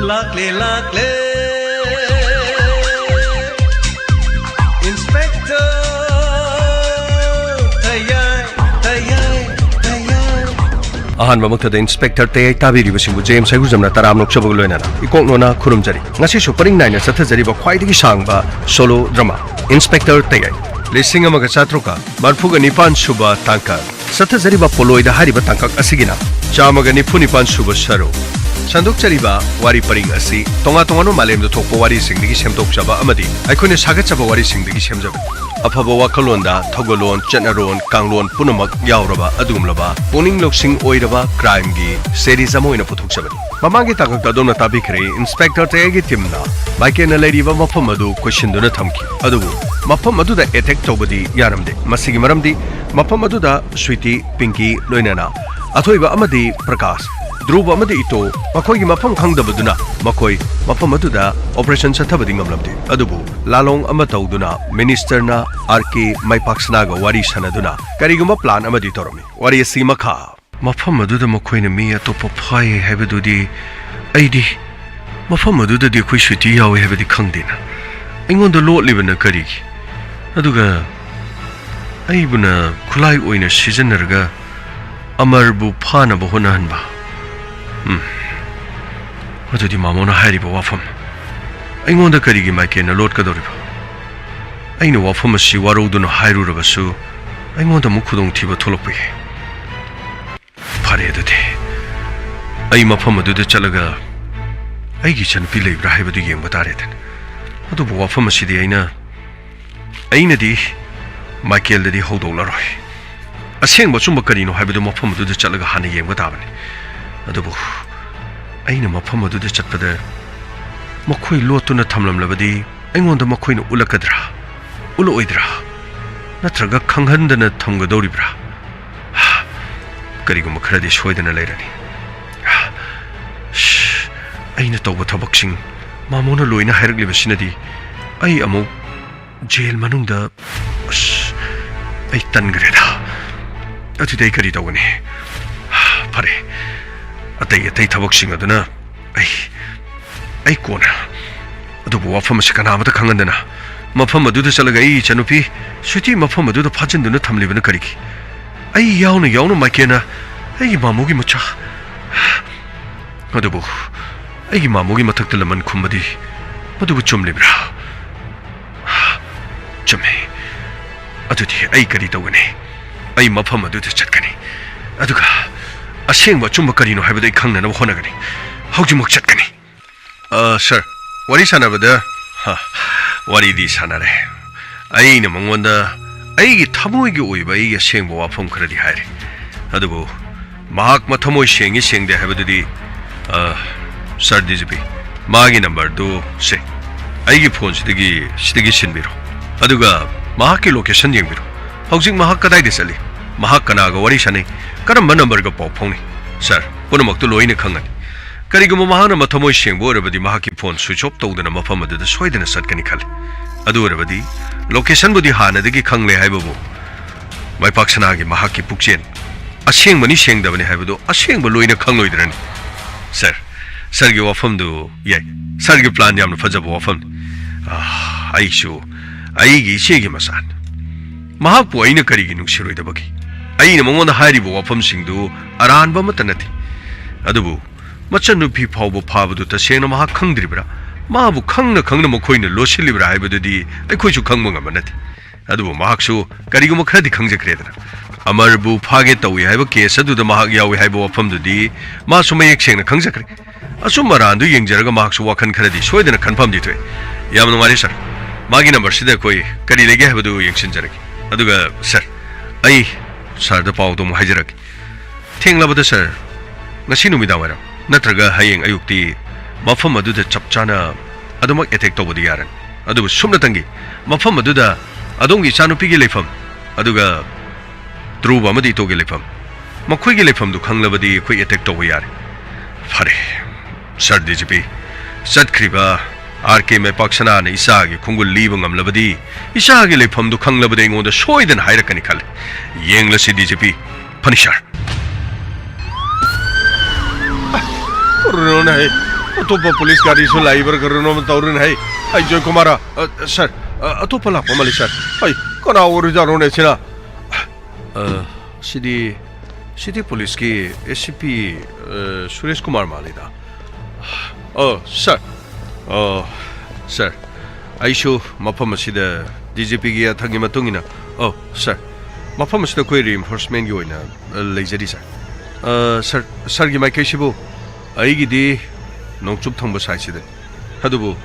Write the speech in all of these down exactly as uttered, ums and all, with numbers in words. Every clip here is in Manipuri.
ꯂꯥꯛꯂꯦ, ꯂꯥꯛꯂꯦ, Inspector ꯇꯌꯥꯏ, ꯇꯌꯥꯏ, ꯇꯌꯥꯏ꯫ ꯑꯍꯥꯟꯕꯃꯛꯇꯗ ꯏꯟꯁꯄꯦꯛꯇꯔ ꯇꯌꯥꯏ ꯇꯥꯕꯤꯔꯤꯕꯁꯤꯡꯕꯨ ꯖꯦꯝꯁ ꯍꯩꯒꯨꯖꯝꯅ ꯇꯔꯥꯝꯅ ꯑꯣꯛꯆꯕꯒ ꯂꯣꯏꯅꯅ ꯏꯀꯣꯛ ꯅꯣꯅ ꯈꯨꯔꯨꯝꯖꯔꯤ꯫ ꯉꯁꯤꯁꯨ ꯄꯔꯤꯡ ꯅꯥꯏꯅ ꯆꯠꯊꯖꯔꯤꯕ ꯈ꯭ꯋꯥꯏꯗꯒꯤ ꯁꯥꯡꯕ ꯁꯣꯂꯣ ꯗ꯭ꯔꯃꯥ ꯏꯟꯁꯄꯦꯛꯇꯔ ꯇꯌꯥꯏ, ꯂꯤꯁꯤꯡ ꯑꯃꯒ ꯆꯥꯇ꯭ꯔꯨꯛꯀ ꯃꯔꯤꯐꯨꯒ ꯅꯤꯄꯥꯟ ꯁꯨꯕ ꯇꯥꯡꯀꯛ꯫ ꯆꯠꯊꯖꯔꯤꯕ ꯄꯣꯂꯣꯏꯗ ꯍꯥꯏꯔꯤꯕ ꯇꯥꯡꯀꯛ ꯑꯁꯤꯒꯤꯅ ꯆꯥꯝꯃꯒ ꯅꯤꯐꯨ ꯅꯤꯄꯥꯟ ꯁꯨꯕ ꯁꯔꯨꯛ꯫ ꯁꯟꯗꯣꯛꯆꯔꯤꯕ ꯋꯥꯔꯤ ꯄꯔꯤꯡ ꯑꯁꯤ ꯇꯣꯉꯥꯟ ꯇꯣꯉꯥꯟꯕ ꯃꯥꯂꯦꯝꯗ ꯊꯣꯛꯄ ꯋꯥꯔꯤꯁꯤꯡꯗꯒꯤ ꯁꯦꯝꯗꯣꯛꯆꯕ ꯑꯃꯗꯤ ꯑꯩꯈꯣꯏꯅ ꯁꯥꯒꯠꯆꯕ ꯋꯥꯔꯤꯁꯤꯡꯗꯒꯤ ꯁꯦꯝꯖꯕꯅꯤ꯫ ꯑꯐꯕ ꯋꯥꯈꯜꯂꯣꯟꯗ, ꯊꯧꯒꯜꯂꯣꯟ, ꯆꯠꯅꯔꯣꯟ, ꯀꯥꯡꯂꯣꯟ ꯄꯨꯝꯅꯃꯛ ꯌꯥꯎꯔꯕ ꯑꯗꯨꯒꯨꯝꯂꯕ ꯄꯨꯛꯅꯤꯡ ꯂꯧꯁꯤꯡ ꯑꯣꯏꯔꯕ ꯀ꯭ꯔꯥꯏꯝꯒꯤ ꯁꯦꯔꯤꯁ ꯑꯃ ꯑꯣꯏꯅ ꯄꯨꯊꯣꯛꯆꯕꯅꯤ꯫ ꯃꯃꯥꯡꯒꯤ ꯇꯥꯡꯀꯛꯇ ꯑꯗꯣꯝꯅ ꯇꯥꯕꯤꯈ꯭ꯔꯦ, ꯏꯟꯁꯄꯦꯛꯇꯔ ꯇꯌꯥꯏꯒꯤ ꯇꯤꯝꯅ ꯃꯥꯏꯀꯦꯜꯅ ꯂꯩꯔꯤꯕ ꯃꯐꯝ ꯑꯗꯨ ꯀꯣꯏꯁꯤꯟꯗꯨꯅ ꯊꯝꯈꯤ꯫ ꯑꯗꯨꯕꯨ ꯃꯐꯝ ꯑꯗꯨꯗ ꯑꯦꯇꯦꯛ ꯇꯧꯕꯗꯤ ꯌꯥꯔꯝꯗꯦ꯫ ꯃꯁꯤꯒꯤ ꯃꯔꯝꯗꯤ ꯃꯐꯝ ꯑꯗꯨꯗ ꯁ꯭ꯋꯤꯇꯤ, ꯄꯤꯡꯀꯤ, ꯂꯣꯏꯅꯅ ꯑꯊꯣꯏꯕ ꯑꯃꯗꯤ ꯄ꯭ꯔꯀꯥꯁ, ꯙ꯭ꯔꯨꯕ ꯑꯃꯗꯤ ꯏꯇꯣ ꯃꯈꯣꯏꯒꯤ ꯃꯐꯝ ꯈꯪꯗꯕꯗꯨꯅ ꯃꯈꯣꯏ ꯃꯐꯝ ꯑꯗꯨꯗ ꯑꯣꯄꯔꯦꯁꯟ ꯆꯠꯊꯕꯗꯤ ꯉꯝꯂꯝꯗꯦ꯫ ꯑꯗꯨꯕꯨ ꯂꯥꯂꯣꯡ ꯑꯃ ꯇꯧꯗꯨꯅ ꯃꯤꯅꯤꯁꯇꯔꯅ ꯑꯥꯔ ꯀꯦ ꯃꯥꯏꯄꯥꯛꯁꯅꯥꯒ ꯋꯥꯔꯤ ꯁꯥꯅꯗꯨꯅ ꯀꯔꯤꯒꯨꯝꯕ ꯄ꯭ꯂꯥꯟ ꯑꯃꯗꯤ ꯇꯧꯔꯝꯃꯤ꯫ ꯋꯥꯔꯤ ꯑꯁꯤ ꯃꯈꯥ꯫ ꯃꯐꯝ ꯑꯗꯨꯗ ꯃꯈꯣꯏꯅ ꯃꯤ ꯑꯇꯣꯞꯄ ꯐꯥꯏ ꯍꯥꯏꯕꯗꯨꯗꯤ ꯑꯩꯗꯤ ꯃꯐꯝ ꯑꯗꯨꯗꯗꯤ ꯑꯩꯈꯣꯏ ꯁꯨꯇꯤ ꯌꯥꯎꯏ ꯍꯥꯏꯕꯗꯤ ꯈꯪꯗꯦꯅ꯫ ꯑꯩꯉꯣꯟꯗ ꯂꯣꯠꯂꯤꯕꯅ ꯀꯔꯤꯒꯤ? ꯑꯗꯨꯒ ꯑꯩꯕꯨꯅ ꯈꯨꯠꯂꯥꯏ ꯑꯣꯏꯅ ꯁꯤꯖꯤꯟꯅꯔꯒ ꯑꯃꯔꯕꯨ ꯐꯥꯅꯕ ꯍꯣꯠꯅꯍꯟꯕ? ꯎꯝ꯫ ꯑꯗꯨꯗꯤ ꯃꯥꯃꯣꯅ ꯍꯥꯏꯔꯤꯕ ꯋꯥꯐꯝ ꯑꯩꯉꯣꯟꯗ ꯀꯔꯤꯒꯤ ꯃꯥꯏꯀꯦꯟꯅ ꯂꯣꯠꯀꯗꯧꯔꯤꯕ? ꯑꯩꯅ ꯋꯥꯐꯝ ꯑꯁꯤ ꯋꯥꯔꯧꯗꯨꯅ ꯍꯥꯏꯔꯨꯔꯕꯁꯨ ꯑꯩꯉꯣꯟꯗ ꯑꯃꯨꯛ ꯈꯨꯗꯣꯡꯊꯤꯕ ꯊꯣꯛꯂꯛꯄ ꯌꯥꯏ꯫ ꯐꯔꯦ ꯑꯗꯨꯗꯤ꯫ ꯑꯩ ꯃꯐꯝ ꯑꯗꯨꯗ ꯆꯠꯂꯒ ꯑꯩꯒꯤ ꯏꯆꯟꯅꯨꯄꯤ ꯂꯩꯕ꯭ꯔꯥ ꯍꯥꯏꯕꯗꯨ ꯌꯦꯡꯕ ꯇꯥꯔꯦꯗꯅ꯫ ꯑꯗꯨꯕꯨ ꯋꯥꯐꯝ ꯑꯁꯤꯗꯤ ꯑꯩꯅ, ꯑꯩꯅꯗꯤ ꯃꯥꯏꯀꯦꯜꯗꯗꯤ ꯍꯧꯗꯣꯛꯂꯔꯣꯏ꯫ ꯑꯁꯦꯡꯕ ꯑꯆꯨꯝꯕ ꯀꯔꯤꯅꯣ ꯍꯥꯏꯕꯗꯨ ꯃꯐꯝ ꯑꯗꯨꯗ ꯆꯠꯂꯒ ꯍꯥꯟꯅ ꯌꯦꯡꯕ ꯇꯥꯕꯅꯤ꯫ ꯑꯗꯨꯕꯨ ꯑꯩꯅ ꯃꯐꯝ ꯑꯗꯨꯗ ꯆꯠꯄꯗ ꯃꯈꯣꯏ ꯂꯣꯠꯇꯨꯅ ꯊꯝꯂꯝꯂꯕꯗꯤ ꯑꯩꯉꯣꯟꯗ ꯃꯈꯣꯏꯅ ꯎꯠꯂꯛꯀꯗ꯭ꯔꯥ? ꯎꯠꯂꯛꯑꯣꯏꯗ꯭ꯔꯥ? ꯅꯠꯇ꯭ꯔꯒ ꯈꯪꯍꯟꯗꯅ ꯊꯝꯒꯗꯧꯔꯤꯕ꯭ꯔꯥ? ꯀꯔꯤꯒꯨꯝꯕ ꯈꯔꯗꯤ ꯁꯣꯏꯗꯅ ꯂꯩꯔꯅꯤ꯫ ꯁ꯭, ꯑꯩꯅ ꯇꯧꯕ ꯊꯕꯛꯁꯤꯡ ꯃꯥꯃꯣꯅ ꯂꯣꯏꯅ ꯍꯥꯏꯔꯛꯂꯤꯕꯁꯤꯅꯗꯤ ꯑꯩ ꯑꯃꯨꯛ ꯖꯦꯜ ꯃꯅꯨꯡꯗ, ꯑꯁ, ꯑꯩ ꯇꯟꯈ꯭ꯔꯦꯗ꯫ ꯑꯗꯨꯗꯤ ꯑꯩ ꯀꯔꯤ ꯇꯧꯒꯅꯤ? ꯐꯔꯦ, ꯑꯇꯩ ꯑꯇꯩ ꯊꯕꯛꯁꯤꯡ ꯑꯗꯨꯅ ꯑꯩ ꯑꯩ ꯀꯣꯟꯅ꯫ ꯑꯗꯨꯕꯨ ꯋꯥꯐꯝ ꯑꯁꯤ ꯀꯅꯥ ꯑꯃꯠꯇ ꯈꯪꯍꯟꯗꯅ ꯃꯐꯝ ꯑꯗꯨꯗ ꯆꯠꯂꯒ ꯑꯩ ꯏꯆꯟꯅꯨꯄꯤ ꯁ꯭ꯋꯤꯇꯤ ꯃꯐꯝ ꯑꯗꯨꯗ ꯐꯥꯖꯤꯟꯗꯨꯅ ꯊꯝꯂꯤꯕꯅ ꯀꯔꯤꯒꯤ? ꯑꯩ ꯌꯥꯎꯅ ꯌꯥꯎꯅ ꯃꯥꯏꯀꯦꯟꯅ ꯑꯩꯒꯤ ꯃꯥꯃꯣꯒꯤ ꯃꯆꯥ꯫ ꯑꯗꯨꯕꯨ ꯑꯩꯒꯤ ꯃꯥꯃꯣꯒꯤ ꯃꯊꯛꯇ ꯂꯃꯟ ꯈꯨꯝꯕꯗꯤ ꯃꯗꯨꯕꯨ ꯆꯨꯝꯂꯤꯕ꯭ꯔꯥ? ꯆꯨꯝꯃꯤ꯫ ꯑꯗꯨꯗꯤ ꯑꯩ ꯀꯔꯤ ꯇꯧꯒꯅꯤ? ꯑꯩ ꯃꯐꯝ ꯑꯗꯨꯗ ꯆꯠꯀꯅꯤ꯫ ꯑꯗꯨꯒ ꯑꯁꯦꯡꯕ ꯑꯆꯨꯝꯕ ꯀꯔꯤꯅꯣ ꯍꯥꯏꯕꯗꯨ ꯑꯩ ꯈꯪꯅꯅꯕ ꯍꯣꯠꯅꯒꯅꯤ꯫ ꯍꯧꯖꯤꯛꯃꯛ ꯆꯠꯀꯅꯤ꯫ ꯑ, ꯁꯔ, ꯋꯥꯔꯤ ꯁꯥꯟꯅꯕꯗ, ꯍ, ꯋꯥꯔꯤꯗꯤ ꯁꯥꯟꯅꯔꯦ꯫ ꯑꯩꯅ ꯃꯉꯣꯟꯗ ꯑꯩꯒꯤ ꯊꯃꯣꯏꯒꯤ ꯑꯣꯏꯕ ꯑꯩꯒꯤ ꯑꯁꯦꯡꯕ ꯋꯥꯐꯝ ꯈꯔꯗꯤ ꯍꯥꯏꯔꯦ꯫ ꯑꯗꯨꯕꯨ ꯃꯍꯥꯛ ꯃꯊꯃꯣꯏ ꯁꯦꯡꯉꯤ ꯁꯦꯡꯗꯦ ꯍꯥꯏꯕꯗꯨꯗꯤ, ꯑ, ꯁꯔ ꯗꯤ ꯖꯤ ꯄꯤ, ꯃꯥꯒꯤ ꯅꯝꯕꯔꯗꯨ ꯁꯦ, ꯑꯩꯒꯤ ꯐꯣꯟꯁꯤꯗꯒꯤ, ꯁꯤꯗꯒꯤ ꯁꯤꯟꯕꯤꯔꯣ꯫ ꯑꯗꯨꯒ ꯃꯍꯥꯛꯀꯤ ꯂꯣꯀꯦꯁꯟ ꯌꯦꯡꯕꯤꯔꯣ꯫ ꯍꯧꯖꯤꯛ ꯃꯍꯥꯛ ꯀꯗꯥꯏꯗ ꯆꯠꯂꯤ? ꯃꯍꯥꯛ ꯀꯅꯥꯒ ꯋꯥꯔꯤ ꯁꯥꯟꯅꯩ? ꯀꯔꯝꯕ ꯅꯝꯕꯔꯒ ꯄꯥꯎ ꯐꯥꯎꯅꯩ? ꯁꯔ, ꯄꯨꯝꯅꯃꯛꯇꯨ ꯂꯣꯏꯅ ꯈꯪꯒꯅꯤ꯫ ꯀꯔꯤꯒꯨꯝꯕ ꯃꯍꯥꯛꯅ ꯃꯊꯃꯣꯏ ꯁꯦꯡꯕ ꯑꯣꯏꯔꯕꯗꯤ ꯃꯍꯥꯛꯀꯤ ꯐꯣꯟ ꯁ꯭ꯋꯤꯆ ꯑꯣꯐ ꯇꯧꯗꯅ ꯃꯐꯝ ꯑꯗꯨꯗ ꯁꯣꯏꯗꯅ ꯆꯠꯀꯅꯤ ꯈꯜꯂꯤ꯫ ꯑꯗꯨ ꯑꯣꯏꯔꯕꯗꯤ ꯂꯣꯀꯦꯁꯟꯕꯨꯗꯤ ꯍꯥꯟꯅꯗꯒꯤ ꯈꯪꯂꯦ ꯍꯥꯏꯕꯕꯨ, ꯃꯥꯏꯄꯥꯛ ꯁꯅꯥꯒꯤ ꯃꯍꯥꯛꯀꯤ ꯄꯨꯛꯆꯦꯜ ꯑꯁꯦꯡꯕꯅꯤ ꯁꯦꯡꯗꯕꯅꯤ ꯍꯥꯏꯕꯗꯨ ꯑꯁꯦꯡꯕ ꯂꯣꯏꯅ ꯈꯪꯂꯣꯏꯗ꯭ꯔꯅꯤ? ꯁꯔ, ꯁꯔꯒꯤ ꯋꯥꯐꯝꯗꯨ ꯌꯥꯏ꯫ ꯁꯔꯒꯤ ꯄ꯭ꯂꯥꯟ ꯌꯥꯝꯅ ꯐꯖꯕ ꯋꯥꯐꯝꯅꯤ꯫ ꯑꯥ, ꯑꯩꯁꯨ ꯑꯩꯒꯤ ꯏꯆꯦꯒꯤ ꯃꯆꯥꯅꯤ꯫ ꯃꯍꯥꯛꯄꯨ ꯑꯩꯅ ꯀꯔꯤꯒꯤ ꯅꯨꯡꯁꯤꯔꯣꯏꯗꯕꯒꯦ? ꯑꯩꯅ ꯃꯉꯣꯟꯗ ꯍꯥꯏꯔꯤꯕ ꯋꯥꯐꯝꯁꯤꯡꯗꯨ ꯑꯔꯥꯟꯕ ꯑꯃꯠꯇ ꯅꯠꯇꯦ꯫ ꯑꯗꯨꯕꯨ ꯃꯆꯟꯅꯨꯄꯤ ꯐꯥꯎꯕ ꯐꯥꯕꯗꯨ ꯇꯁꯦꯡꯅ ꯃꯍꯥꯛ ꯈꯪꯗ꯭ꯔꯤꯕ꯭ꯔꯥ? ꯃꯥꯕꯨ ꯈꯪꯅ ꯈꯪꯅ ꯃꯈꯣꯏꯅ ꯂꯣꯠꯁꯤꯜꯂꯤꯕ꯭ꯔꯥ ꯍꯥꯏꯕꯗꯨꯗꯤ ꯑꯩꯈꯣꯏꯁꯨ ꯈꯪꯕ ꯉꯝꯕ ꯅꯠꯇꯦ꯫ ꯑꯗꯨꯕꯨ ꯃꯍꯥꯛꯁꯨ ꯀꯔꯤꯒꯨꯝꯕ ꯈꯔꯗꯤ ꯈꯪꯖꯈ꯭ꯔꯦꯗꯅ꯫ ꯑꯃꯔꯕꯨ ꯐꯥꯒꯦ ꯇꯧꯏ ꯍꯥꯏꯕ ꯀꯦꯁ ꯑꯗꯨꯗ ꯃꯍꯥꯛ ꯌꯥꯎꯏ ꯍꯥꯏꯕ ꯋꯥꯐꯝꯗꯨꯗꯤ ꯃꯥꯁꯨ ꯃꯌꯦꯛ ꯁꯦꯡꯅ ꯈꯪꯖꯈ꯭ꯔꯦ꯫ ꯑꯆꯨꯝ ꯑꯔꯥꯟꯗꯨ ꯌꯦꯡꯖꯔꯒ ꯃꯍꯥꯛꯁꯨ ꯋꯥꯈꯜ ꯈꯔꯗꯤ ꯁꯣꯏꯗꯅ ꯈꯟꯐꯝꯗꯤ ꯊꯣꯛꯏ꯫ ꯌꯥꯝ ꯅꯨꯡꯉꯥꯏꯔꯦ, ꯁꯥꯔ꯫ ꯃꯥꯒꯤ ꯅꯝꯕꯔꯁꯤꯗ ꯑꯩꯈꯣꯏ ꯀꯔꯤ ꯂꯩꯒꯦ ꯍꯥꯏꯕꯗꯨ ꯌꯦꯡꯁꯤꯟꯖꯔꯒꯦ꯫ ꯑꯗꯨꯒ, ꯁꯥꯔ, ꯑꯩ ꯁꯥꯔꯗ ꯄꯥꯎꯗꯨ ꯑꯃꯨꯛ ꯍꯥꯏꯖꯔꯛꯀꯦ꯫ ꯊꯦꯡꯂꯕꯗ, ꯁꯥꯔ, ꯉꯁꯤ ꯅꯨꯃꯤꯗꯥꯡ ꯋꯥꯏꯔꯝ ꯅꯠꯇ꯭ꯔꯒ ꯍꯌꯦꯡ ꯑꯌꯨꯛꯇꯤ ꯃꯐꯝ ꯑꯗꯨꯗ ꯆꯞ ꯆꯥꯅ ꯑꯗꯨꯃꯛ ꯑꯦꯇꯦꯛ ꯇꯧꯕꯗꯤ ꯌꯥꯔꯅꯤ꯫ ꯑꯗꯨꯕꯨ ꯁꯨꯞꯅꯇꯪꯒꯤ ꯃꯐꯝ ꯑꯗꯨꯗ ꯑꯗꯣꯝꯒꯤ ꯏꯆꯥꯅꯨꯄꯤꯒꯤ ꯂꯩꯐꯝ, ꯑꯗꯨꯒ ꯇ꯭ꯔꯨꯕ ꯑꯃꯗꯤ ꯏꯇꯣꯒꯤ ꯂꯩꯐꯝ, ꯃꯈꯣꯏꯒꯤ ꯂꯩꯐꯝꯗꯨ ꯈꯪꯂꯕꯗꯤ ꯑꯩꯈꯣꯏ ꯑꯦꯇꯦꯛ ꯇꯧꯕ ꯌꯥꯔꯦ꯫ ꯐꯔꯦ, ꯁꯥꯔ ꯗꯤ ꯖꯤ ꯄꯤ, ꯆꯠꯈ꯭ꯔꯤꯕ ꯑꯥꯔ ꯀꯦ ꯃꯥꯏꯄꯥꯛ ꯁꯅꯥꯅ ꯏꯆꯥꯒꯤ ꯈꯣꯡꯒꯨꯜ ꯂꯤꯕ ꯉꯝꯂꯕꯗꯤ ꯏꯆꯥꯒꯤ ꯂꯩꯐꯝꯗꯨ ꯈꯪꯂꯕꯗꯤ ꯑꯩꯉꯣꯟꯗ ꯁꯣꯏꯗꯅ ꯍꯥꯏꯔꯛꯀꯅꯤ ꯈꯜꯂꯤ꯫ ꯌꯦꯡꯂꯁꯤ, ꯗꯤ ꯖꯤ ꯄꯤ꯫ ꯐꯅꯤ, ꯁꯥꯔ꯫ ꯀꯔꯤꯅꯣꯅꯦ? ꯑꯇꯣꯞꯄ ꯄꯨꯂꯤꯁ ꯒꯥꯔꯤꯁꯨ ꯂꯥꯛꯏꯕ꯭ꯔꯥ ꯀꯔꯤꯅꯣ ꯑꯃ ꯇꯧꯔꯤꯅꯦ꯫ ꯍꯩ, ꯍꯩ, ꯖꯣꯏ ꯀꯨꯃꯥꯔ, ꯑ, ꯁꯥꯔ, ꯑ, ꯑꯇꯣꯞꯄ ꯂꯥꯛꯄ ꯃꯥꯜꯂꯤ, ꯁꯥꯔ꯫ ꯍꯩ, ꯀꯅꯥ ꯑꯣꯏꯔꯤꯖꯥꯠꯅꯣꯅꯦ ꯁꯤꯅ? ꯑ, ꯁꯤꯗꯤ, ꯁꯤꯗꯤ ꯄꯨꯂꯤꯁꯀꯤ ꯑꯦ ꯁꯤ ꯄꯤ, ꯑ, ꯁꯨꯔꯦꯁ ꯀꯨꯃꯥꯔ ꯃꯥꯜꯂꯤꯗ꯫ ꯑ, ꯁꯥꯔ, ꯑ, ꯁꯥꯔ, ꯑꯩꯁꯨ ꯃꯐꯝ ꯑꯁꯤꯗ ꯗꯤ ꯖꯤ ꯄꯤꯒꯤ ꯑꯊꯪꯒꯤ ꯃꯇꯨꯡ ꯏꯟꯅ, ꯑ, ꯁꯥꯔ, ꯃꯐꯝ ꯑꯁꯤꯗ ꯑꯩꯈꯣꯏ reinforcementꯀꯤ ꯑꯣꯏꯅ, ꯑ, ꯂꯩꯖꯔꯤ, ꯁꯥꯔ꯫ ꯑ, ꯁꯥꯔ, ꯁꯥꯔꯒꯤ ꯃꯥꯏꯀꯩꯁꯤꯕꯨ? ꯑꯩꯒꯤꯗꯤ ꯅꯣꯡꯆꯨꯞ ꯊꯪꯕ sideꯁꯤꯗꯅꯤ꯫ ꯑꯗꯨꯕꯨ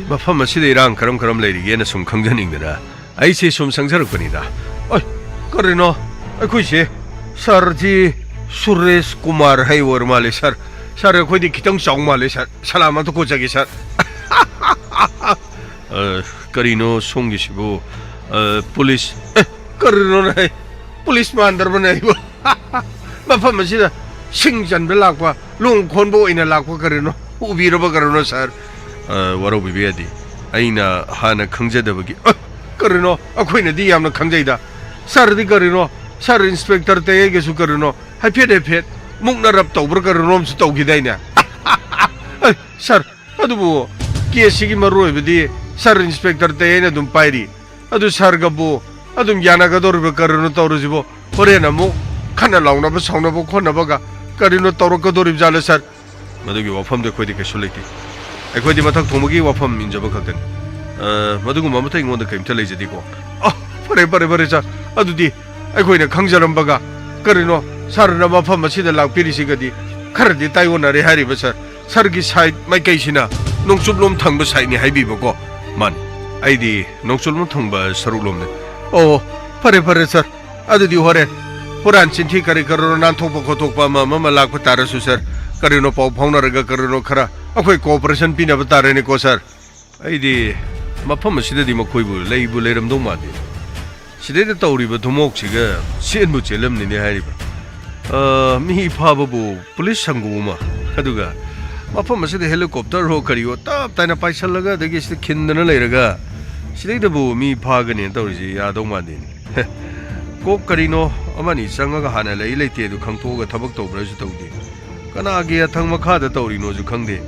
ꯃꯐꯝ ꯑꯁꯤꯗ ꯏꯔꯥꯡ ꯀꯔꯝ ꯀꯔꯝ ꯂꯩꯔꯤꯒꯦꯅ ꯁꯨꯝ ꯈꯪꯖꯅꯤꯡꯗꯅ ꯑꯩꯁꯦ ꯁꯨꯝ ꯆꯪꯖꯔꯛꯄꯅꯤꯗ꯫ ꯑꯣꯏ, ꯀꯔꯤꯅꯣ? ꯑꯩꯈꯣꯏꯁꯦ ꯁꯥꯔꯁꯤ ꯁꯨꯔꯦꯁ ꯀꯨꯃꯥꯔ ꯍꯥꯏ ꯑꯣꯏꯔ ꯃꯥꯜꯂꯦ, ꯁꯥꯔ꯫ ꯁꯥꯔ, ꯑꯩꯈꯣꯏꯗꯤ ꯈꯤꯇꯪ ꯆꯥꯎ ꯃꯥꯜꯂꯦ, ꯁꯥꯔ꯫ ꯁꯂꯥꯝ ꯑꯝꯇ ꯀꯣꯠꯆꯒꯦ, ꯁꯥꯔ꯫ ꯑ, ꯀꯔꯤꯅꯣ ꯁꯣꯝꯒꯤꯁꯤꯕꯨ? ꯑ, ꯄꯨꯂꯤꯁ, ꯑꯦ, ꯀꯔꯤꯅꯣꯅꯦ? ꯄꯨꯂꯤꯁ ꯃꯥꯟꯗ꯭ꯔꯕꯅꯦ ꯑꯩꯕꯨ? ꯃꯐꯝ ꯑꯁꯤꯗ ꯁꯤꯡ ꯆꯟꯕ ꯂꯥꯛꯄ, ꯂꯣꯡ ꯈꯣꯟꯕ ꯑꯣꯏꯅ ꯂꯥꯛꯄ ꯀꯔꯤꯅꯣ? ꯎꯕꯤꯔꯕ ꯀꯔꯤꯅꯣ, ꯁꯥꯔ? ꯑ, ꯋꯥꯔꯧꯕꯤꯕ ꯌꯥꯗꯦ꯫ ꯑꯩꯅ ꯍꯥꯟꯅ ꯈꯪꯖꯗꯕꯒꯤ, ꯑ, ꯀꯔꯤꯅꯣ? ꯑꯩꯈꯣꯏꯅꯗꯤ ꯌꯥꯝꯅ ꯈꯪꯖꯩꯗ꯫ ꯁꯥꯔꯗꯤ ꯀꯔꯤꯅꯣ? ꯁꯥꯔ ꯏꯟꯁꯄꯦꯛꯇꯔ ꯇꯌꯦꯜꯒꯁꯨ ꯀꯔꯤꯅꯣ? ꯍꯥꯏꯐꯦꯠ ꯍꯥꯏꯐꯦꯠ ꯃꯨꯛꯅꯔꯞ ꯇꯧꯕ꯭ꯔꯥ ꯀꯔꯤꯅꯣ ꯑꯃꯁꯨ ꯇꯧꯈꯤꯗꯥꯏꯅꯦ? ꯑ, ꯁꯥꯔ, ꯑꯗꯨꯕꯨ ꯀꯦꯁꯁꯤꯒꯤ ꯃꯔꯨꯑꯣꯏꯕꯗꯤ ꯁꯥꯔ ꯏꯟꯁꯄꯦꯛꯇꯔ ꯇꯌꯦꯜꯅ ꯑꯗꯨꯝ ꯄꯥꯏꯔꯤ꯫ ꯑꯗꯨ ꯁꯥꯔꯒꯕꯨ ꯑꯗꯨꯝ ꯌꯥꯅꯒꯗꯧꯔꯤꯕ ꯀꯔꯤꯅꯣ ꯇꯧꯔꯤꯁꯤꯕꯣ? ꯍꯣꯔꯦꯟ ꯑꯃꯨꯛ ꯈꯠꯅ ꯂꯥꯎꯅꯕ, ꯁꯥꯎꯅꯕ ꯈꯣꯠꯅꯕꯒ ꯀꯔꯤꯅꯣ ꯇꯧꯔꯛꯀꯗꯧꯔꯤꯕ ꯖꯥꯠꯂ, ꯁꯥꯔ? ꯃꯗꯨꯒꯤ ꯋꯥꯐꯝꯗꯤ ꯑꯩꯈꯣꯏꯗꯤ ꯀꯩꯁꯨ ꯂꯩꯇꯦ꯫ ꯑꯩꯈꯣꯏꯗꯤ ꯃꯊꯛ ꯊꯣꯡꯕꯒꯤ ꯋꯥꯐꯝ ꯏꯟꯖꯕ ꯈꯛꯇꯅꯤ꯫ ꯑ, ꯃꯗꯨꯒꯨꯝꯕ ꯑꯃꯠꯇ ꯑꯩꯉꯣꯟꯗ ꯀꯔꯤꯝꯇ ꯂꯩꯖꯗꯦꯀꯣ꯫ ꯑ, ꯐꯔꯦ, ꯐꯔꯦ, ꯐꯔꯦ, ꯁꯥꯔ꯫ ꯑꯗꯨꯗꯤ ꯑꯩꯈꯣꯏꯅ ꯈꯪꯖꯔꯝꯕꯒ ꯀꯔꯤꯅꯣ ꯁꯥꯔꯅ ꯃꯐꯝ ꯑꯁꯤꯗ ꯂꯥꯛꯄꯤꯔꯤꯁꯤꯒꯗꯤ ꯈꯔꯗꯤ ꯇꯥꯏꯑꯣꯟꯅꯔꯦ ꯍꯥꯏꯔꯤꯕ, ꯁꯥꯔ꯫ ꯁꯥꯔꯒꯤ side ꯃꯥꯏꯀꯩꯁꯤꯅ ꯅꯣꯡꯆꯨꯞꯂꯣꯝ ꯊꯪꯕ sideꯅꯤ ꯍꯥꯏꯕꯤꯕꯀꯣ꯫ ꯃꯥꯅꯤ, ꯑꯩꯗꯤ ꯅꯣꯡꯆꯨꯞꯂꯣꯝ ꯊꯪꯕ ꯁꯔꯨꯛꯂꯣꯝꯅꯤ꯫ ꯑꯣ, ꯐꯔꯦ, ꯐꯔꯦ, ꯁꯥꯔ꯫ ꯑꯗꯨꯗꯤ ꯍꯣꯔꯦꯟ ꯍꯨꯔꯥꯟ ꯆꯤꯟꯊꯤ ꯀꯔꯤ ꯀꯔꯤꯅꯣ ꯅꯥꯟꯊꯣꯛꯄ ꯈꯣꯠꯇꯣꯛꯄ ꯑꯃ ꯑꯃ ꯑꯃ ꯂꯥꯛꯄ ꯇꯥꯔꯁꯨ, ꯁꯥꯔ, ꯀꯔꯤꯅꯣ ꯄꯥꯎ ꯐꯥꯎꯅꯔꯒ ꯀꯔꯤꯅꯣ ꯈꯔ ꯑꯩꯈꯣꯏ cooperation ꯄꯤꯅꯕ ꯇꯥꯔꯦꯅꯦꯀꯣ, ꯁꯥꯔ꯫ ꯑꯩꯗꯤ ꯃꯐꯝ ꯑꯁꯤꯗꯗꯤ ꯃꯈꯣꯏꯕꯨ ꯂꯩꯕꯨ ꯂꯩꯔꯝꯗꯧ ꯃꯥꯟꯗꯦ꯫ ꯁꯤꯗꯩꯗ ꯇꯧꯔꯤꯕ ꯊꯨꯝꯃꯣꯛꯁꯤꯒ ꯆꯦꯟꯕꯨ ꯆꯦꯜꯂꯝꯅꯤꯅꯦ ꯍꯥꯏꯔꯤꯕ꯫ ꯑ, ꯃꯤ ꯐꯥꯕꯕꯨ ꯄꯨꯂꯤꯁ ꯁꯪꯒꯨ ꯑꯃ, ꯑꯗꯨꯒ ꯃꯐꯝ ꯑꯁꯤꯗ helicopterꯔꯣ ꯀꯔꯤꯑꯣ ꯇꯞ ꯇꯥꯏꯅ ꯄꯥꯏꯁꯜꯂꯒ ꯑꯗꯒꯤ ꯁꯤꯗ ꯈꯤꯟꯗꯅ ꯂꯩꯔꯒ ꯁꯤꯗꯩꯗꯕꯨ ꯃꯤ ꯐꯥꯒꯅꯦꯅ ꯇꯧꯔꯤꯁꯤ ꯌꯥꯗꯧ ꯃꯥꯟꯗꯦꯅꯦ꯫ ꯀꯣꯛ ꯀꯔꯤꯅꯣ ꯑꯃꯅꯤ ꯆꯪꯉꯒ ꯍꯥꯟꯅ ꯂꯩ ꯂꯩꯇꯦ ꯑꯗꯨ ꯈꯪꯇꯣꯛꯑꯒ ꯊꯕꯛ ꯇꯧꯕ꯭ꯔꯥꯁꯨ ꯇꯧꯗꯦ꯫ ꯀꯅꯥꯒꯤ ꯑꯊꯪ ꯃꯈꯥꯗ ꯇꯧꯔꯤꯅꯣꯁꯨ ꯈꯪꯗꯦ꯫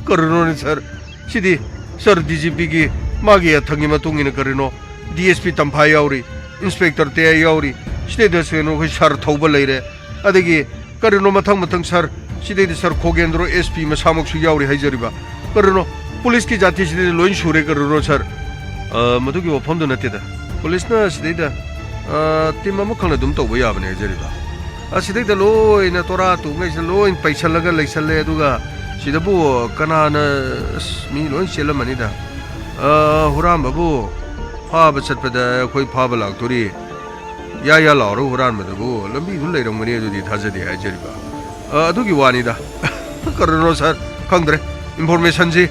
ꯀꯔꯤꯅꯣꯅꯦ ꯁꯥꯔ? ꯁꯤꯗꯤ ꯁꯥꯔ ꯗꯤ ꯖꯤ ꯄꯤꯒꯤ ꯃꯥꯒꯤ ꯌꯥꯊꯪꯒꯤ ꯃꯇꯨꯡ ꯏꯟꯅ ꯀꯔꯤꯅꯣ, ꯗꯤ ꯑꯦꯁ ꯄꯤ ꯇꯝꯐꯥ ꯌꯥꯎꯔꯤ, ꯏꯟꯁꯄꯦꯛꯇꯔ ꯇꯌꯥꯏ ꯌꯥꯎꯔꯤ, ꯁꯤꯗꯩꯗ ꯀꯩꯅꯣ ꯑꯩꯈꯣꯏ ꯁꯥꯔ ꯊꯧꯕ ꯂꯩꯔꯦ, ꯑꯗꯒꯤ ꯀꯔꯤꯅꯣ ꯃꯊꯪ ꯃꯊꯪ ꯁꯥꯔ, ꯁꯤꯗꯩꯗ ꯁꯥꯔ ꯈꯣꯒꯦꯟꯗ꯭ꯔꯣ ꯑꯦꯁ ꯄꯤ ꯃꯁꯥꯃꯛꯁꯨ ꯌꯥꯎꯔꯤ ꯍꯥꯏꯖꯔꯤꯕ꯫ ꯀꯔꯤꯅꯣ, ꯄꯨꯂꯤꯁꯀꯤ ꯖꯥꯇꯤꯁꯤꯗꯩꯗ ꯂꯣꯏ ꯁꯨꯔꯦ ꯀꯔꯤꯅꯣ ꯁꯥꯔ? ꯑ, ꯃꯗꯨꯒꯤ ꯋꯥꯐꯝꯗꯨ ꯅꯠꯇꯦꯗ꯫ ꯄꯨꯂꯤꯁꯅ ꯁꯤꯗꯩꯗ, ꯑ, ꯇꯤꯝ ꯑꯃꯈꯛꯅ ꯑꯗꯨꯝ ꯇꯧꯕ ꯌꯥꯕꯅꯦ ꯍꯥꯏꯖꯔꯤꯕ꯫ ꯑꯁꯤꯗꯩꯗ ꯂꯣꯏꯅ ꯇꯣꯔꯥ ꯇꯨꯉꯩꯁꯤꯗ ꯂꯣꯏ ꯄꯩꯁꯜꯂꯒ ꯂꯩꯁꯜꯂꯦ, ꯑꯗꯨꯒ ꯁꯤꯗꯕꯨ ꯀꯅꯥꯅ, ꯑꯁ, ꯃꯤ ꯂꯣꯏ ꯆꯦꯜꯂꯝꯃꯅꯤꯗ꯫ ꯑ, ꯍꯨꯔꯥꯟꯕꯕꯨ ꯐꯥꯕ ꯆꯠꯄꯗ ꯑꯩꯈꯣꯏ ꯐꯥꯕ ꯂꯥꯛꯇꯣꯔꯤ, ꯌꯥ ꯌꯥ ꯂꯥꯎꯔꯒ ꯍꯨꯔꯥꯟꯕꯗꯨꯕꯨ ꯂꯝꯕꯤꯗꯨ ꯂꯩꯔꯝꯒꯅꯤ ꯑꯗꯨꯗꯤ ꯊꯥꯖꯗꯦ ꯍꯥꯏꯖꯔꯤꯕ꯫ ꯑ, ꯑꯗꯨꯒꯤ ꯋꯥꯅꯤꯗ꯫ ꯀꯔꯤꯅꯣ ꯁꯥꯔ, ꯈꯪꯗ꯭ꯔꯦ꯫ ꯏꯟꯐꯣꯔꯃꯦꯁꯟꯁꯤ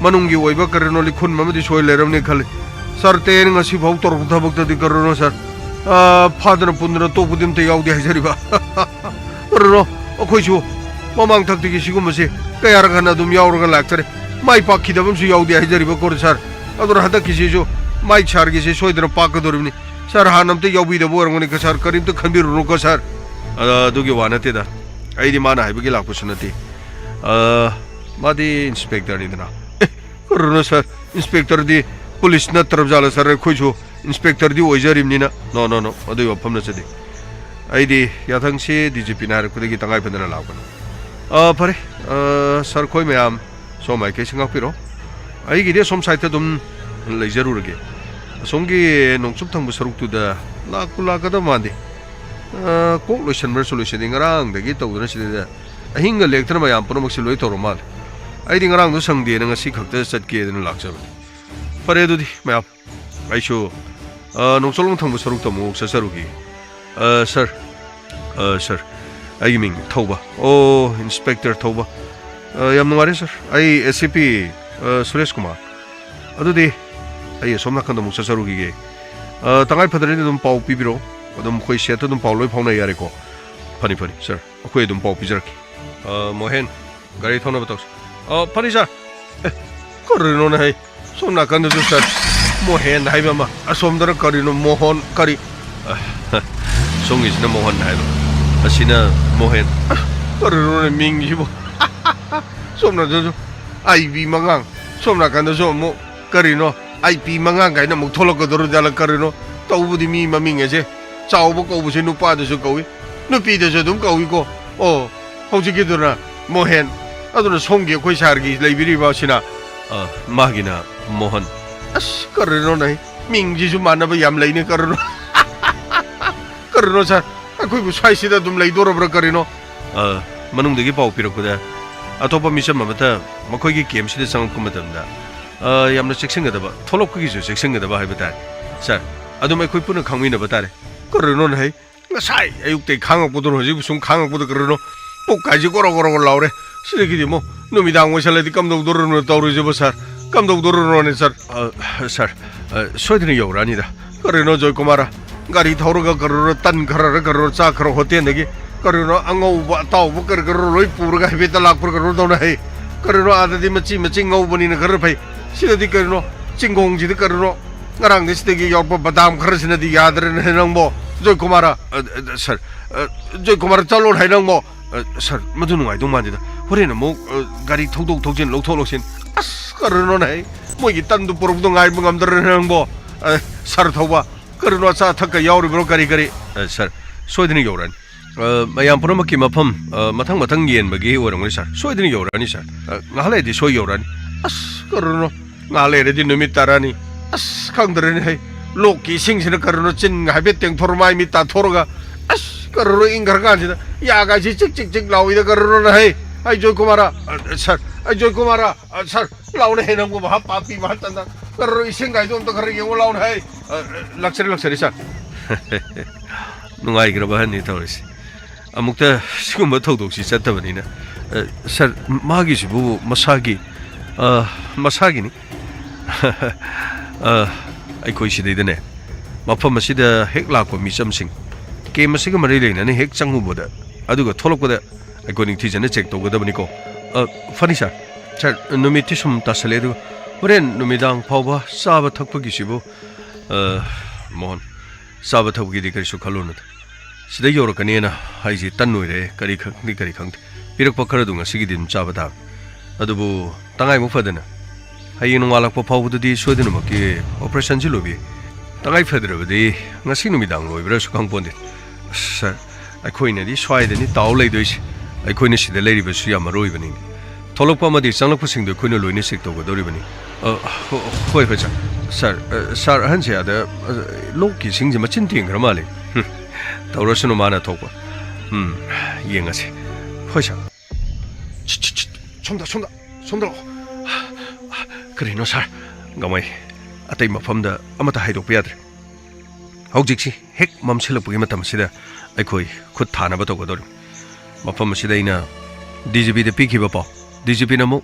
ꯃꯅꯨꯡꯒꯤ ꯑꯣꯏꯕ ꯀꯔꯤꯅꯣ ꯂꯤꯈꯨꯟ ꯑꯃꯗꯤ ꯁꯣꯏ ꯂꯩꯔꯝꯅꯤ ꯈꯜꯂꯤ꯫ ꯁꯥꯔ ꯇꯦꯟ ꯉꯁꯤꯐꯥꯎ ꯇꯧꯔꯛꯄ ꯊꯕꯛꯇꯗꯤ ꯀꯔꯤꯅꯣ ꯁꯥꯔ, ꯑ, ꯐꯥꯗꯅ ꯄꯨꯟꯗꯅ ꯇꯣꯛꯄꯗꯤ ꯑꯝꯇ ꯌꯥꯎꯗꯦ ꯍꯥꯏꯖꯔꯤꯕ꯫ ꯀꯔꯤꯅꯣ, ꯑꯩꯈꯣꯏꯁꯨ ꯃꯃꯥꯡ ꯊꯛꯇꯒꯤ ꯁꯤꯒꯨꯝꯕꯁꯤ ꯀꯌꯥꯔꯛ ꯍꯟꯅ ꯑꯗꯨꯝ ꯌꯥꯎꯔꯒ ꯂꯥꯛꯆꯔꯦ꯫ ꯃꯥꯏ ꯄꯥꯛꯈꯤꯗꯕ ꯑꯃꯁꯨ ꯌꯥꯎꯗꯦ ꯍꯥꯏꯖꯔꯤꯕ ꯀꯣ ꯁꯥꯔ꯫ ꯑꯗꯨꯅ ꯍꯟꯗꯛꯀꯤꯁꯤꯁꯨ ꯃꯥꯏ ꯁꯥꯔꯒꯤꯁꯤ ꯁꯣꯏꯗꯅ ꯄꯥꯛꯀꯗꯧꯔꯤꯕꯅꯤ꯫ ꯁꯥꯔ, ꯍꯥꯟꯅ ꯑꯝꯇ ꯌꯥꯎꯕꯤꯗꯕ ꯑꯣꯏꯔꯝꯒꯅꯤ ꯀꯣ ꯁꯥꯔ, ꯀꯔꯤꯝꯇ ꯈꯟꯕꯤꯔꯨꯅꯨꯀꯣ ꯁꯥꯔ꯫ ꯑ, ꯑꯗꯨꯒꯤ ꯋꯥ ꯅꯠꯇꯦꯗ꯫ ꯑꯩꯗꯤ ꯃꯥꯅ ꯍꯥꯏꯕꯒꯤ ꯂꯥꯛꯄꯁꯨ ꯅꯠꯇꯦ꯫ ꯑ, ꯃꯥꯗꯤ ꯏꯟꯁꯄꯦꯛꯇꯔꯅꯤꯗꯅ꯫ ꯑꯦ, ꯀꯔꯤꯅꯣ ꯁꯥꯔ? ꯏꯟꯁꯄꯦꯛꯇꯔꯗꯤ ꯄꯨꯂꯤꯁ ꯅꯠꯇ꯭ꯔꯕ ꯖꯥꯠꯂ ꯁꯥꯔ? ꯑꯩꯈꯣꯏꯁꯨ ꯏꯟꯁꯄꯦꯛꯇꯔꯗꯤ ꯑꯣꯏꯖꯔꯤꯕꯅꯤꯅ꯫ ꯅꯣ, ꯅꯣ, ꯅꯣ, ꯑꯗꯨꯒꯤ ꯋꯥꯐꯝ ꯅꯠꯆꯗꯦ꯫ ꯑꯩꯗꯤ ꯌꯥꯊꯪꯁꯤ ꯗꯤ ꯖꯤ ꯄꯤꯅ ꯍꯥꯏꯔꯛꯄꯗꯒꯤ ꯇꯉꯥꯏ ꯐꯗꯅ ꯂꯥꯛꯄꯅꯤ꯫ ꯑ, ꯐꯔꯦ꯫ ꯑ, ꯁꯥꯔ, ꯑꯩꯈꯣꯏ ꯃꯌꯥꯝ ꯁꯣꯝ ꯃꯥꯏꯀꯩꯁꯤ ꯉꯥꯛꯄꯤꯔꯣ꯫ ꯑꯩꯒꯤꯗꯤ ꯑꯁꯣꯝ ꯁꯥꯏꯠꯇ ꯑꯗꯨꯝ ꯂꯩꯖꯔꯨꯔꯒꯦ꯫ ꯑꯁꯣꯝꯒꯤ ꯅꯣꯡꯆꯨꯞ ꯊꯪꯕ ꯁꯔꯨꯛꯇꯨꯗ ꯂꯥꯛꯄꯨ ꯂꯥꯛꯀꯗꯕ ꯃꯥꯟꯗꯦ꯫ ꯑ, ꯀꯣꯛ ꯂꯣꯏꯁꯟꯕ꯭ꯔꯁꯨ ꯂꯣꯏꯁꯟꯗꯦ, ꯉꯔꯥꯡꯗꯒꯤ ꯇꯧꯗꯅ ꯁꯤꯗ ꯑꯍꯤꯡꯒ ꯂꯦꯛꯇꯅ ꯃꯌꯥꯝ ꯄꯨꯝꯅꯃꯛꯁꯦ ꯂꯣꯏ ꯇꯧꯔ ꯃꯥꯜꯂꯦ꯫ ꯑꯩꯗꯤ ꯉꯔꯥꯡꯗꯣ ꯁꯪꯗꯦꯅ ꯉꯁꯤ ꯈꯛꯇ ꯆꯠꯀꯦꯗꯅ ꯂꯥꯛꯆꯕꯅꯤ꯫ ꯐꯔꯦ ꯑꯗꯨꯗꯤ ꯃꯌꯥꯝ, ꯑꯩꯁꯨ, ꯑ, ꯅꯣꯡꯆꯣꯠꯂꯣꯝ ꯊꯪꯕ ꯁꯔꯨꯛꯇ ꯑꯃꯨꯛ ꯆꯠꯆꯔꯨꯈꯤꯒꯦ꯫ ꯑ, ꯁꯥꯔ, ꯑ, ꯁꯥꯔ, ꯑꯩꯒꯤ ꯃꯤꯡ ꯊꯧꯕ꯫ ꯑꯣ, ꯏꯟꯁꯄꯦꯛꯇꯔ ꯊꯧꯕ꯫ ꯑ, ꯌꯥꯝ ꯅꯨꯡꯉꯥꯏꯔꯦ ꯁꯥꯔ꯫ ꯑꯩ ꯑꯦ ꯁꯤ ꯄꯤ, ꯑ, ꯁꯨꯔꯦꯁ ꯀꯨꯃꯥꯔ꯫ ꯑꯗꯨꯗꯤ ꯑꯩ ꯑꯁꯣꯝ ꯅꯥꯀꯟꯗ ꯑꯃꯨꯛ ꯆꯠꯆꯔꯨꯈꯤꯒꯦ꯫ ꯑ, ꯇꯉꯥꯏ ꯐꯗ꯭ꯔꯗꯤ ꯑꯗꯨꯝ ꯄꯥꯎ ꯄꯤꯕꯤꯔꯛꯑꯣ꯫ ꯑꯗꯨꯝ ꯑꯩꯈꯣꯏ ꯁꯦꯠꯇ ꯑꯗꯨꯝ ꯄꯥꯎ ꯂꯣꯏ ꯐꯥꯎꯅ ꯌꯥꯔꯦꯀꯣ? ꯐꯅꯤ, ꯐꯅꯤ, ꯁꯥꯔ꯫ ꯑꯩꯈꯣꯏ ꯑꯗꯨꯝ ꯄꯥꯎ ꯄꯤꯖꯔꯛꯀꯦ꯫ ꯑ, ꯃꯣꯍꯦꯟ, ꯒꯥꯔꯤ ꯊꯧꯅꯕ ꯇꯧꯁꯤ꯫ ꯑ, ꯐꯅꯤ, ꯁꯥꯔ꯫ ꯑꯦ, ꯀꯔꯤꯅꯣꯅꯦ ꯍꯩ? ꯁꯣꯝ ꯅꯥꯀꯟꯗꯁꯨ ꯁꯥꯔ ꯃꯣꯍꯦꯟ ꯍꯥꯏꯕ ꯑꯃ, ꯑꯁꯣꯝꯗꯅ ꯀꯔꯤꯅꯣ ꯃꯣꯍꯣꯟ, ꯀꯔꯤ? ꯑ, ꯁꯣꯝꯒꯤꯁꯤꯅ ꯃꯣꯍꯟ ꯍꯥꯏꯕ, ꯑꯁꯤꯅ ꯃꯣꯍꯦꯟ꯫ ꯑ, ꯀꯔꯤꯅꯣꯅꯦ ꯃꯤꯡꯁꯤꯕꯨ? ꯁꯣꯝꯅꯗꯁꯨ ꯑꯥꯏ ꯕꯤ ꯃꯉꯥꯡ, ꯁꯣꯝ ꯅꯥꯀꯟꯗꯁꯨ ꯑꯃꯨꯛ ꯀꯔꯤꯅꯣ, ꯑꯥꯏ ꯄꯤ ꯃꯉꯥꯡ ꯀꯥꯏꯅ ꯑꯃꯨꯛ ꯊꯣꯛꯂꯛꯀꯗꯧꯔꯤꯖꯥꯠꯂ ꯀꯔꯤꯅꯣ? ꯇꯧꯕꯗꯤ ꯃꯤ ꯃꯃꯤꯡ ꯑꯁꯦ ꯆꯥꯎꯕ ꯀꯧꯕꯁꯦ ꯅꯨꯄꯥꯗꯁꯨ ꯀꯧꯏ, ꯅꯨꯄꯤꯗꯁꯨ ꯑꯗꯨꯝ ꯀꯧꯏꯀꯣ꯫ ꯑꯣ, ꯍꯧꯖꯤꯛꯀꯤꯗꯨꯅ ꯃꯣꯍꯦꯟ, ꯑꯗꯨꯅ ꯁꯣꯝꯒꯤ ꯑꯩꯈꯣꯏ ꯁꯥꯔꯒꯤ ꯂꯩꯕꯤꯔꯤꯕ ꯑꯁꯤꯅ? ꯑ, ꯃꯥꯒꯤꯅ ꯃꯣꯍꯟ꯫ ꯑꯁ, ꯀꯔꯤꯅꯣꯅꯦ, ꯃꯤꯡꯁꯤꯁꯨ ꯃꯥꯟꯅꯕ ꯌꯥꯝ ꯂꯩꯅꯦ, ꯀꯔꯤꯅꯣ? ꯀꯔꯤꯅꯣ ꯁꯥꯔ, ꯑꯩꯈꯣꯏꯕꯨ ꯁ꯭ꯋꯥꯏꯁꯤꯗ ꯑꯗꯨꯝ ꯂꯩꯗꯣꯔꯕ꯭ꯔꯥ ꯀꯔꯤꯅꯣ? ꯑ, ꯃꯅꯨꯡꯗꯒꯤ ꯄꯥꯎ ꯄꯤꯔꯛꯄꯗ ꯑꯇꯣꯞꯄ ꯃꯤꯆꯝ ꯑꯃꯠꯇ ꯃꯈꯣꯏꯒꯤ ꯀꯦꯝꯁꯤꯗ ꯆꯪꯉꯛꯄ ꯃꯇꯝꯗ, ꯑ, ꯌꯥꯝꯅ ꯆꯦꯛꯁꯤꯟꯒꯗꯕ, ꯊꯣꯛꯂꯛꯄꯒꯤꯁꯨ ꯆꯦꯛꯁꯤꯟꯒꯗꯕ ꯍꯥꯏꯕ ꯇꯥꯔꯦ꯫ ꯁꯥꯔ, ꯑꯗꯨꯝ ꯑꯩꯈꯣꯏ ꯄꯨꯟꯅ ꯈꯪꯃꯤꯟꯅꯕ ꯇꯥꯔꯦ꯫ ꯀꯔꯤꯅꯣꯅꯦ ꯍꯩ? ꯉꯁꯥꯏ ꯑꯌꯨꯛꯇꯩ ꯈꯥꯡꯉꯛꯄꯗꯨꯅ ꯍꯧꯖꯤꯛ ꯁꯨꯝ ꯈꯥꯡꯉꯛꯄꯗ ꯀꯔꯤꯅꯣ ꯄꯨꯛ ꯀꯥꯏꯁꯤ ꯒꯣꯔꯣ ꯒꯣꯔꯣ ꯒꯣꯔꯣ ꯂꯥꯎꯔꯦ꯫ ꯁꯤꯗꯒꯤꯗꯤ ꯑꯃꯨꯛ ꯅꯨꯃꯤꯗꯥꯡ ꯑꯣꯏꯁꯜꯂꯗꯤ ꯀꯝꯗꯧꯗꯣꯔꯤꯅꯣ ꯇꯧꯔꯤꯁꯤꯕꯣ ꯁꯥꯔ? ꯀꯝꯗꯧꯗꯣꯔꯤꯅꯣꯅꯦ ꯁꯥꯔ? ꯑ, ꯁꯥꯔ, ꯑ, ꯁꯣꯏꯗꯅ ꯌꯧꯔꯛꯑꯅꯤꯗ꯫ ꯀꯔꯤꯅꯣ ꯖꯣꯏꯀꯨꯃꯥꯔ? ꯒꯥꯔꯤ ꯊꯧꯔꯒ ꯀꯔꯤꯅꯣ ꯇꯟ ꯈꯔꯔ ꯀꯔꯤꯅꯣ ꯆꯥ ꯈꯔ ꯍꯣꯇꯦꯜꯗꯒꯤ ꯀꯔꯤꯅꯣ ꯑꯉꯧꯕ ꯑꯇꯥꯎꯕ ꯀꯔꯤ ꯀꯔꯤꯅꯣ ꯂꯣꯏ ꯄꯨꯔꯒ ꯍꯥꯏꯐꯦꯠꯇ ꯂꯥꯛꯄ꯭ꯔꯥ ꯀꯔꯤꯅꯣ ꯇꯧꯅ ꯍꯩ꯫ ꯀꯔꯤꯅꯣ ꯑꯥꯗꯗꯤ ꯃꯆꯤ ꯃꯆꯤ ꯉꯧꯕꯅꯤꯅ ꯈꯔ ꯐꯩ꯫ ꯁꯤꯗꯗꯤ ꯀꯔꯤꯅꯣ ꯆꯤꯡꯈꯣꯡꯁꯤꯗ ꯀꯔꯤꯅꯣ ꯉꯔꯥꯡꯗꯤ ꯁꯤꯗꯒꯤ ꯌꯥꯎꯔꯛꯄ ꯕꯗꯥꯝ ꯈꯔꯁꯤꯅꯗꯤ ꯌꯥꯗ꯭ꯔꯦꯅꯦ ꯅꯪꯕꯣ꯫ ꯖꯣꯏꯀꯨꯃꯥꯔ, ꯑ, ꯑ, ꯁꯥꯔ, ꯑ, ꯖꯣꯏꯀꯨꯃꯥꯔ ꯆꯠꯂꯣ ꯍꯥꯏ ꯅꯪꯕꯣ꯫ ꯑ, ꯁꯥꯔ, ꯃꯗꯨ ꯅꯨꯡꯉꯥꯏꯗꯧ ꯃꯥꯟꯗꯦꯗ꯫ ꯍꯣꯔꯦꯟ ꯑꯃꯨꯛ, ꯑ, ꯒꯥꯔꯤ ꯊꯧꯗꯣꯛ ꯊꯧꯖꯤꯟ ꯂꯧꯊꯣꯛ ꯂꯧꯁꯤꯟ꯫ ꯑꯁ, ꯀꯔꯤꯅꯣꯅꯦ ꯍꯩ? ꯃꯣꯏꯒꯤ ꯇꯟꯗꯨ ꯄꯨꯔꯛꯄꯗꯣ ꯉꯥꯏꯕ ꯉꯝꯗ꯭ꯔꯦꯅꯦ ꯅꯪꯕꯣ꯫ ꯑ, ꯁꯥꯔ ꯊꯧꯕ, ꯀꯔꯤꯅꯣ ꯑꯆꯥ ꯑꯊꯛꯀ ꯌꯥꯎꯔꯤꯕ꯭ꯔꯣ ꯀꯔꯤ ꯀꯔꯤ? ꯑ, ꯁꯥꯔ, ꯁꯣꯏꯗꯅ ꯌꯧꯔꯛꯑꯅꯤ꯫ ꯑ, ꯃꯌꯥꯝ ꯄꯨꯝꯅꯃꯛꯀꯤ ꯃꯐꯝ, ꯑ, ꯃꯊꯪ ꯃꯊꯪ ꯌꯦꯟꯕꯒꯤ ꯑꯣꯏꯔꯝꯒꯅꯤ ꯁꯥꯔ꯫ ꯁꯣꯏꯗꯅ ꯌꯧꯔꯛꯑꯅꯤ ꯁꯥꯔ꯫ ꯑ, ꯉꯥꯏꯍꯥꯛ ꯂꯩꯔꯗꯤ ꯁꯣꯏ ꯌꯧꯔꯛꯑꯅꯤ꯫ ꯑꯁ, ꯀꯔꯤꯅꯣ? ꯉꯥꯏꯍꯥꯛ ꯂꯩꯔꯗꯤ ꯅꯨꯃꯤꯠ ꯇꯥꯔꯛꯑꯅꯤ꯫ ꯑꯁ, ꯈꯪꯗ꯭ꯔꯦꯅꯦ ꯍꯩ꯫ ꯂꯣꯛꯀꯤ ꯏꯁꯤꯡꯁꯤꯅ ꯀꯔꯤꯅꯣ ꯆꯤꯟ ꯍꯥꯏꯐꯦꯠ ꯇꯦꯡꯊꯣꯔ ꯃꯥꯏ ꯃꯤꯠ ꯇꯥꯊꯣꯔꯒ, ꯑꯁ, ꯀꯔꯤꯅꯣ ꯏꯪꯈ꯭ꯔꯀꯥꯟꯁꯤꯗ ꯌꯥꯒꯥꯏꯁꯤ ꯆꯤꯛ ꯆꯤꯛ ꯆꯤꯛ ꯂꯥꯎꯏꯗ ꯀꯔꯤꯅꯣꯅꯦ ꯍꯩ? ꯑꯩ ꯖꯣꯏꯀꯨꯃꯥꯔ, ꯑ, ꯁꯥꯔ, ꯑꯩ ꯖꯣꯏꯀꯨꯃꯥꯔ, ꯑ, ꯁꯥꯔ, ꯂꯥꯎꯅꯦ ꯍꯩ ꯅꯪꯕꯨ ꯃꯍꯥ ꯄꯥꯄꯤ ꯃꯍꯥ ꯇꯟꯗ꯫ ꯀꯔꯤꯅꯣ ꯏꯁꯤꯡ ꯒꯥꯏꯗꯣ ꯑꯝꯇ ꯈꯔ ꯌꯦꯡꯉꯣ ꯂꯥꯎꯅꯦ ꯍꯩ꯫ ꯑ, ꯑ, ꯂꯥꯛꯆꯔꯦ, ꯂꯥꯛꯆꯔꯦ, ꯁꯥꯔ꯫ ꯅꯨꯡꯉꯥꯏꯈ꯭ꯔꯕ ꯑꯍꯟꯅꯤ ꯇꯧꯔꯤꯁꯦ꯫ ꯑꯃꯨꯛꯇ ꯁꯤꯒꯨꯝꯕ ꯊꯧꯗꯣꯛꯁꯤ ꯆꯠꯇꯕꯅꯤꯅ꯫ ꯑ, ꯁꯥꯔ, ꯃꯥꯒꯤꯁꯤꯕꯨ ꯃꯁꯥꯒꯤ, ꯑ, ꯃꯁꯥꯒꯤꯅꯤ꯫ ꯑ, ꯑꯩꯈꯣꯏ ꯁꯤꯗꯩꯗꯅꯦ, ꯃꯐꯝ ꯑꯁꯤꯗ ꯍꯦꯛ ꯂꯥꯛꯄ ꯃꯤꯆꯝꯁꯤꯡ, ꯀꯦꯝ ꯑꯁꯤꯒ ꯃꯔꯤ ꯂꯩꯅꯅ ꯍꯦꯛ ꯆꯪꯉꯨꯕꯗ, ꯑꯗꯨꯒ ꯊꯣꯛꯂꯛꯄꯗ ꯑꯩꯈꯣꯏ ꯅꯤꯡꯊꯤꯖꯅ ꯆꯦꯛ ꯇꯧꯒꯗꯕꯅꯤꯀꯣ꯫ ꯑ, ꯐꯅꯤ ꯁꯥꯔ꯫ ꯁꯥꯔ, ꯅꯨꯃꯤꯠꯇꯤ ꯁꯨꯝ ꯇꯥꯁꯜꯂꯦ, ꯑꯗꯨꯒ ꯍꯣꯔꯦꯟ ꯅꯨꯃꯤꯗꯥꯡ ꯐꯥꯎꯕ ꯆꯥꯕ ꯊꯛꯄꯒꯤꯁꯤꯕꯨ, ꯑ, ꯃꯣꯍꯟ, ꯆꯥꯕ ꯊꯛꯄꯒꯤꯗꯤ ꯀꯔꯤꯁꯨ ꯈꯜꯂꯨꯅꯨꯗ꯫ ꯁꯤꯗ ꯌꯧꯔꯛꯀꯅꯦꯅ ꯍꯥꯏꯁꯤ ꯇꯟ ꯑꯣꯏꯔꯦ, ꯀꯔꯤ ꯈꯪꯗꯦ, ꯀꯔꯤ ꯈꯪꯗꯦ꯫ ꯄꯤꯔꯛꯄ ꯈꯔꯗꯨ ꯉꯁꯤꯒꯤꯗꯤ ꯑꯗꯨꯝ ꯆꯥꯕ ꯇꯥꯕꯅꯤ꯫ ꯑꯗꯨꯕꯨ ꯇꯉꯥꯏꯃꯨꯛ ꯐꯗꯅ ꯍꯌꯦꯡ ꯅꯣꯡꯉꯥꯜꯂꯛꯄ ꯐꯥꯎꯕꯗꯗꯤ ꯁꯣꯏꯗꯅꯃꯛꯀꯤ ꯑꯣꯄꯔꯦꯁꯟꯁꯤ ꯂꯣꯏꯕꯤ꯫ ꯇꯉꯥꯏ ꯐꯗ꯭ꯔꯕꯗꯤ ꯉꯁꯤ ꯅꯨꯃꯤꯗꯥꯡ ꯂꯣꯏꯕ꯭ꯔꯁꯨ ꯈꯪꯄꯣꯟꯗꯦ꯫ ꯁꯥꯔ, ꯑꯩꯈꯣꯏꯅꯗꯤ ꯁ꯭ꯋꯥꯏꯗꯅꯤ ꯇꯥꯎ ꯂꯩꯗꯣꯏꯁꯦ꯫ ꯑꯩꯈꯣꯏꯅ ꯁꯤꯗ ꯂꯩꯔꯤꯕꯁꯨ ꯌꯥꯝ ꯃꯔꯨ ꯑꯣꯏꯕꯅꯤꯅꯦ꯫ ꯊꯣꯛꯂꯛꯄ ꯑꯃꯗꯤ ꯆꯪꯂꯛꯄꯁꯤꯡꯗꯣ ꯑꯩꯈꯣꯏꯅ ꯂꯣꯏꯅ ꯆꯦꯛ ꯇꯧꯒꯗꯧꯔꯤꯕꯅꯤ꯫ ꯑ, ꯍꯣ-, ꯍꯣꯏ, ꯍꯣꯏ, ꯁꯥꯔ꯫ ꯁꯥꯔ, ꯑ, ꯁꯥꯔ ꯑꯍꯟꯁꯦ ꯑꯥꯗ, ꯑ, ꯂꯣꯛꯀꯤ ꯏꯁꯤꯡꯁꯦ ꯃꯆꯤꯟ ꯇꯦꯡꯈ꯭ꯔ ꯃꯥꯜꯂꯦ꯫ ꯍꯨꯝ, ꯇꯧꯔꯁꯅꯨ, ꯃꯥꯅ ꯊꯣꯛꯄ꯫ ꯎꯝ, ꯌꯦꯡꯉꯁꯤ꯫ ꯍꯣꯏ, ꯁꯥꯔ꯫ ꯁꯤꯠ, ꯁꯤꯠ, ꯁꯤꯠ, ꯁꯣꯝꯗ, ꯁꯣꯝꯗ, ꯁꯣꯝꯗ ꯂꯥꯛꯑꯣ꯫ ꯀꯔꯤꯅꯣ, ꯁꯥꯔ? ꯒꯃꯩ, ꯑꯇꯩ ꯃꯐꯝꯗ ꯑꯃꯠꯇ ꯍꯥꯏꯗꯣꯛꯄ ꯌꯥꯗ꯭ꯔꯦ꯫ ꯍꯧꯖꯤꯛꯁꯤ ꯍꯦꯛ ꯃꯝꯁꯤꯜꯂꯛꯄꯒꯤ ꯃꯇꯝ ꯑꯁꯤꯗ ꯑꯩꯈꯣꯏ ꯈꯨꯠ ꯊꯥꯅꯕ ꯇꯧꯒꯗꯧꯔꯤꯕꯅꯤ꯫ ꯃꯐꯝ ꯑꯁꯤꯗ ꯑꯩꯅ ꯗꯤ ꯖꯤ ꯄꯤꯗ ꯄꯤꯈꯤꯕ ꯄꯥꯎ, ꯗꯤ ꯖꯤ ꯄꯤꯅ ꯑꯃꯨꯛ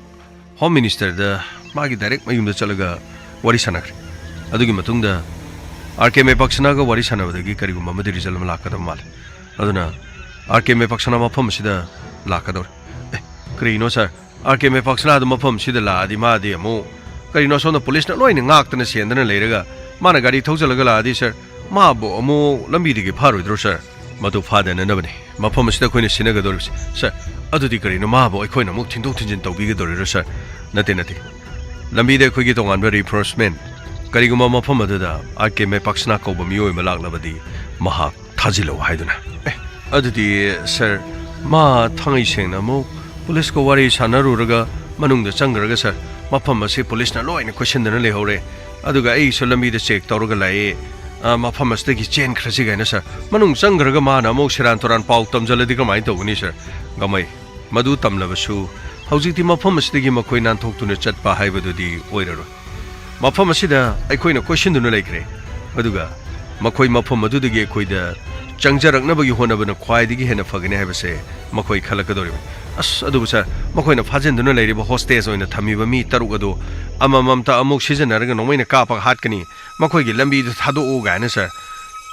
ꯍꯣꯝ ꯃꯤꯅꯤꯁꯇꯔꯗ ꯃꯥꯒꯤ ꯗꯥꯏꯔꯦꯛ ꯃꯌꯨꯝꯗ ꯆꯠꯂꯒ ꯋꯥꯔꯤ ꯁꯥꯟꯅꯈ꯭ꯔꯦ꯫ ꯑꯗꯨꯒꯤ ꯃꯇꯨꯡꯗ ꯑꯥꯔ ꯀꯦ ꯃꯦꯄꯥꯛꯁꯅꯥꯒ ꯋꯥꯔꯤ ꯁꯥꯟꯅꯕꯗꯒꯤ ꯀꯔꯤꯒꯨꯝꯕ ꯑꯃꯗꯤ ꯔꯤꯖꯜ ꯑꯃ ꯂꯥꯛꯀꯗꯕ ꯃꯥꯜꯂꯦ꯫ ꯑꯗꯨꯅ ꯑꯥꯔ ꯀꯦ ꯃꯦꯄꯥꯛꯁꯅꯥ ꯃꯐꯝ ꯑꯁꯤꯗ ꯂꯥꯛꯀꯗꯧꯔꯦ꯫ ꯑꯦ, ꯀꯔꯤꯅꯣ ꯁꯥꯔ? ꯑꯥꯔ ꯀꯦ ꯃꯦꯄꯥꯛꯁꯅꯥꯗꯣ ꯃꯐꯝꯁꯤꯗ ꯂꯥꯛꯑꯗꯤ ꯃꯥꯗꯤ ꯑꯃꯨꯛ ꯀꯔꯤꯅꯣ ꯁꯣꯝꯗ ꯄꯨꯂꯤꯁꯅ ꯂꯣꯏꯅ ꯉꯥꯛꯇꯅ ꯁꯦꯟꯗꯅ ꯂꯩꯔꯒ ꯃꯥꯅ ꯒꯥꯔꯤ ꯊꯧꯖꯤꯜꯂꯒ ꯂꯥꯛꯑꯗꯤ ꯁꯥꯔ, ꯃꯥꯕꯨ ꯑꯃꯨꯛ ꯂꯝꯕꯤꯗꯒꯤ ꯐꯥꯔꯣꯏꯗ꯭ꯔꯣ ꯁꯥꯔ? ꯃꯗꯨ ꯐꯥꯗꯅꯅꯕꯅꯤ ꯃꯐꯝ ꯑꯁꯤꯗ ꯑꯩꯈꯣꯏꯅ ꯁꯤꯟꯅꯒꯗꯧꯔꯤꯕꯁꯤ ꯁꯥꯔ꯫ ꯑꯗꯨꯗꯤ ꯀꯔꯤꯅꯣ, ꯃꯥꯕꯨ ꯑꯩꯈꯣꯏꯅ ꯑꯃꯨꯛ ꯊꯤꯟꯗꯣꯛ ꯊꯤꯟꯖꯤꯟ ꯇꯧꯕꯤꯒꯗꯧꯔꯤꯔꯣ ꯁꯥꯔ? ꯅꯠꯇꯦ, ꯅꯠꯇꯦ꯫ ꯂꯝꯕꯤꯗ ꯑꯩꯈꯣꯏꯒꯤ ꯇꯣꯉꯥꯟꯕ ꯔꯤꯐꯣꯔꯁꯃꯦꯟ, ꯀꯔꯤꯒꯨꯝꯕ ꯃꯐꯝ ꯑꯗꯨꯗ ꯑꯥꯔ ꯀꯦ ꯃꯦꯄꯥꯛꯁꯅꯥ ꯀꯧꯕ ꯃꯤꯑꯣꯏ ꯑꯃ ꯂꯥꯛꯂꯕꯗꯤ ꯃꯍꯥꯛ ꯊꯥꯖꯤꯜꯂꯛꯎ ꯍꯥꯏꯗꯨꯅ꯫ ꯑꯦ, ꯑꯗꯨꯗꯤ ꯁꯥꯔ, ꯃꯥ ꯊꯥꯡꯉꯩ ꯁꯦꯡꯅ ꯑꯃꯨꯛ ꯄꯨꯂꯤꯁꯀ ꯋꯥꯔꯤ ꯁꯥꯟꯅꯔꯨꯔꯒ ꯃꯅꯨꯡꯗ ꯆꯪꯈ꯭ꯔꯒ ꯁꯥꯔ, ꯃꯐꯝ ꯑꯁꯤ ꯄꯨꯂꯤꯁꯅ ꯂꯣꯏꯅ ꯀꯣꯏꯁꯤꯟꯗꯅ ꯂꯩꯍꯧꯔꯦ꯫ ꯑꯗꯨꯒ ꯑꯩꯁꯨ ꯂꯝꯕꯤꯗ ꯆꯦꯛ ꯇꯧꯔꯒ ꯂꯥꯛꯑꯦ꯫ ꯑ, ꯃꯐꯝ ꯑꯁꯤꯗꯒꯤ ꯆꯦꯟꯈ꯭ꯔꯁꯤ ꯀꯥꯏꯅ ꯁꯥꯔ, ꯃꯅꯨꯡ ꯆꯪꯈ꯭ꯔꯒ ꯃꯥꯅ ꯑꯃꯨꯛ ꯁꯦꯔꯥꯟ ꯇꯨꯔꯥꯟ ꯄꯥꯎ ꯇꯝꯖꯜꯂꯗꯤ ꯀꯃꯥꯏꯅ ꯇꯧꯒꯅꯤ ꯁꯥꯔ? ꯒꯃꯩ, ꯃꯗꯨ ꯇꯝꯂꯕꯁꯨ ꯍꯧꯖꯤꯛꯇꯤ ꯃꯐꯝ ꯑꯁꯤꯗꯒꯤ ꯃꯈꯣꯏ ꯅꯥꯟꯊꯣꯛꯇꯨꯅ ꯆꯠꯄ ꯍꯥꯏꯕꯗꯨꯗꯤ ꯑꯣꯏꯔꯔꯣꯏ꯫ ꯃꯐꯝ ꯑꯁꯤꯗ ꯑꯩꯈꯣꯏꯅ ꯀꯣꯏꯁꯤꯟꯗꯨꯅ ꯂꯩꯈ꯭ꯔꯦ꯫ ꯑꯗꯨꯒ ꯃꯈꯣꯏ ꯃꯐꯝ ꯑꯗꯨꯗꯒꯤ ꯑꯩꯈꯣꯏꯗ ꯆꯪꯖꯔꯛꯅꯕꯒꯤ ꯍꯣꯠꯅꯕꯅ ꯈ꯭ꯋꯥꯏꯗꯒꯤ ꯍꯦꯟꯅ ꯐꯒꯅꯤ ꯍꯥꯏꯕꯁꯦ ꯃꯈꯣꯏ ꯈꯜꯂꯛꯀꯗꯧꯔꯤꯕꯅꯤ꯫ ꯑꯁ, ꯑꯗꯨꯕꯨ ꯁꯥꯔ, ꯃꯈꯣꯏꯅ ꯐꯥꯖꯤꯟꯗꯨꯅ ꯂꯩꯔꯤꯕ ꯍꯣꯁꯇꯦꯖ ꯑꯣꯏꯅ ꯊꯝꯃꯤꯕ ꯃꯤ ꯇꯔꯨꯛ ꯑꯗꯨ ꯑꯃꯃꯝꯇ ꯑꯃꯨꯛ ꯁꯤꯖꯤꯟꯅꯔꯒ ꯅꯣꯡꯃꯩꯅ ꯀꯥꯞꯄꯒ ꯍꯥꯠꯀꯅꯤ, ꯃꯈꯣꯏꯒꯤ ꯂꯝꯕꯤꯗꯨ ꯊꯥꯗꯣꯛꯎ ꯀꯥꯏꯅ ꯁꯥꯔ,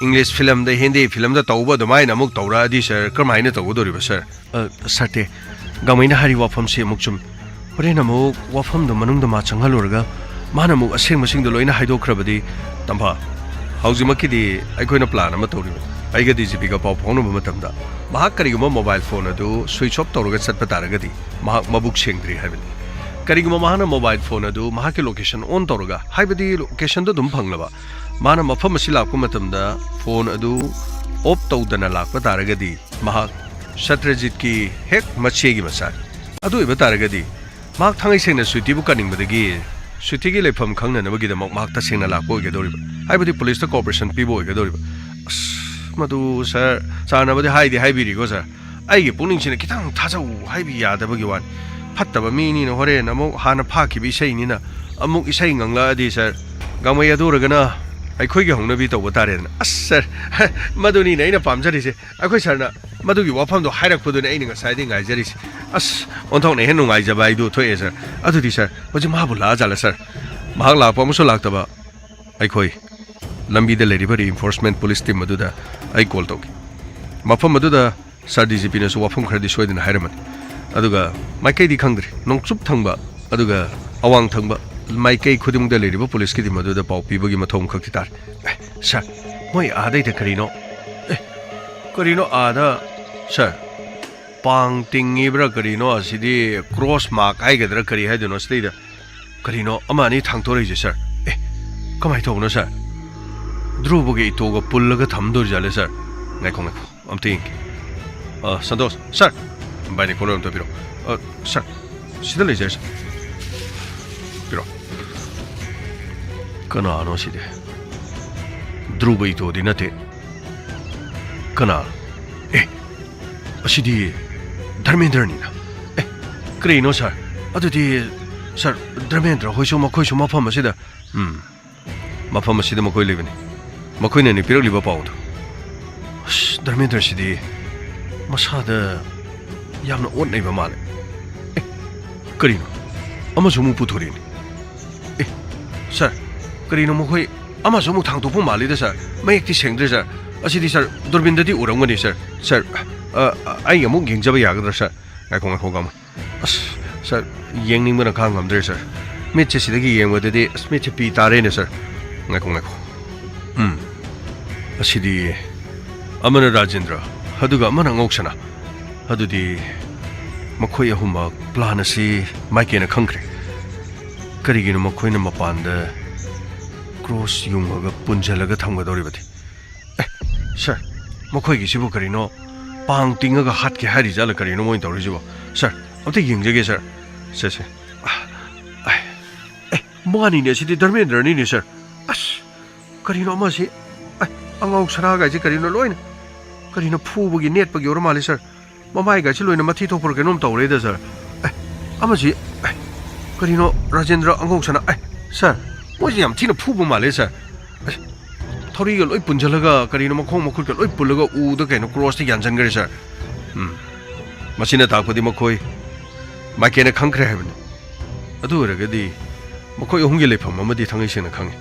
ꯏꯪꯂꯤꯁ ꯐꯤꯂꯝꯗ, ꯍꯤꯟꯗꯤ ꯐꯤꯂꯝꯗ ꯇꯧꯕ ꯑꯗꯨꯃꯥꯏꯅ ꯑꯃꯨꯛ ꯇꯧꯔꯛꯑꯗꯤ ꯁꯥꯔ, ꯀꯔꯝꯍꯥꯏꯅ ꯇꯧꯒꯗꯧꯔꯤꯕ ꯁꯥꯔ? ꯑ, ꯁꯥꯔ ꯇꯦ, ꯒꯃꯩꯅ ꯍꯥꯏꯔꯤ ꯋꯥꯐꯝꯁꯤ ꯑꯃꯨꯛ ꯆꯨꯝꯃꯤ꯫ ꯍꯣꯔꯦꯟ ꯑꯃꯨꯛ ꯋꯥꯐꯝꯗꯣ ꯃꯅꯨꯡꯗ ꯃꯥ ꯆꯪꯍꯜꯂꯨꯔꯒ ꯃꯥꯅ ꯑꯃꯨꯛ ꯑꯁꯦꯡꯕꯁꯤꯡꯗꯣ ꯂꯣꯏꯅ ꯍꯥꯏꯗꯣꯛꯈ꯭ꯔꯕꯗꯤ, ꯇꯝꯐꯥ, ꯍꯧꯖꯤꯛꯃꯛꯀꯤꯗꯤ ꯑꯩꯈꯣꯏꯅ ꯄ꯭ꯂꯥꯟ ꯑꯃ ꯇꯧꯔꯤꯕꯅꯤ꯫ ꯑꯩꯒ ꯗꯤ ꯖꯤ ꯄꯤꯒ ꯄꯥꯎ ꯐꯥꯎꯅꯕ ꯃꯇꯝꯗ, ꯃꯍꯥꯛ ꯀꯔꯤꯒꯨꯝꯕ ꯃꯣꯕꯥꯏꯜ ꯐꯣꯟ ꯑꯗꯨ ꯁ꯭ꯋꯤꯆ ꯑꯣꯐ ꯇꯧꯔꯒ ꯆꯠꯄ ꯇꯥꯔꯒꯗꯤ, ꯃꯍꯥꯛ ꯃꯕꯨꯛ ꯁꯦꯡꯗ꯭ꯔꯤ ꯍꯥꯏꯕꯅꯤ꯫ ꯀꯔꯤꯒꯨꯝꯕ ꯃꯍꯥꯛꯅ ꯃꯣꯕꯥꯏꯜ ꯐꯣꯟ ꯑꯗꯨ ꯃꯍꯥꯛꯀꯤ ꯂꯣꯀꯦꯁꯟ ꯑꯣꯟ ꯇꯧꯔꯒ, ꯍꯥꯏꯕꯗꯤ ꯂꯣꯀꯦꯁꯟꯗꯣ ꯑꯗꯨꯝ ꯐꯪꯂꯕ, ꯃꯥꯅ ꯃꯐꯝ ꯑꯁꯤ ꯂꯥꯛꯄ ꯃꯇꯝꯗ ꯐꯣꯟ ꯑꯗꯨ ꯑꯣꯐ ꯇꯧꯗꯅ ꯂꯥꯛꯄ ꯇꯥꯔꯒꯗꯤ, ꯃꯍꯥꯛ ꯁꯇ꯭ꯔꯖꯤꯠꯀꯤ ꯍꯦꯛ ꯃꯆꯦꯒꯤ ꯃꯆꯥꯅꯤ꯫ ꯑꯗꯨ ꯑꯣꯏꯕ ꯇꯥꯔꯒꯗꯤ, ꯃꯍꯥꯛ ꯊꯥꯡꯉꯩ ꯁꯦꯡꯅ ꯁ꯭ꯋꯤꯇꯤꯕꯨ ꯀꯟꯅꯤꯡꯕꯗꯒꯤ ꯁ꯭ꯋꯤꯇꯤꯒꯤ ꯂꯩꯐꯝ ꯈꯪꯅꯅꯕꯒꯤꯗꯃꯛ ꯃꯍꯥꯛ ꯇꯁꯦꯡꯅ ꯂꯥꯛꯄ ꯑꯣꯏꯒꯗꯧꯔꯤꯕ, ꯍꯥꯏꯕꯗꯤ ꯄꯨꯂꯤꯁꯇ ꯀꯣꯑꯣꯄꯔꯦꯁꯟ ꯄꯤꯕ ꯑꯣꯏꯒꯗꯧꯔꯤꯕ꯫ ꯑꯁ, ꯃꯗꯨ ꯁꯥꯔ, ꯁꯥꯔꯅꯕꯨꯗꯤ ꯍꯥꯏꯗꯤ ꯍꯥꯏꯕꯤꯔꯤꯀꯣ ꯁꯥꯔ, ꯑꯩꯒꯤ ꯄꯨꯛꯅꯤꯡꯁꯤꯅ ꯈꯤꯇꯪ ꯊꯥꯖꯧ ꯍꯥꯏꯕ ꯌꯥꯗꯕꯒꯤ ꯋꯥꯅꯤ꯫ ꯐꯠꯇꯕ ꯃꯤꯅꯤꯅ ꯍꯣꯔꯦꯟ ꯑꯃꯨꯛ ꯍꯥꯟꯅ ꯐꯥꯈꯤꯕ ꯏꯁꯩꯅꯤꯅ ꯑꯃꯨꯛ ꯏꯁꯩ ꯉꯪꯂꯛꯑꯗꯤ ꯁꯥꯔ, ꯒꯥꯡꯃꯩ ꯑꯗꯨ ꯑꯣꯏꯔꯒꯅ ꯑꯩꯈꯣꯏꯒꯤ ꯍꯧꯅꯕꯤ ꯇꯧꯕ ꯇꯥꯔꯦꯗꯅ꯫ ꯑꯁ ꯁꯥꯔ, ꯃꯗꯨꯅꯤꯅꯦ ꯑꯩꯅ ꯄꯥꯝꯖꯔꯤꯁꯦ꯫ ꯑꯩꯈꯣꯏ ꯁꯥꯔꯅ ꯃꯗꯨꯒꯤ ꯋꯥꯐꯝꯗꯣ ꯍꯥꯏꯔꯛꯄꯗꯨꯅꯦ ꯑꯩꯅ ꯉꯁꯥꯏꯗꯒꯤ ꯉꯥꯏꯖꯔꯤꯁꯦ꯫ ꯑꯁ, ꯑꯣꯟꯊꯣꯛꯅ ꯍꯦꯟꯅ ꯅꯨꯡꯉꯥꯏꯖꯕ ꯍꯥꯏꯗꯨ ꯊꯣꯛꯑꯦ ꯁꯥꯔ꯫ ꯑꯗꯨꯗꯤ ꯁꯥꯔ, ꯍꯧꯖꯤꯛ ꯃꯥꯕꯨ ꯂꯥꯛꯑꯖꯥꯠꯂ ꯁꯥꯔ? ꯃꯍꯥꯛ ꯂꯥꯛꯄ ꯑꯃꯁꯨ ꯂꯥꯛꯇꯕ, ꯑꯩꯈꯣꯏ ꯂꯝꯕꯤꯗ ꯂꯩꯔꯤꯕ reinforcement police team ꯑꯗꯨꯗ ꯑꯩ ꯀꯣꯜ ꯇꯧꯈꯤ꯫ ꯃꯐꯝ ꯑꯗꯨꯗ ꯁꯥꯔ ꯗꯤ ꯖꯤ ꯄꯤꯅꯁꯨ ꯋꯥꯐꯝ ꯈꯔꯗꯤ ꯁꯣꯏꯗꯅ ꯍꯥꯏꯔꯝꯃꯅꯤ꯫ ꯑꯗꯨꯒ ꯃꯥꯏꯀꯩꯗꯤ ꯈꯪꯗ꯭ꯔꯤ, ꯅꯣꯡꯆꯨꯞ ꯊꯪꯕ ꯑꯗꯨꯒ ꯑꯋꯥꯡ ꯊꯪꯕ ꯃꯥꯏꯀꯩ ꯈꯨꯗꯤꯡꯃꯛꯇ ꯂꯩꯔꯤꯕ ꯄꯨꯂꯤꯁꯀꯤꯗꯤ ꯃꯗꯨꯗ ꯄꯥꯎ ꯄꯤꯕꯒꯤ ꯃꯊꯧ ꯑꯃꯈꯛꯇꯤ ꯇꯥꯔꯦ꯫ ꯑꯦ, ꯁꯥꯔ, ꯃꯣꯏ ꯑꯥꯗꯩꯗ ꯀꯔꯤꯅꯣ? ꯑꯦ, ꯀꯔꯤꯅꯣ ꯑꯥꯗ? ꯁꯥꯔ, ꯄꯥꯡ ꯇꯤꯡꯉꯤꯕ꯭ꯔꯥ ꯀꯔꯤꯅꯣ ꯑꯁꯤꯗꯤ, ꯀ꯭ꯔꯣꯁ ꯃꯥꯔꯛ ꯍꯥꯏꯒꯗ꯭ꯔꯥ ꯀꯔꯤ ꯍꯥꯏꯗꯣꯏꯅꯣ ꯁꯤꯗꯩꯗ? ꯀꯔꯤꯅꯣ ꯑꯃ ꯑꯅꯤ ꯊꯥꯡꯊꯣꯔꯛꯏꯁꯦ ꯁꯥꯔ? ꯑꯦ, ꯀꯃꯥꯏꯅ ꯇꯧꯕꯅꯣ ꯁꯥꯔ? ꯙ꯭ꯔꯨꯕꯒ ꯏꯇꯣꯒ ꯄꯨꯜꯂꯒ ꯊꯝꯗꯣꯔꯤꯖꯥꯠꯂꯦ ꯁꯥꯔ? ꯉꯥꯏꯈꯣ, ꯉꯥꯏꯈꯣ, ꯑꯝꯇ ꯌꯦꯡꯒꯦ꯫ ꯑ, ꯁꯟꯇꯣꯁ, ꯁꯥꯔ, ꯕꯥꯏꯅꯣꯀꯨꯂꯔ ꯑꯝꯇ ꯄꯤꯔꯛꯑꯣ꯫ ꯑ, ꯁꯥꯔ, ꯁꯤꯗ ꯂꯩꯖꯔꯦ ꯁꯥꯔ꯫ ꯄꯤꯔꯛꯑꯣ꯫ ꯀꯅꯥꯅꯣ ꯁꯤꯗꯤ? ꯙ꯭ꯔꯨꯕ ꯏꯇꯣꯗꯤ ꯅꯠꯇꯦ꯫ ꯀꯅꯥ? ꯑꯦ, ꯑꯁꯤꯗꯤ ꯙꯔꯃꯦꯟꯗ꯭ꯔꯅꯤꯅ꯫ ꯑꯦ, ꯀꯔꯤꯅꯣ ꯁꯥꯔ? ꯑꯗꯨꯗꯤ, ꯁꯥꯔ, ꯙꯔꯃꯦꯟꯗ꯭ꯔ ꯍꯣꯏꯁꯨ ꯃꯈꯣꯏꯁꯨ ꯃꯐꯝ ꯑꯁꯤꯗ, ꯎꯝ, ꯃꯐꯝ ꯑꯁꯤꯗ ꯃꯈꯣꯏ ꯂꯩꯕꯅꯤ꯫ ꯃꯈꯣꯏꯅꯅꯤ ꯄꯤꯔꯛꯂꯤꯕ ꯄꯥꯎꯗꯨ꯫ ꯑꯁ, ꯙꯔꯃꯦꯟꯗ꯭ꯔꯁꯤꯗꯤ ꯃꯁꯥꯗ ꯌꯥꯝꯅ ꯑꯣꯠ ꯅꯩꯕ ꯃꯥꯜꯂꯦ꯫ ꯑꯦ, ꯀꯔꯤꯅꯣ? ꯑꯃꯁꯨ ꯑꯃꯨꯛ ꯄꯨꯊꯣꯔꯛꯏꯅꯦ꯫ ꯑꯦ, ꯁꯥꯔ, ꯀꯔꯤꯅꯣ ꯃꯈꯣꯏ ꯑꯃꯁꯨ ꯑꯃꯨꯛ ꯊꯥꯡꯗꯣꯛꯄ ꯃꯥꯜꯂꯤꯗ, ꯁꯥꯔ? ꯃꯌꯦꯛꯇꯤ ꯁꯦꯡꯗ꯭ꯔꯦ, ꯁꯥꯔ꯫ ꯑꯁꯤꯗꯤ, ꯁꯥꯔ, ꯗꯨꯔꯕꯤꯟꯗꯗꯤ ꯎꯔꯝꯒꯅꯤ, ꯁꯥꯔ꯫ ꯁꯥꯔ, ꯑ, ꯑ, ꯑꯩ ꯑꯃꯨꯛ ꯌꯦꯡꯖꯕ ꯌꯥꯒꯗ꯭ꯔꯥ, ꯁꯥꯔ? ꯉꯥꯏꯈꯣ, ꯉꯥꯏꯈꯣ, ꯒꯥꯡꯃꯩ꯫ ꯑꯁ, ꯁꯥꯔ, ꯌꯦꯡꯅꯤꯡꯕꯅ ꯈꯥꯡ ꯉꯝꯗ꯭ꯔꯦ, ꯁꯥꯔ꯫ ꯃꯤꯠꯁꯦ ꯁꯤꯗꯒꯤ ꯌꯦꯡꯕꯗꯗꯤ, ꯑꯁ, ꯃꯤꯠꯁꯦ ꯄꯤ ꯇꯥꯔꯦꯅꯦ, ꯁꯥꯔ꯫ ꯉꯥꯏꯈꯣ, ꯉꯥꯏꯈꯣ꯫ ꯎꯝ, ꯑꯁꯤꯗꯤ ꯑꯃꯅ ꯔꯥꯖꯦꯟꯗ꯭ꯔ, ꯑꯗꯨꯒ ꯑꯃꯅ ꯑꯉꯧꯁꯅꯥ꯫ ꯑꯗꯨꯗꯤ ꯃꯈꯣꯏ ꯑꯍꯨꯝꯃꯛ ꯄ꯭ꯂꯥꯟ ꯑꯁꯤ ꯃꯥꯏꯀꯦꯟꯅ ꯈꯪꯈ꯭ꯔꯦ꯫ ꯀꯔꯤꯒꯤꯅꯣ ꯃꯈꯣꯏꯅ ꯃꯄꯥꯟꯗ ꯀ꯭ꯔꯣꯁ ꯌꯨꯡꯉꯒ ꯄꯨꯟꯁꯤꯜꯂꯒ ꯊꯝꯒꯗꯧꯔꯤꯕꯗꯤ? ꯑꯦ, ꯁꯥꯔ, ꯃꯈꯣꯏꯒꯤꯁꯤꯕꯨ ꯀꯔꯤꯅꯣ, ꯄꯥꯡ ꯇꯤꯡꯉꯒ ꯍꯥꯠꯀꯦ ꯍꯥꯏꯔꯤꯖꯥꯠꯂ? ꯀꯔꯤꯅꯣ ꯃꯣꯏꯅ ꯇꯧꯔꯤꯁꯤꯕꯣ? ꯁꯥꯔ, ꯑꯝꯇ ꯌꯦꯡꯖꯒꯦ, ꯁꯥꯔ꯫ ꯁꯦ, ꯁꯦ꯫ ꯑ, ꯑꯦ, ꯑꯦ, ꯃꯥꯅꯤꯅꯦ, ꯁꯤꯗꯤ ꯙꯔꯃꯦꯟꯗ꯭ꯔꯅꯤꯅꯦ, ꯁꯥꯔ꯫ ꯑꯁ, ꯀꯔꯤꯅꯣ ꯑꯃꯁꯤ? ꯑꯦ, ꯑꯉꯥꯎ ꯁꯅꯥꯒꯥꯏꯁꯦ ꯀꯔꯤꯅꯣ ꯂꯣꯏꯅ? ꯀꯔꯤꯅꯣ, ꯐꯨꯕꯒꯤ ꯅꯦꯠꯄꯒꯤ ꯑꯣꯏꯔ ꯃꯥꯜꯂꯦ, ꯁꯥꯔ꯫ ꯃꯃꯥꯏꯒꯥꯏꯁꯤ ꯂꯣꯏꯅ ꯃꯊꯤ ꯊꯣꯛꯄ꯭ꯔꯥ ꯀꯩꯅꯣꯝ ꯇꯧꯔꯦꯗ, ꯁꯥꯔ꯫ ꯑꯦ, ꯑꯃꯁꯤ, ꯑꯦ, ꯀꯔꯤꯅꯣ, ꯔꯥꯖꯦꯟꯗ꯭ꯔ ꯑꯉꯧꯁꯅꯥ, ꯑꯦ, ꯁꯥꯔ, ꯃꯣꯏꯁꯦ ꯌꯥꯝ ꯊꯤꯅ ꯐꯨꯕ ꯃꯥꯜꯂꯦ, ꯁꯥꯔ꯫ ꯑꯦ, ꯊꯧꯔꯤꯒ ꯂꯣꯏ ꯄꯨꯟꯁꯤꯜꯂꯒ, ꯀꯔꯤꯅꯣ, ꯃꯈꯣꯡ ꯃꯈꯨꯠꯀ ꯂꯣꯏ ꯄꯨꯜꯂꯒ ꯎꯗ ꯀꯩꯅꯣ ꯀ꯭ꯔꯣꯁꯇ ꯌꯥꯟꯁꯤꯟꯈ꯭ꯔꯦ, ꯁꯥꯔ꯫ ꯎꯝ, ꯃꯁꯤꯅ ꯇꯥꯛꯄꯗꯤ ꯃꯈꯣꯏ ꯃꯥꯏꯀꯦꯟꯅ ꯈꯪꯈ꯭ꯔꯦ ꯍꯥꯏꯕꯅꯤ꯫ ꯑꯗꯨ ꯑꯣꯏꯔꯒꯗꯤ ꯃꯈꯣꯏ ꯑꯍꯨꯝꯒꯤ ꯂꯩꯐꯝ ꯑꯃꯗꯤ ꯊꯥꯡꯉꯩ ꯁꯦꯡꯅ ꯈꯪꯉꯤ꯫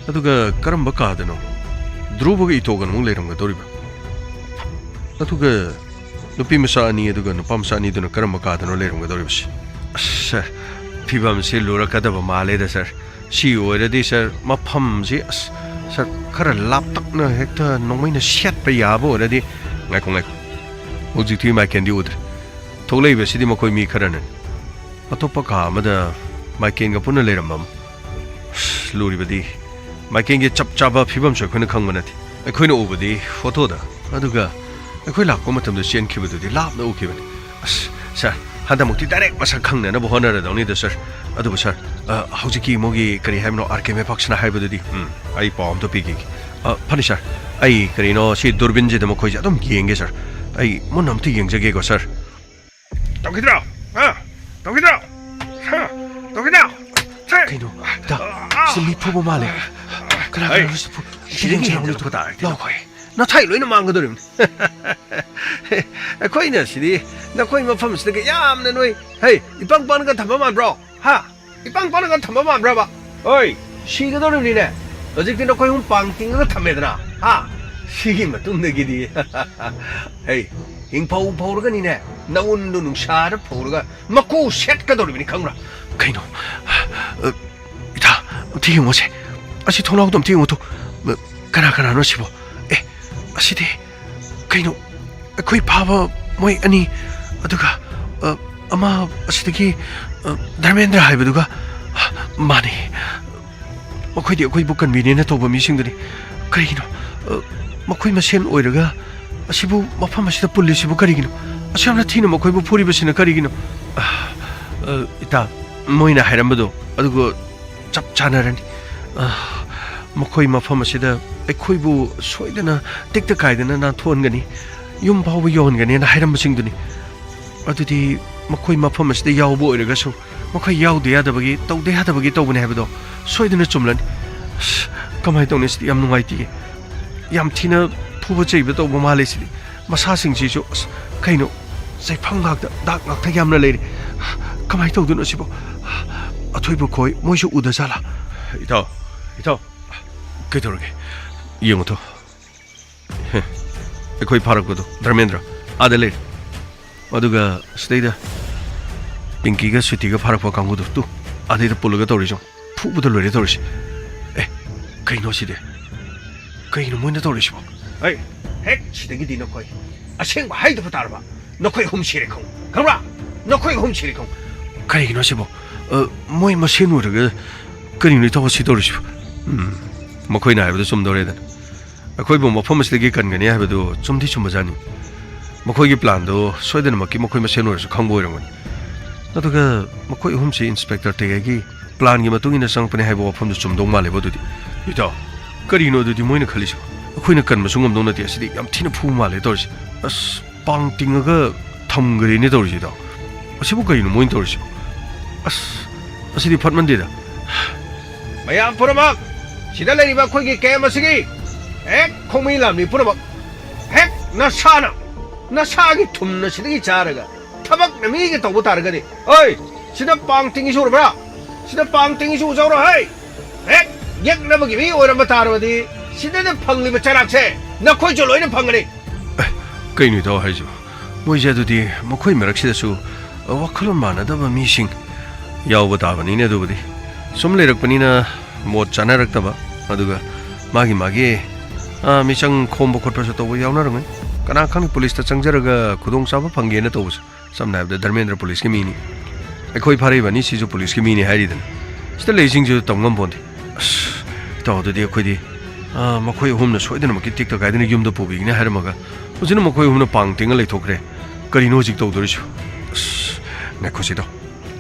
ꯑꯗꯨꯒ ꯀꯔꯝꯕ ꯀꯥꯗꯅꯣ ꯙ꯭ꯔꯨꯕꯒ ꯏꯇꯣꯒꯅ ꯑꯃꯨꯛ ꯂꯩꯔꯝꯒꯗꯧꯔꯤꯕ? ꯑꯗꯨꯒ ꯅꯨꯄꯤ ꯃꯆꯥ ꯑꯅꯤ ꯑꯗꯨꯒ ꯅꯨꯄꯥ ꯃꯆꯥ ꯑꯅꯤꯗꯨꯅ ꯀꯔꯝꯕ ꯀꯥꯗꯅꯣ ꯂꯩꯔꯝꯒꯗꯧꯔꯤꯕꯁꯤ? ꯑꯁ, ꯁꯥꯔ, ꯐꯤꯕꯝꯁꯤ ꯂꯨꯔꯛꯀꯗꯕ ꯃꯥꯜꯂꯦꯗ, ꯁꯥꯔ꯫ ꯁꯤ ꯑꯣꯏꯔꯗꯤ, ꯁꯥꯔ, ꯃꯐꯝꯁꯤ, ꯑꯁ, ꯁꯥꯔ, ꯈꯔ ꯂꯥꯞꯇꯛꯅ ꯍꯦꯛꯇ ꯅꯣꯡꯃꯩꯅ ꯁꯦꯠꯄ ꯌꯥꯕ ꯑꯣꯏꯔꯗꯤ꯫ ꯉꯥꯏꯈꯣ, ꯉꯥꯏꯈꯣ꯫ ꯍꯧꯖꯤꯛꯇꯤ ꯃꯥꯏꯀꯦꯟꯗꯤ ꯎꯗ꯭ꯔꯦ꯫ ꯊꯣꯛꯂꯛꯏꯕꯁꯤꯗꯤ ꯃꯈꯣꯏ ꯃꯤ ꯈꯔꯅꯅꯤ꯫ ꯑꯇꯣꯞꯄ ꯀꯥ ꯑꯃꯗ ꯃꯥꯏꯀꯦꯟꯒ ꯄꯨꯟꯅ ꯂꯩꯔꯝꯕ ꯑꯃ꯫ ꯑꯁ, ꯂꯨꯔꯤꯕꯗꯤ, ꯃꯥꯏꯀꯦꯟꯒꯤ ꯆꯞ ꯆꯥꯕ ꯐꯤꯕꯝꯁꯨ ꯑꯩꯈꯣꯏꯅ ꯈꯪꯕ ꯅꯠꯇꯦ꯫ ꯑꯩꯈꯣꯏꯅ ꯎꯕꯗꯤ ꯐꯣꯇꯣꯗ, ꯑꯗꯨꯒ ꯑꯩꯈꯣꯏ ꯂꯥꯛꯄ ꯃꯇꯝꯗ ꯆꯦꯟꯈꯤꯕꯗꯨꯗꯤ ꯂꯥꯞꯅ ꯎꯈꯤꯕꯅꯤ꯫ ꯑꯁ, ꯁꯥꯔ, ꯍꯟꯗꯛꯃꯨꯛꯇꯤ ꯗꯥꯏꯔꯦꯛ ꯃꯁꯛ ꯈꯪꯅꯅꯕ ꯍꯣꯠꯅꯔꯗꯧꯅꯤꯗ, ꯁꯥꯔ꯫ ꯑꯗꯨꯕꯨ, ꯁꯥꯔ, ꯑ, ꯍꯧꯖꯤꯛꯀꯤ ꯃꯣꯏꯒꯤ, ꯀꯔꯤ ꯍꯥꯏꯕꯅꯣ, ꯑꯥꯔ ꯀꯦ ꯃꯦꯐꯥꯛꯁꯅ ꯍꯥꯏꯕꯗꯨꯗꯤ? ꯎꯝ, ꯑꯩ ꯄꯥꯎ ꯑꯝꯇ ꯄꯤꯈꯤꯒꯦ꯫ ꯑ, ꯐꯅꯤ, ꯁꯥꯔ꯫ ꯑꯩ, ꯀꯔꯤꯅꯣ, ꯁꯤ ꯗꯨꯔꯕꯤꯟꯁꯤꯗ ꯃꯈꯣꯏꯁꯦ ꯑꯗꯨꯝ ꯌꯦꯡꯒꯦ, ꯁꯥꯔ꯫ ꯑꯩ ꯃꯨꯟꯅ ꯑꯝꯇ ꯌꯦꯡꯖꯒꯦꯀꯣ, ꯁꯥꯔ꯫ ꯇꯧꯈꯤꯗ꯭ꯔꯣ? ꯍꯥ? ꯇꯧꯈꯤꯗ꯭ꯔꯣ? ꯍꯥ? ꯇꯧꯈꯤꯗ꯭ꯔꯣ? ꯁꯦ! ꯀꯩꯅꯣ? ꯗꯥ, ꯑꯥ! ꯁꯤ ꯃꯤ ꯐꯨꯕ ꯃꯥꯜꯂꯦ꯫ ꯀꯅꯥ, ꯍꯩ! ꯀꯅꯥꯅꯣ ꯁꯤ ꯐꯨ-, ꯁꯤꯗꯒꯤ ꯌꯦꯡꯁꯤ ꯍꯦꯟꯖꯤꯜꯂꯛꯄ ꯂꯥꯎꯅꯦ꯫ ꯇꯥꯔꯗꯤ ꯂꯥꯎ꯫ ꯅꯈꯣꯏ ꯅꯊꯥꯏ ꯂꯣꯏꯅ ꯃꯥꯡꯒꯗꯧꯔꯤꯕꯅꯤ꯫ ꯑꯩꯈꯣꯏꯅ ꯁꯤꯗꯤ ꯅꯈꯣꯏ ꯃꯐꯝꯁꯤꯗꯒꯤ ꯌꯥꯝꯅ ꯅꯣꯏ, ꯍꯩ, ꯏꯄꯪ ꯄꯪꯒ ꯊꯝꯕ ꯃꯥꯟꯕ꯭ꯔꯣ? ꯍꯥ? ꯏꯄꯪ ꯄꯪꯒ ꯊꯝꯕ ꯃꯥꯟꯕ꯭ꯔꯕ? ꯍꯣꯏ, ꯁꯤꯒꯗꯧꯔꯤꯕꯅꯤꯅꯦ꯫ ꯍꯧꯖꯤꯛꯇꯤ ꯅꯈꯣꯏ ꯑꯍꯨꯝ ꯄꯥꯡ ꯇꯤꯡꯉꯒ ꯊꯝꯃꯦꯗꯅ, ꯍꯥ? ꯁꯤꯒꯤ ꯃꯇꯨꯡꯗꯒꯤꯗꯤ, ꯍꯩ, ꯍꯤꯡꯐꯧ ꯐꯧꯔꯒꯅꯤꯅꯦ, ꯅꯎꯟꯗꯨ ꯅꯨꯡꯁꯥꯗ ꯐꯧꯔꯒ ꯃꯀꯨ ꯁꯦꯠꯀꯗꯧꯔꯤꯕꯅꯤ, ꯈꯪꯕ꯭ꯔꯥ? ꯀꯩꯅꯣ? ꯑ, ꯏꯇꯥ, ꯑꯝꯇ ꯌꯦꯡꯉꯣꯁꯦ꯫ ꯑꯁꯤ ꯊꯣꯡꯅꯥꯎꯗꯣ ꯑꯝꯇ ꯌꯦꯡꯉꯣ ꯇꯨ꯫ ꯀꯅꯥ ꯀꯅꯥꯅꯣ ꯁꯤꯕꯣ? ꯑꯦ, ꯑꯁꯤꯗꯤ ꯀꯩꯅꯣ? ꯑꯩꯈꯣꯏ ꯐꯥꯕ ꯃꯣꯏ ꯑꯅꯤ, ꯑꯗꯨꯒ, ꯑ, ꯑꯃ ꯑꯁꯤꯗꯒꯤ, ꯑ, ꯙꯔꯃꯦꯟꯗ꯭ꯔ ꯍꯥꯏꯕꯗꯨꯒ꯫ ꯃꯥꯅꯤ, ꯃꯈꯣꯏꯗꯤ ꯑꯩꯈꯣꯏꯕꯨ ꯀꯟꯕꯤꯅꯦꯅ ꯇꯧꯕ ꯃꯤꯁꯤꯡꯗꯨꯅꯤ꯫ ꯀꯔꯤꯒꯤꯅꯣ, ꯑ, ꯃꯈꯣꯏ ꯃꯁꯦꯟ ꯑꯣꯏꯔꯒ ꯑꯁꯤꯕꯨ, ꯃꯐꯝ ꯑꯁꯤꯗ ꯄꯨꯜꯂꯤꯁꯤꯕꯨ ꯀꯔꯤꯒꯤꯅꯣ? ꯑꯁꯨꯛ ꯌꯥꯝꯅ ꯊꯤꯅ ꯃꯈꯣꯏꯕꯨ ꯐꯨꯔꯤꯕꯁꯤꯅ ꯀꯔꯤꯒꯤꯅꯣ? ꯑ, ꯑ, ꯏꯇꯥ, ꯃꯣꯏꯅ ꯍꯥꯏꯔꯝꯕꯗꯣ ꯑꯗꯨꯒ ꯆꯞ ꯆꯥꯅꯔꯅꯤ꯫ ꯑ, ꯃꯈꯣꯏ ꯃꯐꯝ ꯑꯁꯤꯗ ꯑꯩꯈꯣꯏꯕꯨ ꯁꯣꯏꯗꯅ ꯇꯦꯛꯇ ꯀꯥꯏꯗꯅ ꯅꯥꯟꯊꯣꯛꯍꯟꯒꯅꯤ, ꯌꯨꯝ ꯐꯥꯎꯕ ꯌꯧꯍꯟꯒꯅꯤꯅ ꯍꯥꯏꯔꯝꯕꯁꯤꯡꯗꯨꯅꯤ꯫ ꯑꯗꯨꯗꯤ ꯃꯈꯣꯏ ꯃꯐꯝ ꯑꯁꯤꯗ ꯌꯥꯎꯕ ꯑꯣꯏꯔꯒꯁꯨ, ꯃꯈꯣꯏ ꯌꯥꯎꯗ ꯌꯥꯗꯕꯒꯤ, ꯇꯧꯗ ꯌꯥꯗꯕꯒꯤ ꯇꯧꯕꯅꯦ ꯍꯥꯏꯕꯗꯣ ꯁꯣꯏꯗꯅ ꯆꯨꯝꯂꯅꯤ꯫ ꯑꯁ, ꯀꯃꯥꯏꯅ ꯇꯧꯅꯤ? ꯁꯤꯗꯤ ꯌꯥꯝ ꯅꯨꯡꯉꯥꯏꯇꯦ꯫ ꯌꯥꯝ ꯊꯤꯅ ꯐꯨꯕ ꯆꯩꯕ ꯇꯧꯕ ꯃꯥꯜꯂꯦ ꯁꯤꯗꯤ꯫ ꯃꯁꯥꯁꯤꯡꯁꯤꯁꯨ, ꯑꯁ, ꯀꯩꯅꯣ, ꯆꯩꯐꯝ ꯉꯥꯛꯇ, ꯗꯥꯛ ꯉꯥꯛꯇ ꯌꯥꯝꯅ ꯂꯩꯔꯦ꯫ ꯀꯃꯥꯏꯅ ꯇꯧꯗꯣꯏꯅꯣ ꯁꯤꯕꯣ? ꯑꯊꯣꯏꯕ ꯈꯣꯏ ꯃꯣꯏꯁꯨ ꯎꯗ ꯖꯥꯠꯂꯥ? ꯏꯇꯥꯎ, ꯏꯇꯥꯎ, ꯀꯩꯗꯧꯔꯒꯦ? ꯌꯦꯡꯉꯨ ꯇꯣ꯫ ꯍꯦ, ꯑꯩꯈꯣꯏ ꯐꯥꯔꯛꯄꯗꯣ, ꯙꯔꯃꯦꯟꯗ꯭ꯔ, ꯑꯥꯗ ꯂꯩꯔꯦ꯫ ꯑꯗꯨꯒ ꯁꯤꯗꯩꯗ ꯄꯤꯡꯀꯤꯒ ꯁ꯭ꯋꯤꯇꯤꯒ ꯐꯥꯔꯛꯄ ꯀꯥꯡꯕꯨꯗꯣ, ꯇꯨ, ꯑꯗꯩꯗ ꯄꯨꯜꯂꯒ ꯇꯧꯔꯤꯁꯦ ꯌꯦꯡꯉꯨ꯫ ꯐꯨꯕꯗ ꯂꯣꯏꯔꯦ ꯇꯧꯔꯤꯁꯦ꯫ ꯑꯦ, ꯀꯩꯅꯣ ꯁꯤꯗꯤ? ꯀꯩꯅꯣ ꯃꯣꯏꯅ ꯇꯧꯔꯤꯁꯤꯕꯣ? ꯑꯩ, ꯍꯦꯛ ꯁꯤꯗꯒꯤꯗꯤ ꯅꯈꯣꯏ ꯑꯁꯦꯡꯕ ꯍꯥꯏꯗꯕ ꯇꯥꯔꯕ? ꯅꯈꯣꯏ ꯑꯍꯨꯝ ꯁꯤꯔꯦ ꯈꯪꯉꯨ꯫ ꯈꯪꯕ꯭ꯔꯥ? ꯅꯈꯣꯏ ꯑꯍꯨꯝ ꯁꯤꯔꯦ ꯈꯪꯉꯨ꯫ ꯀꯔꯤꯒꯤꯅꯣ ꯁꯤꯕꯣ? ꯑ, ꯃꯣꯏ ꯃꯁꯦꯟ ꯑꯣꯏꯔꯒ ꯀꯔꯤꯅꯣ ꯏꯇꯥꯎ ꯁꯤ ꯇꯧꯔꯤꯁꯤꯕꯣ? ꯎꯝ, ꯃꯈꯣꯏꯅ ꯍꯥꯏꯕꯗꯨ ꯆꯨꯝꯗꯧꯔꯦꯗꯅ꯫ ꯑꯩꯈꯣꯏꯕꯨ ꯃꯐꯝ ꯑꯁꯤꯗꯒꯤ ꯀꯟꯒꯅꯤ ꯍꯥꯏꯕꯗꯨ ꯆꯨꯝꯗꯤ ꯆꯨꯝꯕꯖꯥꯠꯅꯤ꯫ ꯃꯈꯣꯏꯒꯤ ꯄ꯭ꯂꯥꯟꯗꯨ ꯁꯣꯏꯗꯅꯃꯛꯀꯤ ꯃꯈꯣꯏ ꯃꯁꯦꯟ ꯑꯣꯏꯔꯁꯨ ꯈꯪꯕ ꯑꯣꯏꯔꯝꯒꯅꯤ꯫ ꯑꯗꯨꯒ ꯃꯈꯣꯏ ꯑꯍꯨꯝꯁꯤ ꯏꯟꯁꯄꯦꯛꯇꯔ ꯇꯦꯒꯥꯏꯒꯤ ꯄ꯭ꯂꯥꯟꯒꯤ ꯃꯇꯨꯡ ꯏꯟꯅ ꯆꯪꯉꯛꯄꯅꯤ ꯍꯥꯏꯕ ꯋꯥꯐꯝꯗꯨ ꯆꯨꯝꯗꯧ ꯃꯥꯜꯂꯦꯕ ꯑꯗꯨꯗꯤ꯫ ꯏꯇꯥꯎ, ꯀꯔꯤꯅꯣ ꯑꯗꯨꯗꯤ ꯃꯣꯏꯅ ꯈꯜꯂꯤꯁꯤꯕꯣ? ꯑꯩꯈꯣꯏꯅ ꯀꯟꯕꯁꯨ ꯉꯝꯗꯧ ꯅꯠꯇꯦ꯫ ꯑꯁꯤꯗꯤ ꯌꯥꯝ ꯊꯤꯅ ꯐꯨꯕ ꯃꯥꯜꯂꯦ ꯇꯧꯔꯤꯁꯦ꯫ ꯑꯁ, ꯄꯥꯡ ꯇꯤꯡꯉꯒ ꯊꯝꯈ꯭ꯔꯦꯅꯦ ꯇꯧꯔꯤꯁꯦ ꯏꯇꯥꯎ꯫ ꯑꯁꯤꯕꯨ ꯀꯔꯤꯅꯣ ꯃꯣꯏꯅ ꯇꯧꯔꯤꯁꯤꯕꯣ? ꯑꯁ, ꯑꯁꯤꯗꯤ ꯐꯠꯃꯟꯗꯦꯗ꯫ ꯃꯌꯥꯝ ꯄꯨꯝꯅꯃꯛ, ꯁꯤꯗ ꯂꯩꯔꯤꯕ ꯑꯩꯈꯣꯏꯒꯤ ꯀꯦꯝ ꯑꯁꯤꯒꯤ ꯍꯦꯛ ꯈꯣꯡꯃꯤ ꯂꯥꯟꯃꯤ ꯄꯨꯝꯅꯃꯛ, ꯍꯦꯛ ꯅꯁꯥꯅ, ꯅꯁꯥꯒꯤ ꯊꯨꯝꯅ ꯁꯤꯗꯒꯤ ꯆꯥꯔꯒ ꯊꯕꯛꯅ ꯃꯤꯒꯤ ꯇꯧꯕ ꯇꯥꯔꯒꯗꯤ, ꯑꯣꯏ, ꯁꯤꯗ ꯄꯥꯡ ꯇꯤꯡꯉꯤꯁꯤ ꯎꯔꯕ꯭ꯔꯥ? ꯁꯤꯗ ꯄꯥꯡ ꯇꯤꯡꯉꯤꯁꯤ ꯎꯖꯧꯔꯣ, ꯍꯩ! ꯍꯦꯛ ꯌꯦꯛꯅꯕꯒꯤ ꯃꯤ ꯑꯣꯏꯔꯝꯕ ꯇꯥꯔꯕꯗꯤ, ꯁꯤꯗꯗ ꯐꯪꯂꯤꯕ ꯆꯩꯔꯥꯛꯁꯦ ꯅꯈꯣꯏꯁꯨ ꯂꯣꯏꯅ ꯐꯪꯒꯅꯤ꯫ ꯑꯦ, ꯀꯩꯅꯣ ꯏꯇꯥꯎ ꯍꯥꯏꯁꯤꯕꯣ? ꯃꯣꯏꯁꯦ ꯑꯗꯨꯗꯤ ꯃꯈꯣꯏ ꯃꯔꯛꯁꯤꯗꯁꯨ ꯋꯥꯈꯜꯂꯣꯟ ꯃꯥꯟꯅꯗꯕ ꯃꯤꯁꯤꯡ ꯌꯥꯎꯕ ꯇꯥꯕꯅꯤꯅꯦ꯫ ꯑꯗꯨꯕꯨꯗꯤ ꯁꯨꯝ ꯂꯩꯔꯛꯄꯅꯤꯅ ꯃꯣꯠ ꯆꯥꯅꯔꯛꯇꯕ, ꯑꯗꯨꯒ ꯃꯥꯒꯤ ꯃꯥꯒꯤ ꯑꯥ, ꯃꯤꯆꯪ ꯈꯣꯝꯕ ꯈꯣꯠꯄꯁꯨ ꯇꯧꯕ ꯌꯥꯎꯅꯔꯝꯒꯅꯤ꯫ ꯀꯅꯥ ꯈꯪꯅꯤ, ꯄꯨꯂꯤꯁꯇ ꯆꯪꯖꯔꯒ ꯈꯨꯗꯣꯡꯆꯥꯕ ꯐꯪꯒꯦꯅ ꯇꯧꯕꯁꯨ꯫ ꯁꯝꯅ ꯍꯥꯏꯔꯕꯗ, ꯙꯔꯃꯦꯟꯗ꯭ꯔ ꯄꯨꯂꯤꯁꯀꯤ ꯃꯤꯅꯤ, ꯑꯩꯈꯣꯏ ꯐꯥꯔꯛꯏꯕ ꯑꯅꯤꯁꯤꯁꯨ ꯄꯨꯂꯤꯁꯀꯤ ꯃꯤꯅꯤ ꯍꯥꯏꯔꯤꯗꯅ꯫ ꯁꯤꯗ ꯂꯩꯁꯤꯡꯁꯤꯁꯨ ꯇꯝ ꯉꯝꯄꯣꯟꯇꯦ꯫ ꯑꯁ, ꯏꯇꯥꯎ, ꯑꯗꯨꯗꯤ ꯑꯩꯈꯣꯏꯗꯤ, ꯑꯥ, ꯃꯈꯣꯏ ꯑꯍꯨꯝꯅ ꯁꯣꯏꯗꯅꯃꯛꯀꯤ ꯇꯦꯛꯇ ꯀꯥꯏꯗꯅ ꯌꯨꯝꯗ ꯄꯨꯕꯤꯒꯅꯤ ꯍꯥꯏꯔꯝꯃꯒ, ꯍꯧꯖꯤꯛꯅ ꯃꯈꯣꯏ ꯑꯍꯨꯝꯅ ꯄꯥꯡ ꯇꯤꯡꯉ ꯂꯩꯊꯣꯛꯈ꯭ꯔꯦ꯫ ꯀꯔꯤꯅꯣ ꯍꯧꯖꯤꯛ ꯇꯧꯗꯣꯔꯤꯁꯨ? ꯑꯁ, ꯉꯥꯏꯈꯣꯁꯤꯗꯣ,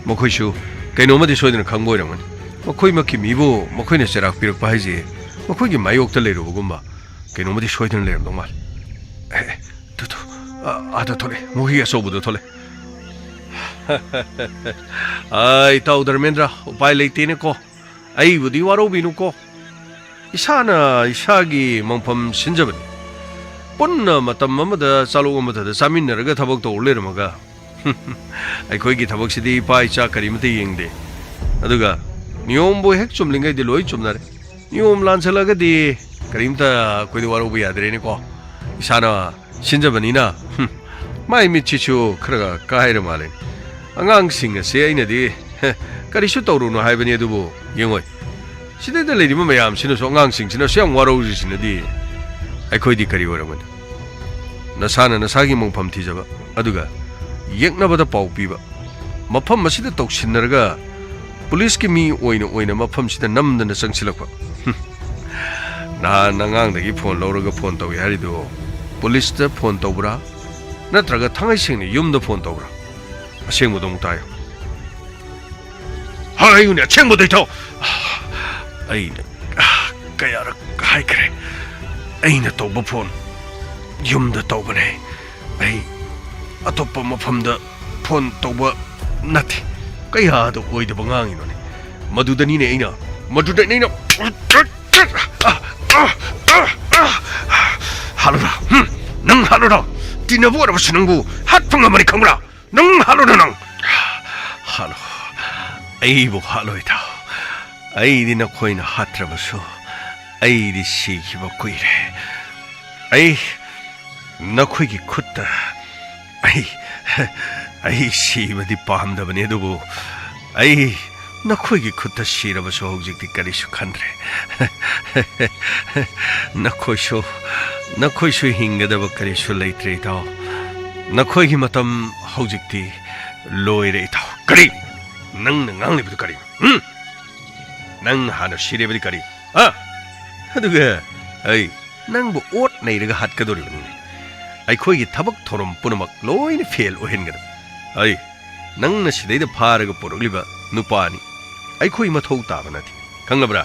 ꯃꯈꯣꯏꯁꯨ ꯀꯩꯅꯣꯝꯃꯗꯤ ꯁꯣꯏꯗꯅ ꯈꯪꯕ ꯑꯣꯏꯔꯝꯒꯅꯤ꯫ ꯃꯈꯣꯏꯃꯛꯀꯤ ꯃꯤꯕꯨ ꯃꯈꯣꯏꯅ ꯆꯩꯔꯥꯛ ꯄꯤꯔꯛꯄ ꯍꯥꯏꯁꯦ ꯃꯈꯣꯏꯒꯤ ꯃꯥꯌꯣꯛꯇ ꯂꯩꯔꯨꯕꯒꯨꯝꯕ ꯀꯩꯅꯣꯝꯃꯗꯤ ꯁꯣꯏꯗꯅ ꯂꯩꯔꯝꯗꯧ ꯃꯥꯜꯂꯤ꯫ ꯑꯦ, ꯑꯦ, ꯇꯨ, ꯇꯨ, ꯑ, ꯑꯥꯗ ꯊꯣꯛꯂꯛꯑꯦ, ꯃꯣꯍꯤ ꯑꯆꯧꯕꯗꯣ ꯊꯣꯛꯂꯛꯑꯦ꯫ ꯑꯥ, ꯏꯇꯥꯎ ꯙꯔꯃꯦꯟꯗ꯭ꯔ, ꯎꯄꯥꯏ ꯂꯩꯇꯦꯅꯦꯀꯣ꯫ ꯑꯩꯕꯨꯗꯤ ꯋꯥꯔꯧꯕꯤꯅꯨꯀꯣ꯫ ꯏꯁꯥꯅ ꯏꯁꯥꯒꯤ ꯃꯪꯐꯝ ꯁꯤꯟꯖꯕꯅꯤ꯫ ꯄꯨꯟꯅ ꯃꯇꯝ ꯑꯃꯗ ꯆꯥꯂꯣꯛ ꯑꯃꯊꯗ ꯆꯥꯃꯤꯟꯅꯔꯒ ꯊꯕꯛ ꯇꯧꯔ ꯂꯩꯔꯝꯃꯒ, ꯑꯩꯈꯣꯏꯒꯤ ꯊꯕꯛꯁꯤꯗꯤ ꯏꯄꯥ ꯏꯆꯥ ꯀꯔꯤꯃꯇ ꯌꯦꯡꯗꯦ꯫ ꯑꯗꯨꯒ ꯅꯤꯌꯣꯝꯕꯨ ꯍꯦꯛ ꯆꯨꯝꯂꯤꯉꯩꯗꯤ ꯂꯣꯏ ꯆꯨꯝꯅꯔꯦ꯫ ꯅꯤꯌꯣꯝ ꯂꯥꯟꯁꯤꯜꯂꯛꯑꯒꯗꯤ ꯀꯔꯤꯝꯇ ꯑꯩꯈꯣꯏꯗ ꯋꯥꯔꯧꯕ ꯌꯥꯗ꯭ꯔꯦꯅꯦꯀꯣ꯫ ꯏꯁꯥꯅ ꯁꯤꯟꯖꯕꯅꯤꯅ꯫ ꯍꯨꯝ, ꯃꯥꯏ ꯃꯤꯠꯁꯤꯁꯨ ꯈꯔ ꯀꯥꯏꯔ ꯃꯥꯜꯂꯦ꯫ ꯑꯉꯥꯡꯁꯤꯡ ꯑꯁꯦ ꯑꯩꯅꯗꯤ, ꯍꯦ, ꯀꯔꯤꯁꯨ ꯇꯧꯔꯨꯅꯨ ꯍꯥꯏꯕꯅꯤ, ꯑꯗꯨꯕꯨ ꯌꯦꯡꯉꯣꯏ꯫ ꯁꯤꯗꯩꯗ ꯂꯩꯔꯤꯕ ꯃꯌꯥꯝꯁꯤꯅꯁꯨ, ꯑꯉꯥꯡꯁꯤꯡꯁꯤꯅꯁꯨ ꯌꯥꯝ ꯋꯥꯔꯧꯔꯤꯁꯤꯅꯗꯤ꯫ ꯑꯩꯈꯣꯏꯗꯤ ꯀꯔꯤ ꯑꯣꯏꯔꯝꯒꯅꯤ? ꯅꯁꯥꯅ ꯅꯁꯥꯒꯤ ꯃꯪꯐꯝ ꯊꯤꯖꯕ, ꯑꯗꯨꯒ ꯌꯦꯛꯅꯕꯗ ꯄꯥꯎ ꯄꯤꯕ, ꯃꯐꯝ ꯑꯁꯤꯗ ꯇꯧꯁꯤꯟꯅꯔꯒ ꯄꯨꯂꯤꯁꯀꯤ ꯃꯤ ꯑꯣꯏꯅ ꯑꯣꯏꯅ ꯃꯐꯝꯁꯤꯗ ꯅꯝꯗꯅ ꯆꯪꯁꯤꯜꯂꯛꯄ꯫ ꯍꯨꯝ꯫ ꯅꯍꯥꯟ ꯑꯉꯥꯡꯗꯒꯤ ꯐꯣꯟ ꯂꯧꯔꯒ ꯐꯣꯟ ꯇꯧꯏ ꯍꯥꯏꯔꯤꯗꯨ ꯄꯨꯂꯤꯁꯇ ꯐꯣꯟ ꯇꯧꯕ꯭ꯔꯥ, ꯅꯠꯇ꯭ꯔꯒ ꯊꯥꯡꯉꯩ ꯁꯦꯡꯅ ꯌꯨꯝꯗ ꯐꯣꯟ ꯇꯧꯕ꯭ꯔꯥ? ꯑꯁꯦꯡꯕꯗꯣ ꯑꯃꯨꯛ ꯇꯥꯏꯌꯨ꯫ ꯍꯥꯏꯌꯨꯅꯦ, ꯑꯁꯦꯡꯕꯗꯣ ꯏꯇꯥꯎ꯫ ꯑꯩꯅ ꯀꯌꯥꯔꯛ ꯍꯥꯏꯈ꯭ꯔꯦ, ꯑꯩꯅ ꯇꯧꯕ ꯐꯣꯟ ꯌꯨꯝꯗ ꯇꯧꯕꯅꯦ꯫ ꯑꯩ ꯑꯇꯣꯞꯄ ꯃꯐꯝꯗ ꯐꯣꯟ ꯇꯧꯕ ꯅꯠꯇꯦ꯫ ꯀꯌꯥꯗ ꯑꯣꯏꯗꯕ ꯉꯥꯡꯉꯤꯅꯣꯅꯦ? ꯃꯗꯨꯗꯅꯤꯅꯦ ꯑꯩꯅ, ꯃꯗꯨꯗꯅꯤ ꯑꯩꯅ꯫ ꯍꯥꯠꯂꯨꯔꯥ? ꯍꯨꯝ? ꯅꯪ ꯍꯥꯠꯂꯨꯔꯥ? ꯇꯤꯟꯅꯕ ꯑꯣꯏꯔꯕꯁꯨ ꯅꯪꯕꯨ ꯍꯥꯠꯄ ꯉꯝꯃꯅꯤ, ꯈꯪꯕ꯭ꯔꯥ? ꯅꯪ ꯍꯥꯠꯂꯨꯔꯥ ꯅꯪ? ꯍꯥꯠꯂꯣ꯫ ꯑꯩꯕꯨ ꯍꯥꯠꯂꯣꯏꯗ꯫ ꯑꯩꯗꯤ ꯅꯈꯣꯏꯅ ꯍꯥꯠꯇ꯭ꯔꯕꯁꯨ ꯑꯩꯗꯤ ꯁꯤꯈꯤꯕ ꯀꯨꯏꯔꯦ꯫ ꯑꯩ ꯅꯈꯣꯏꯒꯤ ꯈꯨꯠꯇ ꯑꯩ, ꯑꯩ ꯁꯤꯕꯗꯤ ꯄꯥꯝꯗꯕꯅꯤ, ꯑꯗꯨꯕꯨ ꯑꯩ ꯅꯈꯣꯏꯒꯤ ꯈꯨꯠꯇ ꯁꯤꯔꯕꯁꯨ ꯍꯧꯖꯤꯛꯇꯤ ꯀꯔꯤꯁꯨ ꯈꯟꯗ꯭ꯔꯦ꯫ ꯅꯈꯣꯏꯁꯨ, ꯅꯈꯣꯏꯁꯨ ꯍꯤꯡꯒꯗꯕ ꯀꯔꯤꯁꯨ ꯂꯩꯇ꯭ꯔꯦ, ꯏꯇꯥꯎ꯫ ꯅꯈꯣꯏꯒꯤ ꯃꯇꯝ ꯍꯧꯖꯤꯛꯇꯤ ꯂꯣꯏꯔꯦ, ꯏꯇꯥꯎ꯫ ꯀꯔꯤ? ꯅꯪꯅ ꯉꯥꯡꯂꯤꯕꯗꯨ ꯀꯔꯤꯅꯣ? ꯍꯨꯝ? ꯅꯪ ꯍꯥꯟꯅ ꯁꯤꯔꯦꯕꯗꯤ ꯀꯔꯤ? ꯍꯥ? ꯑꯗꯨꯒ ꯑꯩ ꯅꯪꯕꯨ ꯑꯣꯠ ꯅꯩꯔꯒ ꯍꯥꯠꯀꯗꯧꯔꯤꯕꯅꯤꯅꯦ꯫ ꯑꯩꯈꯣꯏꯒꯤ ꯊꯕꯛ ꯊꯧꯔꯝ ꯄꯨꯝꯅꯃꯛ ꯂꯣꯏꯅ ꯐꯦꯜ ꯑꯣꯏꯍꯟꯒꯗꯕ꯫ ꯑꯩ ꯅꯪꯅ ꯁꯤꯗꯩꯗ ꯐꯥꯔꯒ ꯄꯨꯔꯛꯂꯤꯕ ꯅꯨꯄꯥꯅꯤ꯫ ꯑꯩꯈꯣꯏ ꯃꯊꯧ ꯇꯥꯕ ꯅꯠꯇꯦ꯫ ꯈꯪꯂꯕ꯭ꯔꯥ?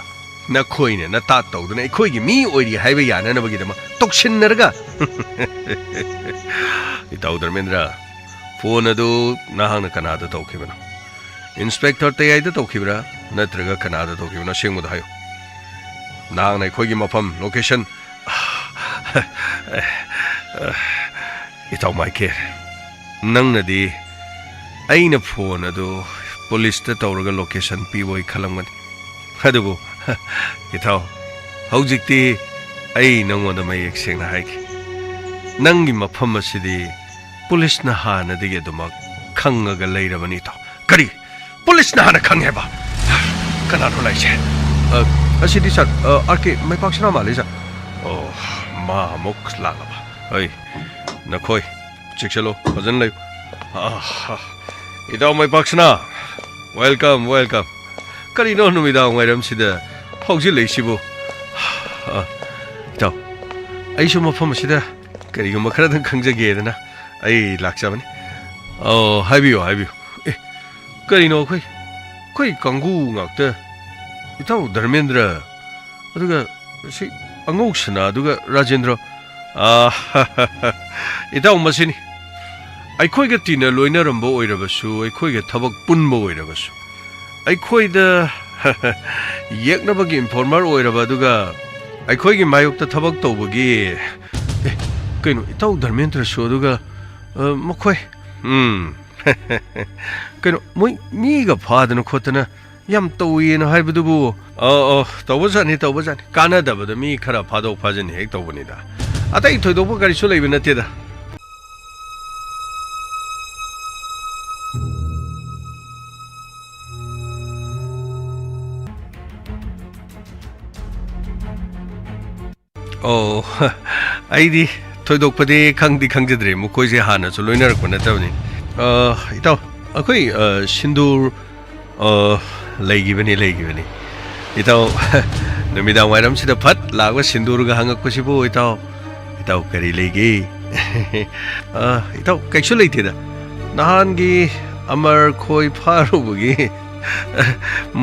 ꯅꯈꯣꯏꯅ ꯅꯇꯥ ꯇꯧꯗꯨꯅ ꯑꯩꯈꯣꯏꯒꯤ ꯃꯤ ꯑꯣꯏꯔꯤ ꯍꯥꯏꯕ ꯌꯥꯅꯅꯕꯒꯤꯗꯃꯛ ꯇꯧꯁꯤꯟꯅꯔꯒ꯫ ꯏꯇꯥꯎ ꯙꯔꯃꯦꯟꯗ꯭ꯔ, ꯐꯣꯟ ꯑꯗꯨ ꯅꯍꯥꯛꯅ ꯀꯅꯥꯗ ꯇꯧꯈꯤꯕꯅꯣ? ꯏꯟꯁꯄꯦꯛꯇꯔ ꯇꯌꯥꯏꯗ ꯇꯧꯈꯤꯕ꯭ꯔꯥ? ꯅꯠꯇ꯭ꯔꯒ ꯀꯅꯥꯗ ꯇꯧꯈꯤꯕꯅꯣ? ꯑꯁꯦꯡꯕꯗꯣ ꯍꯥꯏꯌꯨ꯫ ꯅꯍꯥꯛꯅ ꯑꯩꯈꯣꯏꯒꯤ ꯃꯐꯝ, ꯂꯣꯀꯦꯁꯟ꯫ ꯏꯇꯥꯎ ꯃꯥꯏꯀꯦꯜ, ꯅꯪꯅꯗꯤ ꯑꯩꯅ ꯐꯣꯟ ꯑꯗꯨ ꯄꯨꯂꯤꯁꯇ ꯇꯧꯔꯒ ꯂꯣꯀꯦꯁꯟ ꯄꯤꯕꯣꯏ ꯈꯜꯂꯝꯒꯅꯤ꯫ ꯑꯗꯨꯕꯨ, ꯏꯇꯥꯎ, ꯍꯧꯖꯤꯛꯇꯤ ꯑꯩ ꯅꯪꯉꯣꯟꯗ ꯃꯌꯦꯛ ꯁꯦꯡꯅ ꯍꯥꯏꯒꯦ꯫ ꯅꯪꯒꯤ ꯃꯐꯝ ꯑꯁꯤꯗꯤ ꯄꯨꯂꯤꯁꯅ ꯍꯥꯟꯅꯗꯒꯤ ꯑꯗꯨꯃꯛ ꯈꯪꯉꯒ ꯂꯩꯔꯕꯅꯤ, ꯏꯇꯥꯎ꯫ ꯀꯔꯤ? ꯄꯨꯂꯤꯁꯅ ꯍꯥꯟꯅ ꯈꯪꯉꯦ ꯍꯥꯏꯕ? ꯀꯅꯥꯅꯣ ꯂꯥꯛꯏꯁꯦ? ꯑ, ꯑꯁꯤꯗꯤ ꯁꯥꯔ, ꯑ, ꯑꯥꯔ ꯀꯦ ꯃꯥꯏꯄꯥꯛꯁꯅꯥ ꯃꯥꯜꯂꯤ, ꯁꯥꯔ꯫ ꯑꯣ, ꯃꯥ ꯑꯃꯨꯛ ꯂꯥꯛꯂꯕ? ꯑꯩ, ꯅꯈꯣꯏ, ꯆꯦꯛꯁꯤꯜꯂꯨ, ꯐꯖꯅ ꯂꯩꯌꯨ꯫ ꯑꯥ, ꯏꯇꯥꯎ ꯃꯥꯏꯄꯥꯛꯁꯅꯥ, welcome, welcome꯫ ꯀꯔꯤꯅꯣ ꯅꯨꯃꯤꯗꯥꯡ ꯋꯥꯏꯔꯝꯁꯤꯗ ꯍꯧꯖꯤꯜꯂꯛꯏꯁꯤꯕꯨ? ꯑꯥ, ꯏꯇꯥꯎ, ꯑꯩꯁꯨ ꯃꯐꯝ ꯑꯁꯤꯗ ꯀꯔꯤꯒꯨꯝꯕ ꯈꯔꯗꯪ ꯈꯪꯖꯒꯦꯗꯅ ꯑꯩ ꯂꯥꯛꯆꯕꯅꯤ꯫ ꯑꯣ, ꯍꯥꯏꯕꯤꯌꯨ, ꯍꯥꯏꯕꯤꯌꯨ꯫ ꯑꯦ, ꯀꯔꯤꯅꯣ ꯑꯩꯈꯣꯏ, ꯑꯩꯈꯣꯏ ꯀꯥꯡꯕꯨ ꯉꯥꯛꯇ? ꯏꯇꯥꯎ ꯙꯔꯃꯦꯟꯗ꯭ꯔ, ꯑꯗꯨꯒ ꯁꯤ ꯑꯉꯧ ꯁꯅꯥ, ꯑꯗꯨꯒ ꯔꯥꯖꯦꯟꯗ꯭ꯔ꯫ ꯑꯥ, ꯏꯇꯥꯎ ꯃꯁꯤꯅꯤ꯫ ꯑꯩꯈꯣꯏꯒ ꯇꯤꯟꯅ ꯂꯣꯏꯅꯔꯝꯕ ꯑꯣꯏꯔꯕꯁꯨ, ꯑꯩꯈꯣꯏꯒ ꯊꯕꯛ ꯄꯨꯟꯕ ꯑꯣꯏꯔꯕꯁꯨ, ꯑꯩꯈꯣꯏꯗ ꯌꯦꯛꯅꯕꯒꯤ ꯏꯟꯐꯣꯔꯃꯔ ꯑꯣꯏꯔꯕ, ꯑꯗꯨꯒ ꯑꯩꯈꯣꯏꯒꯤ ꯃꯥꯌꯣꯛꯇ ꯊꯕꯛ ꯇꯧꯕꯒꯤ, ꯑꯦ, ꯀꯩꯅꯣ, ꯏꯇꯥꯎ ꯙꯔꯃꯦꯟꯗ꯭ꯔꯁꯨ, ꯑꯗꯨꯒ, ꯑ, ꯃꯈꯣꯏ, ꯎꯝ, ꯀꯩꯅꯣ, ꯃꯣꯏ ꯃꯤꯒ ꯐꯥꯗꯅ ꯈꯣꯠꯇꯅ ꯌꯥꯝ ꯇꯧꯏꯅ ꯍꯥꯏꯕꯗꯨꯕꯨ? ꯑ, ꯑ, ꯇꯧꯕꯖꯥꯠꯅꯤ, ꯇꯧꯕꯖꯥꯠꯅꯤ꯫ ꯀꯥꯟꯅꯗꯕꯗ ꯃꯤ ꯈꯔ ꯐꯥꯗꯣꯛ ꯐꯥꯖꯤꯟ ꯍꯦꯛ ꯇꯧꯕꯅꯤꯗ꯫ ꯑꯇꯩ ꯊꯣꯏꯗꯣꯛꯄ ꯀꯔꯤꯁꯨ ꯂꯩꯕ ꯅꯠꯇꯦꯗ꯫ ꯑꯣ, ꯑꯩꯗꯤ ꯊꯣꯏꯗꯣꯛꯄꯗꯤ ꯈꯪꯗꯤ ꯈꯪꯖꯗ꯭ꯔꯦ, ꯃꯈꯣꯏꯁꯦ ꯍꯥꯟꯅꯁꯨ ꯂꯣꯏꯅꯔꯛꯄ ꯅꯠꯇꯕꯅꯤ꯫ ꯑ, ꯏꯇꯥꯎ, ꯑꯩꯈꯣꯏ, ꯑ, ꯁꯤꯟꯗꯨꯔ, ꯑ, ꯂꯩꯈꯤꯕꯅꯤ, ꯂꯩꯈꯤꯕꯅꯤ꯫ ꯏꯇꯥꯎ, ꯅꯨꯃꯤꯗꯥꯡ ꯋꯥꯏꯔꯝꯁꯤꯗ ꯐꯠ ꯂꯥꯛꯄ ꯁꯤꯟꯗꯨꯔꯒ ꯍꯪꯉꯛꯄꯁꯤꯕꯨ, ꯏꯇꯥꯎ, ꯏꯇꯥꯎ, ꯀꯔꯤ ꯂꯩꯒꯦ? ꯑ, ꯏꯇꯥꯎ, ꯀꯩꯁꯨ ꯂꯩꯇꯦꯗ꯫ ꯅꯍꯥꯟꯒꯤ ꯑꯃꯔ ꯈꯣꯏ ꯐꯥꯔꯨꯕꯒꯤ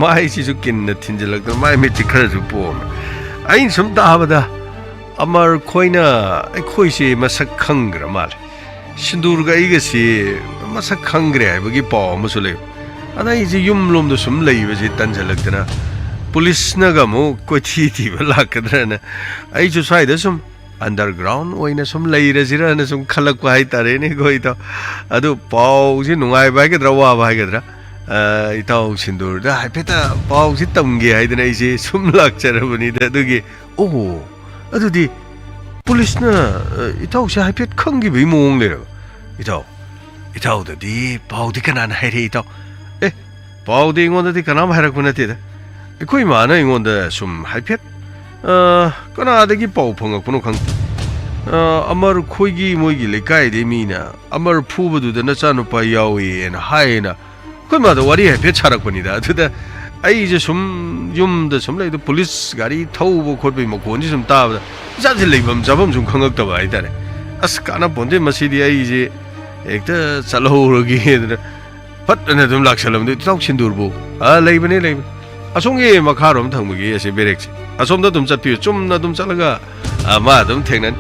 ꯃꯥꯏꯁꯤꯁꯨ ꯀꯤꯟꯅ ꯊꯤꯟꯖꯤꯜꯂꯛꯇꯅ ꯃꯥꯏ ꯃꯤꯠꯁꯤ ꯈꯔꯁꯨ ꯄꯣꯝꯃꯦ꯫ ꯑꯩꯅ ꯁꯨꯝ ꯇꯥꯕꯗ ꯑꯃꯔ ꯈꯣꯏꯅ ꯑꯩꯈꯣꯏꯁꯦ ꯃꯁꯛ ꯈꯪꯈ꯭ꯔ ꯃꯥꯜꯂꯦ꯫ ꯁꯤꯟꯗꯨꯔꯒ ꯑꯩꯒꯁꯤ ꯃꯁꯛ ꯈꯪꯈ꯭ꯔꯦ ꯍꯥꯏꯕꯒꯤ ꯄꯥꯎ ꯑꯃꯁꯨ ꯂꯩ꯫ ꯑꯗ ꯑꯩꯁꯦ ꯌꯨꯝ ꯂꯣꯝꯗ ꯁꯨꯝ ꯂꯩꯕꯁꯤ ꯇꯟꯁꯤꯜꯂꯛꯇꯅ ꯄꯨꯂꯤꯁꯅꯒ ꯑꯃꯨꯛ ꯀꯣꯏꯊꯤ ꯊꯤꯕ ꯂꯥꯛꯀꯗ꯭ꯔꯅ ꯑꯩꯁꯨ ꯁ꯭ꯋꯥꯏꯗ ꯁꯨꯝ underground ꯑꯣꯏꯅ ꯁꯨꯝ ꯂꯩꯔꯁꯤꯔꯅ ꯁꯨꯝ ꯈꯜꯂꯛꯄ ꯍꯥꯏꯇꯥꯔꯦꯅꯦ, ꯏꯇꯥꯎ꯫ ꯑꯗꯨ ꯄꯥꯎꯁꯤ ꯅꯨꯡꯉꯥꯏꯕ ꯍꯥꯏꯒꯗ꯭ꯔꯥ, ꯋꯥꯕ ꯍꯥꯏꯒꯗ꯭ꯔꯥ, ꯑ, ꯏꯇꯥꯎ ꯁꯤꯟꯗꯨꯔꯗ ꯍꯥꯏꯐꯦꯠꯇ ꯄꯥꯎꯁꯤ ꯇꯝꯒꯦ ꯍꯥꯏꯗꯅ ꯑꯩꯁꯦ ꯁꯨꯝ ꯂꯥꯛꯆꯔꯕꯅꯤꯗ꯫ ꯑꯗꯨꯒꯤ, ꯑꯣ, ꯑꯗꯨꯗꯤ ꯄꯨꯂꯤꯁꯅ, ꯑ, ꯏꯇꯥꯎꯁꯦ ꯍꯥꯏꯐꯦꯠ ꯈꯪꯈꯤꯕꯒꯤ ꯃꯑꯣꯡ ꯂꯩꯔꯕ? ꯏꯇꯥꯎ, ꯏꯇꯥꯎꯗꯗꯤ ꯄꯥꯎꯗꯤ ꯀꯅꯥꯅ ꯍꯥꯏꯔꯛꯏ, ꯏꯇꯥꯎ? ꯑꯦ, ꯄꯥꯎꯗꯤ ꯑꯩꯉꯣꯟꯗꯗꯤ ꯀꯅꯥꯝ ꯍꯥꯏꯔꯛꯄ ꯅꯠꯇꯦꯗ꯫ ꯑꯩꯈꯣꯏ ꯏꯃꯥꯅ ꯑꯩꯉꯣꯟꯗ ꯁꯨꯝ ꯍꯥꯏꯐꯦꯠ, ꯑ, ꯀꯅꯥꯗꯒꯤ ꯄꯥꯎ ꯐꯪꯉꯛꯄꯅꯣ ꯈꯪꯗꯦ꯫ ꯑ, ꯑꯃꯔ ꯈꯣꯏꯒꯤ ꯃꯣꯏꯒꯤ ꯂꯩꯀꯥꯏꯗꯩ ꯃꯤꯅ ꯑꯃꯔ ꯐꯨꯕꯗꯨꯗ ꯅꯆꯥꯅꯨꯄꯥ ꯌꯥꯎꯏꯅ ꯍꯥꯏꯌꯦꯅ ꯑꯩꯈꯣꯏ ꯃꯥꯗ ꯋꯥꯔꯤ ꯍꯥꯏꯐꯦꯠ ꯁꯥꯔꯛꯄꯅꯤꯗ꯫ ꯑꯗꯨꯗ ꯑꯩꯁꯦ ꯁꯨꯝ ꯌꯨꯝꯗ ꯁꯨꯝ ꯂꯩꯕꯗ ꯄꯨꯂꯤꯁ ꯒꯥꯔꯤ ꯊꯧꯕ ꯈꯣꯠꯄꯒꯤ ꯃꯈꯣꯟꯁꯤ ꯁꯨꯝ ꯇꯥꯕꯗ ꯏꯁꯥꯁꯦ ꯂꯩꯐꯝ ꯆꯥꯐꯝ ꯁꯨꯝ ꯈꯪꯉꯛꯇꯕ ꯍꯥꯏꯇꯥꯔꯦ꯫ ꯑꯁ, ꯀꯥꯟꯅꯄꯣꯟꯇꯦ ꯃꯁꯤꯗꯤ, ꯑꯩꯁꯦ ꯍꯦꯛꯇ ꯆꯠꯍꯧꯔꯒꯦꯅ ꯐꯠ ꯑꯅ ꯑꯗꯨꯝ ꯂꯥꯛꯁꯜꯂꯝꯕꯗꯣ, "ꯏꯇꯥꯎ ꯁꯤꯟꯗꯨꯔꯕꯨ?" "ꯑꯥ, ꯂꯩꯕꯅꯦ, ꯂꯩꯕꯅꯦ꯫ ꯑꯁꯣꯝꯒꯤ ꯃꯈꯥꯔꯣꯝ ꯊꯪꯕꯒꯤ ꯑꯁꯤ ꯕꯦꯔꯦꯛꯁꯦ꯫ ꯑꯁꯣꯝꯗ ꯑꯗꯨꯝ ꯆꯠꯄꯤꯌꯨ, ꯆꯨꯝꯅ ꯑꯗꯨꯝ ꯆꯠꯂꯒ, ꯑꯥ, ꯃꯥ ꯑꯗꯨꯝ ꯊꯦꯡꯅꯅꯤ꯫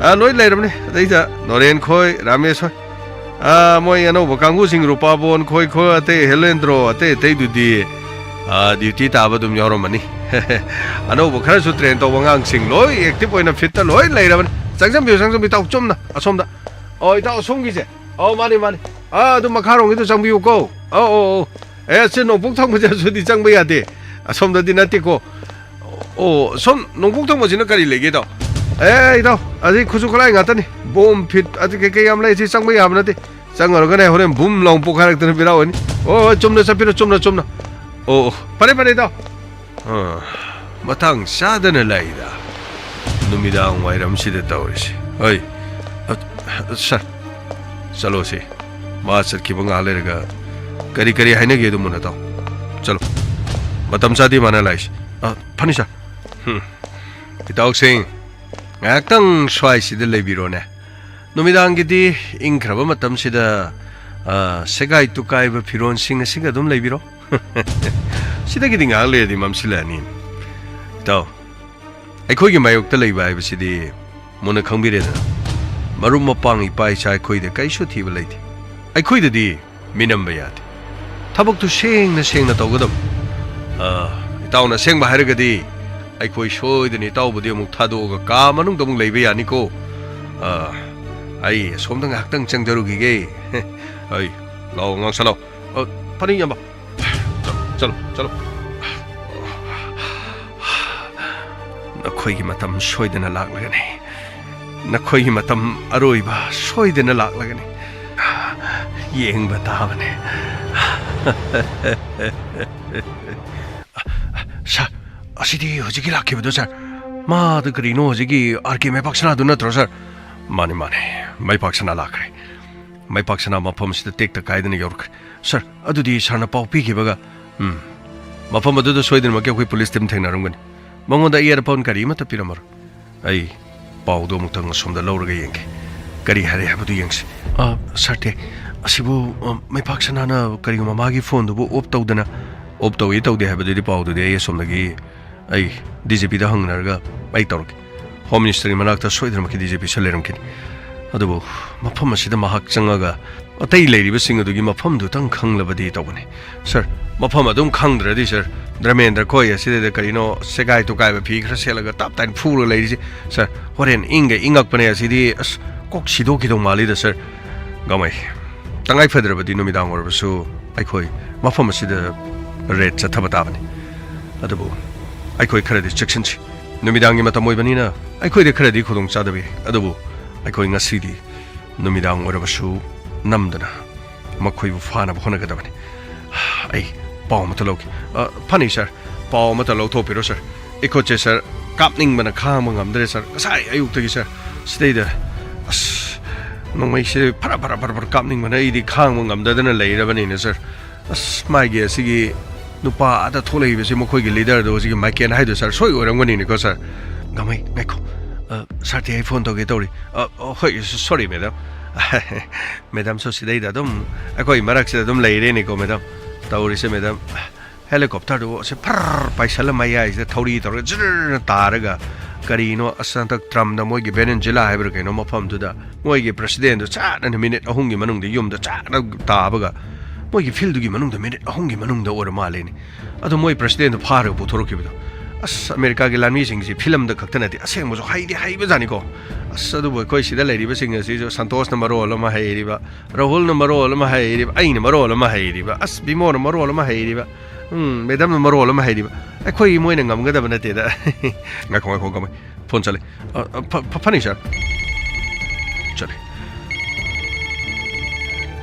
ꯑꯥ, ꯂꯣꯏ ꯂꯩꯔꯕꯅꯦ꯫ ꯑꯗꯩꯗ ꯅꯣꯔꯦꯟ ꯈꯣꯏ, ꯔꯥꯃꯦꯁ ꯍꯣꯏ, ꯑꯥ, ꯃꯣꯏ ꯑꯅꯧꯕ ꯀꯥꯡꯕꯨꯁꯤꯡ, ꯔꯨꯄꯥꯕꯣꯟ ꯈꯣꯏ, ꯈꯣꯏ, ꯑꯇꯩ ꯍꯦꯂꯦꯟꯗ꯭ꯔꯣ, ꯑꯇꯩ ꯑꯇꯩꯗꯨꯗꯤ, ꯑꯥ, ꯗ꯭ꯌꯨꯇꯤ ꯇꯥꯕ ꯑꯗꯨꯝ ꯌꯥꯎꯔꯝꯃꯅꯤ꯫ ꯑꯅꯧꯕ ꯈꯔꯁꯨ ꯇ꯭ꯔꯦꯟ ꯇꯧꯕ ꯑꯉꯥꯡꯁꯤꯡ ꯂꯣꯏ ꯑꯦꯛꯇꯤꯚ ꯑꯣꯏꯅ ꯐꯤꯠꯇ ꯂꯣꯏ ꯂꯩꯔꯕꯅꯤ꯫ ꯆꯪꯁꯟꯕꯤꯌꯨ, ꯆꯪꯁꯟꯕꯤꯌꯨ, ꯏꯇꯥꯎ, ꯆꯨꯝꯅ ꯑꯁꯣꯝꯗ꯫ ꯑꯣ, ꯏꯇꯥꯎ, ꯑꯁꯣꯝꯒꯤꯁꯦ꯫ ꯑꯧ, ꯃꯥꯅꯤ, ꯃꯥꯅꯤ꯫ ꯑꯥ, ꯑꯗꯨ ꯃꯈꯥꯔꯣꯝꯒꯤꯗꯨ ꯆꯪꯕꯤꯌꯨꯀꯣ꯫ ꯑꯧ, ꯑꯧ, ꯑꯧ꯫ ꯑꯦ, ꯁꯤ ꯅꯣꯡꯄꯣꯛ ꯊꯪꯕꯁꯦ ꯑꯁꯤꯗꯤ ꯆꯪꯕ ꯌꯥꯗꯦ꯫ ꯑꯁꯣꯝꯗꯗꯤ ꯅꯠꯇꯦꯀꯣ꯫ ꯑꯣ, ꯁꯣꯝ ꯅꯣꯡꯄꯣꯛ ꯊꯪꯕꯁꯤꯅ ꯀꯔꯤ ꯂꯩꯒꯦ, ꯏꯇꯥꯎ? ꯑꯦ, ꯏꯇꯥꯎ, ꯑꯁꯤ ꯈꯨꯠꯁꯨ ꯈꯨꯠꯂꯥꯏ ꯉꯥꯛꯇꯅꯤ꯫ ꯕꯣꯝ, ꯐꯤꯠ, ꯑꯗꯨ ꯀꯩꯀꯩ ꯌꯥꯝ ꯂꯩ꯫ ꯁꯤ ꯆꯪꯕ ꯌꯥꯕ ꯅꯠꯇꯦ꯫ ꯆꯪꯉꯨꯔꯒꯅꯦ ꯍꯣꯔꯦꯟ ꯕꯨꯝ ꯂꯥꯎ ꯄꯣꯛꯈꯥꯏꯔꯛꯇꯅ ꯕꯦꯔꯥ ꯑꯣꯏꯅꯤ꯫ ꯑꯣ, ꯑꯣ, ꯆꯨꯝꯅ ꯆꯠꯄꯤꯔꯣ, ꯆꯨꯝꯅ, ꯆꯨꯝꯅ꯫ ꯑꯣ, ꯑꯣ, ꯐꯔꯦ, ꯐꯔꯦ, ꯏꯇꯥꯎ꯫ ꯑꯥ, ꯃꯇꯥꯡ ꯆꯥꯗꯅ ꯂꯥꯛꯏꯗ꯫ ꯅꯨꯃꯤꯗꯥꯡ ꯋꯥꯏꯔꯝꯁꯤꯗ ꯇꯧꯔꯤꯁꯦ꯫ ꯍꯣꯏ, ꯑ, ꯁꯥꯔ, ꯆꯠꯂꯣꯁꯦ꯫ ꯃꯥ ꯆꯠꯈꯤꯕ ꯉꯥꯏꯍꯥꯛ ꯂꯩꯔꯒ ꯀꯔꯤ ꯀꯔꯤ ꯍꯥꯏꯅꯒꯦꯗꯣ ꯃꯨꯟꯅ ꯇꯥꯎ꯫ ꯆꯠꯂꯣ꯫ ꯃꯇꯝ ꯆꯥꯗꯦ ꯃꯥꯅ ꯂꯥꯛꯏꯁꯦ꯫ ꯑ, ꯐꯅꯤ ꯁꯥꯔ꯫ ꯍꯨꯝ꯫ ꯏꯇꯥꯎꯁꯤꯡ, ꯉꯥꯏꯍꯥꯛꯇꯪ ꯁ꯭ꯋꯥꯏꯁꯤꯗ ꯂꯩꯕꯤꯔꯣꯅꯦ꯫ ꯅꯨꯃꯤꯗꯥꯡꯒꯤꯗꯤ ꯏꯪꯈ꯭ꯔꯕ ꯃꯇꯝꯁꯤꯗ, ꯑ, ꯁꯦꯒꯥꯏ ꯇꯨꯀꯥꯏꯕ ꯐꯤꯔꯣꯟꯁꯤꯡ ꯑꯁꯤꯒ ꯑꯗꯨꯝ ꯂꯩꯕꯤꯔꯣ꯫ ꯁꯤꯗꯒꯤꯗꯤ ꯉꯥꯏꯍꯥꯛ ꯂꯩꯔꯗꯤ ꯃꯝꯁꯤꯜꯂꯛꯑꯅꯤ꯫ ꯏꯇꯥꯎ, ꯑꯩꯈꯣꯏꯒꯤ ꯃꯥꯌꯣꯛꯇ ꯂꯩꯕ ꯍꯥꯏꯕꯁꯤꯗꯤ ꯃꯨꯟꯅ ꯈꯪꯕꯤꯔꯦꯗꯅ꯫ ꯃꯔꯨꯞ ꯃꯄꯥꯡ ꯏꯄꯥ ꯏꯆꯥ ꯑꯩꯈꯣꯏꯗ ꯀꯩꯁꯨ ꯊꯤꯕ ꯂꯩꯇꯦ꯫ ꯑꯩꯈꯣꯏꯗꯗꯤ ꯃꯤꯅꯝꯕ ꯌꯥꯗꯦ꯫ ꯊꯕꯛꯇꯨ ꯁꯦꯡꯅ ꯁꯦꯡꯅ ꯇꯧꯒꯗꯕ꯫ ꯑ, ꯏꯇꯥꯎꯅ ꯑꯁꯦꯡꯕ ꯍꯥꯏꯔꯒꯗꯤ ꯑꯩꯈꯣꯏ ꯁꯣꯏꯗꯅ ꯏꯇꯥꯎꯕꯨꯗꯤ ꯑꯃꯨꯛ ꯊꯥꯗꯣꯛꯑꯒ ꯀꯥ ꯃꯅꯨꯡꯗ ꯑꯃꯨꯛ ꯂꯩꯕ ꯌꯥꯅꯤꯀꯣ꯫ ꯑ, ꯑꯩ ꯑꯁꯣꯝꯗ ꯉꯥꯏꯍꯥꯛꯇꯪ ꯆꯪꯖꯔꯨꯈꯤꯒꯦ꯫ ꯑꯩ, ꯂꯥꯛꯑꯣ, ꯉꯥꯡꯁ ꯂꯥꯛꯑꯣ꯫ ꯑ, ꯐꯅꯤ, ꯏꯌꯥꯝꯕ꯫ ꯆꯠꯂꯣ, ꯆꯠꯂꯣ, ꯆꯠꯂꯣ꯫ ꯅꯈꯣꯏꯒꯤ ꯃꯇꯝ ꯁꯣꯏꯗꯅ ꯂꯥꯛꯂꯒꯅꯤ꯫ ꯅꯈꯣꯏꯒꯤ ꯃꯇꯝ ꯑꯔꯣꯏꯕ ꯁꯣꯏꯗꯅ ꯂꯥꯛꯂꯒꯅꯤ꯫ ꯌꯦꯡꯕ ꯇꯥꯕꯅꯦ꯫ ꯁꯥꯔ, ꯑꯁꯤꯗꯤ ꯍꯧꯖꯤꯛꯀꯤ ꯂꯥꯛꯈꯤꯕꯗꯣ, ꯁꯥꯔ꯫ ꯃꯥꯗ ꯀꯔꯤꯅꯣ ꯍꯧꯖꯤꯛꯀꯤ ꯑꯥꯔ ꯀꯦ ꯃꯩꯄꯥꯛ ꯁꯅꯥꯗꯨ ꯅꯠꯇ꯭ꯔꯣ, ꯁꯥꯔ? ꯃꯥꯅꯦ, ꯃꯥꯅꯦ, ꯃꯩꯄꯥꯛ ꯁꯅꯥ ꯂꯥꯛꯈ꯭ꯔꯦ꯫ ꯃꯩꯄꯥꯛ ꯁꯅꯥ ꯃꯐꯝꯁꯤꯗ ꯇꯦꯛꯇ ꯀꯥꯏꯗꯅ ꯌꯧꯔꯛꯈ꯭ꯔꯦ꯫ ꯁꯥꯔ, ꯑꯗꯨꯗꯤ ꯁꯥꯔꯅ ꯄꯥꯎ ꯄꯤꯈꯤꯕꯒ, ꯎꯝ, ꯃꯐꯝ ꯑꯗꯨꯗ ꯁꯣꯏꯗꯅꯃꯛꯀꯤ ꯑꯩꯈꯣꯏ ꯄꯨꯂꯤꯁ ꯇꯤꯝ ꯊꯦꯡꯅꯔꯝꯒꯅꯤ꯫ ꯃꯉꯣꯟꯗ ꯑꯌꯦꯠ ꯑꯄꯟ ꯀꯔꯤ ꯑꯃꯠꯇ ꯄꯤꯔꯝꯃꯔꯣꯏ꯫ ꯑꯩ ꯄꯥꯎꯗꯣ ꯑꯃꯨꯛꯇꯪ ꯑꯁꯣꯝꯗ ꯂꯧꯔꯒ ꯌꯦꯡꯒꯦ꯫ ꯀꯔꯤ ꯍꯥꯏꯔꯦ ꯍꯥꯏꯕꯗꯨ ꯌꯦꯡꯁꯤ꯫ ꯑ, ꯁꯥꯔ ꯇꯦ, ꯑꯁꯤꯕꯨ, ꯑ, ꯃꯩꯄꯥꯛ ꯁꯅꯥꯅ ꯀꯔꯤꯒꯨꯝꯕ ꯃꯥꯒꯤ ꯐꯣꯟꯗꯨꯕꯨ ꯑꯣꯞ ꯇꯧꯗꯅ, ꯑꯣꯞ ꯇꯧꯏ ꯇꯧꯗꯦ ꯍꯥꯏꯕꯗꯨꯗꯤ ꯄꯥꯎꯗꯨꯗꯤ ꯑꯩ ꯑꯁꯣꯝꯗꯒꯤ ꯑꯩ ꯗꯤ ꯖꯤ ꯄꯤꯗ ꯍꯪꯅꯔꯒ ꯑꯩ ꯇꯧꯔꯛꯀꯦ꯫ ꯍꯣꯝ ꯃꯤꯅꯤꯁꯇꯔꯒꯤ ꯃꯅꯥꯛꯇ ꯁꯣꯏꯗꯅꯃꯛꯀꯤ ꯗꯤ ꯖꯤ ꯄꯤ ꯁꯦꯜ ꯂꯩꯔꯝꯈꯤꯅꯤ꯫ ꯑꯗꯨꯕꯨ ꯃꯐꯝ ꯑꯁꯤꯗ ꯃꯍꯥꯛ ꯆꯪꯉꯒ ꯑꯇꯩ ꯂꯩꯔꯤꯕꯁꯤꯡ ꯑꯗꯨꯒꯤ ꯃꯐꯝꯗꯨꯇꯪ ꯈꯪꯂꯕꯗꯤ ꯇꯧꯕꯅꯤ꯫ ꯁꯥꯔ, ꯃꯐꯝ ꯑꯗꯨꯝ ꯈꯪꯗ꯭ꯔꯗꯤ, ꯁꯥꯔ, ꯙꯔꯃꯦꯟꯗ꯭ꯔ ꯈꯣꯏ ꯑꯁꯤꯗꯩꯗ ꯀꯔꯤꯅꯣ ꯁꯦꯒꯥꯏ ꯇꯨꯀꯥꯏꯕ ꯐꯤ ꯈꯔ ꯁꯦꯠꯂꯒ ꯇꯞ ꯇꯥꯏꯅ ꯐꯨꯔꯒ ꯂꯩꯔꯤꯁꯦ꯫ ꯁꯥꯔ, ꯍꯣꯔꯦꯟ ꯏꯪꯒ ꯏꯪꯉꯛꯄꯅꯦ ꯑꯁꯤꯗꯤ꯫ ꯑꯁ, ꯀꯣꯛ ꯁꯤꯗꯣꯛꯈꯤꯗꯧ ꯃꯥꯜꯂꯤꯗ, ꯁꯥꯔ꯫ ꯒꯥꯡꯃꯩ, ꯇꯉꯥꯏ ꯐꯗ꯭ꯔꯕꯗꯤ ꯅꯨꯃꯤꯗꯥꯡ ꯑꯣꯏꯔꯕꯁꯨ ꯑꯩꯈꯣꯏ ꯃꯐꯝ ꯑꯁꯤꯗ ꯔꯦꯗ ꯆꯠꯊꯕ ꯇꯥꯕꯅꯤ꯫ ꯑꯗꯨꯕꯨ ꯑꯩꯈꯣꯏ ꯈꯔꯗꯤ ꯆꯦꯛꯁꯤꯟꯁꯤ꯫ ꯅꯨꯃꯤꯗꯥꯡꯒꯤ ꯃꯇꯝ ꯑꯣꯏꯕꯅꯤꯅ ꯑꯩꯈꯣꯏꯗ ꯈꯔꯗꯤ ꯈꯨꯗꯣꯡ ꯆꯥꯗꯕ ꯌꯥꯏ꯫ ꯑꯗꯨꯕꯨ ꯑꯩꯈꯣꯏ ꯉꯁꯤꯗꯤ ꯅꯨꯃꯤꯗꯥꯡ ꯑꯣꯏꯔꯕꯁꯨ ꯅꯝꯗꯅ ꯃꯈꯣꯏꯕꯨ ꯐꯥꯅꯕ ꯍꯣꯠꯅꯒꯗꯕꯅꯤ꯫ ꯑꯩ ꯄꯥꯎ ꯑꯃꯇ ꯂꯧꯒꯦ꯫ ꯑ, ꯐꯅꯤ, ꯁꯥꯔ꯫ ꯄꯥꯎ ꯑꯃꯇ ꯂꯧꯊꯣꯛꯄꯤꯔꯣ ꯁꯥꯔ꯫ ꯑꯩꯈꯣꯏꯁꯦ ꯁꯥꯔ, ꯀꯥꯞꯅꯤꯡꯕꯅ ꯈꯥꯡꯕ ꯉꯝꯗ꯭ꯔꯦ ꯁꯥꯔ, ꯉꯁꯥꯏ ꯑꯌꯨꯛꯇꯒꯤ ꯁꯥꯔ꯫ ꯁꯤꯗꯩꯗ ꯑꯁ, ꯅꯣꯡꯃꯩꯁꯦ ꯐꯔ ꯐꯔ ꯐꯔ ꯐꯔ ꯀꯥꯞꯅꯤꯡꯕꯅ ꯑꯩꯗꯤ ꯈꯥꯡꯕ ꯉꯝꯗꯗꯅ ꯂꯩꯔꯕꯅꯤꯅ ꯁꯥꯔ꯫ ꯑꯁ, ꯃꯥꯒꯤ ꯑꯁꯤꯒꯤ ꯅꯨꯄꯥ ꯑꯗ ꯊꯣꯛꯂꯛꯏꯕꯁꯤ ꯃꯈꯣꯏꯒꯤ ꯂꯤꯗꯔꯗꯣ, ꯍꯧꯖꯤꯛꯀꯤ ꯃꯥꯏꯀꯦꯟ ꯍꯥꯏꯗꯣ ꯁꯥꯔ, ꯁꯣꯏ ꯑꯣꯏꯔꯝꯒꯅꯤꯅꯦꯀꯣ ꯁꯥꯔ꯫ ꯒꯃꯩ, ꯉꯥꯏꯈꯣ꯫ ꯑ, ꯁꯥꯔ ꯇꯤ ꯑꯥꯏ ꯐꯣꯟ ꯇꯧꯒꯦ ꯇꯧꯔꯤ꯫ ꯑ, ꯑ, ꯍꯣꯏ, ꯁꯣꯔꯤ ꯃꯦꯗꯥꯝ꯫ ꯃꯦꯗꯥꯝꯁꯨ ꯁꯤꯗꯩꯗ ꯑꯗꯨꯝ ꯑꯩꯈꯣꯏ ꯃꯔꯛꯁꯤꯗ ꯑꯗꯨꯝ ꯂꯩꯔꯦꯅꯦꯀꯣ ꯃꯦꯗꯥꯝ꯫ ꯇꯧꯔꯤꯁꯦ ꯃꯦꯗꯥꯝ꯫ ꯍꯦꯂꯤꯀꯣꯞꯇꯔꯗꯨ ꯑꯁꯤ ꯐꯔ ꯄꯥꯏꯁꯜꯂ ꯃꯌꯥꯏꯁꯤꯗ ꯊꯧꯔꯤ ꯇꯧꯔꯒ ꯖꯔ ꯇꯥꯔꯒ, ꯀꯔꯤꯅꯣ ꯑꯁ, ꯍꯟꯗꯛ ꯇ꯭ꯔꯝꯗ ꯃꯣꯏꯒꯤ ꯚꯦꯅꯦꯟꯖꯨꯂꯥ ꯍꯥꯏꯕ꯭ꯔꯥ ꯀꯩꯅꯣ ꯃꯐꯝꯗꯨꯗ ꯃꯣꯏꯒꯤ ꯄ꯭ꯔꯁꯤꯗꯦꯟꯗꯨ ꯆꯥꯠꯅ ꯃꯤꯅꯤꯠ ꯑꯍꯨꯝꯒꯤ ꯃꯅꯨꯡꯗ ꯌꯨꯝꯗ ꯆꯥꯠꯅ ꯇꯥꯕꯒ, ꯃꯣꯏꯒꯤ ꯐꯤꯜꯗꯨꯒꯤ ꯃꯅꯨꯡꯗ ꯃꯤꯅꯤꯠ ꯑꯍꯨꯝꯒꯤ ꯃꯅꯨꯡꯗ ꯑꯣꯏꯔ ꯃꯥꯜꯂꯦꯅꯦ꯫ ꯑꯗꯣ ꯃꯣꯏ ꯄ꯭ꯔꯁꯤꯗꯦꯟꯗꯨ ꯐꯥꯔꯒ ꯄꯨꯊꯣꯔꯛꯈꯤꯕꯗꯣ꯫ ꯑꯁ, ꯑꯃꯦꯔꯤꯀꯥꯒꯤ ꯂꯥꯟꯃꯤꯁꯤꯡꯁꯤ ꯐꯤꯂꯝꯗ ꯈꯛꯇ ꯅꯠꯇꯦ, ꯑꯁꯦꯡꯕꯁꯨ ꯍꯩꯗꯤ ꯍꯩꯕꯖꯥꯠꯅꯤꯀꯣ꯫ ꯑꯁ, ꯑꯗꯨꯕꯨ ꯑꯩꯈꯣꯏ ꯁꯤꯗ ꯂꯩꯔꯤꯕꯁꯤꯡ ꯑꯁꯤꯁꯨ, ꯁꯟꯇꯣꯁꯅ ꯃꯔꯣꯜ ꯑꯃ ꯍꯩꯔꯤꯕ, ꯔꯥꯍꯨꯜꯅ ꯃꯔꯣꯜ ꯑꯃ ꯍꯩꯔꯤꯕ, ꯑꯩꯅ ꯃꯔꯣꯜ ꯑꯃ ꯍꯩꯔꯤꯕ, ꯑꯁ, ꯕꯤꯃꯣꯅ ꯃꯔꯣꯜ ꯑꯃ ꯍꯩꯔꯤꯕ, ꯎꯝ, ꯃꯦꯗꯥꯝꯅ ꯃꯔꯣꯜ ꯑꯃ ꯍꯩꯔꯤꯕ꯫ ꯑꯩꯈꯣꯏ ꯃꯣꯏꯅ ꯉꯝꯒꯗꯕ ꯅꯠꯇꯦꯗ꯫ ꯉꯥꯏꯈꯣ, ꯉꯥꯏꯈꯣ, ꯀꯃꯥꯏ? ꯐꯣꯟ ꯆꯠꯂꯦ꯫ ꯑ, ꯑ, ꯐ-, ꯐ-, ꯐꯅꯤ, ꯁꯥꯔ꯫ ꯆꯠꯂꯦ꯫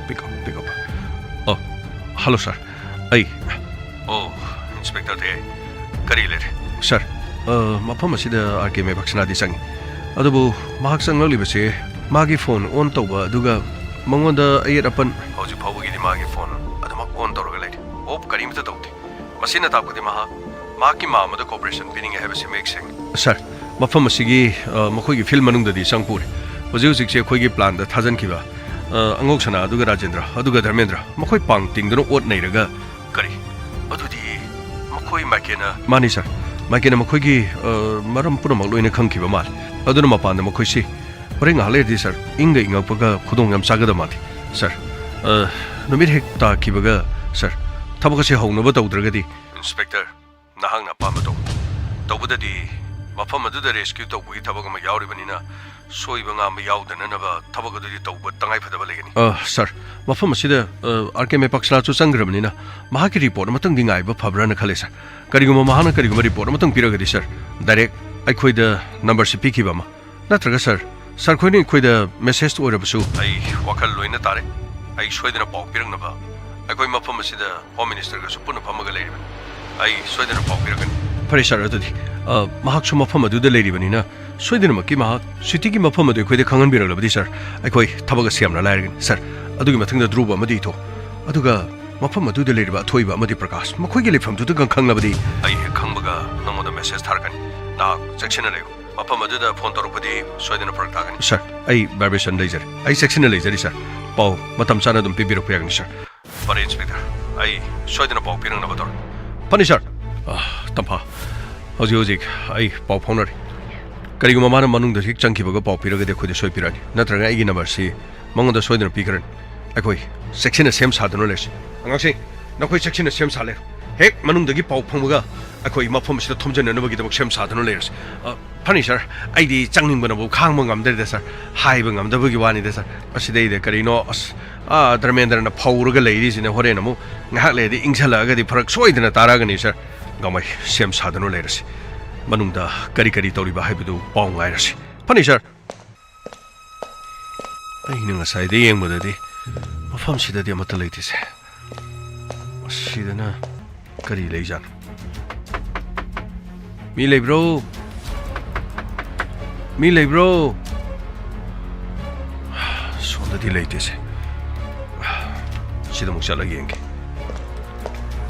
Pick up, pick up. ꯑꯣ, ꯍꯜꯂꯣ, ꯁꯥꯔ꯫ ꯑꯩ, ꯑꯣ, ꯏꯟꯁꯄꯦꯛꯇꯔ ꯗꯦ꯫ ꯀꯔꯤ ꯂꯩꯔꯦ? ꯁꯥꯔ, ꯑ, ꯃꯐꯝ ꯑꯁꯤꯗ ꯑꯥꯔ ꯀꯦ ꯃꯦꯕꯛꯁꯅꯥꯗꯤ ꯆꯪꯉꯤ꯫ ꯑꯗꯨꯕꯨ ꯃꯍꯥꯛ ꯆꯪꯂꯛꯂꯤꯕꯁꯦ ꯃꯥꯒꯤ ꯐꯣꯟ ꯑꯣꯟ ꯇꯧꯕ, ꯑꯗꯨꯒ ꯃꯉꯣꯟꯗ ꯑꯌꯦꯠ ꯑꯄꯟ, ꯍꯧꯖꯤꯛ ꯐꯥꯎꯕꯒꯤꯗꯤ ꯃꯥꯒꯤ ꯐꯣꯟ ꯑꯗꯨꯃꯛ ꯑꯣꯟ ꯇꯧꯔꯒ ꯂꯩꯔꯤ꯫ ꯑꯣꯐ ꯀꯔꯤꯝꯇ ꯇꯧꯗꯦ꯫ ꯃꯁꯤꯅ ꯇꯥꯛꯄꯗꯤ ꯃꯍꯥꯛ ꯃꯍꯥꯛꯀꯤ ꯃꯥꯝꯃꯗ ꯀꯣꯑꯣꯄꯔꯦꯁꯟ ꯄꯤꯅꯤꯡꯉꯦ ꯍꯥꯏꯕꯁꯤ ꯃꯌꯦꯛ ꯁꯦꯡꯉꯤ꯫ ꯁꯥꯔ, ꯃꯐꯝ ꯑꯁꯤꯒꯤ, ꯑ, ꯃꯈꯣꯏꯒꯤ ꯐꯤꯜ ꯃꯅꯨꯡꯗꯗꯤ ꯆꯪꯄ ꯎꯔꯦ꯫ ꯍꯧꯖꯤꯛ ꯍꯧꯖꯤꯛꯁꯦ ꯑꯩꯈꯣꯏꯒꯤ ꯄ꯭ꯂꯥꯟꯗ ꯊꯥꯖꯤꯟꯈꯤꯕ, ꯑ, ꯑꯉꯧꯁꯅꯥ ꯑꯗꯨꯒ ꯔꯥꯖꯦꯟꯗ꯭ꯔ ꯑꯗꯨꯒ ꯙꯔꯃꯦꯟꯗ꯭ꯔ, ꯃꯈꯣꯏ ꯄꯥꯡ ꯇꯤꯡꯗꯨꯅ ꯑꯣꯠ ꯅꯩꯔꯒ, ꯀꯔꯤ? ꯑꯗꯨꯗꯤ ꯃꯈꯣꯏ ꯃꯥꯏꯀꯦꯟꯅ? ꯃꯥꯅꯤ, ꯁꯥꯔ꯫ ꯃꯥꯏꯀꯦꯟꯅ ꯃꯈꯣꯏꯒꯤ, ꯑ, ꯃꯔꯝ ꯄꯨꯝꯅꯃꯛ ꯂꯣꯏꯅ ꯈꯪꯈꯤꯕ ꯃꯥꯜꯂꯦ꯫ ꯑꯗꯨꯅ ꯃꯄꯥꯟꯗ ꯃꯈꯣꯏꯁꯤ ꯍꯣꯔꯦꯟ ꯉꯥꯏꯍꯥꯛ ꯂꯩꯔꯗꯤ, ꯁꯥꯔ, ꯏꯪꯒ ꯏꯪꯉꯛꯄꯒ ꯈꯨꯗꯣꯡ ꯌꯥꯝ ꯆꯥꯒꯗꯕ ꯃꯥꯜꯂꯤ꯫ ꯁꯥꯔ, ꯑ, ꯅꯨꯃꯤꯠ ꯍꯦꯛ ꯇꯥꯈꯤꯕꯒ, ꯁꯥꯔ, ꯊꯕꯛ ꯑꯁꯤ ꯍꯧꯅꯕ ꯇꯧꯗ꯭ꯔꯒꯗꯤ, ꯏꯟꯁꯄꯦꯛꯇꯔ, ꯅꯍꯥꯛꯅ ꯑꯄꯥꯝꯕ ꯇꯧ꯫ ꯇꯧꯕꯗꯗꯤ ꯃꯐꯝ ꯑꯗꯨꯗ ꯔꯦꯁꯀ꯭ꯌꯨ ꯇꯧꯕꯒꯤ ꯊꯕꯛ ꯑꯃ ꯌꯥꯎꯔꯤꯕꯅꯤꯅ, ꯁꯣꯏꯕ ꯉꯥꯝꯕ ꯌꯥꯎꯗꯅꯅꯕ ꯊꯕꯛ ꯑꯗꯨꯗꯤ ꯇꯧꯕ ꯇꯉꯥꯏ ꯐꯗꯕ ꯂꯩꯒꯅꯤ꯫ ꯑ, ꯁꯥꯔ, ꯃꯐꯝ ꯑꯁꯤꯗ, ꯑ, ꯑꯥꯔ ꯀꯦ ꯃꯦꯄꯥꯛꯁꯅꯥꯁꯨ ꯆꯪꯈ꯭ꯔꯕꯅꯤꯅ, ꯃꯍꯥꯛꯀꯤ ꯔꯤꯄꯣꯔꯠ ꯑꯃꯇꯪꯗꯤ ꯉꯥꯏꯕ ꯐꯕ꯭ꯔꯥꯅ ꯈꯜꯂꯦ, ꯁꯥꯔ꯫ ꯀꯔꯤꯒꯨꯝꯕ ꯃꯍꯥꯛꯅ ꯀꯔꯤꯒꯨꯝꯕ ꯔꯤꯄꯣꯔꯠ ꯑꯃꯇꯪ ꯄꯤꯔꯒꯗꯤ, ꯁꯥꯔ, ꯗꯥꯏꯔꯦꯛ ꯑꯩꯈꯣꯏꯗ ꯅꯝꯕꯔꯁꯤ ꯄꯤꯈꯤꯕ ꯑꯃ, ꯅꯠꯇ꯭ꯔꯒ, ꯁꯥꯔ, ꯁꯥꯔ ꯈꯣꯏꯅ ꯑꯩꯈꯣꯏꯗ ꯃꯦꯁꯦꯖ ꯑꯣꯏꯔꯕꯁꯨ, ꯑꯩ ꯋꯥꯈꯜ ꯂꯣꯏꯅ ꯇꯥꯔꯦ꯫ ꯑꯩ ꯁꯣꯏꯗꯅ ꯄꯥꯎ ꯄꯤꯔꯛꯅꯕ ꯑꯩꯈꯣꯏ ꯃꯐꯝ ꯑꯁꯤꯗ ꯍꯣꯝ ꯃꯤꯅꯤꯁꯇꯔꯒꯁꯨ ꯄꯨꯟꯅ ꯐꯝꯃꯒ ꯂꯩꯔꯤꯕꯅꯤ꯫ ꯑꯩ ꯁꯣꯏꯗꯅ ꯄꯥꯎ ꯄꯤꯔꯛꯀꯅꯤ꯫ ꯐꯔꯦ ꯁꯥꯔ, ꯑꯗꯨꯗꯤ, ꯑ, ꯃꯍꯥꯛꯁꯨ ꯃꯐꯝ ꯑꯗꯨꯗ ꯂꯩꯔꯤꯕꯅꯤꯅ ꯁꯣꯏꯗꯅꯃꯛꯀꯤ ꯃꯍꯥꯛ ꯁ꯭ꯋꯤꯇꯤꯒꯤ ꯃꯐꯝ ꯑꯗꯨ ꯑꯩꯈꯣꯏꯗ ꯈꯪꯍꯟꯕꯤꯔꯛꯂꯕꯗꯤ ꯁꯥꯔ, ꯑꯩꯈꯣꯏ ꯊꯕꯛ ꯑꯁꯤ ꯌꯥꯝꯅ ꯂꯥꯏꯔꯒꯅꯤ꯫ ꯁꯥꯔ, ꯑꯗꯨꯒꯤ ꯃꯊꯪꯗ ꯙ꯭ꯔꯨꯕ ꯑꯃꯗꯤ ꯏꯊꯣ, ꯑꯗꯨꯒ ꯃꯐꯝ ꯑꯗꯨꯗ ꯂꯩꯔꯤꯕ ꯑꯊꯣꯏꯕ ꯑꯃꯗꯤ ꯄ꯭ꯔꯀꯥꯁ, ꯃꯈꯣꯏꯒꯤ ꯂꯩꯐꯝꯗꯨꯗ ꯈꯪꯂꯕꯗꯤ ꯑꯩ ꯍꯦꯛ ꯈꯪꯕꯒ ꯅꯉꯣꯟꯗ ꯃꯦꯁꯦꯖ ꯊꯥꯔꯛꯀꯅꯤ꯫ ꯅꯍꯥꯛ ꯆꯦꯛꯁꯤꯟꯅ ꯂꯩꯌꯨ꯫ ꯃꯐꯝ ꯑꯗꯨꯗ ꯐꯣꯟ ꯇꯧꯔꯛꯄꯗꯤ ꯁꯣꯏꯗꯅ ꯐꯔꯛ ꯇꯥꯒꯅꯤ꯫ ꯁꯥꯔ, ꯑꯩ ꯚꯥꯏꯕ꯭ꯔꯦꯁꯟ ꯂꯩꯖꯔꯦ꯫ ꯑꯩ ꯆꯦꯛꯁꯤꯟꯅ ꯂꯩꯖꯔꯤ, ꯁꯥꯔ꯫ ꯄꯥꯎ ꯃꯇꯝ ꯆꯥꯅ ꯑꯗꯨꯝ ꯄꯤꯕꯤꯔꯛꯄ ꯌꯥꯒꯅꯤ, ꯁꯥꯔ꯫ ꯐꯔꯦ, ꯏꯟꯁꯄꯦꯛꯇꯔ꯫ ꯑꯩ ꯁꯣꯏꯗꯅ ꯄꯥꯎ ꯄꯤꯔꯛꯅꯕ ꯇꯧꯔꯦ꯫ ꯐꯅꯤ, ꯁꯥꯔ꯫ ꯑ, ꯇꯝꯐꯥ, ꯍꯧꯖꯤꯛ ꯍꯧꯖꯤꯛ ꯑꯩ ꯄꯥꯎ ꯐꯥꯎꯅꯔꯤ꯫ ꯀꯔꯤꯒꯨꯝꯕ ꯃꯥꯅ ꯃꯅꯨꯡꯗ ꯍꯦꯛ ꯆꯪꯈꯤꯕꯒ ꯄꯥꯎ ꯄꯤꯔꯒꯗꯤ ꯑꯩꯈꯣꯏꯗ ꯁꯣꯏ ꯄꯤꯔꯛꯑꯅꯤ꯫ ꯅꯠꯇ꯭ꯔꯒ ꯑꯩꯒꯤ ꯅꯝꯕꯔꯁꯤ ꯃꯉꯣꯟꯗ ꯁꯣꯏꯗꯅ ꯄꯤꯈ꯭ꯔꯅꯤ꯫ ꯑꯩꯈꯣꯏ ꯆꯦꯛꯁꯤꯟꯅ ꯁꯦꯝ ꯁꯥꯗꯨꯅ ꯂꯩꯔꯁꯤ꯫ ꯑꯉꯥꯡꯁꯤꯡ, ꯅꯈꯣꯏ ꯆꯦꯛꯁꯤꯟꯅ ꯁꯦꯝ ꯁꯥ ꯂꯩꯔꯣ꯫ ꯍꯦꯛ ꯃꯅꯨꯡꯗꯒꯤ ꯄꯥꯎ ꯐꯪꯕꯒ ꯑꯩꯈꯣꯏ ꯃꯐꯝ ꯑꯁꯤꯗ ꯊꯣꯝꯖꯤꯟꯅꯅꯕꯒꯤꯗꯃꯛ ꯁꯦꯝ ꯁꯥꯗꯨꯅ ꯂꯩꯔꯁꯤ꯫ ꯑ, ꯐꯅꯤ, ꯁꯥꯔ꯫ ꯑꯩꯗꯤ ꯆꯪꯅꯤꯡꯕꯅꯕꯨ ꯈꯥꯡꯕ ꯉꯝꯗ꯭ꯔꯦꯗ, ꯁꯥꯔ꯫ ꯍꯥꯏꯕ ꯉꯝꯗꯕꯒꯤ ꯋꯥꯅꯤꯗ, ꯁꯥꯔ꯫ ꯃꯁꯤꯗꯩꯗ ꯀꯔꯤꯅꯣ, ꯑꯁ, ꯑꯥ, ꯙꯔꯃꯦꯟꯗ꯭ꯔꯅ ꯐꯧꯔꯒ ꯂꯩꯔꯤꯁꯤꯅ ꯍꯣꯔꯦꯟ ꯑꯃꯨꯛ ꯉꯥꯏꯍꯥꯛ ꯂꯩꯔꯗꯤ ꯏꯪꯁꯜꯂꯛꯑꯒꯗꯤ ꯐꯔꯛ ꯁꯣꯏꯗꯅ ꯇꯥꯔꯛꯑꯒꯅꯤ, ꯁꯥꯔ꯫ ꯒꯥꯃꯩ, ꯁꯦꯝ ꯁꯥꯗꯨꯅ ꯂꯩꯔꯁꯤ꯫ ꯃꯅꯨꯡꯗ ꯀꯔꯤ ꯀꯔꯤ ꯇꯧꯔꯤꯕ ꯍꯥꯏꯕꯗꯨ ꯄꯥꯎ ꯉꯥꯏꯔꯁꯤ꯫ ꯐꯅꯤ, ꯁꯥꯔ꯫ ꯑꯩꯅ ꯉꯁꯥꯏꯗ ꯌꯦꯡꯕꯗꯗꯤ ꯃꯐꯝꯁꯤꯗꯗꯤ ꯑꯃꯠꯇ ꯂꯩꯇꯦꯁꯦ꯫ ꯑꯁꯤꯗꯅ ꯀꯔꯤ ꯂꯩꯖꯥꯠꯅꯣ? ꯃꯤ ꯂꯩꯕ꯭ꯔꯣ? ꯃꯤ ꯂꯩꯕ꯭ꯔꯣ? ꯁꯣꯝꯗꯗꯤ ꯂꯩꯇꯦꯁꯦ꯫ ꯁꯤꯗ ꯑꯃꯨꯛ ꯆꯠꯂꯒ ꯌꯦꯡꯒꯦ꯫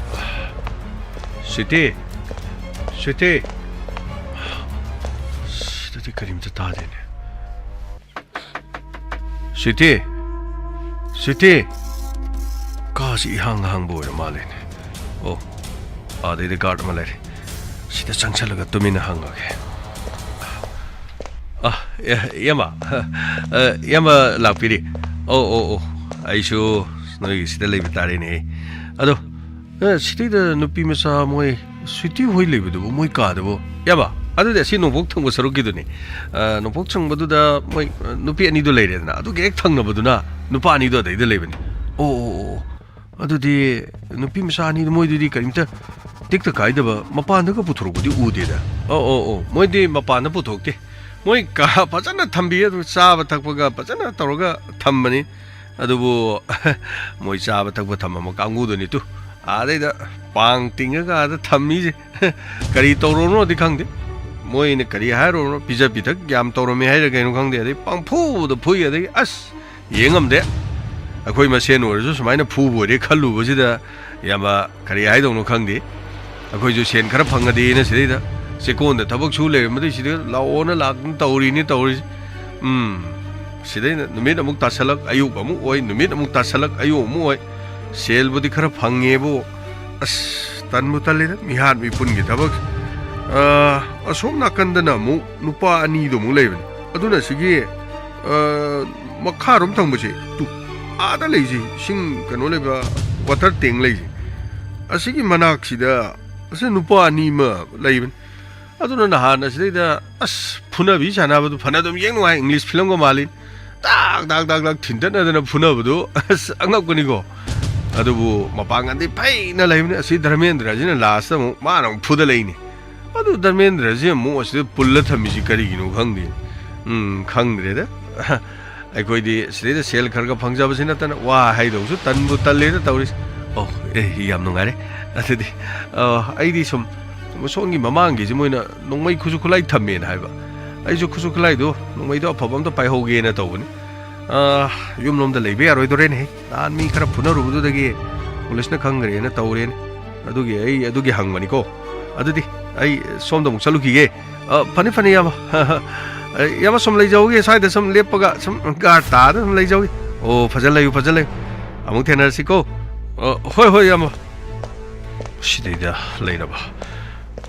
ꯁ꯭ꯋꯤꯇꯤ! ꯁ꯭ꯋꯤꯇꯤ! ꯁꯤꯗꯗꯤ ꯀꯔꯤꯝꯇ ꯇꯥꯗꯦꯅꯦ꯫ ꯁ꯭ꯋꯤꯇꯤ! ꯁ꯭ꯋꯤꯇꯤ! ꯀꯥꯁꯤ ꯏꯍꯥꯡ ꯍꯥꯡꯕ ꯑꯣꯏꯔ ꯃꯥꯜꯂꯦꯅꯦ꯫ ꯑꯣ, ꯑꯥꯗꯩꯗ ꯒꯥꯔꯗ ꯑꯃ ꯂꯩꯔꯦ꯫ ꯁꯤꯗ ꯆꯪꯁꯜꯂꯒ ꯇꯨꯃꯤꯟꯅ ꯍꯪꯉꯒꯦ꯫ ꯑ, ꯑꯦ, ꯏꯌꯥꯝꯕ꯫ ꯑ, ꯏꯌꯥꯝꯕ ꯂꯥꯛꯄꯤꯔꯤ꯫ ꯑꯣ, ꯑꯣ, ꯑꯣ꯫ ꯑꯩꯁꯨ ꯅꯣꯏꯒꯤ ꯁꯤꯗ ꯂꯩꯕ ꯇꯥꯔꯦꯅꯦ꯫ ꯑꯗꯣ, ꯑ, ꯁꯤꯗꯩꯗ ꯅꯨꯄꯤ ꯃꯆꯥ ꯃꯣꯏ ꯁ꯭ꯋꯤꯇꯤ ꯍꯣꯏ ꯂꯩꯕꯗꯨꯕꯨ, ꯃꯣꯏ ꯀꯥꯗꯨꯕꯨ? ꯏꯌꯥꯝꯕ, ꯑꯗꯨꯗꯤ ꯑꯁꯤ ꯅꯣꯡꯄꯣꯛ ꯊꯪꯕ ꯁꯔꯨꯛꯀꯤꯗꯨꯅꯤ꯫ ꯑ, ꯅꯣꯡꯄꯣꯛ ꯊꯪꯕꯗꯨꯗ ꯃꯣꯏ, ꯑ, ꯅꯨꯄꯤ ꯑꯅꯤꯗꯨ ꯂꯩꯔꯦꯗꯅ, ꯑꯗꯨꯒꯤ ꯍꯦꯛ ꯊꯪꯅꯕꯗꯨꯅ ꯅꯨꯄꯥ ꯑꯅꯤꯗꯨ ꯑꯗꯩꯗ ꯂꯩꯕꯅꯤ꯫ ꯑꯣ, ꯑꯣ, ꯑꯣ, ꯑꯣ꯫ ꯑꯗꯨꯗꯤ ꯅꯨꯄꯤ ꯃꯆꯥ ꯑꯅꯤꯗꯨ ꯃꯣꯏꯗꯨꯗꯤ ꯀꯔꯤꯝꯇ ꯇꯦꯛꯇ ꯀꯥꯏꯗꯕ, ꯃꯄꯥꯟꯗꯒ ꯄꯨꯊꯣꯔꯛꯄꯗꯤ ꯎꯗꯦꯗ꯫ ꯑꯣ, ꯑꯣ, ꯑꯣ, ꯃꯣꯏꯗꯤ ꯃꯄꯥꯟꯗ ꯄꯨꯊꯣꯛꯇꯦ꯫ ꯃꯣꯏ ꯀꯥ ꯐꯖꯅ ꯊꯝꯕꯤ, ꯑꯗꯨ ꯆꯥꯕ ꯊꯛꯄꯒ ꯐꯖꯅ ꯇꯧꯔꯒ ꯊꯝꯕꯅꯤ꯫ ꯑꯗꯨꯕꯨ ꯃꯣꯏ ꯆꯥꯕ ꯊꯛꯄ ꯊꯝꯃꯝꯕ ꯀꯥꯡꯕꯨꯗꯨꯅꯤ ꯇꯨ, ꯑꯥꯗꯩꯗ ꯄꯥꯡ ꯇꯤꯡꯉꯒ ꯑꯥꯗ ꯊꯝꯃꯤꯁꯦ꯫ ꯀꯔꯤ ꯇꯧꯔꯣꯅꯣꯗꯤ ꯈꯪꯗꯦ꯫ ꯃꯣꯏꯅ ꯀꯔꯤ ꯍꯥꯏꯔꯣꯅꯣ, ꯄꯤꯖ ꯄꯤꯊꯛ ꯌꯥꯝ ꯇꯧꯔꯝꯃꯦ ꯍꯥꯏꯔ ꯀꯩꯅꯣ ꯈꯪꯗꯦ꯫ ꯑꯗꯩ ꯄꯪꯐꯨꯗ ꯐꯨꯏ꯫ ꯑꯗꯒꯤ ꯑꯁ, ꯌꯦꯡ ꯉꯝꯗꯦ꯫ ꯑꯩꯈꯣꯏ ꯃꯁꯦꯟ ꯑꯣꯏꯔꯁꯨ ꯁꯨꯃꯥꯏꯅ ꯐꯨꯕ ꯑꯣꯏꯔꯦ ꯈꯜꯂꯨꯕꯁꯤꯗ ꯌꯥꯝꯕ ꯀꯔꯤ ꯍꯥꯏꯗꯧꯅꯣ ꯈꯪꯗꯦ꯫ ꯑꯩꯈꯣꯏꯁꯨ ꯁꯦꯟ ꯈꯔ ꯐꯪꯉꯗꯤꯅ ꯁꯤꯗꯩꯗ ꯆꯦꯛꯀꯣꯟꯗ ꯊꯕꯛ ꯁꯨ ꯂꯩꯔꯝꯕꯗꯩ ꯁꯤꯗ ꯂꯥꯛꯑꯣꯅ ꯂꯥꯛꯇꯅ ꯇꯧꯔꯤꯅꯤ ꯇꯧꯔꯤꯁꯦ꯫ ꯎꯝ, ꯁꯤꯗꯩꯗ ꯅꯨꯃꯤꯠ ꯑꯃꯨꯛ ꯇꯥꯁꯜꯂꯛ, ꯑꯌꯨꯛ ꯑꯃꯨꯛ ꯑꯣꯏ, ꯅꯨꯃꯤꯠ ꯑꯃꯨꯛ ꯇꯥꯁꯜꯂꯛ, ꯑꯌꯨꯛ ꯑꯃꯨꯛ ꯑꯣꯏ꯫ ꯁꯦꯜꯕꯨꯗꯤ ꯈꯔ ꯐꯪꯉꯦꯕꯨ, ꯑꯁ, ꯇꯟꯕꯨ ꯇꯜꯂꯤꯗ ꯃꯤꯍꯥꯠ ꯃꯤꯄꯨꯟꯒꯤ ꯊꯕꯛ꯫ ꯑ, ꯑꯁꯣꯝ ꯅꯥꯀꯟꯗꯅ ꯑꯃꯨꯛ ꯅꯨꯄꯥ ꯑꯅꯤꯗꯨ ꯑꯃꯨꯛ ꯂꯩꯕꯅꯤ꯫ ꯑꯗꯨꯅ ꯁꯤꯒꯤ, ꯑ, ꯃꯈꯥꯔꯣꯝ ꯊꯪꯕꯁꯦ, ꯇꯨ, ꯑꯥꯗ ꯂꯩꯁꯦ, ꯏꯁꯤꯡ ꯀꯩꯅꯣ ꯂꯩꯕ, ꯋꯥꯇꯔ ꯇꯦꯡ ꯂꯩꯁꯦ, ꯑꯁꯤꯒꯤ ꯃꯅꯥꯛꯁꯤꯗ ꯑꯁꯤ ꯅꯨꯄꯥ ꯑꯅꯤ ꯑꯃ ꯂꯩꯕꯅꯤ꯫ ꯑꯗꯨꯅ ꯅꯍꯥꯟ ꯑꯁꯤꯗꯩꯗ, ꯑꯁ, ꯐꯨꯅꯕꯤ ꯁꯥꯟꯅꯕꯗꯨ ꯐꯅ ꯑꯗꯨꯝ ꯌꯦꯡ ꯅꯨꯡꯉꯥꯏ, ꯏꯪꯂꯤꯁ ꯐꯤꯂꯝꯒ ꯃꯥꯜꯂꯤ꯫ ꯇꯥꯛ, ꯇꯥꯛ, ꯇꯥꯛ, ꯇꯥꯛ ꯊꯤꯟꯇꯠꯅꯗꯅ ꯐꯨꯅꯕꯗꯨ, ꯑꯁ, ꯑꯉꯛꯄꯅꯤꯀꯣ꯫ ꯑꯗꯨꯕꯨ ꯃꯄꯥꯡꯒꯜꯗꯤ ꯐꯩꯅ ꯂꯩꯕꯅꯤ꯫ ꯑꯁꯤ ꯙꯔꯃꯦꯟꯗ꯭ꯔꯁꯤꯅ ꯂꯥꯁꯇ ꯑꯃꯨꯛ ꯃꯥꯅ ꯑꯃꯨꯛ ꯐꯨꯗꯠꯂꯛꯏꯅꯤ꯫ ꯑꯗꯨ ꯙꯔꯃꯦꯟꯗ꯭ꯔꯁꯤ ꯑꯃꯨꯛ ꯑꯁꯤꯗ ꯄꯨꯜꯂ ꯊꯝꯃꯤꯁꯤ ꯀꯔꯤꯒꯤꯅꯣ ꯈꯪꯗꯦ꯫ ꯎꯝ, ꯈꯪꯗ꯭ꯔꯦꯗ꯫ ꯑꯩꯈꯣꯏꯗꯤ ꯁꯤꯗꯩꯗ ꯁꯦꯜ ꯈꯔ ꯈꯔ ꯐꯪꯖꯕꯁꯤ ꯅꯠꯇꯅ ꯋꯥ ꯍꯥꯏꯗꯧꯁꯨ ꯇꯟꯕꯨ ꯇꯜꯂꯦꯗ ꯇꯧꯔꯤꯁꯦ꯫ ꯑꯣ, ꯑꯦ, ꯌꯥꯝ ꯅꯨꯡꯉꯥꯏꯔꯦ꯫ ꯑꯗꯨꯗꯤ, ꯑ, ꯑꯩꯗꯤ ꯁꯨꯝ ꯁꯣꯝꯒꯤ ꯃꯃꯥꯡꯒꯤꯁꯤ ꯃꯣꯏꯅ ꯅꯣꯡꯃꯩ ꯈꯨꯠꯁꯨ ꯈꯨꯠꯂꯥꯏ ꯊꯝꯃꯦꯅ ꯍꯥꯏꯕ꯫ ꯑꯩꯁꯨ ꯈꯨꯠꯁꯨ ꯈꯨꯠꯂꯥꯏꯗꯣ, ꯅꯣꯡꯃꯩꯗꯣ ꯑꯐꯕ ꯑꯝꯇ ꯄꯥꯏꯍꯧꯒꯦꯅ ꯇꯧꯕꯅꯤ꯫ ꯑ, ꯌꯨꯝꯂꯣꯝꯗ ꯂꯩꯕ ꯌꯥꯔꯣꯏꯗꯣꯔꯦꯅꯦꯍꯦ꯫ ꯅꯍꯥꯟ ꯃꯤ ꯈꯔ ꯐꯨꯅꯔꯨꯕꯗꯨꯗꯒꯤ ꯄꯨꯂꯤꯁꯅ ꯈꯪꯈ꯭ꯔꯦꯅ ꯇꯧꯔꯦꯅꯦ꯫ ꯑꯗꯨꯒꯤ ꯑꯩ ꯑꯗꯨꯒꯤ ꯍꯪꯕꯅꯤꯀꯣ꯫ ꯑꯗꯨꯗꯤ ꯑꯩ ꯁꯣꯝꯗ ꯑꯃꯨꯛ ꯆꯠꯂꯨꯈꯤꯒꯦ꯫ ꯑ, ꯐꯅꯤ, ꯐꯅꯤ, ꯏꯌꯥꯝꯕ꯫ ꯑ, ꯏꯌꯥꯝꯕ, ꯁꯨꯝ ꯂꯩꯖꯍꯧꯒꯦ, ꯁ꯭ꯋꯥꯏꯗ ꯁꯨꯝ ꯂꯦꯞꯄꯒ, ꯁꯨꯝ ꯒꯥꯔꯗ ꯇꯥꯗ ꯁꯨꯝ ꯂꯩꯖꯍꯧꯒꯦ꯫ ꯑꯣ, ꯐꯖꯅ ꯂꯩꯌꯨ, ꯐꯖꯅ ꯂꯩꯌꯨ꯫ ꯑꯃꯨꯛ ꯊꯦꯡꯅꯔꯁꯤꯀꯣ꯫ ꯑ, ꯍꯣꯏ, ꯍꯣꯏ, ꯏꯌꯥꯝꯕ꯫ ꯁꯤꯗꯩꯗ ꯂꯩꯔꯕ꯫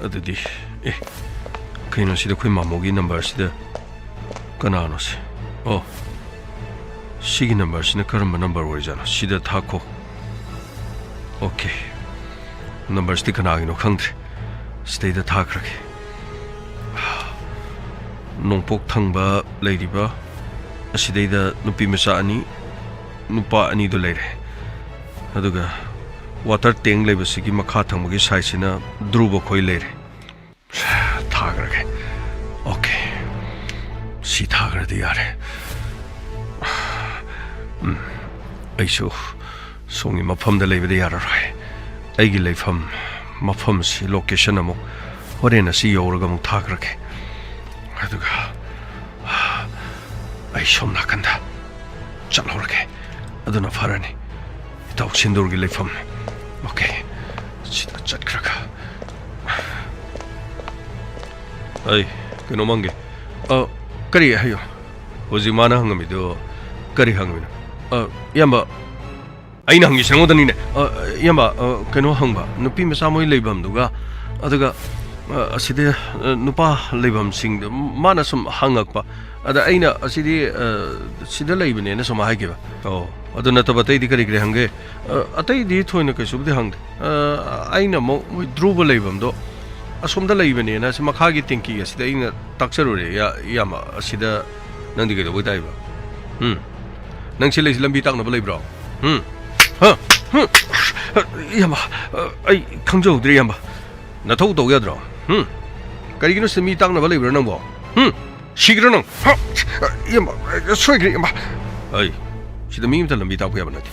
ꯑꯗꯨꯗꯤ, ꯑꯦ, ꯀꯩꯅꯣ, ꯁꯤꯗ ꯑꯩꯈꯣꯏ ꯃꯥꯃꯣꯒꯤ ꯅꯝꯕꯔꯁꯤꯗ ꯀꯅꯥꯅꯣ ꯁꯤ? ꯑꯣ, ꯁꯤꯒꯤ ꯅꯝꯕꯔꯁꯤꯅ ꯀꯔꯝꯕ ꯅꯝꯕꯔ ꯑꯣꯏꯖꯥꯠꯅꯣ? ꯁꯤꯗ ꯊꯥꯈꯣ꯫ ꯑꯣꯀꯦ꯫ ꯅꯝꯕꯔꯁꯤꯗꯤ ꯀꯅꯥꯒꯤꯅꯣ ꯈꯪꯗ꯭ꯔꯦ꯫ ꯁꯤꯗꯩꯗ ꯊꯥꯈ꯭ꯔꯒꯦ꯫ ꯅꯣꯡꯄꯣꯛ ꯊꯪꯕ ꯂꯩꯔꯤꯕ ꯑꯁꯤꯗꯩꯗ ꯅꯨꯄꯤ ꯃꯆꯥ ꯑꯅꯤ, ꯅꯨꯄꯥ ꯑꯅꯤꯗꯣ ꯂꯩꯔꯦ꯫ ꯑꯗꯨꯒ ꯋꯥꯇꯔ ꯇꯦꯡ ꯂꯩꯕꯁꯤꯒꯤ ꯃꯈꯥ ꯊꯪꯕꯒꯤ ꯁꯥꯏꯠꯁꯤꯅ ꯙ꯭ꯔꯨꯕ ꯈꯣꯏ ꯂꯩꯔꯦ꯫ ꯊꯥꯈ꯭ꯔꯒꯦ꯫ ꯑꯣꯀꯦ꯫ ꯁꯤ ꯊꯥꯈ꯭ꯔꯗꯤ ꯌꯥꯔꯦ꯫ ꯎꯝ, ꯑꯩꯁꯨ ꯁꯣꯝꯒꯤ ꯃꯐꯝꯗ ꯂꯩꯕꯗꯤ ꯌꯥꯔꯔꯣꯏ꯫ ꯑꯩꯒꯤ ꯂꯩꯐꯝ ꯃꯐꯝꯁꯤ location ꯑꯃꯨꯛ ꯍꯣꯔꯦꯟ ꯑꯁꯤ ꯌꯧꯔꯒ ꯑꯃꯨꯛ ꯊꯥꯈ꯭ꯔꯒꯦ꯫ ꯑꯗꯨꯒ ꯑꯩ ꯁꯣꯝ ꯅꯥꯀꯟꯗ ꯆꯠꯍꯧꯔꯒꯦ꯫ ꯑꯗꯨꯅ ꯐꯔꯅꯤ꯫ ꯏꯇꯥꯎ ꯁꯤꯟꯗꯨꯔꯒꯤ ꯂꯩꯐꯝ꯫ Okay꯫ ꯁꯤꯗ ꯆꯠꯈ꯭ꯔꯒ꯫ ꯑꯩ ꯀꯩꯅꯣꯝ ꯍꯪꯒꯦ꯫ ꯑ, ꯀꯔꯤ ꯍꯥꯏꯌꯣ? ꯍꯧꯖꯤꯛ ꯃꯥꯅ ꯍꯪꯉꯝꯃꯤꯗꯣ ꯀꯔꯤ ꯍꯪꯉꯝꯃꯤꯅꯣ? ꯑ, ꯏꯌꯥꯝꯕ, ꯑꯩꯅ ꯍꯪꯉꯤꯁꯤ ꯅꯉꯣꯟꯗꯅꯤꯅꯦ꯫ ꯑ, ꯏꯌꯥꯝꯕ, ꯑ, ꯀꯩꯅꯣ ꯍꯪꯕ, ꯅꯨꯄꯤ ꯃꯆꯥ ꯃꯣꯏ ꯂꯩꯐꯝꯗꯨꯒ, ꯑꯗꯨꯒ, ꯑ, ꯑꯁꯤꯗ, ꯑ, ꯅꯨꯄꯥ ꯂꯩꯐꯝꯁꯤꯡꯗ ꯃꯥꯅ ꯁꯨꯝ ꯍꯪꯉꯛꯄ꯫ ꯑꯗ ꯑꯩꯅ ꯑꯁꯤꯗꯤ, ꯑ, ꯁꯤꯗ ꯂꯩꯕꯅꯦꯅ ꯁꯨꯝ ꯍꯥꯏꯈꯤꯕ꯫ ꯑꯣ, ꯑꯗꯨ ꯅꯠꯇꯕ ꯑꯇꯩꯗꯤ ꯀꯔꯤ ꯀꯔꯤ ꯍꯪꯒꯦ? ꯑ, ꯑꯇꯩꯗꯤ ꯊꯣꯏꯅ ꯀꯩꯁꯨꯕꯨꯗꯤ ꯍꯪꯗꯦ꯫ ꯑ, ꯑꯩꯅ ꯑꯃꯨꯛ ꯃꯣꯏ ꯙ꯭ꯔꯨꯕ ꯂꯩꯐꯝꯗꯣ ꯑꯁꯣꯝꯗ ꯂꯩꯕꯅꯦꯅ ꯁꯤ ꯃꯈꯥꯒꯤ ꯇꯦꯡꯀꯤ ꯑꯁꯤꯗ ꯑꯩꯅ ꯇꯥꯛꯆꯔꯨꯔꯦ, ꯏꯌꯥ-, ꯏꯌꯥꯝꯕ꯫ ꯑꯁꯤꯗ ꯅꯪꯗꯤ ꯀꯩꯗꯧꯕꯩ ꯇꯥꯛꯏꯕ? ꯎꯝ? ꯅꯪ ꯁꯤ ꯂꯩꯁꯤ ꯂꯝꯕꯤ ꯇꯥꯛꯅꯕ ꯂꯩꯕ꯭ꯔꯣ? ꯎꯝ? ꯍꯥ? ꯍꯨꯝ? ꯏꯌꯥꯝꯕ, ꯑ, ꯑꯩ ꯈꯪꯖꯍꯧꯗ꯭ꯔꯦ, ꯏꯌꯥꯝꯕ꯫ ꯅꯊꯧ ꯇꯧ ꯌꯥꯗ꯭ꯔꯣ? ꯍꯨꯝ? ꯀꯔꯤꯒꯤꯅꯣ ꯁꯤꯗ ꯃꯤ ꯇꯥꯛꯅꯕ ꯂꯩꯕ꯭ꯔꯣ ꯅꯪꯕꯣ? ꯍꯨꯝ? ꯁꯤꯈ꯭ꯔꯣ ꯅꯪ! ꯍꯥ? ꯏꯌꯥꯝꯕ, ꯁꯣꯏꯈ꯭ꯔꯦ, ꯏꯌꯥꯝꯕ꯫ ꯑꯩ, ꯁꯤꯗ ꯃꯤ ꯑꯃꯇ ꯂꯝꯕꯤ ꯇꯥꯛꯄ ꯌꯥꯕ ꯅꯠꯇꯦ꯫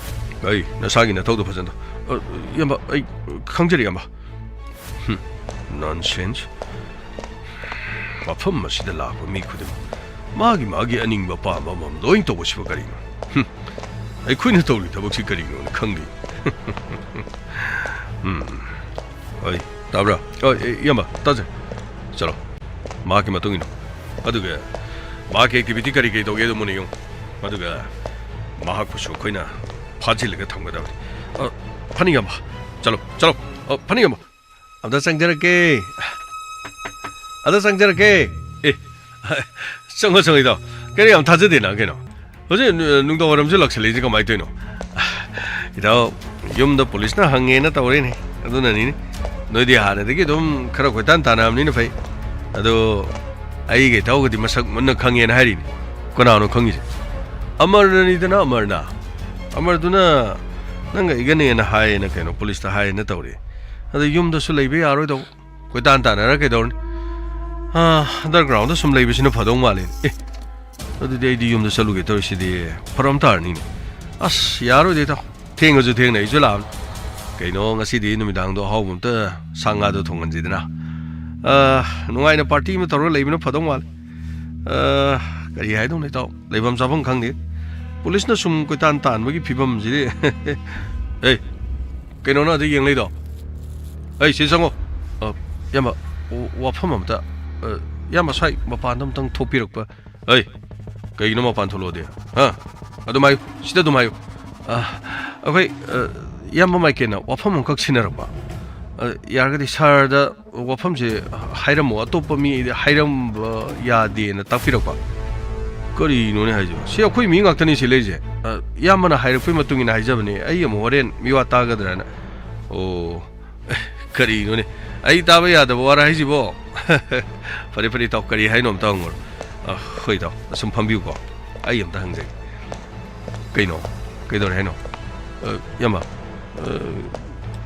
ꯑꯩ, ꯅꯁꯥꯒꯤ ꯅꯊꯧꯗꯣ ꯐꯖꯅ ꯇꯧ꯫ ꯑ, ꯏꯌꯥꯝꯕ, ꯑꯩ ꯈꯪꯖꯔꯦ, ꯏꯌꯥꯝꯕ꯫ ꯍꯨꯝ, nonsense꯫ ꯃꯐꯝ ꯑꯁꯤꯗ ꯂꯥꯛꯄ ꯃꯤ ꯈꯨꯗꯤꯡꯃꯛ ꯃꯥꯒꯤ ꯃꯥꯒꯤ ꯑꯅꯤꯡꯕ ꯑꯄꯥꯝꯕ ꯑꯃꯃꯝ ꯂꯣꯏ ꯇꯧꯕꯁꯤꯕꯨ ꯀꯔꯤꯅꯣ? ꯍꯨꯝ, ꯑꯩꯈꯣꯏꯅ ꯇꯧꯔꯤ ꯊꯕꯛꯁꯤ ꯀꯔꯤꯅꯣꯅ ꯈꯪꯗꯦ꯫ ꯎꯝ, ꯍꯣꯏ, ꯇꯥꯕ꯭ꯔꯥ? ꯍꯣꯏ, ꯑꯦ, ꯏꯌꯥꯝꯕ, ꯇꯥꯖꯩ꯫ ꯆꯠꯂꯣ, ꯃꯍꯥꯛꯀꯤ ꯃꯇꯨꯡ ꯏꯟꯅꯣ꯫ ꯑꯗꯨꯒ ꯃꯍꯥꯛꯀꯤ activity ꯀꯔꯤ ꯀꯔꯤ ꯇꯧꯒꯦꯗꯣ ꯃꯨꯟꯅ ꯌꯦꯡꯉꯨ꯫ ꯑꯗꯨꯒ ꯃꯍꯥꯛꯄꯨꯁꯨ ꯑꯩꯈꯣꯏꯅ ꯐꯥꯖꯤꯜꯂꯒ ꯊꯝꯒꯗꯕꯅꯤ꯫ ꯑ, ꯐꯅꯤ, ꯏꯌꯥꯝꯕ꯫ ꯆꯠꯂꯣ, ꯆꯠꯂꯣ꯫ ꯑ, ꯐꯅꯤ, ꯏꯌꯥꯝꯕ꯫ ꯑꯝꯇ ꯆꯪꯖꯔꯛꯀꯦ꯫ ꯑꯝꯇ ꯆꯪꯖꯔꯛꯀꯦ꯫ ꯑꯦ, ꯆꯪꯉꯣ, ꯆꯪꯉꯣ, ꯏꯇꯥꯎ꯫ ꯀꯩꯅꯣ, ꯌꯥꯝ ꯊꯥꯖꯗꯦꯅ, ꯀꯩꯅꯣ? ꯍꯧꯖꯤꯛ ꯅꯨ-, ꯅꯨꯡꯗꯥꯡ ꯋꯥꯏꯔꯝꯁꯨ ꯂꯥꯛꯁꯜꯂꯛꯏꯁꯦ ꯀꯃꯥꯏꯅ ꯇꯧꯔꯤꯅꯣ? ꯏꯇꯥꯎ, ꯌꯨꯝꯗ ꯄꯨꯂꯤꯁꯅ ꯍꯪꯉꯦꯅ ꯇꯧꯔꯤꯅꯦ꯫ ꯑꯗꯨꯅꯅꯤꯅꯦ꯫ ꯅꯣꯏꯗꯤ ꯍꯥꯟꯅꯗꯒꯤ ꯑꯗꯨꯝ ꯈꯔ ꯀꯣꯏꯇꯥꯟ ꯇꯥꯟꯅꯕꯅꯤꯅ ꯐꯩ꯫ ꯑꯗꯣ ꯑꯩꯒ ꯏꯇꯥꯎꯒꯗꯤ ꯃꯁꯛ ꯃꯨꯟꯅ ꯈꯪꯉꯦꯅ ꯍꯥꯏꯔꯤꯅꯦ꯫ ꯀꯅꯥꯅꯣ ꯈꯪꯉꯤꯁꯦ? ꯑꯃꯔꯅꯤꯗꯅ, ꯑꯃꯔꯅ꯫ ꯑꯃꯔꯗꯨꯅ ꯅꯪꯒ ꯑꯩꯒꯅꯦꯅ ꯍꯥꯏꯌꯦꯅ, ꯀꯩꯅꯣ, ꯄꯨꯂꯤꯁꯇ ꯍꯥꯏꯌꯦꯅ ꯇꯧꯔꯤ꯫ ꯑꯗ ꯌꯨꯝꯗꯁꯨ ꯂꯩꯕ ꯌꯥꯔꯣꯏꯗꯧꯕ꯫ ꯀꯣꯏꯇꯥꯟ ꯇꯥꯟꯅꯔ ꯀꯩꯗꯧꯔꯅꯤ? ꯑꯥ, underground ꯁꯨꯝ ꯂꯩꯕꯁꯤꯅ ꯐꯗꯧ ꯃꯥꯜꯂꯦ꯫ ꯑꯦ, ꯑꯗꯨꯗꯤ ꯑꯩꯗꯤ ꯌꯨꯝꯗ ꯆꯠꯂꯨꯒꯦ ꯇꯧꯔꯤꯁꯤꯗꯤ꯫ ꯐꯔꯛ ꯑꯃ ꯇꯥꯔꯅꯤꯅꯦ꯫ ꯑꯁ, ꯌꯥꯔꯣꯏꯗ, ꯏꯇꯥꯎ꯫ ꯊꯦꯡꯉꯁꯨ ꯊꯦꯡꯅ ꯑꯩꯁꯨ ꯂꯥꯛꯑꯕꯅꯤ꯫ ꯀꯩꯅꯣ, ꯉꯁꯤꯗꯤ ꯅꯨꯃꯤꯗꯥꯡꯗꯣ ꯑꯍꯥꯎꯕ ꯑꯝꯇ, ꯁꯥ ꯉꯥꯗꯣ ꯊꯣꯡꯍꯟꯁꯤꯗꯅ꯫ ꯑ, ꯅꯨꯡꯉꯥꯏꯅ ꯄꯥꯔꯇꯤ ꯑꯃ ꯇꯧꯔꯒ ꯂꯩꯕꯅ ꯐꯗꯧ ꯃꯥꯜꯂꯦ꯫ ꯑ, ꯀꯔꯤ ꯍꯥꯏꯗꯧꯅꯣ, ꯏꯇꯥꯎ? ꯂꯩꯐꯝ ꯆꯥꯐꯝ ꯈꯪꯗꯦ꯫ ꯄꯨꯂꯤꯁꯅ ꯁꯨꯝ ꯀꯣꯏꯇꯥꯟ ꯇꯥꯟꯕꯒꯤ ꯐꯤꯕꯝꯁꯤꯗꯤ꯫ ꯑꯦ, ꯀꯩꯅꯣꯅ ꯑꯗ ꯌꯦꯡ ꯂꯩꯗꯣ? ꯑꯩ ꯁꯤ ꯆꯪꯉꯣ꯫ ꯑ, ꯏꯌꯥꯝꯕ, ꯋꯥ-, ꯋꯥꯐꯝ ꯑꯝꯇ, ꯑ, ꯏꯌꯥꯝꯕ, ꯁ꯭ꯋꯥꯏ ꯃꯄꯥꯟꯗ ꯑꯝꯇꯪ ꯊꯣꯛꯄꯤꯔꯛꯄ꯫ ꯑꯩ, ꯀꯩꯒꯤꯅꯣ ꯃꯄꯥꯟ ꯊꯣꯛꯂꯛꯑꯣꯗꯤ? ꯍꯥ? ꯑꯗꯨꯝ ꯍꯥꯏꯌꯨ, ꯁꯤꯗ ꯑꯗꯨꯝ ꯍꯥꯏꯌꯨ꯫ ꯑ, ꯑꯩꯈꯣꯏ, ꯑ, ꯏꯌꯥꯝꯕ ꯃꯥꯏꯀꯦꯟꯅ ꯋꯥꯐꯝ ꯑꯃꯈꯛ ꯁꯤꯟꯅꯔꯛꯄ꯫ ꯑ, ꯌꯥꯔꯒꯗꯤ ꯁꯥꯔꯗ ꯋꯥꯐꯝꯁꯦ ꯍꯥꯏꯔꯝꯃꯣ, ꯑꯇꯣꯞꯄ ꯃꯤ ꯍꯥꯏꯔꯝꯕ ꯌꯥꯗꯦꯅ ꯇꯥꯛꯄꯤꯔꯛꯄ꯫ ꯀꯔꯤꯅꯣꯅꯦ ꯍꯥꯏꯁꯤꯕꯣ? ꯁꯤ ꯑꯩꯈꯣꯏ ꯃꯤ ꯉꯥꯛꯇꯅꯤ ꯁꯤ ꯂꯩꯔꯤꯁꯦ꯫ ꯑ, ꯏꯌꯥꯝꯕꯅ ꯍꯥꯏꯔꯛꯄꯒꯤ ꯃꯇꯨꯡ ꯏꯟꯅ ꯍꯥꯏꯖꯕꯅꯦ, ꯑꯩ ꯑꯃꯨꯛ ꯍꯣꯔꯦꯟ ꯃꯤꯋꯥ ꯇꯥꯒꯗ꯭ꯔꯥꯅ꯫ ꯑꯣ, ꯀꯔꯤꯅꯣꯅꯦ? ꯑꯩ ꯇꯥꯕ ꯌꯥꯗꯕ ꯋꯥꯔ ꯍꯥꯏꯁꯤꯕꯣ? ꯐꯔꯦ, ꯐꯔꯦ, ꯏꯇꯥꯎ, ꯀꯔꯤ ꯍꯥꯏꯅꯣ ꯑꯝꯇ ꯍꯪꯉꯨꯔꯣ꯫ ꯑ, ꯍꯣꯏ, ꯏꯇꯥꯎ, ꯑꯁꯨꯝ ꯐꯝꯕꯤꯌꯨꯀꯣ, ꯑꯩ ꯑꯝꯇ ꯍꯪꯖꯒꯦ꯫ ꯀꯩꯅꯣ? ꯀꯩꯗꯧꯔꯦ ꯍꯥꯏꯅꯣ? ꯑ, ꯏꯌꯥꯝꯕ, ꯑ,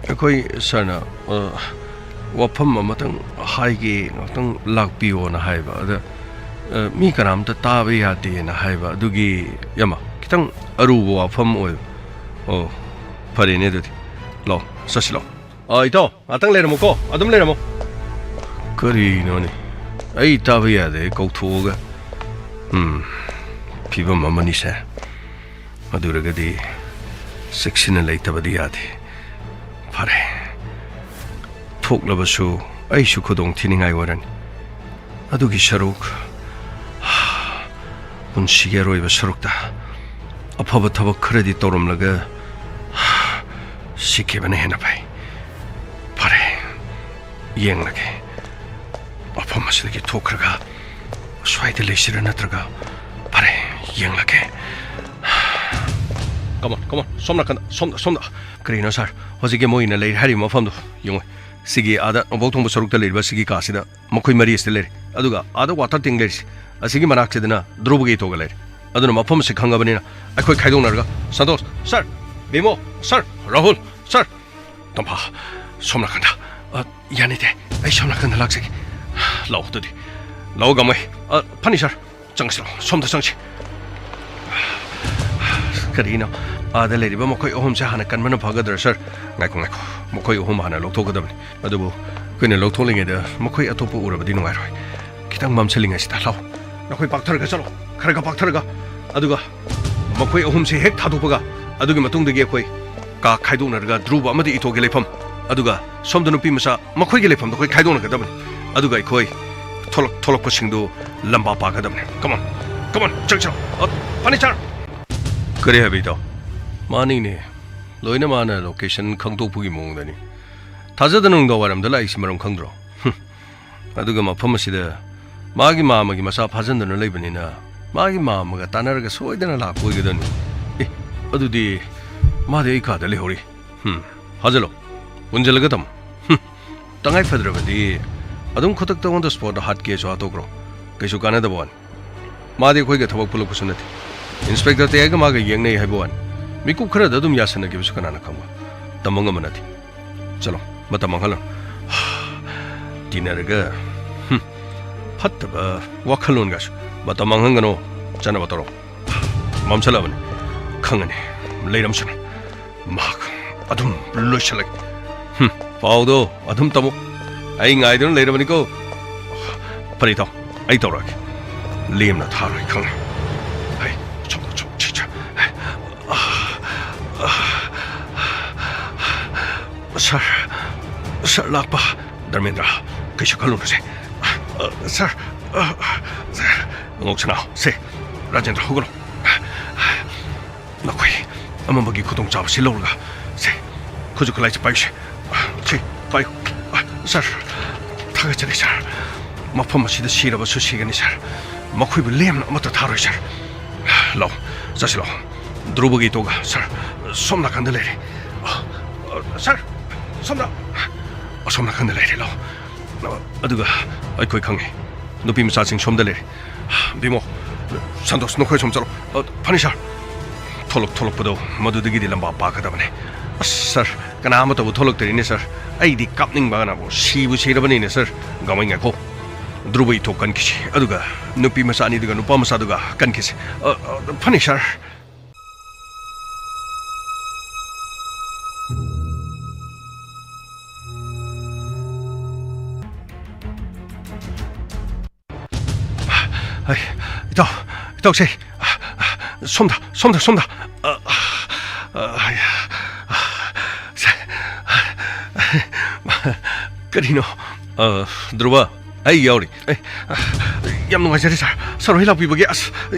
ꯑꯩꯈꯣꯏ ꯁꯥꯔꯅ, ꯑ, ꯋꯥꯐꯝ ꯑꯃꯇꯪ ꯍꯥꯏꯒꯦ, ꯉꯥꯛꯇꯪ ꯂꯥꯛꯄꯤꯌꯣꯅ ꯍꯥꯏꯕ꯫ ꯑꯗ, ꯑ, ꯃꯤ ꯀꯅꯥꯝꯇ ꯇꯥꯕ ꯌꯥꯗꯦꯅ ꯍꯥꯏꯕ꯫ ꯑꯗꯨꯒꯤ, ꯏꯌꯥꯝꯕ, ꯈꯤꯇꯪ ꯑꯔꯨꯕ ꯋꯥꯐꯝ ꯑꯣꯏꯕ꯫ ꯑꯣ, ꯐꯔꯦꯅꯦ ꯑꯗꯨꯗꯤ꯫ ꯂꯥꯛꯑꯣ, ꯆꯠꯁꯤ ꯂꯥꯛꯑꯣ꯫ ꯑ, ꯏꯇꯥꯎ, ꯉꯥꯛꯇꯪ ꯂꯩꯔꯝꯃꯨꯀꯣ, ꯑꯗꯨꯝ ꯂꯩꯔꯝꯃꯨ꯫ ꯀꯔꯤꯅꯣꯅꯦ? ꯑꯩ ꯇꯥꯕ ꯌꯥꯗꯦ ꯀꯧꯊꯣꯛꯑꯒ꯫ ꯎꯝ, ꯐꯤꯕꯝ ꯑꯃꯅꯤꯁꯦ꯫ ꯑꯗꯨ ꯑꯣꯏꯔꯒꯗꯤ ꯆꯦꯛꯁꯤꯟꯅ ꯂꯩꯇꯕꯗꯤ ꯌꯥꯗꯦ꯫ ꯐꯔꯦ, ꯊꯣꯛꯂꯕꯁꯨ ꯑꯩꯁꯨ ꯈꯨꯗꯣꯡ ꯊꯤꯅꯤꯡꯉꯥꯏ ꯑꯣꯏꯔꯅꯤ꯫ ꯑꯗꯨꯒꯤ ꯁꯔꯨꯛ, ꯄꯨꯟꯁꯤꯒꯤ ꯑꯔꯣꯏꯕ ꯁꯔꯨꯛꯇ ꯑꯐꯕ ꯊꯕꯛ ꯈꯔꯗꯤ ꯇꯧꯔꯝꯂꯒ ꯁꯤꯈꯤꯕꯅ ꯍꯦꯟꯅ ꯐꯩ꯫ ꯐꯔꯦ, ꯌꯦꯡꯂꯒꯦ꯫ ꯃꯐꯝ ꯑꯁꯤꯗꯒꯤ ꯊꯣꯛꯈ꯭ꯔꯒ ꯁ꯭ꯋꯥꯏꯗ ꯂꯩꯁꯤꯔꯥ ꯅꯠꯇ꯭ꯔꯒ, ꯐꯔꯦ, ꯌꯦꯡꯂꯒꯦ꯫ Come on, come on, ꯁꯣꯝ ꯅꯥꯀꯟꯗ, ꯁꯣꯝꯗ, ꯁꯣꯝꯗ꯫ ꯀꯔꯤꯅꯣ ꯁꯥꯔ? ꯍꯧꯖꯤꯛꯀꯤ ꯃꯣꯏꯅ ꯂꯩꯔꯤ ꯍꯥꯏꯔꯤꯕ ꯃꯐꯝꯗꯣ ꯌꯦꯡꯉꯨ꯫ ꯁꯤꯒꯤ ꯑꯥꯗ ꯅꯣꯡꯄꯣꯛ ꯊꯣꯡꯕ ꯁꯔꯨꯛꯇ ꯂꯩꯔꯤꯕ ꯁꯤꯒꯤ ꯀꯥꯁꯤꯗ ꯃꯈꯣꯏ ꯃꯔꯤ ꯑꯁꯤꯗ ꯂꯩꯔꯤ꯫ ꯑꯗꯨꯒ ꯑꯥꯗ ꯋꯥꯇꯔ ꯇꯦꯡ ꯂꯩꯔꯤꯁꯤ, ꯑꯁꯤꯒꯤ ꯃꯅꯥꯛꯁꯤꯗꯅ ꯙ꯭ꯔꯨꯕꯒꯤ ꯏꯇꯣꯒ ꯂꯩꯔꯤ꯫ ꯑꯗꯨꯅ ꯃꯐꯝ ꯑꯁꯤ ꯈꯪꯉꯕꯅꯤꯅ ꯑꯩꯈꯣꯏ ꯈꯥꯏꯗꯣꯛꯅꯔꯒ, ꯁꯟꯇꯣꯁ, ꯁꯥꯔ, ꯕꯤꯃꯣ, ꯁꯥꯔ, ꯔꯥꯍꯨꯜ, ꯁꯥꯔ, ꯇꯝꯐꯥ, ꯁꯣꯝ ꯅꯥꯀꯟꯗ꯫ ꯑ, ꯌꯥꯅꯤꯗꯦ, ꯑꯩ ꯁꯣꯝ ꯅꯥꯀꯟꯗ ꯂꯥꯛꯆꯒꯦ꯫ ꯂꯥꯛꯑꯣ ꯑꯗꯨꯗꯤ꯫ ꯂꯥꯛꯑꯣ ꯒꯥꯃꯩ꯫ ꯑ, ꯐꯅꯤ ꯁꯥꯔ, ꯆꯪꯁꯤ ꯂꯥꯛꯑꯣ, ꯁꯣꯝꯗ ꯆꯪꯁꯤ꯫ ꯀꯔꯤꯅꯣ? ꯑꯥꯗ ꯂꯩꯔꯤꯕ ꯃꯈꯣꯏ ꯑꯍꯨꯝꯁꯦ ꯍꯥꯟꯅ ꯀꯟꯕꯅ ꯐꯒꯗ꯭ꯔꯥ, ꯁꯥꯔ? ꯉꯥꯏꯈꯣ, ꯉꯥꯏꯈꯣ, ꯃꯈꯣꯏ ꯑꯍꯨꯝ ꯍꯥꯟꯅ ꯂꯧꯊꯣꯛꯀꯗꯕꯅꯤ꯫ ꯑꯗꯨꯕꯨ ꯑꯩꯈꯣꯏꯅ ꯂꯧꯊꯣꯛꯂꯤꯉꯩꯗ ꯃꯈꯣꯏ ꯑꯇꯣꯞꯄ ꯎꯔꯕꯗꯤ ꯅꯨꯡꯉꯥꯏꯔꯣꯏ꯫ ꯈꯤꯇꯪ ꯃꯝꯁꯤꯜꯂꯤꯉꯩꯁꯤꯗ ꯂꯥꯎ꯫ ꯅꯈꯣꯏ ꯄꯥꯛꯊꯔꯒ ꯆꯠꯂꯣ, ꯈꯔ ꯈꯔ ꯄꯥꯛꯊꯔꯒ꯫ ꯑꯗꯨꯒ ꯃꯈꯣꯏ ꯑꯍꯨꯝꯁꯦ ꯍꯦꯛ ꯊꯥꯗꯣꯛꯄꯒ, ꯑꯗꯨꯒꯤ ꯃꯇꯨꯡꯗꯒꯤ ꯑꯩꯈꯣꯏ ꯀꯥ ꯈꯥꯏꯗꯣꯛꯅꯔꯒ ꯙ꯭ꯔꯨꯕ ꯑꯃꯗꯤ ꯏꯇꯣꯒꯤ ꯂꯩꯐꯝ, ꯑꯗꯨꯒ ꯁꯣꯝꯗ ꯅꯨꯄꯤ ꯃꯆꯥ ꯃꯈꯣꯏꯒꯤ ꯂꯩꯐꯝꯗꯣ ꯑꯩꯈꯣꯏ ꯈꯥꯏꯗꯣꯛꯅꯒꯗꯕꯅꯤ꯫ ꯑꯗꯨꯒ ꯑꯩꯈꯣꯏ ꯊꯣꯛꯂꯛ-, ꯊꯣꯛꯂꯛꯄꯁꯤꯡꯗꯨ ꯂꯝꯕꯥ ꯄꯥꯒꯗꯕꯅꯤ꯫ Come on, come on, ꯆꯪꯁꯤꯜꯂꯣ꯫ ꯑ, ꯐꯔꯅꯤꯆꯔ! ꯀꯔꯤ ꯍꯥꯏꯕ, ꯏꯇꯥꯎ? ꯃꯥꯅꯤꯅꯦ, ꯂꯣꯏꯅ ꯃꯥꯅ ꯂꯣꯀꯦꯁꯟ ꯈꯪꯗꯣꯛꯄꯒꯤ ꯃꯑꯣꯡꯗꯅꯤ꯫ ꯊꯥꯖꯗꯅ ꯅꯨꯡꯗꯥꯡ ꯋꯥꯏꯔꯝꯗ ꯂꯥꯛꯏꯁꯤ ꯃꯔꯝ ꯈꯪꯗ꯭ꯔꯣ? ꯍꯨꯝ꯫ ꯑꯗꯨꯒ ꯃꯐꯝ ꯑꯁꯤꯗ ꯃꯥꯒꯤ ꯃꯥꯝꯃꯒꯤ ꯃꯆꯥ ꯐꯥꯖꯤꯟꯗꯨꯅ ꯂꯩꯕꯅꯤꯅ, ꯃꯥꯒꯤ ꯃꯥꯝꯃꯒ ꯇꯥꯟꯅꯔꯒ ꯁꯣꯏꯗꯅ ꯂꯥꯛꯄ ꯑꯣꯏꯒꯗꯕꯅꯤ꯫ ꯑꯦ, ꯑꯗꯨꯗꯤ ꯃꯥꯗꯤ ꯑꯩ ꯀꯥꯗ ꯂꯩꯍꯧꯔꯤ꯫ ꯍꯨꯝ, ꯐꯥꯖꯤꯜꯂꯣ, ꯄꯨꯟꯁꯤꯜꯂꯒ ꯊꯝꯃꯣ꯫ ꯍꯨꯝ, ꯇꯉꯥꯏ ꯐꯗ꯭ꯔꯕꯗꯤ ꯑꯗꯨꯝ ꯈꯨꯗꯛꯇ on the spot ꯍꯥꯠꯀꯦꯁꯨ ꯍꯥꯠꯇꯣꯛꯈ꯭ꯔꯣ, ꯀꯩꯁꯨ ꯀꯥꯟꯅꯗꯕ ꯋꯥꯅꯤ꯫ ꯃꯥꯗꯤ ꯑꯩꯈꯣꯏꯒ ꯊꯕꯛ ꯄꯨꯜꯂꯛꯄꯁꯨ ꯅꯠꯇꯦ꯫ ꯏꯟꯁꯄꯦꯛꯇꯔ ꯇꯌꯥꯏꯒ ꯃꯥꯒ ꯌꯦꯡꯅꯩ ꯍꯥꯏꯕ ꯋꯥꯅꯤ꯫ ꯃꯤꯀꯨꯞ ꯈꯔꯗ ꯑꯗꯨꯝ ꯌꯥꯁꯟꯅꯈꯤꯕꯁꯨ ꯀꯅꯥꯅ ꯈꯪꯕ? ꯇꯝꯕ ꯉꯝꯕ ꯅꯠꯇꯦ꯫ ꯆꯠꯂꯣ, ꯃꯇꯝ ꯃꯥꯡꯍꯜꯂꯅꯨ꯫ ꯇꯤꯟꯅꯔꯒ, ꯍꯨꯝ, ꯐꯠꯇꯕ ꯋꯥꯈꯜꯂꯣꯟꯒꯁꯨ꯫ ꯃꯇꯝ ꯃꯥꯡꯍꯟꯒꯅꯨ, ꯆꯠꯅꯕ ꯇꯧꯔꯣ꯫ ꯃꯝꯁꯜꯂꯕꯅꯤ, ꯈꯪꯉꯅꯤ, ꯂꯩꯔꯝꯁꯅꯨ꯫ ꯃꯍꯥꯛ ꯑꯗꯨꯝ ꯂꯣꯏꯁꯤꯜꯂꯒꯦ꯫ ꯍꯨꯝ, ꯄꯥꯎꯗꯣ ꯑꯗꯨꯝ ꯇꯝꯃꯨ꯫ ꯑꯩ ꯉꯥꯏꯗꯨꯅ ꯂꯩꯔꯕꯅꯤꯀꯣ꯫ ꯐꯔꯦ, ꯏꯇꯥꯎ, ꯑꯩ ꯇꯧꯔꯛꯑꯒꯦ꯫ ꯂꯦꯝꯅ ꯊꯥꯔꯣꯏ, ꯈꯪꯉꯦ꯫ ꯍꯩ, ꯁꯣꯝꯗ, ꯁꯣꯝ, ꯁꯤ, ꯁꯤ꯫ ꯁꯥꯔ, ꯁꯥꯔ ꯂꯥꯛꯄ꯫ ꯙꯔꯃꯦꯟꯗ꯭ꯔ, ꯀꯩꯁꯨ ꯈꯜꯂꯨꯅꯨꯁꯦ꯫ ꯁꯥꯔ, ꯁꯥꯔ, ꯉꯣꯛꯁꯅꯥꯎ, ꯁꯦ, ꯔꯥꯖꯦꯟꯗ꯭ꯔ, ꯍꯧꯒꯠꯂꯣ꯫ ꯅꯈꯣꯏ ꯑꯃꯝꯕꯒꯤ ꯈꯨꯗꯣꯡꯆꯥꯕꯁꯤ ꯂꯧꯔꯒ, ꯁꯦ, ꯈꯨꯠꯁꯨ ꯈꯨꯠꯂꯥꯏꯁꯦ ꯄꯥꯏꯌꯨꯁꯦ꯫ ꯁꯤ, ꯄꯥꯏꯌꯨ꯫ ꯁꯥꯔ, ꯊꯥꯒꯠꯆꯔꯤ, ꯁꯥꯔ꯫ ꯃꯐꯝ ꯑꯁꯤꯗ ꯁꯤꯔꯕꯁꯨ ꯁꯤꯒꯅꯤ, ꯁꯥꯔ꯫ ꯃꯈꯣꯏꯕꯨ ꯂꯦꯝꯅ ꯑꯃꯠꯇ ꯊꯥꯔꯣꯏ, ꯁꯥꯔ꯫ ꯂꯥꯎ, ꯆꯠꯁꯤ ꯂꯥꯎ꯫ ꯙ꯭ꯔꯨꯕꯒꯤ ꯏꯇꯣꯒ, ꯁꯥꯔ, ꯁꯣꯝ ꯅꯥꯀꯟꯗ ꯂꯩꯔꯦ꯫ ꯁꯥꯔ, ꯁꯣꯝꯗ꯫ ꯑꯁꯣꯝ ꯅꯥꯀꯟꯗ ꯂꯩꯔꯦ, ꯂꯥꯎ꯫ ꯑꯗꯨꯒ ꯑꯩꯈꯣꯏ ꯈꯪꯉꯦ꯫ ꯅꯨꯄꯤ ꯃꯆꯥꯁꯤꯡ ꯁꯣꯝꯗ ꯂꯩꯔꯦ꯫ ꯕꯤꯃꯣ, ꯁꯟꯇꯣꯁ, ꯅꯈꯣꯏ ꯁꯣꯝ ꯆꯠꯂꯣ꯫ ꯑ, ꯐꯅꯤ, ꯁꯥꯔ꯫ ꯊꯣꯛꯂꯛ-, ꯊꯣꯛꯂꯛꯄꯗꯣ ꯃꯗꯨꯗꯒꯤꯗꯤ ꯂꯝꯕꯥ ꯄꯥꯛꯀꯗꯕꯅꯦ꯫ ꯑꯁ, ꯁꯥꯔ, ꯀꯅꯥ ꯑꯃꯠꯇꯕꯨ ꯊꯣꯛꯂꯛꯇ꯭ꯔꯤꯅꯦ, ꯁꯥꯔ꯫ ꯑꯩꯗꯤ ꯀꯥꯞꯅꯤꯡꯕꯅꯕꯨ ꯁꯤꯕꯨ ꯁꯤꯔꯕꯅꯤꯅꯦ, ꯁꯥꯔ꯫ ꯒꯥꯡꯃꯩ, ꯉꯥꯏꯈꯣ꯫ ꯙ꯭ꯔꯨꯕ ꯏꯇꯣ ꯀꯟꯈꯤꯁꯤ, ꯑꯗꯨꯒ ꯅꯨꯄꯤ ꯃꯆꯥ ꯑꯅꯤꯗꯨꯒ ꯅꯨꯄꯥ ꯃꯆꯥꯗꯨꯒ ꯀꯟꯈꯤꯁꯤ꯫ ꯑ, ꯑ, ꯐꯅꯤ, ꯁꯥꯔ꯫ ꯑꯩ, ꯏꯇꯥꯎ, ꯏꯇꯥꯎꯁꯦ, ꯁꯣꯝꯗ, ꯁꯣꯝꯗ, ꯁꯣꯝꯗ꯫ ꯑ, ꯑ, ꯑ, ꯀꯔꯤꯅꯣ? ꯑ, ꯙ꯭ꯔꯨꯕ, ꯑꯩ ꯌꯥꯎꯔꯤ꯫ ꯑꯦ, ꯑ, ꯌꯥꯝ ꯅꯨꯡꯉꯥꯏꯖꯔꯦ, ꯁꯥꯔ꯫ ꯁꯥꯔ ꯍꯣꯏ ꯂꯥꯛꯄꯤꯕꯒꯤ, ꯑꯁ,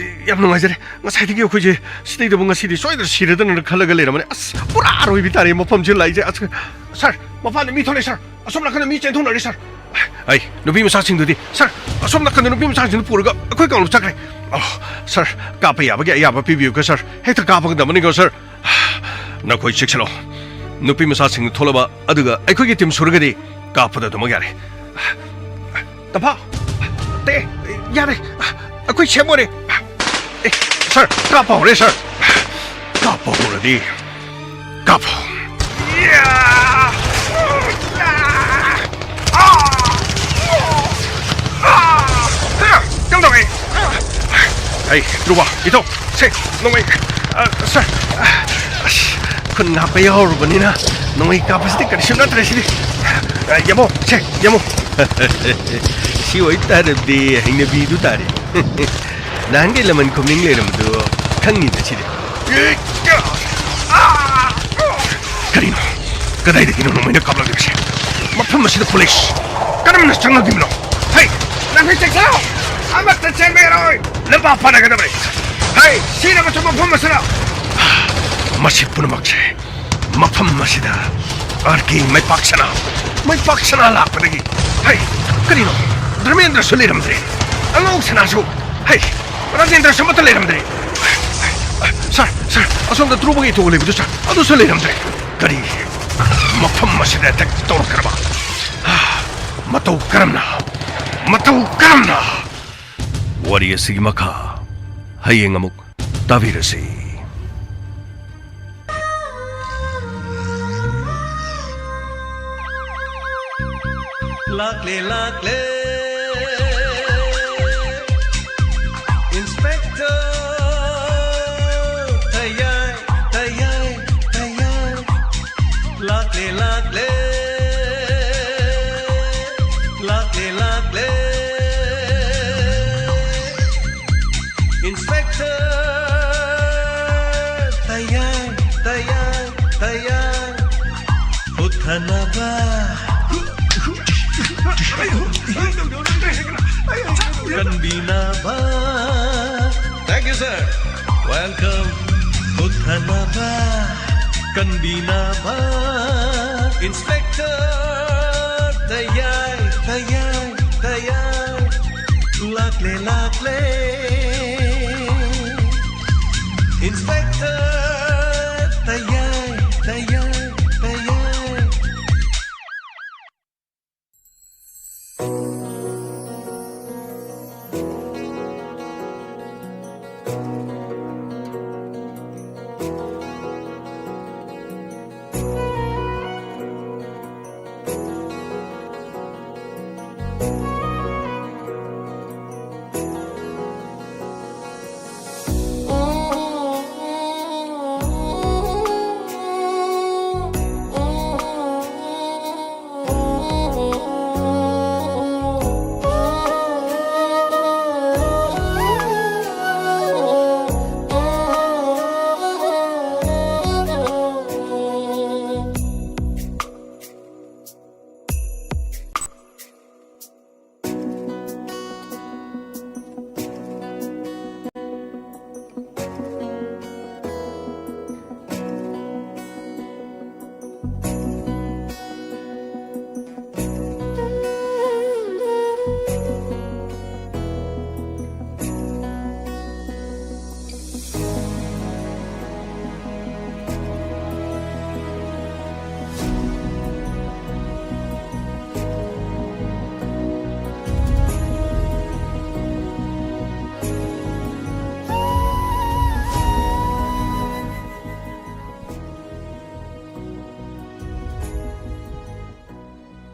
ꯌꯥꯝ ꯅꯨꯡꯉꯥꯏꯖꯔꯦ꯫ ꯉꯁꯥꯏꯗꯒꯤ ꯑꯩꯈꯣꯏꯁꯦ ꯁꯤꯗꯩꯗꯕꯨ ꯉꯁꯤꯗꯤ ꯁꯣꯏꯗꯅ ꯁꯤꯔꯗꯅ ꯈꯜꯂꯒ ꯂꯩꯔꯝꯕꯅꯦ꯫ ꯑꯁ, ꯄꯨꯔꯥ ꯑꯔꯣꯏꯕꯤ ꯇꯥꯔꯦ ꯃꯐꯝꯁꯤ ꯂꯥꯛꯏꯁꯦ꯫ ꯑꯁ, ꯁꯥꯔ, ꯃꯄꯥꯟꯗ ꯃꯤ ꯊꯣꯛꯂꯛꯑꯦ, ꯁꯥꯔ꯫ ꯑꯁꯣꯝ ꯅꯥꯀꯟꯗ ꯃꯤ ꯆꯦꯟꯊꯣꯛꯅꯔꯦ, ꯁꯥꯔ꯫ ꯑꯩ, ꯅꯨꯄꯤ ꯃꯆꯥꯁꯤꯡꯗꯨꯗꯤ, ꯁꯥꯔ, ꯑꯁꯣꯝ ꯅꯥꯀꯟꯗ ꯅꯨꯄꯤ ꯃꯆꯥꯁꯤꯡꯗꯨ ꯄꯨꯔꯒ ꯑꯩꯈꯣꯏ ꯀꯥꯡꯂꯨꯞ ꯆꯠꯈ꯭ꯔꯦ꯫ ꯑꯣ, ꯁꯥꯔ, ꯀꯥꯞꯄ ꯌꯥꯕꯒꯤ ꯑꯌꯥꯕ ꯄꯤꯕꯤꯌꯨꯀꯣ, ꯁꯥꯔ꯫ ꯍꯦꯛꯇ ꯀꯥꯞꯄꯒꯗꯕꯅꯤꯀꯣ, ꯁꯥꯔ꯫ ꯅꯈꯣꯏ ꯆꯦꯛꯁꯤꯜꯂꯣ꯫ ꯅꯨꯄꯤ ꯃꯆꯥꯁꯤꯡꯗꯨ ꯊꯣꯛꯂꯕ ꯑꯗꯨꯒ ꯑꯩꯈꯣꯏꯒꯤ ꯇꯤꯝ ꯁꯨꯔꯒꯗꯤ ꯀꯥꯞꯄꯗ ꯑꯗꯨꯃꯛ ꯌꯥꯔꯦ꯫ ꯇꯝꯐꯥ, ꯇꯦ, ꯌꯥꯔꯦ꯫ ꯑꯩꯈꯣꯏ ꯁꯦꯞ ꯑꯣꯏꯔꯦ꯫ ꯑꯦ, ꯁꯥꯔ, ꯀꯥꯞꯄ ꯍꯧꯔꯦ, ꯁꯥꯔ꯫ ꯀꯥꯞꯄ ꯍꯧꯔꯗꯤ ꯀꯥꯞꯄꯣ꯫ ꯌꯥ! ꯑꯥ! ꯑꯥ! ꯑꯥ! ꯀꯩꯅꯣ ꯇꯧꯋꯦ꯫ ꯑꯩ, ꯙ꯭ꯔꯨꯕ, ꯏꯇꯥꯎ, ꯁꯦ, ꯅꯣꯡꯃꯩ, ꯑ, ꯁꯥꯔ, ꯑ, ꯑꯁ, ꯈꯨꯟ ꯉꯥꯛꯄ ꯌꯥꯎꯔꯨꯕꯅꯤꯅ ꯅꯣꯡꯃꯩ ꯀꯥꯞꯄꯁꯤꯗꯤ ꯀꯔꯤꯁꯨ ꯅꯠꯇ꯭ꯔꯦ ꯁꯤꯗꯤ꯫ ꯑ, ꯌꯥꯝꯃꯣ, ꯁꯦ, ꯌꯥꯝꯃꯣ꯫ ꯁꯤ ꯑꯣꯏꯇꯥꯔꯗꯤ ꯍꯩꯅꯕꯤꯗꯨ ꯇꯥꯔꯦ꯫ ꯅꯍꯥꯟꯒꯩ ꯂꯃꯟ ꯈꯨꯝꯅꯤꯡ ꯂꯩꯔꯝꯕꯗꯨ ꯈꯪꯉꯤꯗ ꯁꯤꯗꯤ꯫ ꯀꯔꯤꯅꯣ? ꯀꯗꯥꯏꯗꯒꯤꯅꯣ ꯅꯣꯡꯃꯩꯅ ꯀꯥꯞꯂꯛꯂꯤꯕꯁꯦ? ꯃꯐꯝ ꯑꯁꯤꯗ ꯄꯨꯂꯤꯁ ꯀꯔꯝꯅ ꯆꯪꯂꯛꯂꯤꯕꯅꯣ? ꯍꯩ! ꯅꯈꯣꯏ ꯆꯦꯛꯁꯤꯜꯂꯣ! ꯑꯃꯠꯇ ꯆꯦꯟꯕ ꯌꯥꯔꯣꯏ! ꯂꯝꯕꯥ ꯐꯥꯅꯒꯗꯕꯅꯤ! ꯍꯩ! ꯁꯤꯅꯕꯁꯨ ꯃꯐꯝ ꯑꯁꯤꯗ! ꯃꯁꯤ ꯄꯨꯝꯅꯃꯛꯁꯦ ꯃꯐꯝ ꯑꯁꯤꯗ ꯑꯥꯔ ꯀꯦ ꯃꯩꯄꯥꯛ ꯁꯅꯥ, ꯃꯩꯄꯥꯛ ꯁꯅꯥ ꯂꯥꯛꯄꯗꯒꯤ, ꯍꯩ, ꯀꯔꯤꯅꯣ? ꯙꯔꯃꯦꯟꯗ꯭ꯔꯁꯨ ꯂꯩꯔꯝꯗ꯭ꯔꯦ꯫ ꯑꯉꯧ ꯁꯅꯥꯁꯨ, ꯍꯩ, ꯔꯥꯖꯦꯟꯗ꯭ꯔꯁꯨ ꯑꯃꯠꯇ ꯂꯩꯔꯝꯗ꯭ꯔꯦ꯫ ꯁꯥꯔ, ꯁꯥꯔ, ꯑꯁꯣꯝꯗ ꯙ꯭ꯔꯨꯕꯒꯤ ꯊꯣꯡ ꯂꯩꯕꯗꯨ, ꯁꯥꯔ, ꯑꯗꯨꯁꯨ ꯂꯩꯔꯝꯗ꯭ꯔꯦ꯫ ꯀꯔꯤ? ꯃꯐꯝ ꯑꯁꯤꯗ ꯑꯦꯇꯦꯛ ꯇꯧꯔꯛꯈ꯭ꯔꯕ? ꯃꯇꯧ ꯀꯔꯝꯅ? ꯃꯇꯧ ꯀꯔꯝꯅ? ꯋꯥꯔꯤ ꯑꯁꯤꯒꯤ ꯃꯈꯥ ꯍꯌꯦꯡ ꯑꯃꯨꯛ ꯇꯥꯕꯤꯔꯁꯤ꯫ ꯂꯥꯛꯂꯦ, ꯂꯥꯛꯂꯦ, Inspector꯫ ꯇꯌꯥꯏ, ꯇꯌꯥꯏ, ꯇꯌꯥꯏ꯫ ꯂꯥꯛꯂꯦ, ꯂꯥꯛꯂꯦ, ꯂꯥꯛꯂꯦ, ꯂꯥꯛꯂꯦ꯫ Thank you, sir. Welcome. ꯀꯨꯞꯊꯅꯕ, ꯀꯟꯕꯤꯅꯕ, Inspector ꯇꯌꯥꯏ, ꯇꯌꯥꯏ, ꯇꯌꯥꯏ꯫ ꯂꯥꯛꯂꯦ, ꯂꯥꯛꯂꯦ꯫ Inspector ꯇꯌꯥꯏ, ꯇꯌꯥꯏ, ꯇꯌꯥꯏ꯫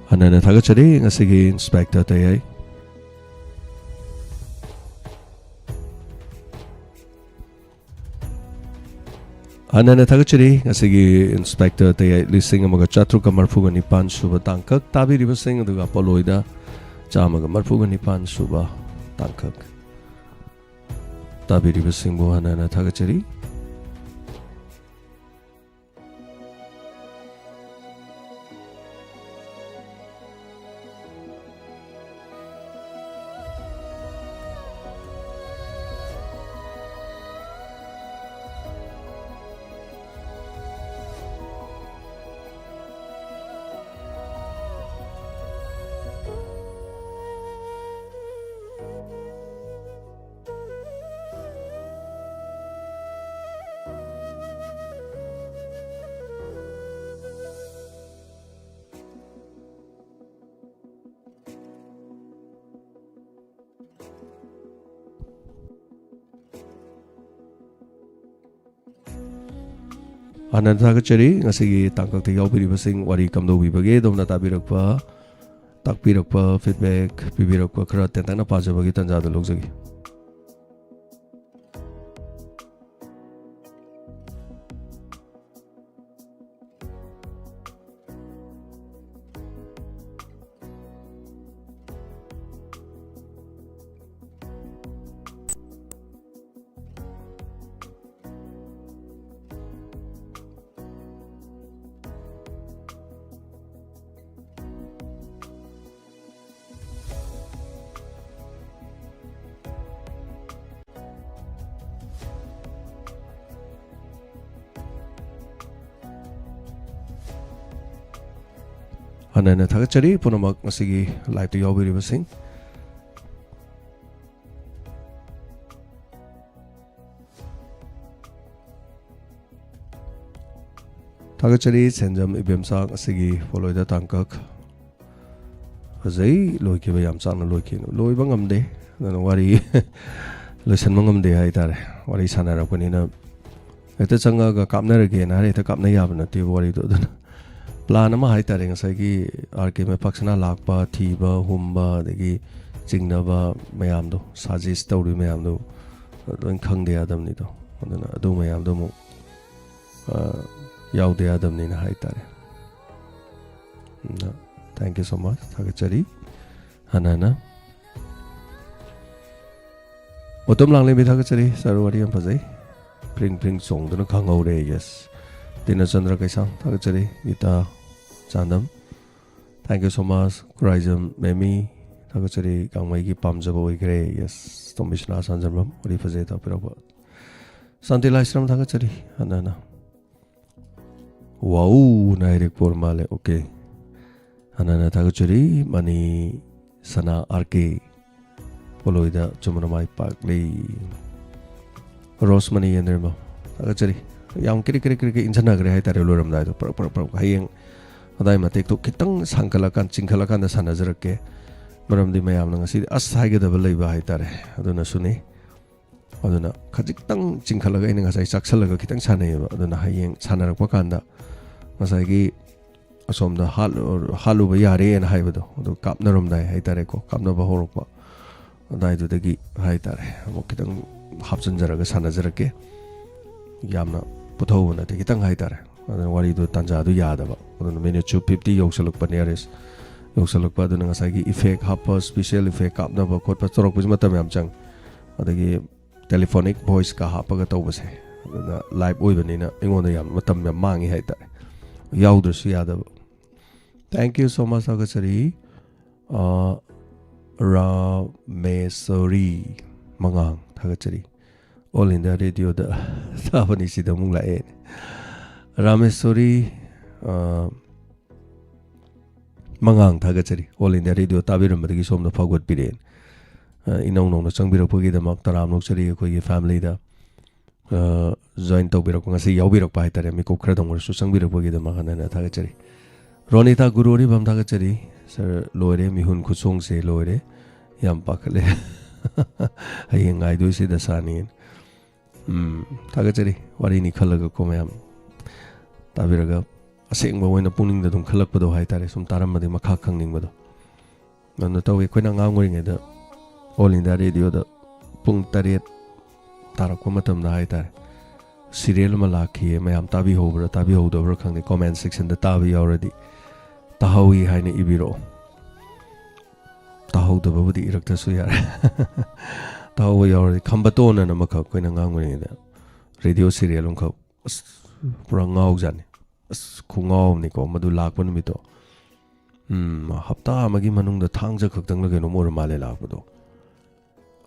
ꯍꯟꯅ ꯍꯟꯅ ꯊꯥꯒꯠꯆꯔꯤ ꯉꯁꯤꯒꯤ Inspector ꯇꯌꯥꯏ꯫ ꯍꯟꯅ ꯍꯟꯅ ꯊꯥꯒꯠꯆꯔꯤ ꯉꯁꯤꯒꯤ Inspector ꯇꯌꯥꯏ ꯂꯤꯁꯤꯡ ꯑꯃꯒ ꯆꯥꯇ꯭ꯔꯨꯛꯀ ꯃꯔꯤꯐꯨꯒ ꯅꯤꯄꯥꯟ ꯁꯨꯕ ꯇꯥꯡꯀꯛ ꯇꯥꯕꯤꯔꯤꯕꯁꯤꯡ, ꯑꯗꯨꯒ ꯄꯣꯠꯂꯣꯏꯗ ꯆꯥꯝꯃꯒ ꯃꯔꯤꯐꯨꯒ ꯅꯤꯄꯥꯟ ꯁꯨꯕ ꯇꯥꯡꯀꯛ ꯇꯥꯕꯤꯔꯤꯕꯁꯤꯡꯕꯨ ꯍꯟꯅ ꯍꯟꯅ ꯊꯥꯒꯠꯆꯔꯤ꯫ ꯍꯥꯟꯅ ꯊꯥꯒꯠꯆꯔꯤ, ꯉꯁꯤꯒꯤ ꯇꯥꯡꯀꯛꯇ ꯌꯥꯎꯕꯤꯔꯤꯕꯁꯤꯡ ꯋꯥꯔꯤ ꯀꯝꯗꯧꯕꯤꯕꯒꯦ? ꯑꯗꯣꯝꯅ ꯇꯥꯕꯤꯔꯛꯄ, ꯇꯥꯛꯄꯤꯔꯛꯄ, feedback ꯄꯤꯕꯤꯔꯛꯄ ꯈꯔ ꯇꯦꯟꯇꯛꯅ ꯄꯥꯖꯕꯒꯤ ꯇꯥꯟꯖꯥꯗꯨ ꯂꯧꯖꯒꯦ꯫ ꯍꯟꯅ ꯍꯟꯅ ꯊꯥꯒꯠꯆꯔꯤ ꯄꯨꯝꯅꯃꯛ ꯉꯁꯤꯒꯤ live ꯇ ꯌꯥꯎꯕꯤꯔꯤꯕꯁꯤꯡ꯫ ꯊꯥꯒꯠꯆꯔꯤ ꯁꯦꯟꯖꯝ ꯏꯕꯦꯝꯆꯥ, ꯉꯁꯤꯒꯤ ꯄꯣꯠꯂꯣꯏꯗ ꯇꯥꯡꯀꯛ꯫ ꯐꯖꯩ, ꯂꯣꯏꯈꯤꯕ ꯌꯥꯝ ꯆꯥꯎꯅ ꯂꯣꯏꯈꯤ꯫ ꯂꯣꯏꯕ ꯉꯝꯗꯦ, ꯑꯗꯨꯅ ꯋꯥꯔꯤ ꯂꯣꯏꯁꯟꯕ ꯉꯝꯗꯦ ꯍꯥꯏꯇꯥꯔꯦ꯫ ꯋꯥꯔꯤ ꯁꯥꯟꯅꯔꯛꯄꯅꯤꯅ ꯍꯦꯛꯇ ꯆꯪꯉꯛꯑꯒ ꯀꯥꯞꯅꯔꯒꯦꯅ ꯍꯥꯏꯔ ꯍꯦꯛꯇ ꯀꯥꯞꯅ ꯌꯥꯕ ꯅꯠꯇꯦꯕ ꯋꯥꯔꯤꯗꯣ꯫ ꯑꯗꯨꯅ plan ꯑꯃ ꯍꯥꯏꯇꯥꯔꯦ, ꯉꯁꯥꯏꯒꯤ ꯑꯥꯔ ꯀꯦ ꯃꯩꯄꯥꯛꯁꯅꯥ ꯂꯥꯛꯄ, ꯊꯤꯕ, ꯍꯨꯝꯕ, ꯑꯗꯒꯤ ꯆꯤꯡꯅꯕ ꯃꯌꯥꯝꯗꯣ, suggest ꯇꯧꯔꯤ ꯃꯌꯥꯝꯗꯣ ꯂꯣꯏ ꯈꯪꯗ ꯌꯥꯗꯕꯅꯤꯗꯣ꯫ ꯑꯗꯨꯅ ꯑꯗꯨ ꯃꯌꯥꯝꯗꯣ ꯑꯃꯨꯛ, ꯑ, ꯌꯥꯎꯗ ꯌꯥꯗꯕꯅꯤꯅ ꯍꯥꯏꯇꯥꯔꯦ꯫ ꯑꯗꯨꯅ thank you so much, ꯊꯥꯒꯠꯆꯔꯤ ꯍꯟꯅ ꯍꯟꯅ꯫ ꯑꯣꯇꯝ ꯂꯥꯡꯂꯦꯝꯕꯤ ꯊꯥꯒꯠꯆꯔꯤ, sir ꯋꯥꯔꯤ ꯌꯥꯝ ꯐꯖꯩ꯫ ꯐ꯭ꯔꯤꯡ ꯐ꯭ꯔꯤꯡ ꯆꯣꯡꯗꯨꯅ ꯈꯪꯍꯧꯔꯦ, yes꯫ ꯇꯤꯅꯆꯟꯗ꯭ꯔ ꯀꯩꯁꯥꯝ ꯊꯥꯒꯠꯆꯔꯤ, Gita Chandam. Thank you so much, Khuraijam Memi ꯊꯥꯒꯠꯆꯔꯤ, ꯀꯥꯡꯃꯩꯒꯤ ꯄꯥꯝꯖꯕ ꯑꯣꯏꯈ꯭ꯔꯦ, yes꯫ ꯇꯣꯝꯕꯤꯁꯅꯥ ꯁꯥꯟꯖꯔꯃꯝ ꯋꯥꯔꯤ ꯐꯖꯩ ꯇꯥꯛꯄꯤꯔꯛꯄ꯫ ꯁꯥꯟꯇꯤ ꯂꯥꯏꯁ꯭ꯔꯝ ꯊꯥꯒꯠꯆꯔꯤ ꯍꯟꯅ ꯍꯟꯅ꯫ ꯋꯥꯎ, ꯅꯥꯏꯔꯦꯛꯄꯣꯔ ꯃꯥꯜꯂꯦ, okay꯫ ꯍꯟꯅ ꯍꯟꯅ ꯊꯥꯒꯠꯆꯔꯤ, ꯃꯅꯤ ꯁꯅꯥ ꯑꯥꯔ ꯀꯦ꯫ ꯄꯣꯂꯣꯏꯗ ꯆꯨꯝꯅ ꯃꯥꯏ ꯄꯥꯛꯂꯤ꯫ ꯔꯣꯁꯃꯅꯤ ꯌꯦꯟꯗ꯭ꯔꯦꯝꯕ, ꯊꯥꯒꯠꯆꯔꯤ꯫ ꯌꯥꯝ ꯀ꯭ꯔꯤꯛ ꯀ꯭ꯔꯤꯛ ꯀ꯭ꯔꯤꯛ ꯀ꯭ꯔꯤꯛ ꯏꯟꯁꯤꯟꯅꯈ꯭ꯔꯦ ꯍꯥꯏꯇꯥꯔꯦ, ꯂꯣꯏꯔꯝꯗꯥꯏꯗꯣ꯫ ꯄ꯭ꯔꯛ ꯄ꯭ꯔꯛ ꯄ꯭ꯔꯛ꯫ ꯍꯌꯦꯡ ꯑꯗꯥꯏ ꯃꯇꯦꯛꯇꯣ ꯈꯤꯇꯪ ꯁꯥꯡꯒꯠꯂꯀꯥꯟ, ꯆꯤꯡꯈꯠꯂꯀꯥꯟꯗ ꯁꯥꯟꯅꯖꯔꯛꯀꯦ꯫ ꯃꯔꯝꯗꯤ ꯃꯌꯥꯝꯅ ꯉꯁꯤꯗꯤ ꯑꯁ ꯍꯥꯏꯒꯗꯕ ꯂꯩꯕ ꯍꯥꯏꯇꯥꯔꯦ, ꯑꯗꯨꯅꯁꯨꯅꯤ꯫ ꯑꯗꯨꯅ ꯈꯖꯤꯛꯇꯪ ꯆꯤꯡꯈꯠꯂꯒ ꯑꯩꯅ ꯉꯁꯥꯏ ꯆꯥꯛꯁꯜꯂꯒ ꯈꯤꯇꯪ ꯁꯥꯟꯅꯩꯌꯦꯕ꯫ ꯑꯗꯨꯅ ꯍꯌꯦꯡ ꯁꯥꯟꯅꯔꯛꯄ ꯀꯥꯟꯗ ꯉꯁꯥꯏꯒꯤ ꯑꯁꯣꯝꯗ ꯍꯥꯠꯂꯨ-, ꯍꯥꯠꯂꯨꯕ ꯌꯥꯔꯦꯅ ꯍꯥꯏꯕꯗꯣ, ꯑꯗꯨ ꯀꯥꯞꯅꯔꯝꯗꯥꯏ ꯍꯥꯏꯇꯥꯔꯦꯀꯣ, ꯀꯥꯞꯅꯕ ꯍꯧꯔꯛꯄ ꯑꯗꯥꯏꯗꯨꯗꯒꯤ ꯍꯥꯏꯇꯥꯔꯦ, ꯑꯃꯨꯛ ꯈꯤꯇꯪ ꯍꯥꯞꯆꯤꯟꯖꯔꯒ ꯁꯥꯟꯅꯖꯔꯛꯀꯦ꯫ ꯌꯥꯝꯅ ꯄꯨꯊꯧꯕ ꯅꯠꯇꯦ, ꯈꯤꯇꯪ ꯍꯥꯏꯇꯥꯔꯦ꯫ ꯑꯗꯨꯅ ꯋꯥꯔꯤꯗꯣ, ꯇꯥꯟꯖꯥꯗꯨ ꯌꯥꯗꯕ꯫ ꯑꯗꯨꯅ ꯃꯤꯅꯤꯠꯁꯨ ꯐꯤꯐꯇꯤ ꯌꯧꯁꯜꯂꯛꯄ, nearest ꯌꯧꯁꯜꯂꯛꯄ꯫ ꯑꯗꯨꯅ ꯉꯁꯥꯏꯒꯤ effect ꯍꯥꯞꯄ, special effect ꯀꯥꯞꯅꯕ ꯈꯣꯠꯄ ꯇꯧꯔꯛꯄꯁꯤ ꯃꯇꯝ ꯌꯥꯝ ꯆꯪꯉꯤ꯫ ꯑꯗꯒꯤ telephonic voiceꯀ ꯍꯥꯞꯄꯒ ꯇꯧꯕꯁꯦ, ꯑꯗꯨꯅ live ꯑꯣꯏꯕꯅꯤꯅ ꯑꯩꯉꯣꯟꯗ ꯌꯥꯝ ꯃꯇꯝ ꯌꯥꯝ ꯃꯥꯡꯉꯤ ꯍꯥꯏꯇꯥꯔꯦ, ꯌꯥꯎꯗ꯭ꯔꯁꯨ ꯌꯥꯗꯕ꯫ Thank you so much, ꯊꯥꯒꯠꯆꯔꯤ꯫ ꯑ, ꯔꯥꯃꯦꯁꯣꯔꯤ ꯃꯉꯥꯡ, ꯊꯥꯒꯠꯆꯔꯤ꯫ All India Radioꯗ ꯊꯥꯕꯅꯤ, ꯁꯤꯗ ꯑꯃꯨꯛ ꯂꯥꯛꯑꯦ꯫ ꯔꯥꯃꯦꯁꯣꯔꯤ, ꯑ, ꯃꯉꯥꯡ, ꯊꯥꯒꯠꯆꯔꯤ꯫ All India Radio ꯇꯥꯕꯤꯔꯝꯕꯗꯒꯤ ꯁꯣꯝꯗ ꯐꯥꯎꯒꯠꯄꯤꯔꯛꯑꯦ꯫ ꯑ, ꯏꯅꯧ ꯅꯧꯅ ꯆꯪꯕꯤꯔꯛꯄꯒꯤꯗꯃꯛ ꯇꯔꯥꯝꯅ ꯑꯣꯛꯆꯔꯤ꯫ ꯑꯩꯈꯣꯏꯒꯤ familyꯗ, ꯑ, join ꯇꯧꯕꯤꯔꯛꯄ, ꯉꯁꯤ ꯌꯥꯎꯕꯤꯔꯛꯄ ꯍꯥꯏꯇꯥꯔꯦ, ꯃꯤꯀꯨꯞ ꯈꯔꯗꯪ ꯑꯣꯏꯔꯁꯨ ꯆꯪꯕꯤꯔꯛꯄꯒꯤꯗꯃꯛ ꯍꯟꯅ ꯍꯟꯅ ꯊꯥꯒꯠꯆꯔꯤ꯫ ꯔꯣꯅꯤꯇꯥ ꯒꯨꯔꯨ ꯑꯔꯤꯕꯝ, ꯊꯥꯒꯠꯆꯔꯤ꯫ Sir, ꯂꯣꯏꯔꯦ, ꯃꯤꯍꯨꯟ ꯈꯨꯠꯁꯣꯡꯁꯦ ꯂꯣꯏꯔꯦ, ꯌꯥꯝ ꯄꯥꯈꯠꯂꯦ꯫ ꯍꯌꯦꯡ ꯉꯥꯏꯗꯣꯏꯁꯤ ꯗꯁꯥꯅꯤ꯫ ꯎꯝ, ꯊꯥꯒꯠꯆꯔꯤ꯫ ꯋꯥꯔꯤꯅꯤ ꯈꯜꯂꯒꯀꯣ, ꯃꯌꯥꯝ ꯇꯥꯕꯤꯔꯒ ꯑꯁꯦꯡꯕ ꯑꯣꯏꯅ ꯄꯨꯛꯅꯤꯡꯗ ꯑꯗꯨꯝ ꯈꯜꯂꯛꯄꯗꯣ ꯍꯥꯏꯇꯥꯔꯦ, ꯁꯨꯝ ꯇꯥꯔꯝꯃꯗꯤ ꯃꯈꯥ ꯈꯪꯅꯤꯡꯕꯗꯣ꯫ ꯑꯗꯨꯅ ꯇꯧꯋꯤ꯫ ꯑꯩꯈꯣꯏꯅ ꯑꯉꯥꯡ ꯑꯣꯏꯔꯤꯉꯩꯗ All India Radioꯗ ꯄꯨꯡ ꯇꯔꯦꯠ ꯇꯥꯔꯛꯄ ꯃꯇꯝꯗ ꯍꯥꯏꯇꯥꯔꯦ, serial ꯑꯃ ꯂꯥꯛꯈꯤꯌꯦ꯫ ꯃꯌꯥꯝ ꯇꯥꯕꯤꯍꯧꯕ꯭ꯔꯥ ꯇꯥꯕꯤꯍꯧꯗꯕ꯭ꯔꯥ ꯈꯪꯗꯦ, comment sectionꯗ ꯇꯥꯕ ꯌꯥꯎꯔꯗꯤ ꯇꯥꯍꯧꯏ ꯍꯥꯏꯅ ꯏꯕꯤꯔꯛꯑꯣ꯫ ꯇꯥꯍꯧꯗꯕꯕꯨꯗꯤ ꯏꯔꯛꯇ꯭ꯔꯁꯨ ꯌꯥꯔꯦ꯫ ꯇꯥꯍꯧꯕ ꯌꯥꯎꯔꯗꯤ, ꯈꯝꯕꯇꯣꯟ ꯑꯅ ꯑꯃꯈꯛ, ꯑꯩꯈꯣꯏꯅ ꯑꯉꯥꯡ ꯑꯣꯏꯔꯤꯉꯩꯗ radio serial ꯑꯃꯈꯛ, ꯑꯁ, ꯄꯨꯔꯥ ꯉꯥꯎꯖꯥꯠꯅꯤ꯫ ꯑꯁ, ꯈꯨꯉꯥꯎ ꯑꯃꯅꯤꯀꯣ ꯃꯗꯨ ꯂꯥꯛꯄ ꯅꯨꯃꯤꯠꯇꯣ꯫ ꯎꯝ, ꯍꯞꯇꯥ ꯑꯃꯒꯤ ꯃꯅꯨꯡꯗ ꯊꯥꯡꯖ ꯈꯛꯇꯪꯂ ꯀꯩꯅꯣꯝ ꯑꯣꯏꯔ ꯃꯥꯜꯂꯦ ꯂꯥꯛꯄꯗꯣ꯫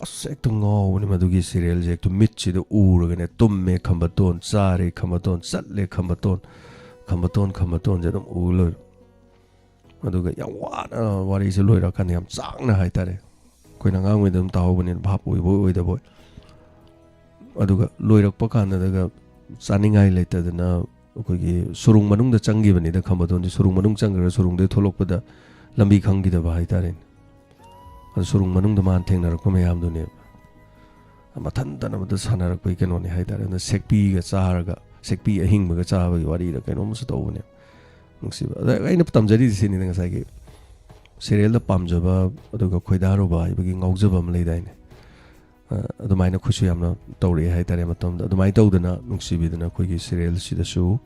ꯑꯁ, ꯍꯦꯛꯇ ꯉꯥꯎꯕꯅꯤ ꯃꯗꯨꯒꯤ serialꯁꯦ꯫ ꯍꯦꯛꯇ ꯃꯤꯠꯁꯤꯗ ꯎꯔꯒꯅꯦ ꯇꯨꯝꯃꯦ, ꯈꯝꯕꯇꯣꯟ ꯆꯥꯔꯦ, ꯈꯝꯕꯇꯣꯟ ꯆꯠꯂꯦ, ꯈꯝꯕꯇꯣꯟ, ꯈꯝꯕꯇꯣꯟ, ꯈꯝꯕꯇꯣꯟꯁꯦ ꯑꯗꯨꯝ ꯎ ꯂꯣꯏꯔꯦ꯫ ꯑꯗꯨꯒ ꯌꯥꯝ ꯋꯥꯅ ꯋꯥꯔꯤꯁꯦ ꯂꯣꯏꯔꯀꯥꯟꯗ ꯌꯥꯝ ꯆꯥꯡꯅ ꯍꯥꯏꯇꯥꯔꯦ, ꯑꯩꯈꯣꯏꯅ ꯑꯉꯥꯡ ꯑꯣꯏꯗ ꯑꯗꯨꯝ ꯇꯥꯍꯧꯕꯅꯤꯅ ꯚꯥꯞ ꯑꯣꯏꯕꯣꯏ ꯑꯣꯏꯗꯕꯣꯏ꯫ ꯑꯗꯨꯒ ꯂꯣꯏꯔꯛꯄ ꯀꯥꯟꯗꯒ ꯆꯥꯅꯤꯡꯉꯥꯏ ꯂꯩꯇꯗꯅ ꯑꯩꯈꯣꯏꯒꯤ ꯁꯨꯔꯨꯡ ꯃꯅꯨꯡꯗ ꯆꯪꯈꯤꯕꯅꯤꯗ, ꯈꯝꯕꯇꯣꯟꯁꯦ ꯁꯨꯔꯨꯡ ꯃꯅꯨꯡ ꯆꯪꯈ꯭ꯔꯒ ꯁꯨꯔꯨꯡꯗꯩ ꯊꯣꯛꯂꯛꯄꯗ ꯂꯝꯕꯤ ꯈꯪꯈꯤꯗꯕ ꯍꯥꯏꯇꯥꯔꯦꯅꯦ꯫ ꯑꯗꯨ ꯁꯨꯔꯨꯡ ꯃꯅꯨꯡꯗ ꯃꯥꯅ ꯊꯦꯡꯅꯔꯛꯄ ꯃꯌꯥꯝꯗꯨꯅꯦꯕ꯫ ꯃꯊꯟꯇꯅ ꯃꯗꯨ ꯁꯥꯟꯅꯔꯛꯄꯒꯤ ꯀꯩꯅꯣꯅꯤ ꯍꯥꯏꯇꯥꯔꯦ꯫ ꯑꯗꯨꯅ ꯁꯦꯛꯄꯤꯒ ꯆꯥꯔꯒ, ꯁꯦꯛꯄꯤ ꯑꯍꯤꯡꯕꯒ ꯆꯥꯕꯒꯤ ꯋꯥꯔꯤꯔ ꯀꯩꯅꯣꯝꯁꯨ ꯇꯧꯕꯅꯦ꯫ ꯅꯨꯡꯁꯤꯕ꯫ ꯑꯗ ꯑꯩꯅ ꯇꯝꯖꯔꯤꯁꯦ ꯁꯤꯅꯤꯗ, ꯉꯁꯥꯏꯒꯤ serialꯗ ꯄꯥꯝꯖꯕ ꯑꯗꯨꯒ ꯈꯣꯏꯗꯥꯔꯨꯕ ꯍꯥꯏꯕꯒꯤ ꯉꯥꯎꯖꯕ ꯑꯃ ꯂꯩꯗꯥꯏꯅꯦ꯫ ꯑ, ꯑꯗꯨꯃꯥꯏꯅ ꯑꯩꯈꯣꯏꯁꯨ ꯌꯥꯝꯅ ꯇꯧꯔꯛꯑꯦ ꯍꯥꯏꯇꯥꯔꯦ ꯃꯇꯝꯗ꯫ ꯑꯗꯨꯃꯥꯏꯅ ꯇꯧꯗꯅ ꯅꯨꯡꯁꯤꯕꯤꯗꯅ ꯑꯩꯈꯣꯏꯒꯤ serialꯁꯤꯗꯁꯨ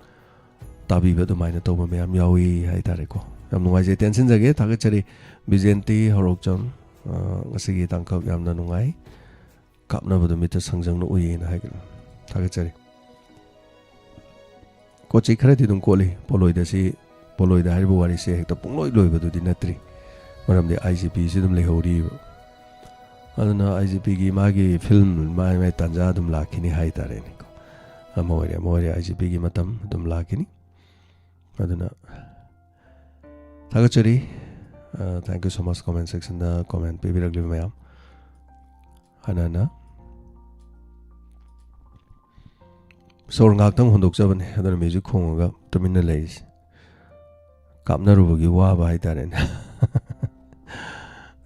ꯇꯥꯕꯤꯕ ꯑꯗꯨꯃꯥꯏꯅ ꯇꯧꯕ ꯃꯌꯥꯝ ꯌꯥꯎꯏ ꯍꯥꯏꯇꯥꯔꯦꯀꯣ꯫ ꯌꯥꯝ ꯅꯨꯡꯉꯥꯏꯖꯩ, ꯇꯦꯟꯁꯤꯟꯖꯒꯦ, ꯊꯥꯒꯠꯆꯔꯤ꯫ ꯕꯤꯖꯦꯟꯇꯤ ꯍꯧꯔꯣꯛꯆꯝ, ꯑ, ꯉꯁꯤꯒꯤ ꯇꯥꯡꯀꯛ ꯌꯥꯝꯅ ꯅꯨꯡꯉꯥꯏ꯫ ꯀꯥꯞꯅꯕꯗꯣ ꯃꯤꯠꯇ ꯁꯪꯖꯪꯅ ꯎꯏꯌꯦꯅ ꯍꯥꯏꯒꯅꯤ꯫ ꯊꯥꯒꯠꯆꯔꯤ꯫ ꯀꯣꯠꯁꯤ ꯈꯔꯗꯤ ꯑꯗꯨꯝ ꯀꯣꯠꯂꯤ꯫ ꯄꯣꯂꯣꯏꯗ ꯁꯤ, ꯄꯣꯂꯣꯏꯗ ꯍꯥꯏꯔꯤꯕ ꯋꯥꯔꯤꯁꯦ ꯍꯦꯛꯇ ꯄꯨꯡꯂꯣꯏ ꯂꯣꯏꯕꯗꯨꯗꯤ ꯅꯠꯇ꯭ꯔꯤ꯫ ꯃꯔꯝꯗꯤ IGPꯁꯤ ꯑꯗꯨꯝ ꯂꯩꯍꯧꯔꯤꯕ꯫ ꯑꯗꯨꯅ IGPꯒꯤ ꯃꯥꯒꯤ film ꯃꯥꯏ ꯃꯥꯏ ꯇꯥꯟꯖꯥ ꯑꯗꯨꯝ ꯂꯥꯛꯈꯤꯅꯤ ꯍꯥꯏꯇꯥꯔꯦꯅꯦꯀꯣ꯫ ꯑꯃ ꯑꯣꯏꯔꯦ, ꯑꯃ ꯑꯣꯏꯔꯦ, IGPꯒꯤ ꯃꯇꯝ ꯑꯗꯨꯝ ꯂꯥꯛꯈꯤꯅꯤ꯫ ꯑꯗꯨꯅ ꯊꯥꯒꯠꯆꯔꯤ꯫ ꯑ, thank you so much comment sectionꯗ comment ꯄꯤꯕꯤꯔꯛꯂꯤꯕ ꯃꯌꯥꯝ꯫ ꯍꯟꯅ ꯍꯟꯅ ꯁꯣꯔ ꯉꯥꯛꯇꯪ ꯍꯣꯟꯗꯣꯛꯆꯕꯅꯦ, ꯑꯗꯨꯅ music ꯈꯣꯡꯉꯒ ꯇꯨꯃꯤꯟꯅ ꯂꯩꯔꯤꯁꯦ꯫ ꯀꯥꯞꯅꯔꯨꯕꯒꯤ ꯋꯥꯕ ꯍꯥꯏꯇꯥꯔꯦꯅꯦ꯫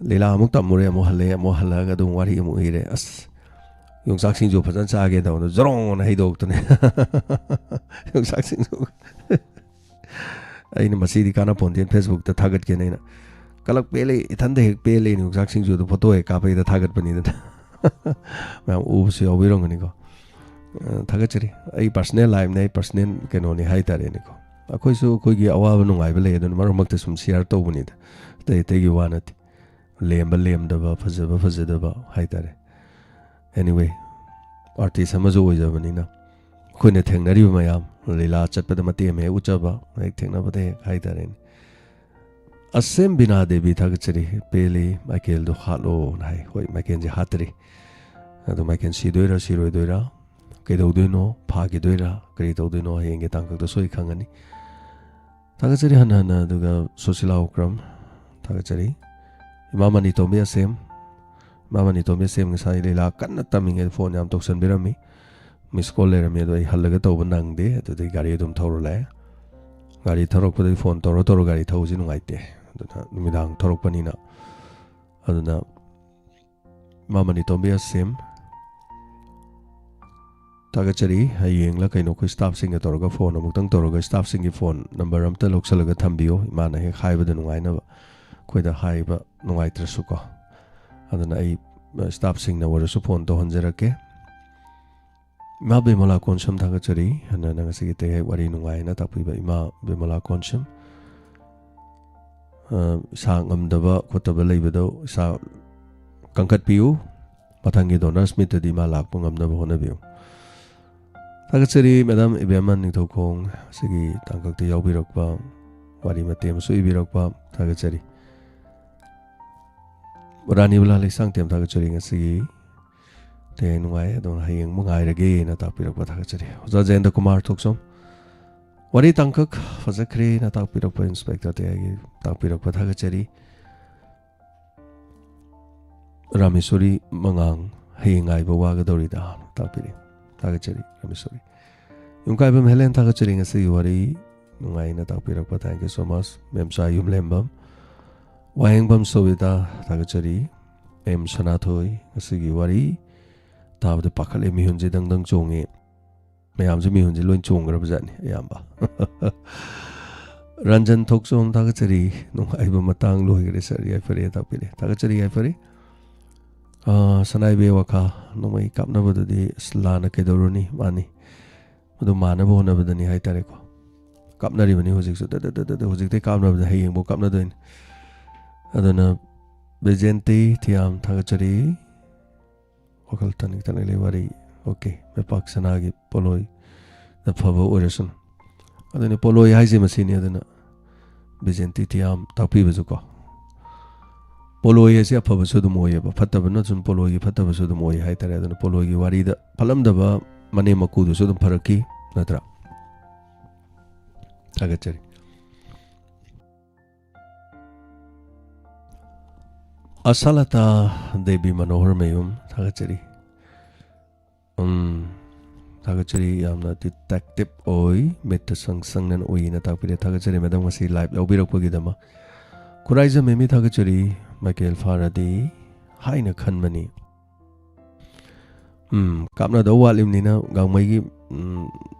ꯂꯤꯂꯥ ꯑꯃꯨꯛ ꯇꯝꯃꯨꯔꯦ, ꯑꯃꯨꯛ ꯍꯜꯂꯛꯑꯦ, ꯑꯃꯨꯛ ꯍꯜꯂꯛꯑꯒ ꯑꯗꯨꯝ ꯋꯥꯔꯤ ꯑꯃꯨꯛ ꯏꯔꯦ꯫ ꯑꯁ, ꯌꯣꯡꯆꯥꯛ ꯁꯤꯡꯖꯨ ꯐꯖꯅ ꯆꯥꯒꯦ ꯇꯧꯕꯗ ꯖꯣꯔꯣꯡ ꯑꯅ ꯍꯩꯗꯣꯛꯇꯅꯦ꯫ ꯌꯣꯡꯆꯥꯛ ꯁꯤꯡꯖꯨ꯫ ꯑꯩꯅ ꯃꯁꯤꯗꯤ ꯀꯥꯟꯅꯄꯣꯟꯇꯦꯅ Facebookꯇ ꯊꯥꯒꯠꯀꯦꯅ ꯑꯩꯅ, "ꯀꯂꯛ ꯄꯦꯜꯂꯦ, ꯏꯊꯟꯗ ꯍꯦꯛ ꯄꯦꯜꯂꯦ" ꯌꯣꯡꯆꯥꯛ ꯁꯤꯡꯖꯨꯗꯣ photo ꯍꯦꯛ ꯀꯥꯞꯄꯛꯏꯗ ꯊꯥꯒꯠꯄꯅꯤꯗꯅ꯫ ꯃꯌꯥꯝ ꯎꯕꯁꯨ ꯌꯥꯎꯕꯤꯔꯝꯒꯅꯤꯀꯣ꯫ ꯑ, ꯊꯥꯒꯠꯆꯔꯤ꯫ ꯑꯩ personal lifeꯅꯦ, ꯑꯩ personal ꯀꯩꯅꯣꯅꯤ ꯍꯥꯏꯇꯥꯔꯦꯅꯦꯀꯣ꯫ ꯑꯩꯈꯣꯏꯁꯨ ꯑꯩꯈꯣꯏꯒꯤ ꯑꯋꯥꯕ ꯅꯨꯡꯉꯥꯏꯕ ꯂꯩ, ꯑꯗꯨꯅ ꯃꯔꯛ ꯃꯔꯛꯇ ꯁꯨꯝ share ꯇꯧꯕꯅꯤꯗ, ꯑꯇꯩ ꯑꯇꯩꯒꯤ ꯋꯥ ꯅꯠꯇꯦ꯫ ꯂꯦꯝꯕ ꯂꯦꯝꯗꯕ, ꯐꯖꯕ ꯐꯖꯗꯕ ꯍꯥꯏꯇꯥꯔꯦ꯫ Anyway, artist ꯑꯃꯁꯨ ꯑꯣꯏꯖꯕꯅꯤꯅ ꯑꯩꯈꯣꯏꯅ ꯊꯦꯡꯅꯔꯤꯕ ꯃꯌꯥꯝ, ꯂꯤꯂꯥ ꯆꯠꯄꯗ ꯃꯇꯦꯛ ꯑꯃ ꯍꯦꯛ ꯎꯠꯆꯕ, ꯍꯦꯛ ꯊꯦꯡꯅꯕꯗ ꯍꯦꯛ ꯍꯥꯏꯇꯥꯔꯦꯅꯦ꯫ ꯑꯁꯦꯝ ꯕꯤꯅꯥ ꯗꯦꯕꯤ ꯊꯥꯒꯠꯆꯔꯤ, "ꯄꯦꯜꯂꯤ, ꯃꯥꯏꯀꯦꯜꯗꯣ ꯍꯥꯠꯂꯣꯅ" ꯍꯥꯏ꯫ ꯍꯣꯏ, ꯃꯥꯏꯀꯦꯜꯁꯦ ꯍꯥꯠꯇ꯭ꯔꯤ꯫ ꯑꯗꯣ ꯃꯥꯏꯀꯦꯜ ꯁꯤꯗꯣꯏꯔꯥ ꯁꯤꯔꯣꯏꯗꯣꯏꯔꯥ, ꯀꯩꯗꯧꯗꯣꯏꯅꯣ, ꯐꯥꯈꯤꯗꯣꯏꯔꯥ, ꯀꯔꯤ ꯇꯧꯗꯣꯏꯅꯣ, ꯍꯌꯦꯡꯒꯤ ꯇꯥꯡꯀꯛꯇ ꯁꯣꯏ ꯈꯪꯉꯅꯤ꯫ ꯊꯥꯒꯠꯆꯔꯤ ꯍꯟꯅ ꯍꯟꯅ꯫ ꯑꯗꯨꯒ ꯁꯨꯁꯤꯂꯥ ꯎꯀ꯭ꯔꯝ ꯊꯥꯒꯠꯆꯔꯤ꯫ ꯏꯃꯥ ꯃꯅꯤꯇꯣꯝꯕꯤ ꯑꯁꯦꯝ, ꯏꯃꯥ ꯃꯅꯤꯇꯣꯝꯕꯤ ꯑꯁꯦꯝ ꯉꯁꯥꯏ ꯂꯤꯂꯥ ꯀꯟꯅ ꯇꯝꯃꯤꯉꯩꯗ phone ꯌꯥꯝ ꯇꯧꯁꯟꯕꯤꯔꯝꯃꯤ꯫ Miss call ꯂꯩꯔꯝꯃꯤ, ꯑꯗꯣ ꯑꯩ ꯍꯜꯂꯒ ꯇꯧꯕ ꯅꯪꯗꯦ꯫ ꯑꯗꯨꯗꯩ ꯒꯥꯔꯤ ꯑꯗꯨꯝ ꯊꯧꯔ ꯂꯥꯛꯑꯦ꯫ ꯒꯥꯔꯤ ꯊꯧꯔꯛꯄꯗꯗꯤ phone ꯇꯧꯔ ꯇꯧꯔ ꯒꯥꯔꯤ ꯊꯧꯕꯁꯤ ꯅꯨꯡꯉꯥꯏꯇꯦ꯫ ꯑꯗꯨꯅ ꯅꯨꯃꯤꯗꯥꯡ ꯊꯧꯔꯛꯄꯅꯤꯅ꯫ ꯑꯗꯨꯅ ꯏꯃꯥ ꯃꯅꯤꯇꯣꯝꯕꯤ ꯑꯁꯦꯝ, ꯊꯥꯒꯠꯆꯔꯤ꯫ ꯍꯌꯦꯡꯂ ꯀꯩꯅꯣ ꯑꯩꯈꯣꯏ staffꯁꯤꯡꯒ ꯇꯧꯔꯒ phone ꯑꯃꯨꯛꯇꯪ ꯇꯧꯔꯒ staffꯁꯤꯡꯒꯤ phone number ꯑꯝꯇ ꯂꯧꯁꯜꯂꯒ ꯊꯝꯕꯤꯌꯣ, ꯏꯃꯥꯅ ꯍꯦꯛ ꯍꯥꯏꯕꯗ ꯅꯨꯡꯉꯥꯏꯅꯕ, ꯑꯩꯈꯣꯏꯗ ꯍꯥꯏꯕ ꯅꯨꯡꯉꯥꯏꯇ꯭ꯔꯁꯨꯀꯣ꯫ ꯑꯗꯨꯅ ꯑꯩ staffꯁꯤꯡꯅ ꯑꯣꯏꯔꯁꯨ phone ꯇꯧꯍꯟꯖꯔꯛꯀꯦ꯫ ꯏꯃꯥ ꯕꯤꯃꯂꯥ ꯀꯣꯟꯁꯝ ꯊꯥꯒꯠꯆꯔꯤ꯫ ꯑꯗꯨꯅ ꯉꯁꯤꯒꯤ ꯇꯦꯛ ꯍꯦꯛ ꯋꯥꯔꯤ ꯅꯨꯡꯉꯥꯏꯅ ꯇꯥꯛꯄꯤꯕ ꯏꯃꯥ ꯕꯤꯃꯂꯥ ꯀꯣꯟꯁꯝ꯫ ꯑ, ꯏꯁꯥ ꯉꯝꯗꯕ ꯈꯣꯠꯇꯕ ꯂꯩꯕꯗꯣ ꯏꯁꯥ ꯀꯟꯈꯠꯄꯤꯌꯨ꯫ ꯃꯊꯪꯒꯤ Donors Meetꯇꯗꯤ ꯏꯃꯥ ꯂꯥꯛꯄ ꯉꯝꯅꯕ ꯍꯣꯠꯅꯕꯤꯌꯨ꯫ ꯊꯥꯒꯠꯆꯔꯤ madam ꯏꯕꯦꯝꯃ ꯅꯤꯡꯊꯧꯈꯣꯡ, ꯉꯁꯤꯒꯤ ꯇꯥꯡꯀꯛꯇ ꯌꯥꯎꯕꯤꯔꯛꯄ, ꯋꯥꯔꯤ ꯃꯇꯦꯛ ꯑꯃꯁꯨ ꯏꯕꯤꯔꯛꯄ ꯊꯥꯒꯠꯆꯔꯤ꯫ ꯔꯥꯅꯤꯕꯂꯥ ꯂꯩꯁꯥꯡꯊꯦꯝ ꯊꯥꯒꯠꯆꯔꯤ꯫ ꯉꯁꯤꯒꯤ ꯇꯦꯛ ꯅꯨꯡꯉꯥꯏ, ꯑꯗꯣ ꯍꯌꯦꯡ ꯑꯃꯨꯛ ꯉꯥꯏꯔꯒꯦꯅ ꯇꯥꯛꯄꯤꯔꯛꯄ ꯊꯥꯒꯠꯆꯔꯤ꯫ ꯑꯣꯖꯥ ꯖꯌꯦꯟꯗ ꯀꯨꯃꯥꯔ ꯊꯣꯛꯆꯣꯝ, ꯋꯥꯔꯤ ꯇꯥꯡꯀꯛ ꯐꯖꯈ꯭ꯔꯦꯅ ꯇꯥꯛꯄꯤꯔꯛꯄ, Inspector ꯇꯦꯛ ꯍꯦꯛ ꯇꯥꯛꯄꯤꯔꯛꯄ ꯊꯥꯒꯠꯆꯔꯤ꯫ ꯔꯥꯃꯦꯁꯣꯔꯤ ꯃꯉꯥꯡ, ꯍꯌꯦꯡ ꯉꯥꯏꯕ ꯋꯥꯒꯗꯧꯔꯤꯗ ꯇꯥꯛꯄꯤꯔꯛꯏ꯫ ꯊꯥꯒꯠꯆꯔꯤ ꯔꯥꯃꯦꯁꯣꯔꯤ꯫ ꯌꯨꯝꯀꯥꯏꯕꯝ ꯍꯦꯂꯦꯟ ꯊꯥꯒꯠꯆꯔꯤ ꯉꯁꯤꯒꯤ ꯋꯥꯔꯤ ꯅꯨꯡꯉꯥꯏꯅ ꯇꯥꯛꯄꯤꯔꯛꯄ, thank you so much꯫ ꯃꯦꯝꯆꯥ ꯌꯨꯝꯂꯦꯝꯕꯝ꯫ ꯋꯥꯍꯦꯡꯕꯝ ꯁꯣꯕꯤꯇꯥ ꯊꯥꯒꯠꯆꯔꯤ꯫ ꯑꯦꯝ ꯁꯅꯥꯊꯣꯏ, ꯉꯁꯤꯒꯤ ꯋꯥꯔꯤ ꯇꯥꯕꯗ ꯄꯥꯈꯠꯂꯦ, ꯃꯤꯍꯨꯟꯁꯦ ꯗꯪ ꯗꯪ ꯆꯣꯡꯉꯦ꯫ ꯃꯌꯥꯝꯁꯨ ꯃꯤꯍꯨꯟꯁꯦ ꯂꯣꯏ ꯆꯣꯡꯈ꯭ꯔꯕ ꯖꯥꯠꯅꯤ ꯑꯌꯥꯝꯕ꯫ ꯔꯟꯖꯟ ꯊꯣꯛꯆꯣꯝ ꯊꯥꯒꯠꯆꯔꯤ꯫ ꯅꯨꯡꯉꯥꯏꯕ ꯃꯇꯥꯡ ꯂꯣꯏꯈ꯭ꯔꯦ sir, ꯌꯥꯏꯐꯔꯦ ꯇꯥꯛꯄꯤꯔꯦ꯫ ꯊꯥꯒꯠꯆꯔꯤ, ꯌꯥꯏꯐꯔꯦ꯫ ꯑꯥ, ꯁꯅꯥꯏꯕꯤ ꯋꯥꯈꯥ, ꯅꯣꯡꯃꯩ ꯀꯥꯞꯅꯕꯗꯨꯗꯤ ꯑꯁ ꯂꯥꯟꯅ ꯀꯩꯗꯧꯔꯨꯅꯤ, ꯃꯥꯅꯤ꯫ ꯑꯗꯨ ꯃꯥꯟꯅꯕ ꯍꯣꯠꯅꯕꯗꯅꯤ ꯍꯥꯏꯇꯥꯔꯦꯀꯣ꯫ ꯀꯥꯞꯅꯔꯤꯕꯅꯤ ꯍꯧꯖꯤꯛꯁꯨ, ꯇ-, ꯇ-, ꯇ-, ꯇ-, ꯇ-, ꯍꯧꯖꯤꯛꯇꯩ ꯀꯥꯞꯅꯕꯗ ꯍꯌꯦꯡꯕꯨꯛ ꯀꯥꯞꯅꯗꯣꯏꯅꯤ꯫ ꯑꯗꯨꯅ ꯕꯤꯖꯦꯟꯇꯤ ꯊꯤꯌꯥꯝ ꯊꯥꯒꯠꯆꯔꯤ꯫ ꯋꯥꯈꯜ ꯇꯥꯅꯤꯡ ꯇꯥꯅꯤꯡ ꯂꯩ ꯋꯥꯔꯤ꯫ Okay, ꯃꯩꯄꯥꯛ ꯁꯅꯥꯒꯤ ꯄꯣꯠꯂꯣꯏꯗ ꯐꯕ ꯑꯣꯏꯔꯁꯅꯨ꯫ ꯑꯗꯨꯅꯤ ꯄꯣꯠꯂꯣꯏ ꯍꯥꯏꯁꯦ ꯃꯁꯤꯅꯤ꯫ ꯑꯗꯨꯅ ꯕꯤꯖꯦꯟꯇꯤ ꯊꯤꯌꯥꯝ ꯇꯥꯛꯄꯤꯕꯁꯨꯀꯣ, ꯄꯣꯠꯂꯣꯏ ꯍꯥꯏꯁꯦ ꯑꯐꯕꯁꯨ ꯑꯗꯨꯝ ꯑꯣꯏꯌꯦꯕ, ꯐꯠꯇꯕꯅ ꯁꯨꯝ ꯄꯣꯠꯂꯣꯏꯒꯤ ꯐꯠꯇꯕꯁꯨ ꯑꯗꯨꯝ ꯑꯣꯏ ꯍꯥꯏꯇꯥꯔꯦ꯫ ꯑꯗꯨꯅ ꯄꯣꯠꯂꯣꯏꯒꯤ ꯋꯥꯔꯤꯗ ꯐꯠꯂꯝꯗꯕ ꯃꯅꯦꯝ ꯃꯀꯨꯗꯨꯁꯨ ꯑꯗꯨꯝ ꯐꯔꯛꯈꯤ, ꯅꯠꯇ꯭ꯔꯥ? ꯊꯥꯒꯠꯆꯔꯤ꯫ ꯑꯁꯥꯂꯇꯥ ꯗꯦꯕꯤ ꯃꯅꯣꯍꯔ ꯃꯌꯨꯝ ꯊꯥꯒꯠꯆꯔꯤ꯫ ꯎꯝ, ꯊꯥꯒꯠꯆꯔꯤ꯫ ꯌꯥꯝꯅ detective ꯑꯣꯏ, ꯃꯤꯠꯇ ꯁꯪ ꯁꯪꯅ ꯎꯏꯅ ꯇꯥꯛꯄꯤꯔꯦ꯫ ꯊꯥꯒꯠꯆꯔꯤ madam, ꯉꯁꯤ live ꯂꯧꯕꯤꯔꯛꯄꯒꯤꯗꯃꯛ꯫ ꯈꯨꯔꯥꯏꯖꯝ ꯃꯦꯃꯤ ꯊꯥꯒꯠꯆꯔꯤ꯫ ꯃꯥꯏꯀꯦꯜ ꯐꯥꯔꯗꯤ ꯍꯥꯏꯅ ꯈꯟꯕꯅꯤ꯫ ꯎꯝ, ꯀꯥꯞꯅꯗꯧ ꯋꯥꯠꯂꯤꯕꯅꯤꯅ ꯒꯥꯡꯃꯩꯒꯤ, ꯎꯝ,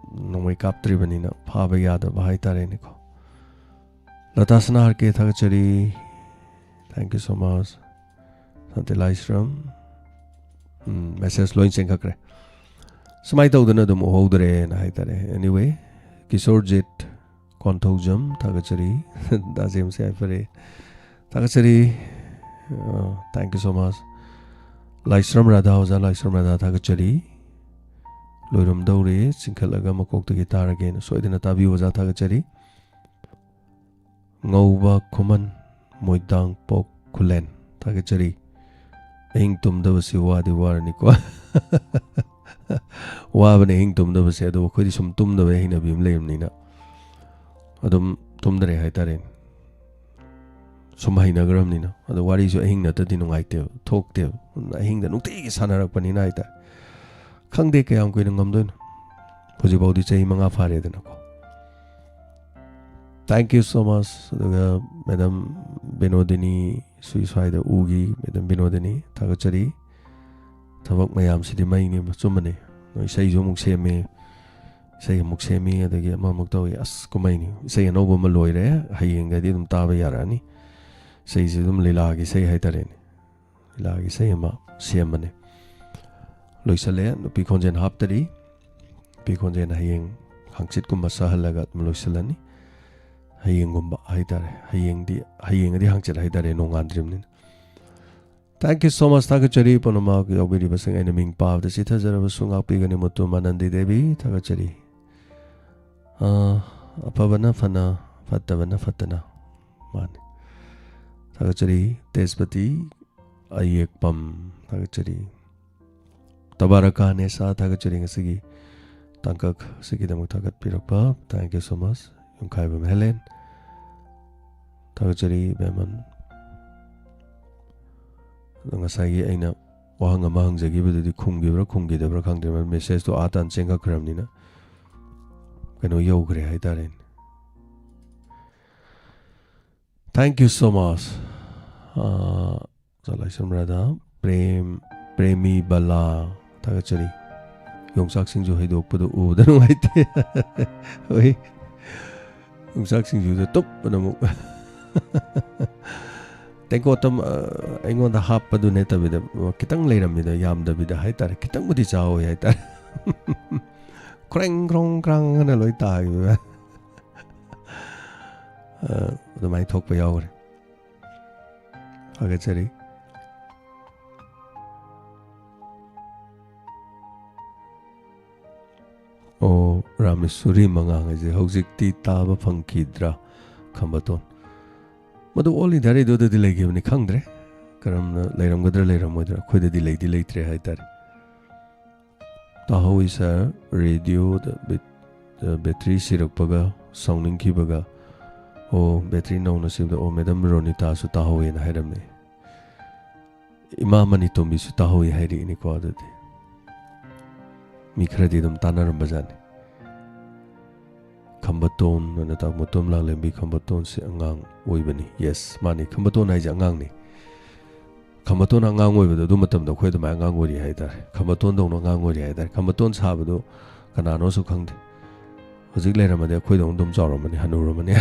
ꯅꯣꯡꯃꯩ ꯀꯥꯞꯇ꯭ꯔꯤꯕꯅꯤꯅ ꯐꯥꯕ ꯌꯥꯗꯕ ꯍꯥꯏꯇꯥꯔꯦꯅꯦꯀꯣ꯫ ꯂꯇꯥ ꯁꯅꯥ ꯍꯥꯔꯀꯦ ꯊꯥꯒꯠꯆꯔꯤ꯫ Thank you so much. Shanti Laishram. Um, message ꯂꯣꯏ ꯆꯦꯟꯈꯠꯈ꯭ꯔꯦ꯫ ꯁꯨꯃꯥꯏꯅ ꯇꯧꯗꯅ ꯑꯗꯨꯝ ꯎꯍꯧꯗ꯭ꯔꯦꯅ ꯍꯥꯏꯇꯥꯔꯦ꯫ Anyway, ꯀꯤꯁꯣꯔꯖꯤꯠ ꯀꯣꯟꯊꯧꯖꯝ ꯊꯥꯒꯠꯆꯔꯤ꯫ ꯗꯥꯖꯦꯝꯁꯦ ꯌꯥꯏꯐꯔꯦ꯫ ꯊꯥꯒꯠꯆꯔꯤ꯫ ꯑ, thank you so much꯫ ꯂꯥꯏꯁ꯭ꯔꯝ ꯔꯥꯙꯥ, ꯑꯣꯖꯥ ꯂꯥꯏꯁ꯭ꯔꯝ ꯔꯥꯙꯥ ꯊꯥꯒꯠꯆꯔꯤ꯫ ꯂꯣꯏꯔꯝꯗꯧꯔꯦ, ꯆꯤꯡꯈꯠꯂꯒ ꯃꯀꯣꯛꯇꯒꯤ ꯇꯥꯔꯒꯦꯅ꯫ ꯁꯣꯏꯗꯅ ꯇꯥꯕꯤꯌꯨ ꯑꯣꯖꯥ, ꯊꯥꯒꯠꯆꯔꯤ꯫ ꯉꯧꯕ ꯈꯨꯃꯟ, ꯃꯣꯏꯗꯥꯡꯄꯣꯛ ꯈꯨꯂꯦꯟ, ꯊꯥꯒꯠꯆꯔꯤ꯫ ꯑꯍꯤꯡ ꯇꯨꯝꯗꯕꯁꯤ ꯋꯥꯗꯤ ꯋꯥꯔꯅꯤꯀꯣ꯫ ꯋꯥꯕꯅꯦ ꯑꯍꯤꯡ ꯇꯨꯝꯗꯕꯁꯦ, ꯑꯗꯨꯕꯨ ꯑꯩꯈꯣꯏꯗꯤ ꯁꯨꯝ ꯇꯨꯝꯗꯕꯩ ꯍꯩꯅꯕꯤ ꯑꯃ ꯂꯩꯕꯅꯤꯅ ꯑꯗꯨꯝ ꯇꯨꯝꯗ꯭ꯔꯦ ꯍꯥꯏꯇꯥꯔꯦꯅꯦ꯫ ꯁꯨꯝ ꯍꯩꯅꯈ꯭ꯔꯕꯅꯤꯅ꯫ ꯑꯗꯣ ꯋꯥꯔꯤꯁꯨ ꯑꯍꯤꯡ ꯅꯠꯇꯗꯤ ꯅꯨꯡꯉꯥꯏꯇꯦꯕ, ꯊꯣꯛꯇꯦꯕ꯫ ꯑꯍꯤꯡꯗ ꯅꯨꯡꯇꯤꯒꯤ ꯁꯥꯟꯅꯔꯛꯄꯅꯤꯅ ꯍꯥꯏꯇꯥꯔꯦ꯫ ꯈꯪꯗꯦ ꯀꯌꯥꯝ ꯀꯨꯏꯅ ꯉꯝꯗꯣꯏꯅꯣ꯫ ꯍꯧꯖꯤꯛꯐꯥꯎꯗꯤ ꯆꯍꯤ ꯃꯉꯥ ꯐꯥꯔꯦꯗꯅꯀꯣ꯫ Thank you so much꯫ ꯑꯗꯨꯒ ꯃꯦꯗꯥꯝ ꯕꯤꯅꯣꯗꯤꯅꯤ ꯁꯨꯏ ꯁ꯭ꯋꯥꯏꯗ ꯎꯈꯤ꯫ ꯃꯦꯗꯥꯝ ꯕꯤꯅꯣꯗꯤꯅꯤ, ꯊꯥꯒꯠꯆꯔꯤ꯫ ꯊꯕꯛ ꯃꯌꯥꯝꯁꯤꯗꯤ ꯃꯩꯅꯤ, ꯑꯆꯨꯝꯕꯅꯤ꯫ ꯅꯣꯏ ꯏꯁꯩꯁꯨ ꯑꯃꯨꯛ ꯁꯦꯝꯃꯦ, ꯏꯁꯩ ꯑꯃꯨꯛ ꯁꯦꯝꯃꯤ, ꯑꯗꯒꯤ ꯑꯃꯃꯨꯛ ꯇꯧꯏ꯫ ꯑꯁ, ꯀꯨꯝꯍꯩꯅꯤ꯫ ꯏꯁꯩ ꯑꯅꯧꯕ ꯑꯃ ꯂꯣꯏꯔꯦ, ꯍꯌꯦꯡꯗꯒꯤ ꯑꯗꯨꯝ ꯇꯥꯕ ꯌꯥꯔꯛꯑꯅꯤ꯫ ꯏꯁꯩꯁꯤ ꯑꯗꯨꯝ ꯂꯤꯂꯥꯒꯤ ꯏꯁꯩ ꯍꯥꯏꯇꯥꯔꯦꯅꯦ꯫ ꯂꯤꯂꯥꯒꯤ ꯏꯁꯩ ꯑꯃ ꯁꯦꯝꯕꯅꯦ꯫ ꯂꯣꯏꯁꯜꯂꯦ꯫ ꯅꯨꯄꯤ ꯈꯣꯟꯖꯦꯜ ꯍꯥꯞꯇꯔꯤ꯫ ꯅꯨꯄꯤ ꯈꯣꯟꯖꯦꯜ ꯍꯌꯦꯡ ꯍꯪꯆꯤꯠꯀꯨꯝꯕ ꯁꯛꯍꯜꯂꯒ ꯑꯗꯨꯝ ꯂꯣꯏꯁꯤꯜꯂꯅꯤ꯫ ꯍꯌꯦꯡꯒꯨꯝꯕ ꯍꯥꯏꯇꯥꯔꯦ꯫ ꯍꯌꯦꯡꯗꯤ, ꯍꯌꯦꯡꯒꯗꯤ ꯍꯪꯆꯤꯠ ꯍꯥꯏꯇꯥꯔꯦ, ꯅꯣꯡꯉꯥꯟꯗ꯭ꯔꯤꯕꯅꯤꯅ꯫ Thank you so much꯫ ꯊꯥꯒꯠꯆꯔꯤ ꯄꯨꯝꯅꯃꯛ ꯌꯥꯎꯕꯤꯔꯤꯕꯁꯤꯡ꯫ ꯑꯩꯅ ꯃꯤꯡ ꯄꯥꯕꯗ ꯆꯤꯊꯖꯔꯕꯁꯨ ꯉꯥꯛꯄꯤꯒꯅꯤ ꯃꯨꯇꯨꯝ ꯑꯅꯟꯗꯤ ꯗꯦꯕꯤ꯫ ꯊꯥꯒꯠꯆꯔꯤ꯫ ꯑꯥ, ꯑꯐꯕꯅ ꯐꯅ, ꯐꯠꯇꯕꯅ ꯐꯠꯇꯅ꯫ ꯃꯥꯅꯤ꯫ ꯊꯥꯒꯠꯆꯔꯤ꯫ ꯇꯦꯖꯄꯇꯤ ꯑꯌꯦꯛꯄꯝ꯫ ꯊꯥꯒꯠꯆꯔꯤ꯫ ꯇꯕꯥꯔꯀꯥ ꯅꯦꯁꯥ, ꯊꯥꯒꯠꯆꯔꯤ ꯉꯁꯤꯒꯤ ꯇꯥꯡꯀꯛ ꯑꯁꯤꯒꯤꯗꯃꯛ ꯊꯥꯒꯠꯄꯤꯔꯛꯄ꯫ Thank you so much꯫ ꯌꯨꯝꯈꯥꯏꯕꯝ ꯍꯦꯂꯦꯟ, ꯊꯥꯒꯠꯆꯔꯤ ꯏꯕꯦꯝꯃꯟ꯫ ꯑꯗꯣ ꯉꯁꯥꯏꯒꯤ ꯑꯩꯅ ꯋꯥꯍꯪ ꯑꯃ ꯍꯪꯖꯈꯤꯕꯗꯨꯗꯤ ꯈꯨꯝꯈꯤꯕ꯭ꯔꯥ ꯈꯨꯝꯈꯤꯗꯕ꯭ꯔꯥ ꯈꯪꯗ꯭ꯔꯦ, message ꯇꯣ ꯑꯥ ꯇꯥꯟ ꯆꯦꯟꯈꯠꯈ꯭ꯔꯕꯅꯤꯅ ꯀꯩꯅꯣ ꯌꯧꯈ꯭ꯔꯦ ꯍꯥꯏꯇꯥꯔꯦꯅꯦ꯫ Thank you so much꯫ ꯑꯥ, ꯆꯂꯥꯏꯁꯝ ꯔꯥꯙꯥ, ꯄ꯭ꯔꯦꯝ, ꯄ꯭ꯔꯦꯃꯤ ꯕꯂꯥ, ꯊꯥꯒꯠꯆꯔꯤ꯫ ꯌꯣꯡꯆꯥꯛ ꯁꯤꯡꯖꯨ ꯍꯩꯗꯣꯛꯄꯗꯨ ꯎꯕꯗ ꯅꯨꯡꯉꯥꯏꯇꯦ꯫ ꯍꯣꯏ, ꯌꯣꯡꯆꯥꯛ ꯁꯤꯡꯖꯨꯗ ꯇꯨꯞ ꯑꯅ ꯑꯃꯨꯛ ꯇꯦꯡꯀꯣꯠꯇ ꯑ, ꯑꯩꯉꯣꯟꯗ ꯍꯥꯞꯄꯗꯨ ꯅꯠꯇꯕꯤꯗ, ꯈꯤꯇꯪ ꯂꯩꯔꯝꯃꯤꯗ, ꯌꯥꯝꯗꯕꯤꯗ ꯍꯥꯏꯇꯥꯔꯦ, ꯈꯤꯇꯪꯕꯨꯗꯤ ꯆꯥꯍꯧꯋꯤ ꯍꯥꯏꯇꯥꯔꯦ꯫ ꯈ꯭ꯔꯣꯡ ꯈ꯭ꯔꯣꯡ ꯈ꯭ꯔꯥꯡ ꯑꯅ ꯂꯣꯏ ꯇꯥꯈꯤꯕ꯫ ꯑ, ꯑꯗꯨꯃꯥꯏꯅ ꯊꯣꯛꯄ ꯌꯥꯎꯈ꯭ꯔꯦ꯫ ꯊꯥꯒꯠꯆꯔꯤ꯫ ꯑꯣ, ꯔꯥꯃꯦꯁꯣꯔꯤ ꯃꯉꯥꯡ ꯍꯥꯏꯁꯦ ꯍꯧꯖꯤꯛꯇꯤ ꯇꯥꯕ ꯐꯪꯈꯤꯗ꯭ꯔꯥ? ꯈꯝꯕꯇꯣꯟ꯫ ꯃꯗꯨ ꯑꯣꯜ ꯏꯟꯗꯤꯌꯥ ꯔꯦꯗꯤꯑꯣꯗꯗꯤ ꯂꯩꯈꯤꯕꯅꯤ, ꯈꯪꯗ꯭ꯔꯦ꯫ ꯀꯔꯝꯅ ꯂꯩꯔꯝꯒꯗ꯭ꯔꯥ ꯂꯩꯔꯝꯃꯣꯏꯗ꯭ꯔꯥ? ꯑꯩꯈꯣꯏꯗꯗꯤ ꯂꯩꯗꯤ ꯂꯩꯇ꯭ꯔꯦ ꯍꯥꯏꯇꯥꯔꯦ꯫ ꯇꯥꯍꯧꯏ ꯁꯥꯔ, ꯔꯦꯗꯤꯑꯣꯗ ꯕꯦꯠ-, ꯑ, ꯕꯦꯇ꯭ꯔꯤ ꯁꯤꯔꯛꯄꯒ ꯁꯥꯎꯅꯤꯡꯈꯤꯕꯒ꯫ ꯑꯣ, ꯕꯦꯇ꯭ꯔꯤ ꯅꯧꯅ ꯁꯤꯕꯗ, ꯑꯣ, ꯃꯦꯗꯝ ꯔꯣꯅꯤꯇꯥꯁꯨ ꯇꯥꯍꯧꯋꯦꯅ ꯍꯥꯏꯔꯝꯃꯦ꯫ ꯏꯃꯥ ꯃꯅꯤꯇꯣꯝꯕꯤꯁꯨ ꯇꯥꯍꯧꯏ ꯍꯥꯏꯔꯛꯏꯅꯤꯀꯣ꯫ ꯑꯗꯨꯗꯤ ꯃꯤ ꯈꯔꯗꯤ ꯑꯗꯨꯝ ꯇꯥꯟꯅꯔꯝꯕꯖꯥꯠꯅꯤ꯫ ꯈꯝꯕꯇꯣꯟ ꯑꯅ ꯇꯥ-, ꯃꯨꯇꯣꯝ ꯂꯥꯡꯂꯦꯝꯕꯤ ꯈꯝꯕꯇꯣꯟꯁꯦ ꯑꯉꯥꯡ ꯑꯣꯏꯕꯅꯤ꯫ ꯌꯦꯁ, ꯃꯥꯅꯤ, ꯈꯝꯕꯇꯣꯟ ꯍꯥꯏꯁꯦ ꯑꯉꯥꯡꯅꯤ꯫ ꯈꯝꯕꯇꯣꯟ ꯑꯉꯥꯡ ꯑꯣꯏꯕꯗꯣ, ꯑꯗꯨ ꯃꯇꯝꯗ ꯑꯩꯈꯣꯏ ꯑꯗꯨꯃꯥꯏꯅ ꯑꯉꯥꯡ ꯑꯣꯏꯔꯤ ꯍꯥꯏꯇꯥꯔꯦ꯫ ꯈꯝꯕꯇꯣꯟꯗꯧꯅ ꯑꯉꯥꯡ ꯑꯣꯏꯔꯤ ꯍꯥꯏꯇꯥꯔꯦ꯫ ꯈꯝꯕꯇꯣꯟ ꯁꯥꯕꯗꯨ ꯀꯅꯥꯅꯣꯁꯨ ꯈꯪꯗꯦ꯫ ꯍꯧꯖꯤꯛ ꯂꯩꯔꯝꯃꯗꯤ ꯑꯩꯈꯣꯏꯗꯧꯅ ꯑꯗꯨꯝ ꯆꯥꯎꯔꯝꯃꯅꯤ, ꯍꯅꯨꯔꯝꯃꯅꯤ꯫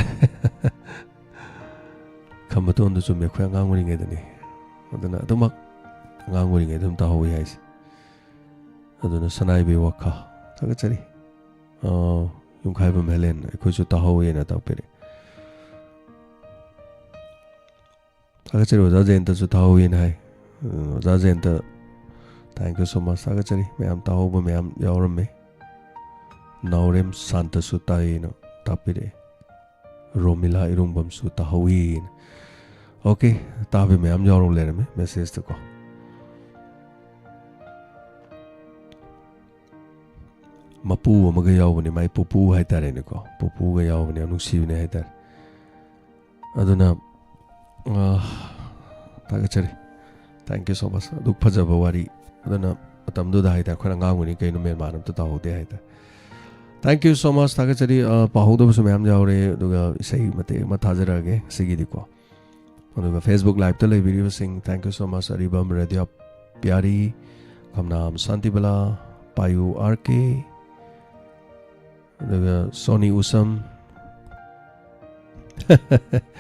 ꯈꯝꯕꯇꯣꯟꯗꯨ ꯆꯨꯝꯃꯦ, ꯑꯩꯈꯣꯏ ꯑꯉꯥꯡ ꯑꯣꯏꯔꯤꯉꯩꯗꯅꯤ꯫ ꯑꯗꯨꯅ ꯑꯗꯨꯃꯛ ꯑꯉꯥꯡ ꯑꯣꯏꯔꯤꯉꯩꯗ ꯑꯗꯨꯝ ꯇꯥꯍꯧꯋꯤ ꯍꯥꯏꯁꯦ꯫ ꯑꯗꯨꯅ ꯁꯅꯥꯏꯕꯤ ꯋꯥꯈꯥ, ꯊꯥꯒꯠꯆꯔꯤ꯫ ꯑꯥ, ꯌꯨꯝꯈꯥꯏꯕꯝ ꯍꯦꯂꯦꯟ, ꯑꯩꯈꯣꯏꯁꯨ ꯇꯥꯍꯧꯋꯦꯅ ꯇꯥꯛꯄꯤꯔꯛꯑꯦ꯫ ꯊꯥꯒꯠꯆꯔꯤ, ꯑꯣꯖꯥ ꯖꯌꯟꯇꯁꯨ ꯇꯥꯍꯧꯋꯦꯅ ꯍꯥꯏ꯫ ꯑꯥ, ꯑꯣꯖꯥ ꯖꯌꯟꯇ, thank you so much, ꯊꯥꯒꯠꯆꯔꯤ꯫ ꯃꯌꯥꯝ ꯇꯥꯍꯧꯕ ꯃꯌꯥꯝ ꯌꯥꯎꯔꯝꯃꯦ꯫ ꯅꯥꯎꯔꯦꯝ ꯁꯥꯟꯇꯁꯨ ꯇꯥꯏꯌꯦꯅ ꯇꯥꯛꯄꯤꯔꯛꯑꯦ꯫ ꯔꯣꯃꯤꯂꯥ ꯏꯔꯨꯡꯕꯝꯁꯨ ꯇꯥꯍꯧꯋꯤ꯫ ꯑꯣꯀꯦ, ꯇꯥꯕ ꯃꯌꯥꯝ ꯌꯥꯎꯔ ꯂꯩꯔꯝꯃꯦ ꯃꯦꯁꯦꯖꯇꯀꯣ꯫ ꯃꯄꯨ ꯑꯃꯒ ꯌꯥꯎꯕꯅꯦ, ꯃꯥꯏ ꯄꯨꯄꯨ ꯍꯥꯏꯇꯥꯔꯦꯅꯦꯀꯣ, ꯄꯨꯄꯨꯒ ꯌꯥꯎꯕꯅꯦ, ꯌꯥꯝ ꯅꯨꯡꯁꯤꯕꯅꯦ ꯍꯥꯏꯇꯥꯔꯦ꯫ ꯑꯗꯨꯅ, ꯑ, ꯊꯥꯒꯠꯆꯔꯤ꯫ Thank you so much꯫ ꯑꯗꯨꯛ ꯐꯖꯕ ꯋꯥꯔꯤ꯫ ꯑꯗꯨꯅ ꯃꯇꯝꯗꯨꯗ ꯍꯥꯏꯇꯥꯔꯦ, ꯑꯩꯈꯣꯏꯅ ꯑꯉꯥꯡ ꯑꯣꯏꯔꯤ, ꯀꯩꯅꯣ ꯃꯦꯟ ꯃꯥꯟ ꯑꯝꯇ ꯇꯥꯍꯧꯗꯦ ꯍꯥꯏꯇꯥꯔꯦ꯫ Thank you so much꯫ ꯊꯥꯒꯠꯆꯔꯤ꯫ ꯑ, ꯄꯥꯍꯧꯗꯕꯁꯨ ꯃꯌꯥꯝ ꯌꯥꯎꯔꯦ, ꯑꯗꯨꯒ ꯏꯁꯩ ꯃꯇꯦꯛ ꯑꯃ ꯊꯥꯖꯔꯛꯑꯒꯦ ꯉꯁꯤꯒꯤꯗꯤꯀꯣ꯫ ꯑꯗꯨꯒ Facebook Live-ꯇ ꯂꯩꯕꯤꯔꯤꯕꯁꯤꯡ, thank you so much꯫ ꯑꯔꯤꯕꯝ, radio Piyari, Khamnam Shantibala, Payu R K, ꯑꯗꯨꯒ ꯁꯣꯅꯤ ꯎꯁꯝ,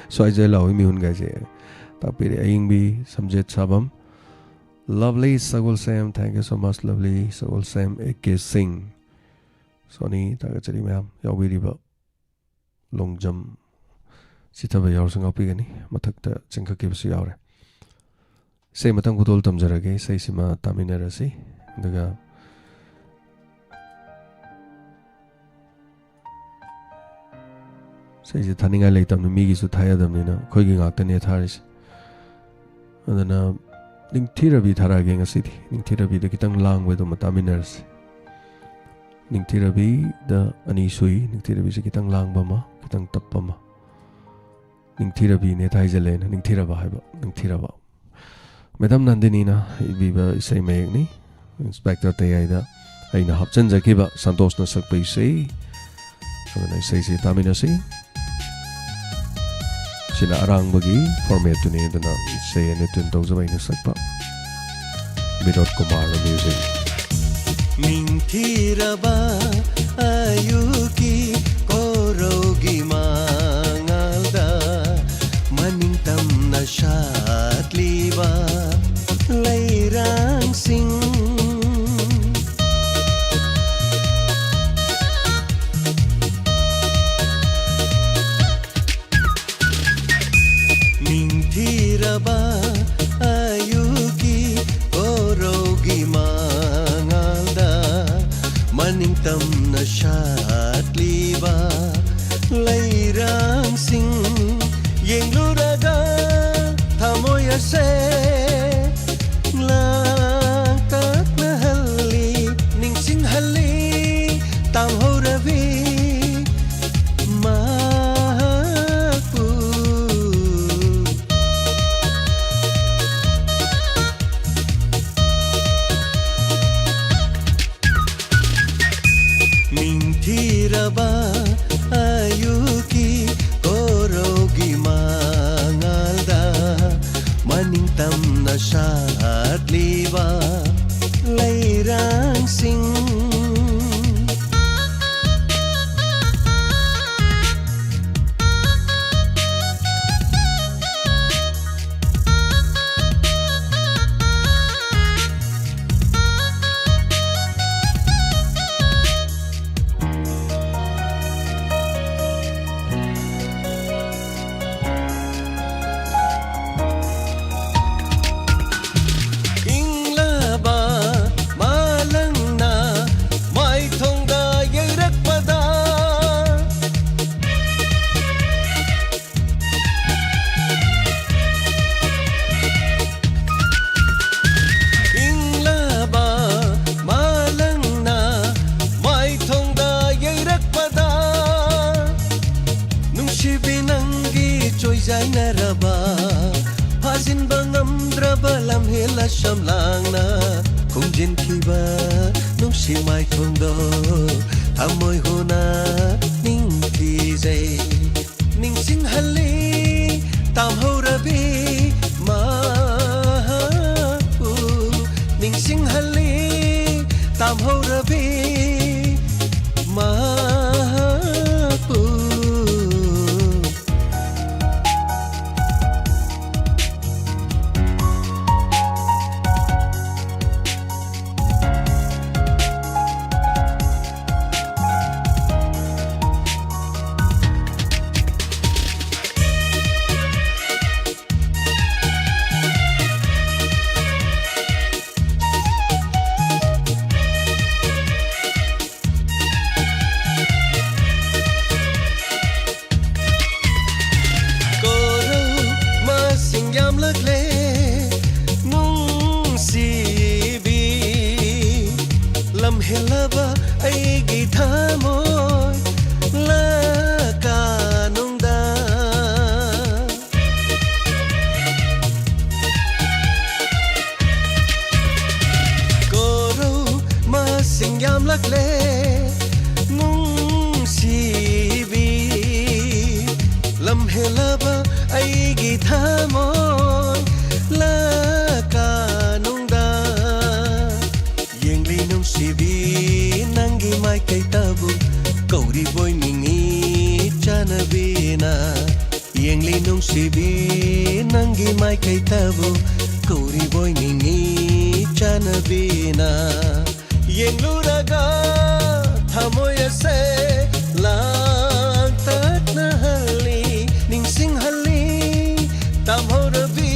ꯁ꯭ꯋꯥꯏꯖ ꯂꯥꯎꯏ ꯃꯤꯍꯨꯟꯒꯥꯏꯁꯦ ꯇꯥꯛꯄꯤꯔꯦ꯫ Ayingbi, Samjet Sabam, Lovely Sagolsem, thank you so much, Lovely Sagolsem, A K ꯁꯤꯡ, ꯁꯣꯅꯤ, ꯊꯥꯒꯠꯆꯔꯤ ꯃꯌꯥꯝ ꯌꯥꯎꯕꯤꯔꯤꯕ꯫ ꯂꯣꯡꯖꯝ ꯆꯤꯊꯕ ꯌꯥꯎꯔꯁꯨ ꯉꯥꯛꯄꯤꯒꯅꯤ꯫ ꯃꯊꯛꯇ ꯆꯤꯡꯈꯠꯈꯤꯕꯁꯨ ꯌꯥꯎꯔꯦ꯫ ꯏꯁꯩ ꯃꯊꯪ ꯈꯨꯗꯣꯜ ꯇꯝꯖꯔꯒꯦ, ꯏꯁꯩꯁꯤꯃ ꯇꯥꯃꯤꯟꯅꯔꯁꯤ꯫ ꯑꯗꯨꯒ ꯏꯁꯩꯁꯦ ꯊꯥꯅꯤꯡꯉꯥꯏ ꯂꯩꯇꯕꯅꯤ, ꯃꯤꯒꯤꯁꯨ ꯊꯥ ꯌꯥꯗꯕꯅꯤꯅ ꯑꯩꯈꯣꯏꯒꯤ ꯉꯥꯛꯇꯅꯦ ꯊꯥꯔꯤꯁꯦ꯫ ꯑꯗꯨꯅ ꯅꯤꯡꯊꯤꯔꯕꯤ ꯊꯥꯔꯛꯑꯒꯦ ꯉꯁꯤꯗꯤ꯫ ꯅꯤꯡꯊꯤꯔꯕꯤꯗ ꯈꯤꯇꯪ ꯂꯥꯡꯕꯗꯨꯃ ꯇꯥꯃꯤꯟꯅꯔꯁꯤ꯫ ꯅꯤꯡꯊꯤꯔꯕꯤꯗ ꯑꯅꯤ ꯁꯨꯏ, ꯅꯤꯡꯊꯤꯔꯕꯤꯁꯦ ꯈꯤꯇꯪ ꯂꯥꯡꯕ ꯑꯃ, ꯈꯤꯇꯪ ꯇꯞꯄ ꯑꯃ꯫ ꯅꯤꯡꯊꯤꯔꯕꯤꯅꯦ ꯊꯥꯏꯖꯜꯂꯦꯅ ꯅꯤꯡꯊꯤꯔꯕ ꯍꯥꯏꯕ, ꯅꯤꯡꯊꯤꯔꯕ꯫ ꯃꯦꯗꯥꯝ ꯅꯟꯗꯤꯅꯤꯅ ꯏꯕꯤꯕ ꯏꯁꯩ ꯃꯌꯦꯛꯅꯤ꯫ ꯏꯟꯁꯄꯦꯛꯇꯔ ꯇꯌꯥꯏꯗ ꯑꯩꯅ ꯍꯥꯞꯆꯤꯟꯖꯈꯤꯕ ꯁꯟꯇꯣꯁꯅ ꯁꯛꯄ ꯏꯁꯩ꯫ ꯑꯗꯨꯅ ꯏꯁꯩꯁꯤ ꯇꯥꯃꯤꯟꯅꯁꯤ꯫ ꯁꯤꯅ ꯑꯔꯥꯡꯕꯒꯤ ꯐꯣꯔꯃꯦꯠꯇꯨꯅꯤ, ꯑꯗꯨꯅ ꯏꯁꯩ ꯑꯅꯤ ꯇ꯭ꯌꯨꯟ ꯇꯧꯖꯕ ꯑꯩꯅ ꯁꯛꯄ꯫ ꯕꯤꯅꯣꯗ ꯀꯨꯃꯥꯔꯅ ꯃ꯭ꯌꯨꯖꯤꯛ꯫ ꯅꯤꯡꯊꯤꯔꯕ ꯑꯌꯨꯛꯀꯤ ꯀꯣꯔꯧꯒꯤ ꯃꯉꯥꯜꯗ ꯃꯅꯤꯡꯇꯝꯅ ꯁꯥꯠꯂꯤꯕ ꯂꯩꯔꯥꯡꯁꯤꯡ꯫ ꯅꯤꯡꯊꯤꯔꯕ ꯑꯌꯨꯛꯀꯤ ꯀꯣꯔꯧꯒꯤ ꯃꯉꯥꯜꯗ ꯃꯅꯤꯡꯇꯝꯅ ꯁꯥꯠꯂꯤꯕ ꯂꯩꯔꯥꯡꯁꯤꯡ ꯌꯦꯡꯂꯨꯔꯒ ꯊꯃꯣꯏ ꯑꯁꯦ ꯂꯥꯡꯇꯛꯅꯍꯜꯂꯤ, ꯅꯤꯡꯁꯤꯡꯍꯜꯂꯤ ꯇꯥꯝꯍꯧꯔꯕꯤ ꯃꯍꯥꯛꯄꯨ꯫ ꯅꯤꯡ ꯁꯝꯂꯥꯡꯅ ꯈꯨꯝꯖꯤꯟꯈꯤꯕ ꯅꯨꯡꯁꯤ ꯃꯥꯏꯊꯣꯡꯗꯣ ꯊꯃꯣꯏ ꯍꯨꯅ ꯅꯤꯡꯊꯤꯖꯩ꯫ ꯅꯤꯡꯁꯤꯡꯍꯜꯂꯤ ꯇꯥꯝꯍꯧꯔꯕꯤ ꯃꯍꯥꯛꯄꯨ, ꯅꯤꯡꯁꯤꯡꯍꯜꯂꯤ ꯇꯥꯝꯍꯧꯔꯕꯤ ꯃꯍꯥꯛꯄꯨ꯫ ꯀꯣꯔꯧ ꯃꯁꯤꯡ ꯌꯥꯝꯂꯛꯂꯦ ꯅꯨꯡꯁꯤꯕꯤ, ꯂꯝꯍꯦꯜꯂꯕ ꯑꯩꯒꯤ ꯊꯃꯣꯏ ꯂꯀꯥꯅꯨꯡꯗ꯫ ꯀꯣꯔꯧ ꯃꯁꯤꯡ ꯌꯥꯝꯂꯛꯂꯦ ꯅꯨꯡꯁꯤꯕꯤ, ꯂꯝꯍꯦꯜꯂꯕ ꯑꯩꯒꯤ ꯊꯃꯣꯏ ꯂꯀꯥꯅꯨꯡꯗ꯫ ꯌꯦꯡꯂꯤ ꯅꯨꯡꯁꯤꯕꯤ ꯅꯪꯒꯤ ꯃꯥꯏꯀꯩꯇꯕꯨ, ꯀꯧꯔꯤꯕꯣꯏ ꯅꯤꯡꯉꯤ ꯆꯥꯅꯕꯤꯅ꯫ ꯌꯦꯡꯂꯤ ꯅꯨꯡꯁꯤꯕꯤ ꯅꯪꯒꯤ ꯃꯥꯏꯀꯩꯇꯕꯨ, ꯀꯧꯔꯤꯕꯣꯏ ꯅꯤꯡꯉꯤ ꯆꯥꯅꯕꯤꯅ꯫ ꯌꯦꯡꯂꯨꯔꯒ ꯊꯃꯣꯏ ꯑꯁꯦ ꯂꯥꯡꯇꯛꯅꯍꯜꯂꯤ, ꯅꯤꯡꯁꯤꯡꯍꯜꯂꯤ ꯇꯥꯝꯍꯧꯔꯕꯤ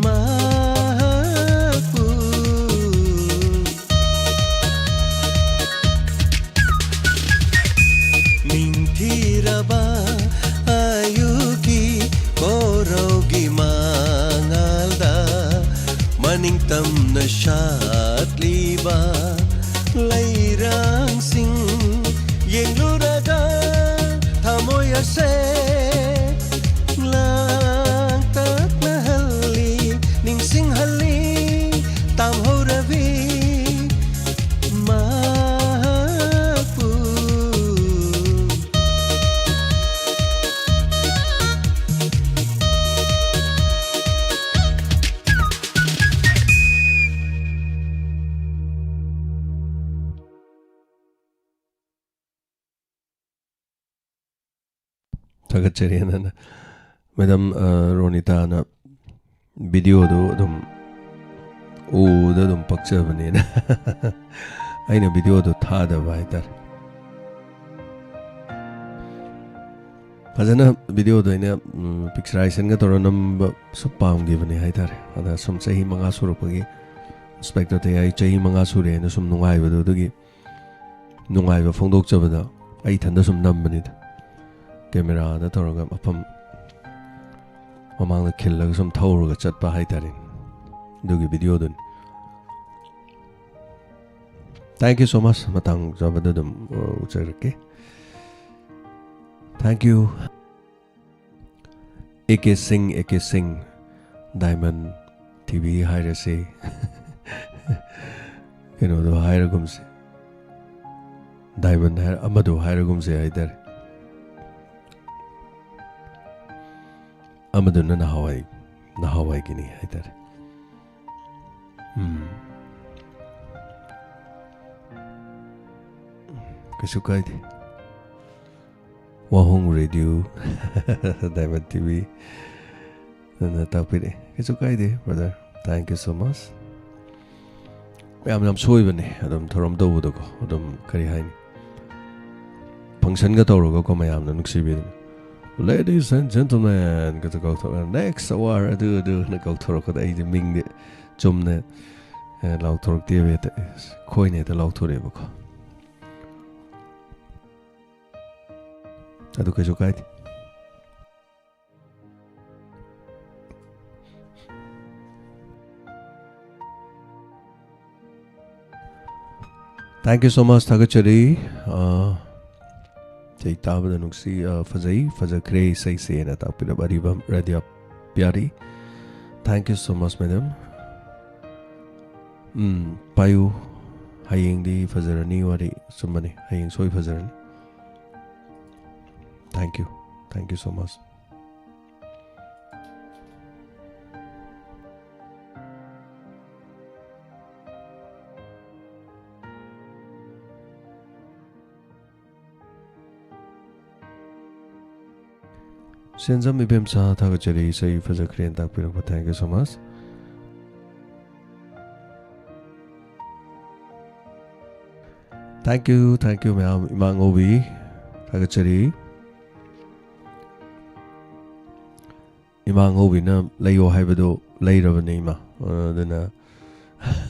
ꯃꯍꯥꯛꯄꯨ꯫ ꯅꯤꯡꯊꯤꯔꯕ ꯑꯌꯨꯛꯀꯤ ꯀꯣꯔꯧꯒꯤ ꯃꯉꯥꯜꯗ ꯃꯅꯤꯡ ꯇꯝꯅ ꯁꯥꯠꯂꯤꯕ ꯂꯩꯔꯥꯡꯁꯤꯡ ꯌꯦꯡꯂꯨꯔꯒ ꯊꯃꯣꯏ ꯑꯁꯦ ꯂꯥꯡꯇꯛꯅꯍꯜꯂꯤ, ꯅꯤꯡꯁꯤꯡ ꯊꯥꯒꯠꯆꯔꯤ꯫ ꯑꯗꯨꯅ ꯃꯦꯗꯥꯝ, ꯑ, ꯔꯣꯅꯤꯇꯥꯅ ꯚꯤꯗꯤꯑꯣꯗꯨ ꯑꯗꯨꯝ ꯎꯕꯗ ꯑꯗꯨꯝ ꯄꯛꯆꯕꯅꯦꯅ ꯑꯩꯅ ꯚꯤꯗꯤꯑꯣꯗꯨ ꯊꯥꯗꯕ ꯍꯥꯏꯇꯥꯔꯦ꯫ ꯐꯖꯅ ꯚꯤꯗꯤꯑꯣꯗꯣ ꯑꯩꯅ, ꯎꯝ, ꯄꯤꯛꯆꯔꯥꯏꯖꯦꯁꯟꯒ ꯇꯧꯔ ꯅꯝꯕꯁꯨ ꯄꯥꯝꯈꯤꯕꯅꯦ ꯍꯥꯏꯇꯥꯔꯦ꯫ ꯑꯗ ꯁꯨꯝ ꯆꯍꯤ ꯃꯉꯥ ꯁꯨꯔꯛꯄꯒꯤ, ꯏꯟꯁꯄꯦꯛꯇꯔ ꯇꯌꯥꯏ ꯆꯍꯤ ꯃꯉꯥ ꯁꯨꯔꯦꯅ ꯁꯨꯝ ꯅꯨꯡꯉꯥꯏꯕꯗꯣ, ꯑꯗꯨꯒꯤ ꯅꯨꯡꯉꯥꯏꯕ ꯐꯣꯡꯗꯣꯛꯆꯕꯗ ꯑꯩ ꯏꯊꯟꯗ ꯁꯨꯝ ꯅꯝꯕꯅꯤꯗ꯫ ꯀꯦꯃꯦꯔꯥꯗ ꯇꯧꯔꯒ ꯃꯐꯝ ꯃꯃꯥꯡꯗ ꯈꯤꯜꯂꯒ ꯁꯨꯝ ꯊꯧꯔꯒ ꯆꯠꯄ ꯍꯥꯏꯇꯥꯔꯦ, ꯑꯗꯨꯒꯤ ꯚꯤꯗꯤꯑꯣꯗꯨꯅꯤ꯫ Thank you so much. ꯃꯇꯥꯡ ꯆꯥꯕꯗ ꯑꯗꯨꯝ, ꯑ, ꯎꯖꯔꯛꯀꯦ꯫ Thank you. ꯑꯦ ꯀꯦ ꯁꯤꯡ, ꯑꯦ ꯀꯦ ꯁꯤꯡ, ꯗꯥꯏꯃꯟ ꯇꯤ ꯚꯤ ꯍꯥꯏꯔꯁꯤ꯫ ꯀꯩꯅꯣꯗꯣ ꯍꯥꯏꯔꯒꯨꯝꯁꯤ꯫ ꯗꯥꯏꯃꯟ ꯍꯥꯏꯔ-, ꯑꯃꯗꯣ ꯍꯥꯏꯔꯒꯨꯝꯁꯤ ꯍꯥꯏꯇꯥꯔꯦ꯫ ꯑꯃꯗꯨꯅ ꯅꯍꯥꯟꯋꯥꯏ, ꯅꯍꯥꯟꯋꯥꯏꯒꯤꯅꯤ ꯍꯥꯏꯇꯥꯔꯦ꯫ ꯎꯝ꯫ ꯀꯩꯁꯨ ꯀꯥꯏꯗꯦ꯫ ꯋꯥꯍꯣꯡ ꯔꯦꯗꯤꯑꯣ, ꯗꯥꯏꯃꯟ ꯇꯤ ꯚꯤ ꯑꯗꯨꯅ ꯇꯥꯛꯄꯤꯔꯛꯑꯦ꯫ ꯀꯩꯁꯨ ꯀꯥꯏꯗꯦ, brother. Thank you so much. ꯌꯥꯝ, ꯌꯥꯝ ꯁꯣꯏꯕꯅꯦ ꯑꯗꯨꯝ ꯊꯧꯔꯝ ꯇꯧꯕꯗꯀꯣ, ꯑꯗꯨꯝ ꯀꯔꯤ ꯍꯥꯏꯅꯤ, ꯐꯪꯁꯟꯒ ꯇꯧꯔꯒꯀꯣ, ꯃꯌꯥꯝꯅ ꯅꯨꯡꯁꯤꯕꯤꯗꯅ "Ladies and gentlemen" ꯒꯗ ꯀꯧꯊꯣꯛꯑꯒ "Next award" ꯑꯗꯨ ꯑꯗꯨꯅ ꯀꯧꯊꯣꯔꯛꯄꯗ ꯑꯩꯗꯤ ꯃꯤꯡꯗꯤ ꯆꯨꯝꯅ, ꯑꯦ, ꯂꯥꯎꯊꯣꯔꯛꯇꯦꯕ ꯍꯦꯛꯇ, ꯑꯦ, ꯈꯣꯏꯅ ꯍꯦꯛꯇ ꯂꯥꯎꯊꯣꯔꯛꯑꯦꯕꯀꯣ꯫ ꯑꯗꯨ ꯀꯩꯁꯨ ꯀꯥꯏꯗꯦ꯫ Thank you so much, ꯊꯥꯒꯠꯆꯔꯤ꯫ ꯑ, ꯏꯁꯩ ꯇꯥꯕꯗ ꯅꯨꯡꯁꯤ, ꯑ, ꯐꯖꯩ, ꯐꯖꯈ꯭ꯔꯦ ꯏꯁꯩꯁꯦꯅ ꯇꯥꯛꯄꯤꯔꯕ ꯑꯔꯤꯕꯝ ꯔꯥꯙ꯭ꯌꯥ ꯄ꯭ꯌꯥꯔꯤ꯫ Thank you so much, madam. ꯎꯝ, ꯄꯥꯏꯌꯨ, ꯍꯌꯦꯡꯗꯤ ꯐꯖꯔꯅꯤ ꯋꯥꯔꯤ꯫ ꯑꯆꯨꯝꯕꯅꯤ, ꯍꯌꯦꯡ ꯁꯣꯏ ꯐꯖꯔꯅꯤ꯫ Thank you. Thank you so much. ꯁꯦꯟꯖꯝ ꯏꯕꯦꯝꯆꯥ, ꯊꯥꯒꯠꯆꯔꯤ, ꯏꯁꯩ ꯐꯖꯈ꯭ꯔꯦꯅ ꯇꯥꯛꯄꯤꯔꯛꯄ꯫ Thank you so much. Thank you, thank you ꯃꯌꯥꯝ꯫ ꯏꯃꯥ ꯉꯧꯕꯤ, ꯊꯥꯒꯠꯆꯔꯤ꯫ ꯏꯃꯥ ꯉꯧꯕꯤꯅ ꯂꯩꯌꯣ ꯍꯥꯏꯕꯗꯣ ꯂꯩꯔꯕꯅꯦ ꯏꯃꯥ꯫ ꯑꯗꯨꯅ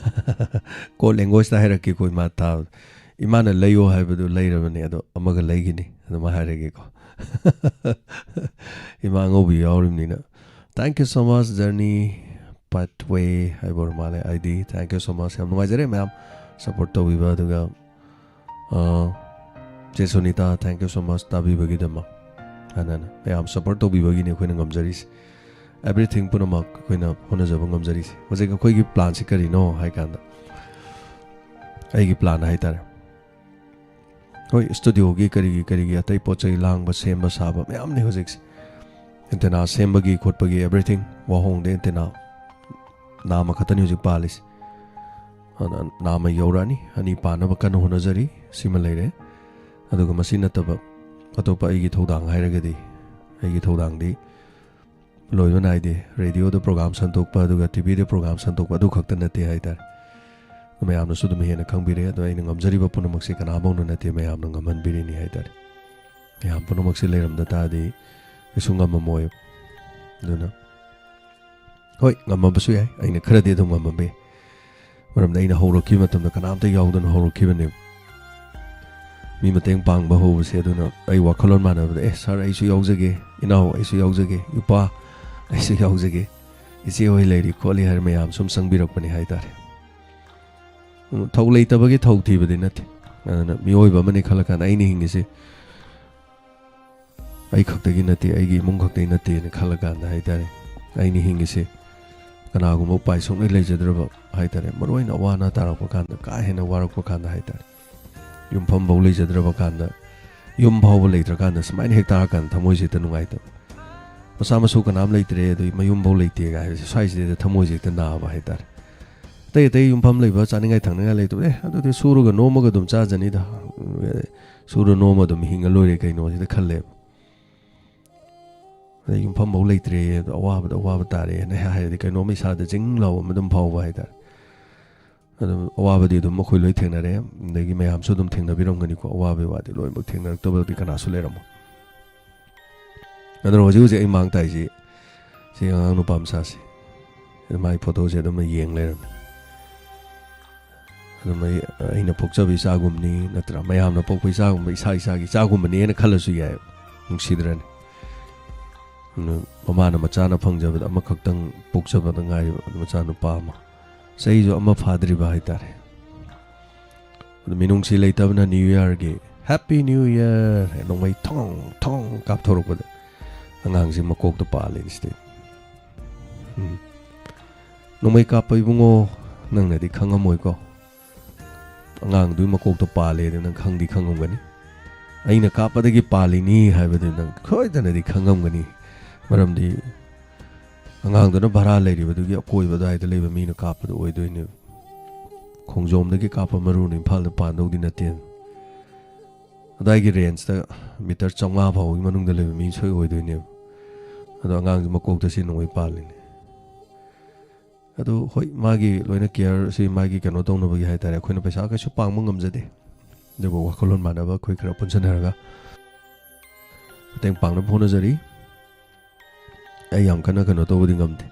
code languageꯇ ꯍꯥꯏꯔꯛꯀꯦꯀꯣ ꯏꯃꯥ ꯇꯥꯕꯗ꯫ ꯏꯃꯥꯅ ꯂꯩꯌꯣ ꯍꯥꯏꯕꯗꯣ ꯂꯩꯔꯕꯅꯦ, ꯑꯗꯣ ꯑꯃꯒ ꯂꯩꯒꯤꯅꯤ ꯑꯗꯨꯃꯥꯏ ꯍꯥꯏꯔꯒꯦꯀꯣ꯫ ꯏꯃꯥ ꯉꯧꯕꯤ ꯌꯥꯎꯔꯤꯕꯅꯤꯅ꯫ Thank you so much, Journey Pathway ꯍꯥꯏꯕ ꯑꯣꯏꯔ ꯃꯥꯜꯂꯦ ID꯫ Thank you so much꯫ ꯌꯥꯝ ꯅꯨꯡꯉꯥꯏꯖꯔꯦ ꯃꯌꯥꯝ support ꯇꯧꯕꯤꯕ꯫ ꯑꯗꯨꯒ, ꯑ, ꯆꯦ ꯁꯣꯅꯤꯇꯥ, thank you so much ꯇꯥꯕꯤꯕꯒꯤꯗꯃꯛ꯫ ꯍꯥꯟꯅ ꯃꯌꯥꯝ support ꯇꯧꯕꯤꯕꯒꯤꯅꯤ ꯑꯩꯈꯣꯏꯅ ꯉꯝꯖꯔꯤꯁꯦ꯫ Everything ꯄꯨꯝꯅꯃꯛ ꯑꯩꯈꯣꯏꯅ ꯍꯣꯠꯅꯖꯕ ꯉꯝꯖꯔꯤꯁꯦ꯫ ꯍꯧꯖꯤꯛ ꯑꯩꯈꯣꯏꯒꯤ planꯁꯤ ꯀꯔꯤꯅꯣ ꯍꯥꯏ ꯀꯥꯟꯗ, ꯑꯩꯒꯤ plan ꯍꯥꯏ ꯇꯥꯔꯦ, ꯍꯣꯏ, studioꯒꯤ ꯀꯔꯤꯒꯤ ꯀꯔꯤꯒꯤ ꯑꯇꯩ ꯄꯣꯠ ꯆꯩ ꯂꯥꯡꯕ, ꯁꯦꯝꯕ ꯁꯥꯕ ꯃꯌꯥꯝꯅꯤ ꯍꯧꯖꯤꯛꯁꯦ꯫ Antenna ꯁꯦꯝꯕꯒꯤ ꯈꯣꯠꯄꯒꯤ everything, ꯋꯥꯍꯣꯡꯗ antenna ꯅꯥꯝꯃ ꯈꯛꯇꯅꯤ ꯍꯧꯖꯤꯛ ꯄꯥꯜꯂꯤꯁꯦ꯫ ꯑꯗꯨꯅ ꯅꯥꯝꯃ ꯌꯧꯔꯛꯑꯅꯤ, ꯑꯅꯤ ꯄꯥꯟꯅꯕ ꯀꯟꯅ ꯍꯣꯠꯅꯖꯔꯤ꯫ ꯁꯤꯃ ꯂꯩꯔꯦ꯫ ꯑꯗꯨꯒ ꯃꯁꯤ ꯅꯠꯇꯕ ꯑꯇꯣꯞꯄ ꯑꯩꯒꯤ ꯊꯧꯗꯥꯡ ꯍꯥꯏꯔꯒꯗꯤ, ꯑꯩꯒꯤ ꯊꯧꯗꯥꯡꯗꯤ ꯂꯣꯏꯕ ꯅꯥꯏꯗꯦ꯫ Radioꯗ program ꯁꯟꯗꯣꯛꯄ, ꯑꯗꯨꯒ TVꯗ program ꯁꯟꯗꯣꯛꯄ, ꯑꯗꯨ ꯈꯛꯇ ꯅꯠꯇꯦ ꯍꯥꯏ ꯇꯥꯔꯦ꯫ ꯃꯌꯥꯝꯅꯁꯨ ꯑꯗꯨꯝ ꯍꯦꯟꯅ ꯈꯪꯕꯤꯔꯦ꯫ ꯑꯗꯣ ꯑꯩꯅ ꯉꯝꯖꯔꯤꯕ ꯄꯨꯝꯅꯃꯛꯁꯦ ꯀꯅꯥꯃꯧꯅ ꯅꯠꯇꯦ, ꯃꯌꯥꯝꯅ ꯉꯝꯍꯟꯕꯤꯔꯤꯅꯤ ꯍꯥꯏ ꯇꯥꯔꯦ꯫ ꯃꯌꯥꯝ ꯄꯨꯝꯅꯃꯛꯁꯦ ꯂꯩꯔꯝꯗ ꯇꯥꯔꯗꯤ ꯀꯩꯁꯨ ꯉꯝꯃꯝꯃꯣꯏ꯫ ꯑꯗꯨꯅ ꯍꯣꯏ, ꯉꯝꯃꯕꯁꯨ ꯌꯥꯏ, ꯑꯩꯅ ꯈꯔꯗꯤ ꯑꯗꯨꯝ ꯉꯝꯃꯝꯕ ꯌꯥꯏ꯫ ꯃꯔꯝꯗꯤ ꯑꯩꯅ ꯍꯧꯔꯛꯈꯤꯕ ꯃꯇꯝꯗ ꯀꯅꯥꯝꯇ ꯌꯥꯎꯗꯅ ꯍꯧꯔꯛꯈꯤꯕꯅꯦꯕ꯫ ꯃꯤ ꯃꯇꯦꯡ ꯄꯥꯡꯕ ꯍꯧꯕꯁꯦ꯫ ꯑꯗꯨꯅ ꯑꯩ ꯋꯥꯈꯜꯂꯣꯟ ꯃꯥꯟꯅꯕꯗ, "ꯑꯦ ꯁꯥꯔ, ꯑꯩꯁꯨ ꯌꯥꯎꯖꯒꯦ, ꯏꯅꯥꯎ, ꯑꯩꯁꯨ ꯌꯥꯎꯖꯒꯦ, ꯏꯄꯥ, ꯑꯩꯁꯨ ꯌꯥꯎꯖꯒꯦ, ꯏꯆꯦ ꯍꯣꯏ ꯂꯩꯔꯤ ꯈꯣꯠꯂꯤ" ꯍꯥꯏꯔ ꯃꯌꯥꯝ ꯁꯨꯝ ꯆꯪꯕꯤꯔꯛꯄꯅꯤ ꯍꯥꯏ ꯇꯥꯔꯦ꯫ ꯎꯝ, ꯊꯧ ꯂꯩꯇꯕꯒꯤ ꯊꯧ ꯊꯤꯕꯗꯤ ꯅꯠꯇꯦ꯫ ꯑꯗꯨꯅ ꯃꯤꯑꯣꯏꯕ ꯑꯃꯅꯤ ꯈꯜꯂꯀꯥꯟꯗ ꯑꯩꯅ ꯍꯤꯡꯉꯤꯁꯦ ꯑꯩ ꯈꯛꯇꯒꯤ ꯅꯠꯇꯦ, ꯑꯩꯒꯤ ꯏꯃꯨꯡ ꯈꯛꯇꯒꯤ ꯅꯠꯇꯦꯅ ꯈꯜꯂꯀꯥꯟꯗ ꯍꯥꯏ ꯇꯥꯔꯦ, ꯑꯩꯅ ꯍꯤꯡꯉꯤꯁꯦ ꯀꯅꯥꯒꯨꯝꯕ ꯎꯄꯥꯏ ꯁꯨꯡꯂꯩ ꯂꯩꯖꯗ꯭ꯔꯕ ꯍꯥꯏ ꯇꯥꯔꯦ, ꯃꯔꯨ ꯑꯣꯏꯅ ꯑꯋꯥ ꯑꯅꯥ ꯇꯥꯔꯛꯄ ꯀꯥꯟꯗ, ꯀꯥ ꯍꯦꯟꯅ ꯋꯥꯔꯛꯄ ꯀꯥꯟꯗ ꯍꯥꯏ ꯇꯥꯔꯦ, ꯌꯨꯝꯐꯝꯐꯧ ꯂꯩꯖꯗ꯭ꯔꯕ ꯀꯥꯟꯗ, ꯌꯨꯝ ꯐꯥꯎꯕ ꯂꯩꯇ꯭ꯔꯀꯥꯟꯗ ꯁꯨꯃꯥꯏꯅ ꯍꯦꯛ ꯇꯥꯔꯀꯥꯟꯗ ꯊꯃꯣꯏꯁꯦ ꯍꯦꯛꯇ ꯅꯨꯡꯉꯥꯏꯇꯕ꯫ ꯃꯆꯥ ꯃꯁꯨ ꯀꯅꯥꯝ ꯂꯩꯇ꯭ꯔꯦ, ꯑꯗꯩ ꯃꯌꯨꯝꯐꯧ ꯂꯩꯇꯦꯒ ꯍꯥꯏꯕꯁꯦ, ꯁ꯭ꯋꯥꯏꯁꯤꯗ ꯊꯃꯣꯏꯁꯦ ꯍꯦꯛꯇ ꯅꯥꯕ ꯍꯥꯏ ꯇꯥꯔꯦ꯫ ꯑꯇꯩ ꯑꯇꯩ ꯌꯨꯝꯐꯝ ꯂꯩꯕ, ꯆꯥꯅꯤꯡꯉꯥꯏ ꯊꯛꯅꯤꯡꯉꯥꯏ ꯂꯩꯇꯕ, "ꯑꯦ, ꯑꯗꯨꯗꯤ ꯁꯨꯔꯒ ꯅꯣꯝꯃꯒ ꯑꯗꯨꯝ ꯆꯥꯖꯅꯤꯗ, ꯁꯨꯔ ꯅꯣꯝꯃ ꯑꯗꯨꯝ ꯍꯤꯡꯉ ꯂꯣꯏꯔꯦ ꯀꯩꯅꯣ" ꯁꯤꯗ ꯈꯜꯂꯦꯕ꯫ ꯑꯗꯩ ꯌꯨꯝꯐꯝꯐꯧ ꯂꯩꯇ꯭ꯔꯦ, ꯑꯗꯣ ꯑꯋꯥꯕꯗ ꯑꯋꯥꯕ ꯇꯥꯔꯦꯅ ꯍꯥꯏꯔꯗꯤ ꯀꯩꯅꯣꯝꯃ ꯏꯁꯥꯗ ꯖꯤꯡ ꯂꯥꯎꯕ ꯑꯃ ꯑꯗꯨꯝ ꯐꯥꯎꯕ ꯍꯥꯏꯇꯥꯔꯦ꯫ ꯑꯗꯨꯝ ꯑꯋꯥꯕꯗꯤ ꯑꯗꯨꯝ ꯑꯩꯈꯣꯏ ꯂꯣꯏ ꯊꯦꯡꯅꯔꯦ, ꯑꯗꯒꯤ ꯃꯌꯥꯝꯁꯨ ꯑꯗꯨꯝ ꯊꯦꯡꯅꯕꯤꯔꯝꯒꯅꯤꯀꯣ꯫ ꯑꯋꯥꯕꯒꯤ ꯋꯥꯗꯤ ꯂꯣꯏꯅꯃꯛ ꯊꯦꯡꯅꯔꯛꯇꯕꯗꯤ ꯀꯅꯥꯁꯨ ꯂꯩꯔꯝꯃꯣꯏ꯫ ꯑꯗꯨꯅ ꯍꯧꯖꯤꯛ ꯍꯧꯖꯤꯛ ꯑꯩ ꯃꯥꯡ ꯇꯥꯏꯁꯤ ꯁꯤ ꯑꯉꯥꯡ ꯅꯨꯄꯥ ꯃꯆꯥꯁꯤ, ꯃꯥꯒꯤ ꯐꯣꯇꯣꯁꯦ ꯑꯗꯨꯝ ꯌꯦꯡ ꯂꯩꯔꯝꯃꯤ꯫ ꯑꯗꯨꯝ ꯑꯩ, ꯑꯩꯅ ꯄꯣꯛꯆꯕ ꯏꯆꯥꯒꯨꯝꯅꯤ, ꯅꯠꯇ꯭ꯔꯥ ꯃꯌꯥꯝꯅ ꯄꯣꯛꯄ ꯏꯆꯥꯒꯨꯝꯕ, ꯏꯁꯥ ꯏꯁꯥꯒꯤ ꯏꯆꯥꯒꯨꯝꯕꯅꯦꯅ ꯈꯜꯂꯁꯨ ꯌꯥꯏ꯫ ꯅꯨꯡꯁꯤꯗ꯭ꯔꯅꯤ? ꯑꯗꯨ ꯃꯃꯥꯅ ꯃꯆꯥꯅ ꯐꯪꯖꯕꯗ ꯑꯃꯈꯛꯇꯪ ꯄꯣꯛꯆꯕꯗ ꯉꯥꯏꯔꯤꯕ ꯃꯆꯥꯅꯨꯄꯥ ꯑꯃ, ꯆꯍꯤꯁꯨ ꯑꯃ ꯐꯥꯗ꯭ꯔꯤꯕ ꯍꯥꯏꯇꯥꯔꯦ꯫ ꯑꯗꯨ ꯃꯤꯅꯨꯡꯁꯤ ꯂꯩꯇꯕꯅ ꯅ꯭ꯌꯨ ꯏꯌꯥꯔꯒꯤ "Happy New Year" ꯍꯥꯏꯅ ꯅꯣꯡꯃꯩ ꯊꯣꯡ ꯊꯣꯡ ꯀꯥꯞꯊꯣꯔꯛꯄꯗ ꯑꯉꯥꯡꯁꯤ ꯃꯀꯣꯛꯇ ꯄꯥꯜꯂꯤꯅꯤ ꯁꯤꯗꯤ꯫ ꯎꯝ꯫ "ꯅꯣꯡꯃꯩ ꯀꯥꯞꯄ ꯏꯕꯨꯡꯉꯣ, ꯅꯪꯅꯗꯤ ꯈꯪꯉꯝꯃꯣꯏꯀꯣ꯫ ꯑꯉꯥꯡꯗꯨꯒꯤ ꯃꯀꯣꯛꯇ ꯄꯥꯜꯂꯦꯗꯤ ꯅꯪ ꯈꯪꯗꯤ ꯈꯪꯉꯝꯒꯅꯤ꯫ ꯑꯩꯅ ꯀꯥꯞꯄꯗꯒꯤ ꯄꯥꯜꯂꯤꯅꯤ ꯍꯥꯏꯕꯗꯨ ꯅꯪ ꯁꯣꯏꯗꯅꯗꯤ ꯈꯪꯉꯝꯒꯅꯤ꯫ ꯃꯔꯝꯗꯤ ꯑꯉꯥꯡꯗꯨꯅ ꯚꯔꯥ ꯂꯩꯔꯤꯕꯗꯨꯒꯤ ꯑꯀꯣꯏꯕ ꯑꯗꯨꯋꯥꯏꯗ ꯂꯩꯕ ꯃꯤꯅ ꯀꯥꯞꯄꯗꯨ ꯑꯣꯏꯗꯣꯏꯅꯦꯕ꯫ ꯈꯣꯡꯖꯣꯝꯗꯒꯤ ꯀꯥꯞꯄ ꯃꯔꯨꯅ ꯏꯝꯐꯥꯜꯗ ꯄꯥꯟꯗꯧꯗꯤ ꯅꯠꯇꯦ꯫ ꯑꯗꯥꯏꯒꯤ ꯔꯦꯟꯖꯇ ꯃꯤꯇꯔ ꯆꯥꯝꯃꯉꯥ ꯐꯥꯎꯕꯒꯤ ꯃꯅꯨꯡꯗ ꯂꯩꯕ ꯃꯤ ꯁꯣꯏ ꯑꯣꯏꯗꯣꯏꯅꯦꯕ꯫ ꯑꯗꯣ ꯑꯉꯥꯡꯁꯦ ꯃꯀꯣꯛꯇ ꯁꯤ ꯅꯣꯡꯃꯩ ꯄꯥꯜꯂꯤꯅꯤ꯫ ꯑꯗꯨ ꯍꯣꯏ, ꯃꯥꯒꯤ ꯂꯣꯏꯅ ꯀꯤꯌꯔ ꯁꯤ ꯃꯥꯒꯤ ꯀꯩꯅꯣ ꯇꯧꯅꯕꯒꯤ ꯍꯥꯏꯇꯥꯔꯦ, ꯑꯩꯈꯣꯏꯅ ꯄꯩꯁꯥ ꯀꯩꯁꯨ ꯄꯥꯡꯕ ꯉꯝꯖꯗꯦ꯫ ꯑꯗꯨꯕꯨ ꯋꯥꯈꯜꯂꯣꯟ ꯃꯥꯟꯅꯕ ꯑꯩꯈꯣꯏ ꯈꯔ ꯄꯨꯟꯁꯤꯟꯅꯔꯒ ꯃꯇꯦꯡ ꯄꯥꯡꯅꯕ ꯍꯣꯠꯅꯖꯔꯤ꯫ ꯑꯩ ꯌꯥꯝ ꯀꯟꯅ ꯀꯩꯅꯣ ꯇꯧꯕꯗꯤ ꯉꯝꯗꯦ꯫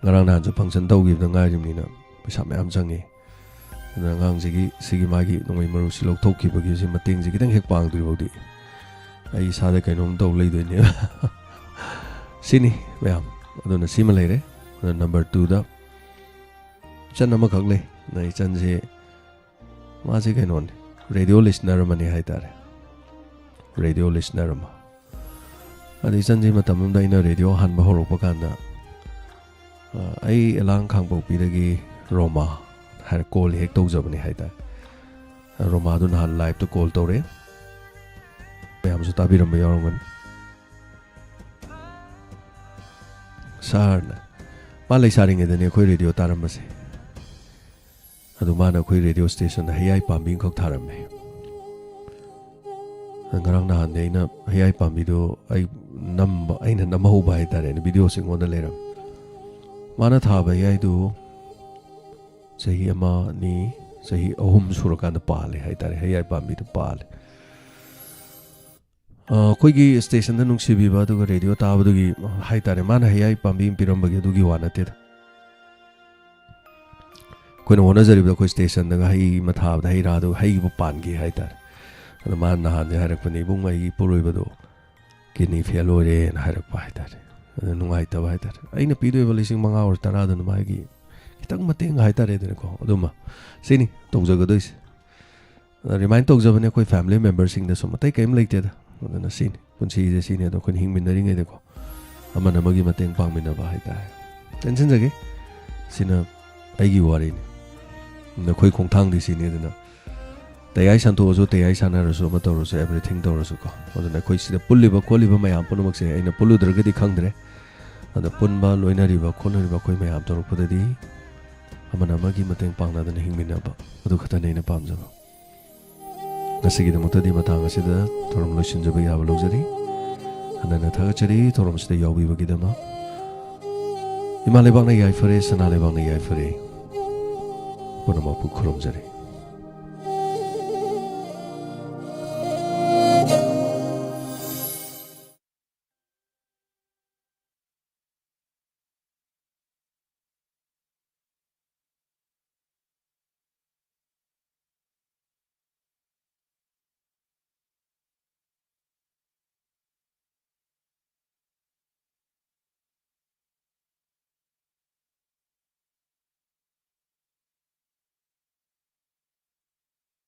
ꯉꯔꯥꯡ ꯅꯍꯥꯟꯁꯨ ꯐꯪꯁꯟ ꯇꯧꯈꯤꯕꯗ ꯉꯥꯏꯔꯤꯕꯅꯤꯅ ꯄꯩꯁꯥ ꯃꯌꯥꯝ ꯆꯪꯉꯦ꯫ ꯑꯗꯨꯅ ꯑꯉꯥꯡꯁꯤꯒꯤ ꯁꯤꯒꯤ ꯃꯥꯒꯤ ꯅꯣꯡꯃꯩ ꯃꯔꯨꯁꯤ ꯂꯧꯊꯣꯛꯈꯤꯕꯒꯤ ꯁꯤ ꯃꯇꯦꯡꯁꯤ ꯈꯤꯇꯪ ꯍꯦꯛ ꯄꯥꯡꯗ꯭ꯔꯤꯐꯥꯎꯗꯤ ꯑꯩ ꯏꯁꯥꯗ ꯀꯩꯅꯣꯝ ꯇꯧ ꯂꯩꯗꯣꯏꯅꯦꯕ꯫ ꯁꯤꯅꯤ ꯃꯌꯥꯝ꯫ ꯑꯗꯨꯅ ꯁꯤꯃ ꯂꯩꯔꯦ꯫ ꯑꯗꯨꯅ ꯅꯝꯕꯔ ꯇꯨꯗ ꯏꯆꯟ ꯑꯃꯈꯛ ꯂꯩ꯫ ꯑꯗ ꯏꯆꯟꯁꯦ ꯃꯥꯁꯦ ꯀꯩꯅꯣꯅꯤ, ꯔꯦꯗꯤꯑꯣ ꯂꯤꯁꯅꯔ ꯑꯃꯅꯤ ꯍꯥꯏꯇꯥꯔꯦ꯫ ꯔꯦꯗꯤꯑꯣ ꯂꯤꯁꯅꯔ ꯑꯃ꯫ ꯑꯗ ꯏꯆꯟꯁꯦ ꯃꯇꯝ ꯑꯃꯗ ꯑꯩꯅ ꯔꯦꯗꯤꯑꯣ ꯍꯥꯟꯕ ꯍꯧꯔꯛꯄ ꯀꯥꯟꯗ, ꯑ, "ꯑꯩ ꯑꯦꯂꯥꯡ ꯈꯥꯡꯄꯣꯛꯄꯤꯗꯒꯤ ꯔꯣꯃꯥ" ꯍꯥꯏꯔ ꯀꯣꯜ ꯍꯦꯛ ꯇꯧꯖꯕꯅꯤ ꯍꯥꯏꯇꯥꯔꯦ꯫ ꯔꯣꯃꯥꯗꯨ ꯅꯍꯥꯟ ꯂꯥꯏꯞꯇ ꯀꯣꯜ ꯇꯧꯔꯛꯑꯦ꯫ ꯃꯌꯥꯝꯁꯨ ꯇꯥꯕꯤꯔꯝꯕ ꯌꯥꯎꯔꯝꯒꯅꯤ꯫ ꯁꯥꯔꯅ, ꯃꯥ ꯂꯩꯁꯥꯔꯤꯉꯩꯗꯅꯤ ꯑꯩꯈꯣꯏ ꯔꯦꯗꯤꯑꯣ ꯇꯥꯔꯝꯕꯁꯦ꯫ ꯑꯗꯨ ꯃꯥꯅ ꯑꯩꯈꯣꯏ ꯔꯦꯗꯤꯑꯣ ꯁ꯭ꯇꯦꯁꯟꯗ ꯍꯩꯌꯥꯏ ꯄꯥꯝꯕꯤ ꯑꯃꯈꯛ ꯊꯥꯔꯝꯃꯦ꯫ ꯉꯔꯥꯡ ꯅꯍꯥꯟꯗꯤ ꯑꯩꯅ ꯍꯩꯌꯥꯏ ꯄꯥꯝꯕꯤꯗꯣ ꯑꯩ ꯅꯝꯕ, ꯑꯩꯅ ꯅꯝꯍꯧꯕ ꯍꯥꯏꯇꯥꯔꯦꯅꯦ, ꯚꯤꯗꯤꯑꯣꯁꯦ ꯑꯩꯉꯣꯟꯗ ꯂꯩꯔꯝꯃꯦ꯫ ꯃꯥꯅ ꯊꯥꯕ ꯍꯩꯌꯥꯏꯗꯨ ꯆꯍꯤ ꯑꯃ, ꯑꯅꯤ, ꯆꯍꯤ ꯑꯍꯨꯝ ꯁꯨꯔꯀꯥꯟꯗ ꯄꯥꯜꯂꯦ ꯍꯥꯏꯇꯥꯔꯦ, ꯍꯩꯌꯥꯏ ꯄꯥꯝꯕꯤꯗꯨ ꯄꯥꯜꯂꯦ꯫ ꯑ, ꯑꯩꯈꯣꯏꯒꯤ ꯁ꯭ꯇꯦꯁꯟꯗ ꯅꯨꯡꯁꯤꯕꯤꯕ ꯑꯗꯨꯒ ꯔꯦꯗꯤꯑꯣ ꯇꯥꯕꯗꯨꯒꯤ ꯍꯥꯏꯇꯥꯔꯦ, ꯃꯥꯅ ꯍꯩꯌꯥꯏ ꯄꯥꯝꯕꯤ ꯑꯃ ꯄꯤꯔꯝꯕꯒꯤ ꯑꯗꯨꯒꯤ ꯋꯥ ꯅꯠꯇꯦꯗ꯫ ꯑꯩꯈꯣꯏꯅ ꯍꯣꯠꯅꯖꯔꯤꯕꯗ ꯑꯩꯈꯣꯏ ꯁ꯭ꯇꯦꯁꯟꯗꯒ ꯍꯩ ꯑꯃ ꯊꯥꯕꯗ ꯍꯩ ꯔꯥꯗꯨ ꯍꯩꯕꯨ ꯄꯥꯟꯈꯤ ꯍꯥꯏꯇꯥꯔꯦ꯫ ꯑꯗꯣ ꯃꯥꯅ ꯅꯍꯥꯟꯁꯦ ꯍꯥꯏꯔꯛꯄꯅꯦ, "ꯏꯕꯨꯡ, ꯑꯩꯒꯤ ꯏꯄꯨꯔꯣꯏꯕꯗꯣ ꯀꯤꯗꯅꯤ ꯐꯦꯜ ꯑꯣꯏꯔꯦꯅ" ꯍꯥꯏꯔꯛꯄ ꯍꯥꯏꯇꯥꯔꯦ꯫ ꯑꯗꯨ ꯅꯨꯡꯉꯥꯏꯇꯕ ꯍꯥꯏꯇꯥꯔꯦ꯫ ꯑꯩꯅ ꯄꯤꯗꯣꯏꯕ ꯂꯤꯁꯤꯡ ꯃꯉꯥ ꯑꯣꯏꯔ ꯇꯔꯥꯗꯨꯅ ꯃꯥꯒꯤ ꯈꯤꯇꯪ ꯃꯇꯦꯡ ꯍꯥꯏꯇꯥꯔꯦꯗꯅꯀꯣ, ꯑꯗꯨꯃ ꯁꯤꯅꯤ ꯇꯧꯖꯒꯗꯣꯏꯁꯦ꯫ ꯔꯤꯃꯥꯏꯟ ꯇꯧꯖꯕꯅꯦ ꯑꯩꯈꯣꯏ ꯐꯦꯃꯤꯂꯤ ꯃꯦꯝꯕꯔꯁꯤꯡꯗꯁꯨ, ꯑꯇꯩ ꯀꯔꯤꯝ ꯂꯩꯇꯦꯗ꯫ ꯑꯗꯨꯅ ꯁꯤꯅꯤ ꯄꯨꯟꯁꯤꯁꯦ, ꯁꯤꯅꯤ꯫ ꯑꯗꯣ ꯑꯩꯈꯣꯏꯅ ꯍꯤꯡꯃꯤꯟꯅꯔꯤꯉꯩꯗꯀꯣ ꯑꯃꯅ ꯑꯃꯒꯤ ꯃꯇꯦꯡ ꯄꯥꯡꯃꯤꯟꯅꯕ ꯍꯥꯏꯇꯥꯔꯦ꯫ ꯇꯦꯟꯁꯤꯟꯖꯒꯦ, ꯁꯤꯅ ꯑꯩꯒꯤ ꯋꯥꯔꯤꯅꯤ꯫ ꯅꯈꯣꯏ ꯈꯣꯡꯊꯥꯡꯗꯤ ꯁꯤꯅꯤ꯫ ꯑꯗꯨꯅ ꯇꯌꯥꯏ ꯁꯟꯇꯣꯛꯑꯁꯨ, ꯇꯌꯥꯏ ꯁꯥꯟꯅꯔꯁꯨ, ꯑꯃ ꯇꯧꯔꯁꯨ, ꯑꯦꯕ꯭ꯔꯤꯊꯤꯡ ꯇꯧꯔꯁꯨꯀꯣ꯫ ꯑꯗꯨꯅ ꯑꯩꯈꯣꯏ ꯁꯤꯗ ꯄꯨꯜꯂꯤꯕ ꯈꯣꯠꯂꯤꯕ ꯃꯌꯥꯝ ꯄꯨꯝꯅꯃꯛꯁꯦ ꯑꯩꯅ ꯄꯨꯜꯂꯨꯗ꯭ꯔꯒꯗꯤ ꯈꯪꯗ꯭ꯔꯦ꯫ ꯑꯗ ꯄꯨꯟꯕ, ꯂꯣꯏꯅꯔꯤꯕ ꯈꯣꯠꯅꯔꯤꯕ ꯑꯩꯈꯣꯏ ꯃꯌꯥꯝ ꯇꯧꯔꯛꯄꯗꯗꯤ ꯑꯃꯅ ꯑꯃꯒꯤ ꯃꯇꯦꯡ ꯄꯥꯡꯅꯗꯅ ꯍꯤꯡꯃꯤꯟꯅꯕ, ꯑꯗꯨ ꯈꯛꯇꯅꯤ ꯑꯩꯅ ꯄꯥꯝꯖꯕ꯫ ꯉꯁꯤꯒꯤꯗꯃꯛꯇꯗꯤ ꯃꯇꯥꯡ ꯑꯁꯤꯗ ꯊꯧꯔꯝ ꯂꯣꯏꯁꯤꯟꯖꯕ ꯌꯥꯕ ꯂꯧꯖꯔꯤ꯫ ꯍꯟꯅ ꯍꯟꯅ ꯊꯥꯒꯠꯆꯔꯤ ꯊꯧꯔꯝꯁꯤꯗ ꯌꯥꯎꯕꯤꯕꯒꯤꯗꯃꯛ꯫ ꯏꯃꯥ ꯂꯩꯕꯥꯛꯅ ꯌꯥꯏꯐꯔꯦ, ꯁꯅꯥ ꯂꯩꯕꯥꯛꯅ ꯌꯥꯏꯐꯔꯦ꯫ ꯄꯨꯝꯅꯃꯛꯄꯨ ꯈꯨꯔꯨꯝꯖꯔꯤ꯫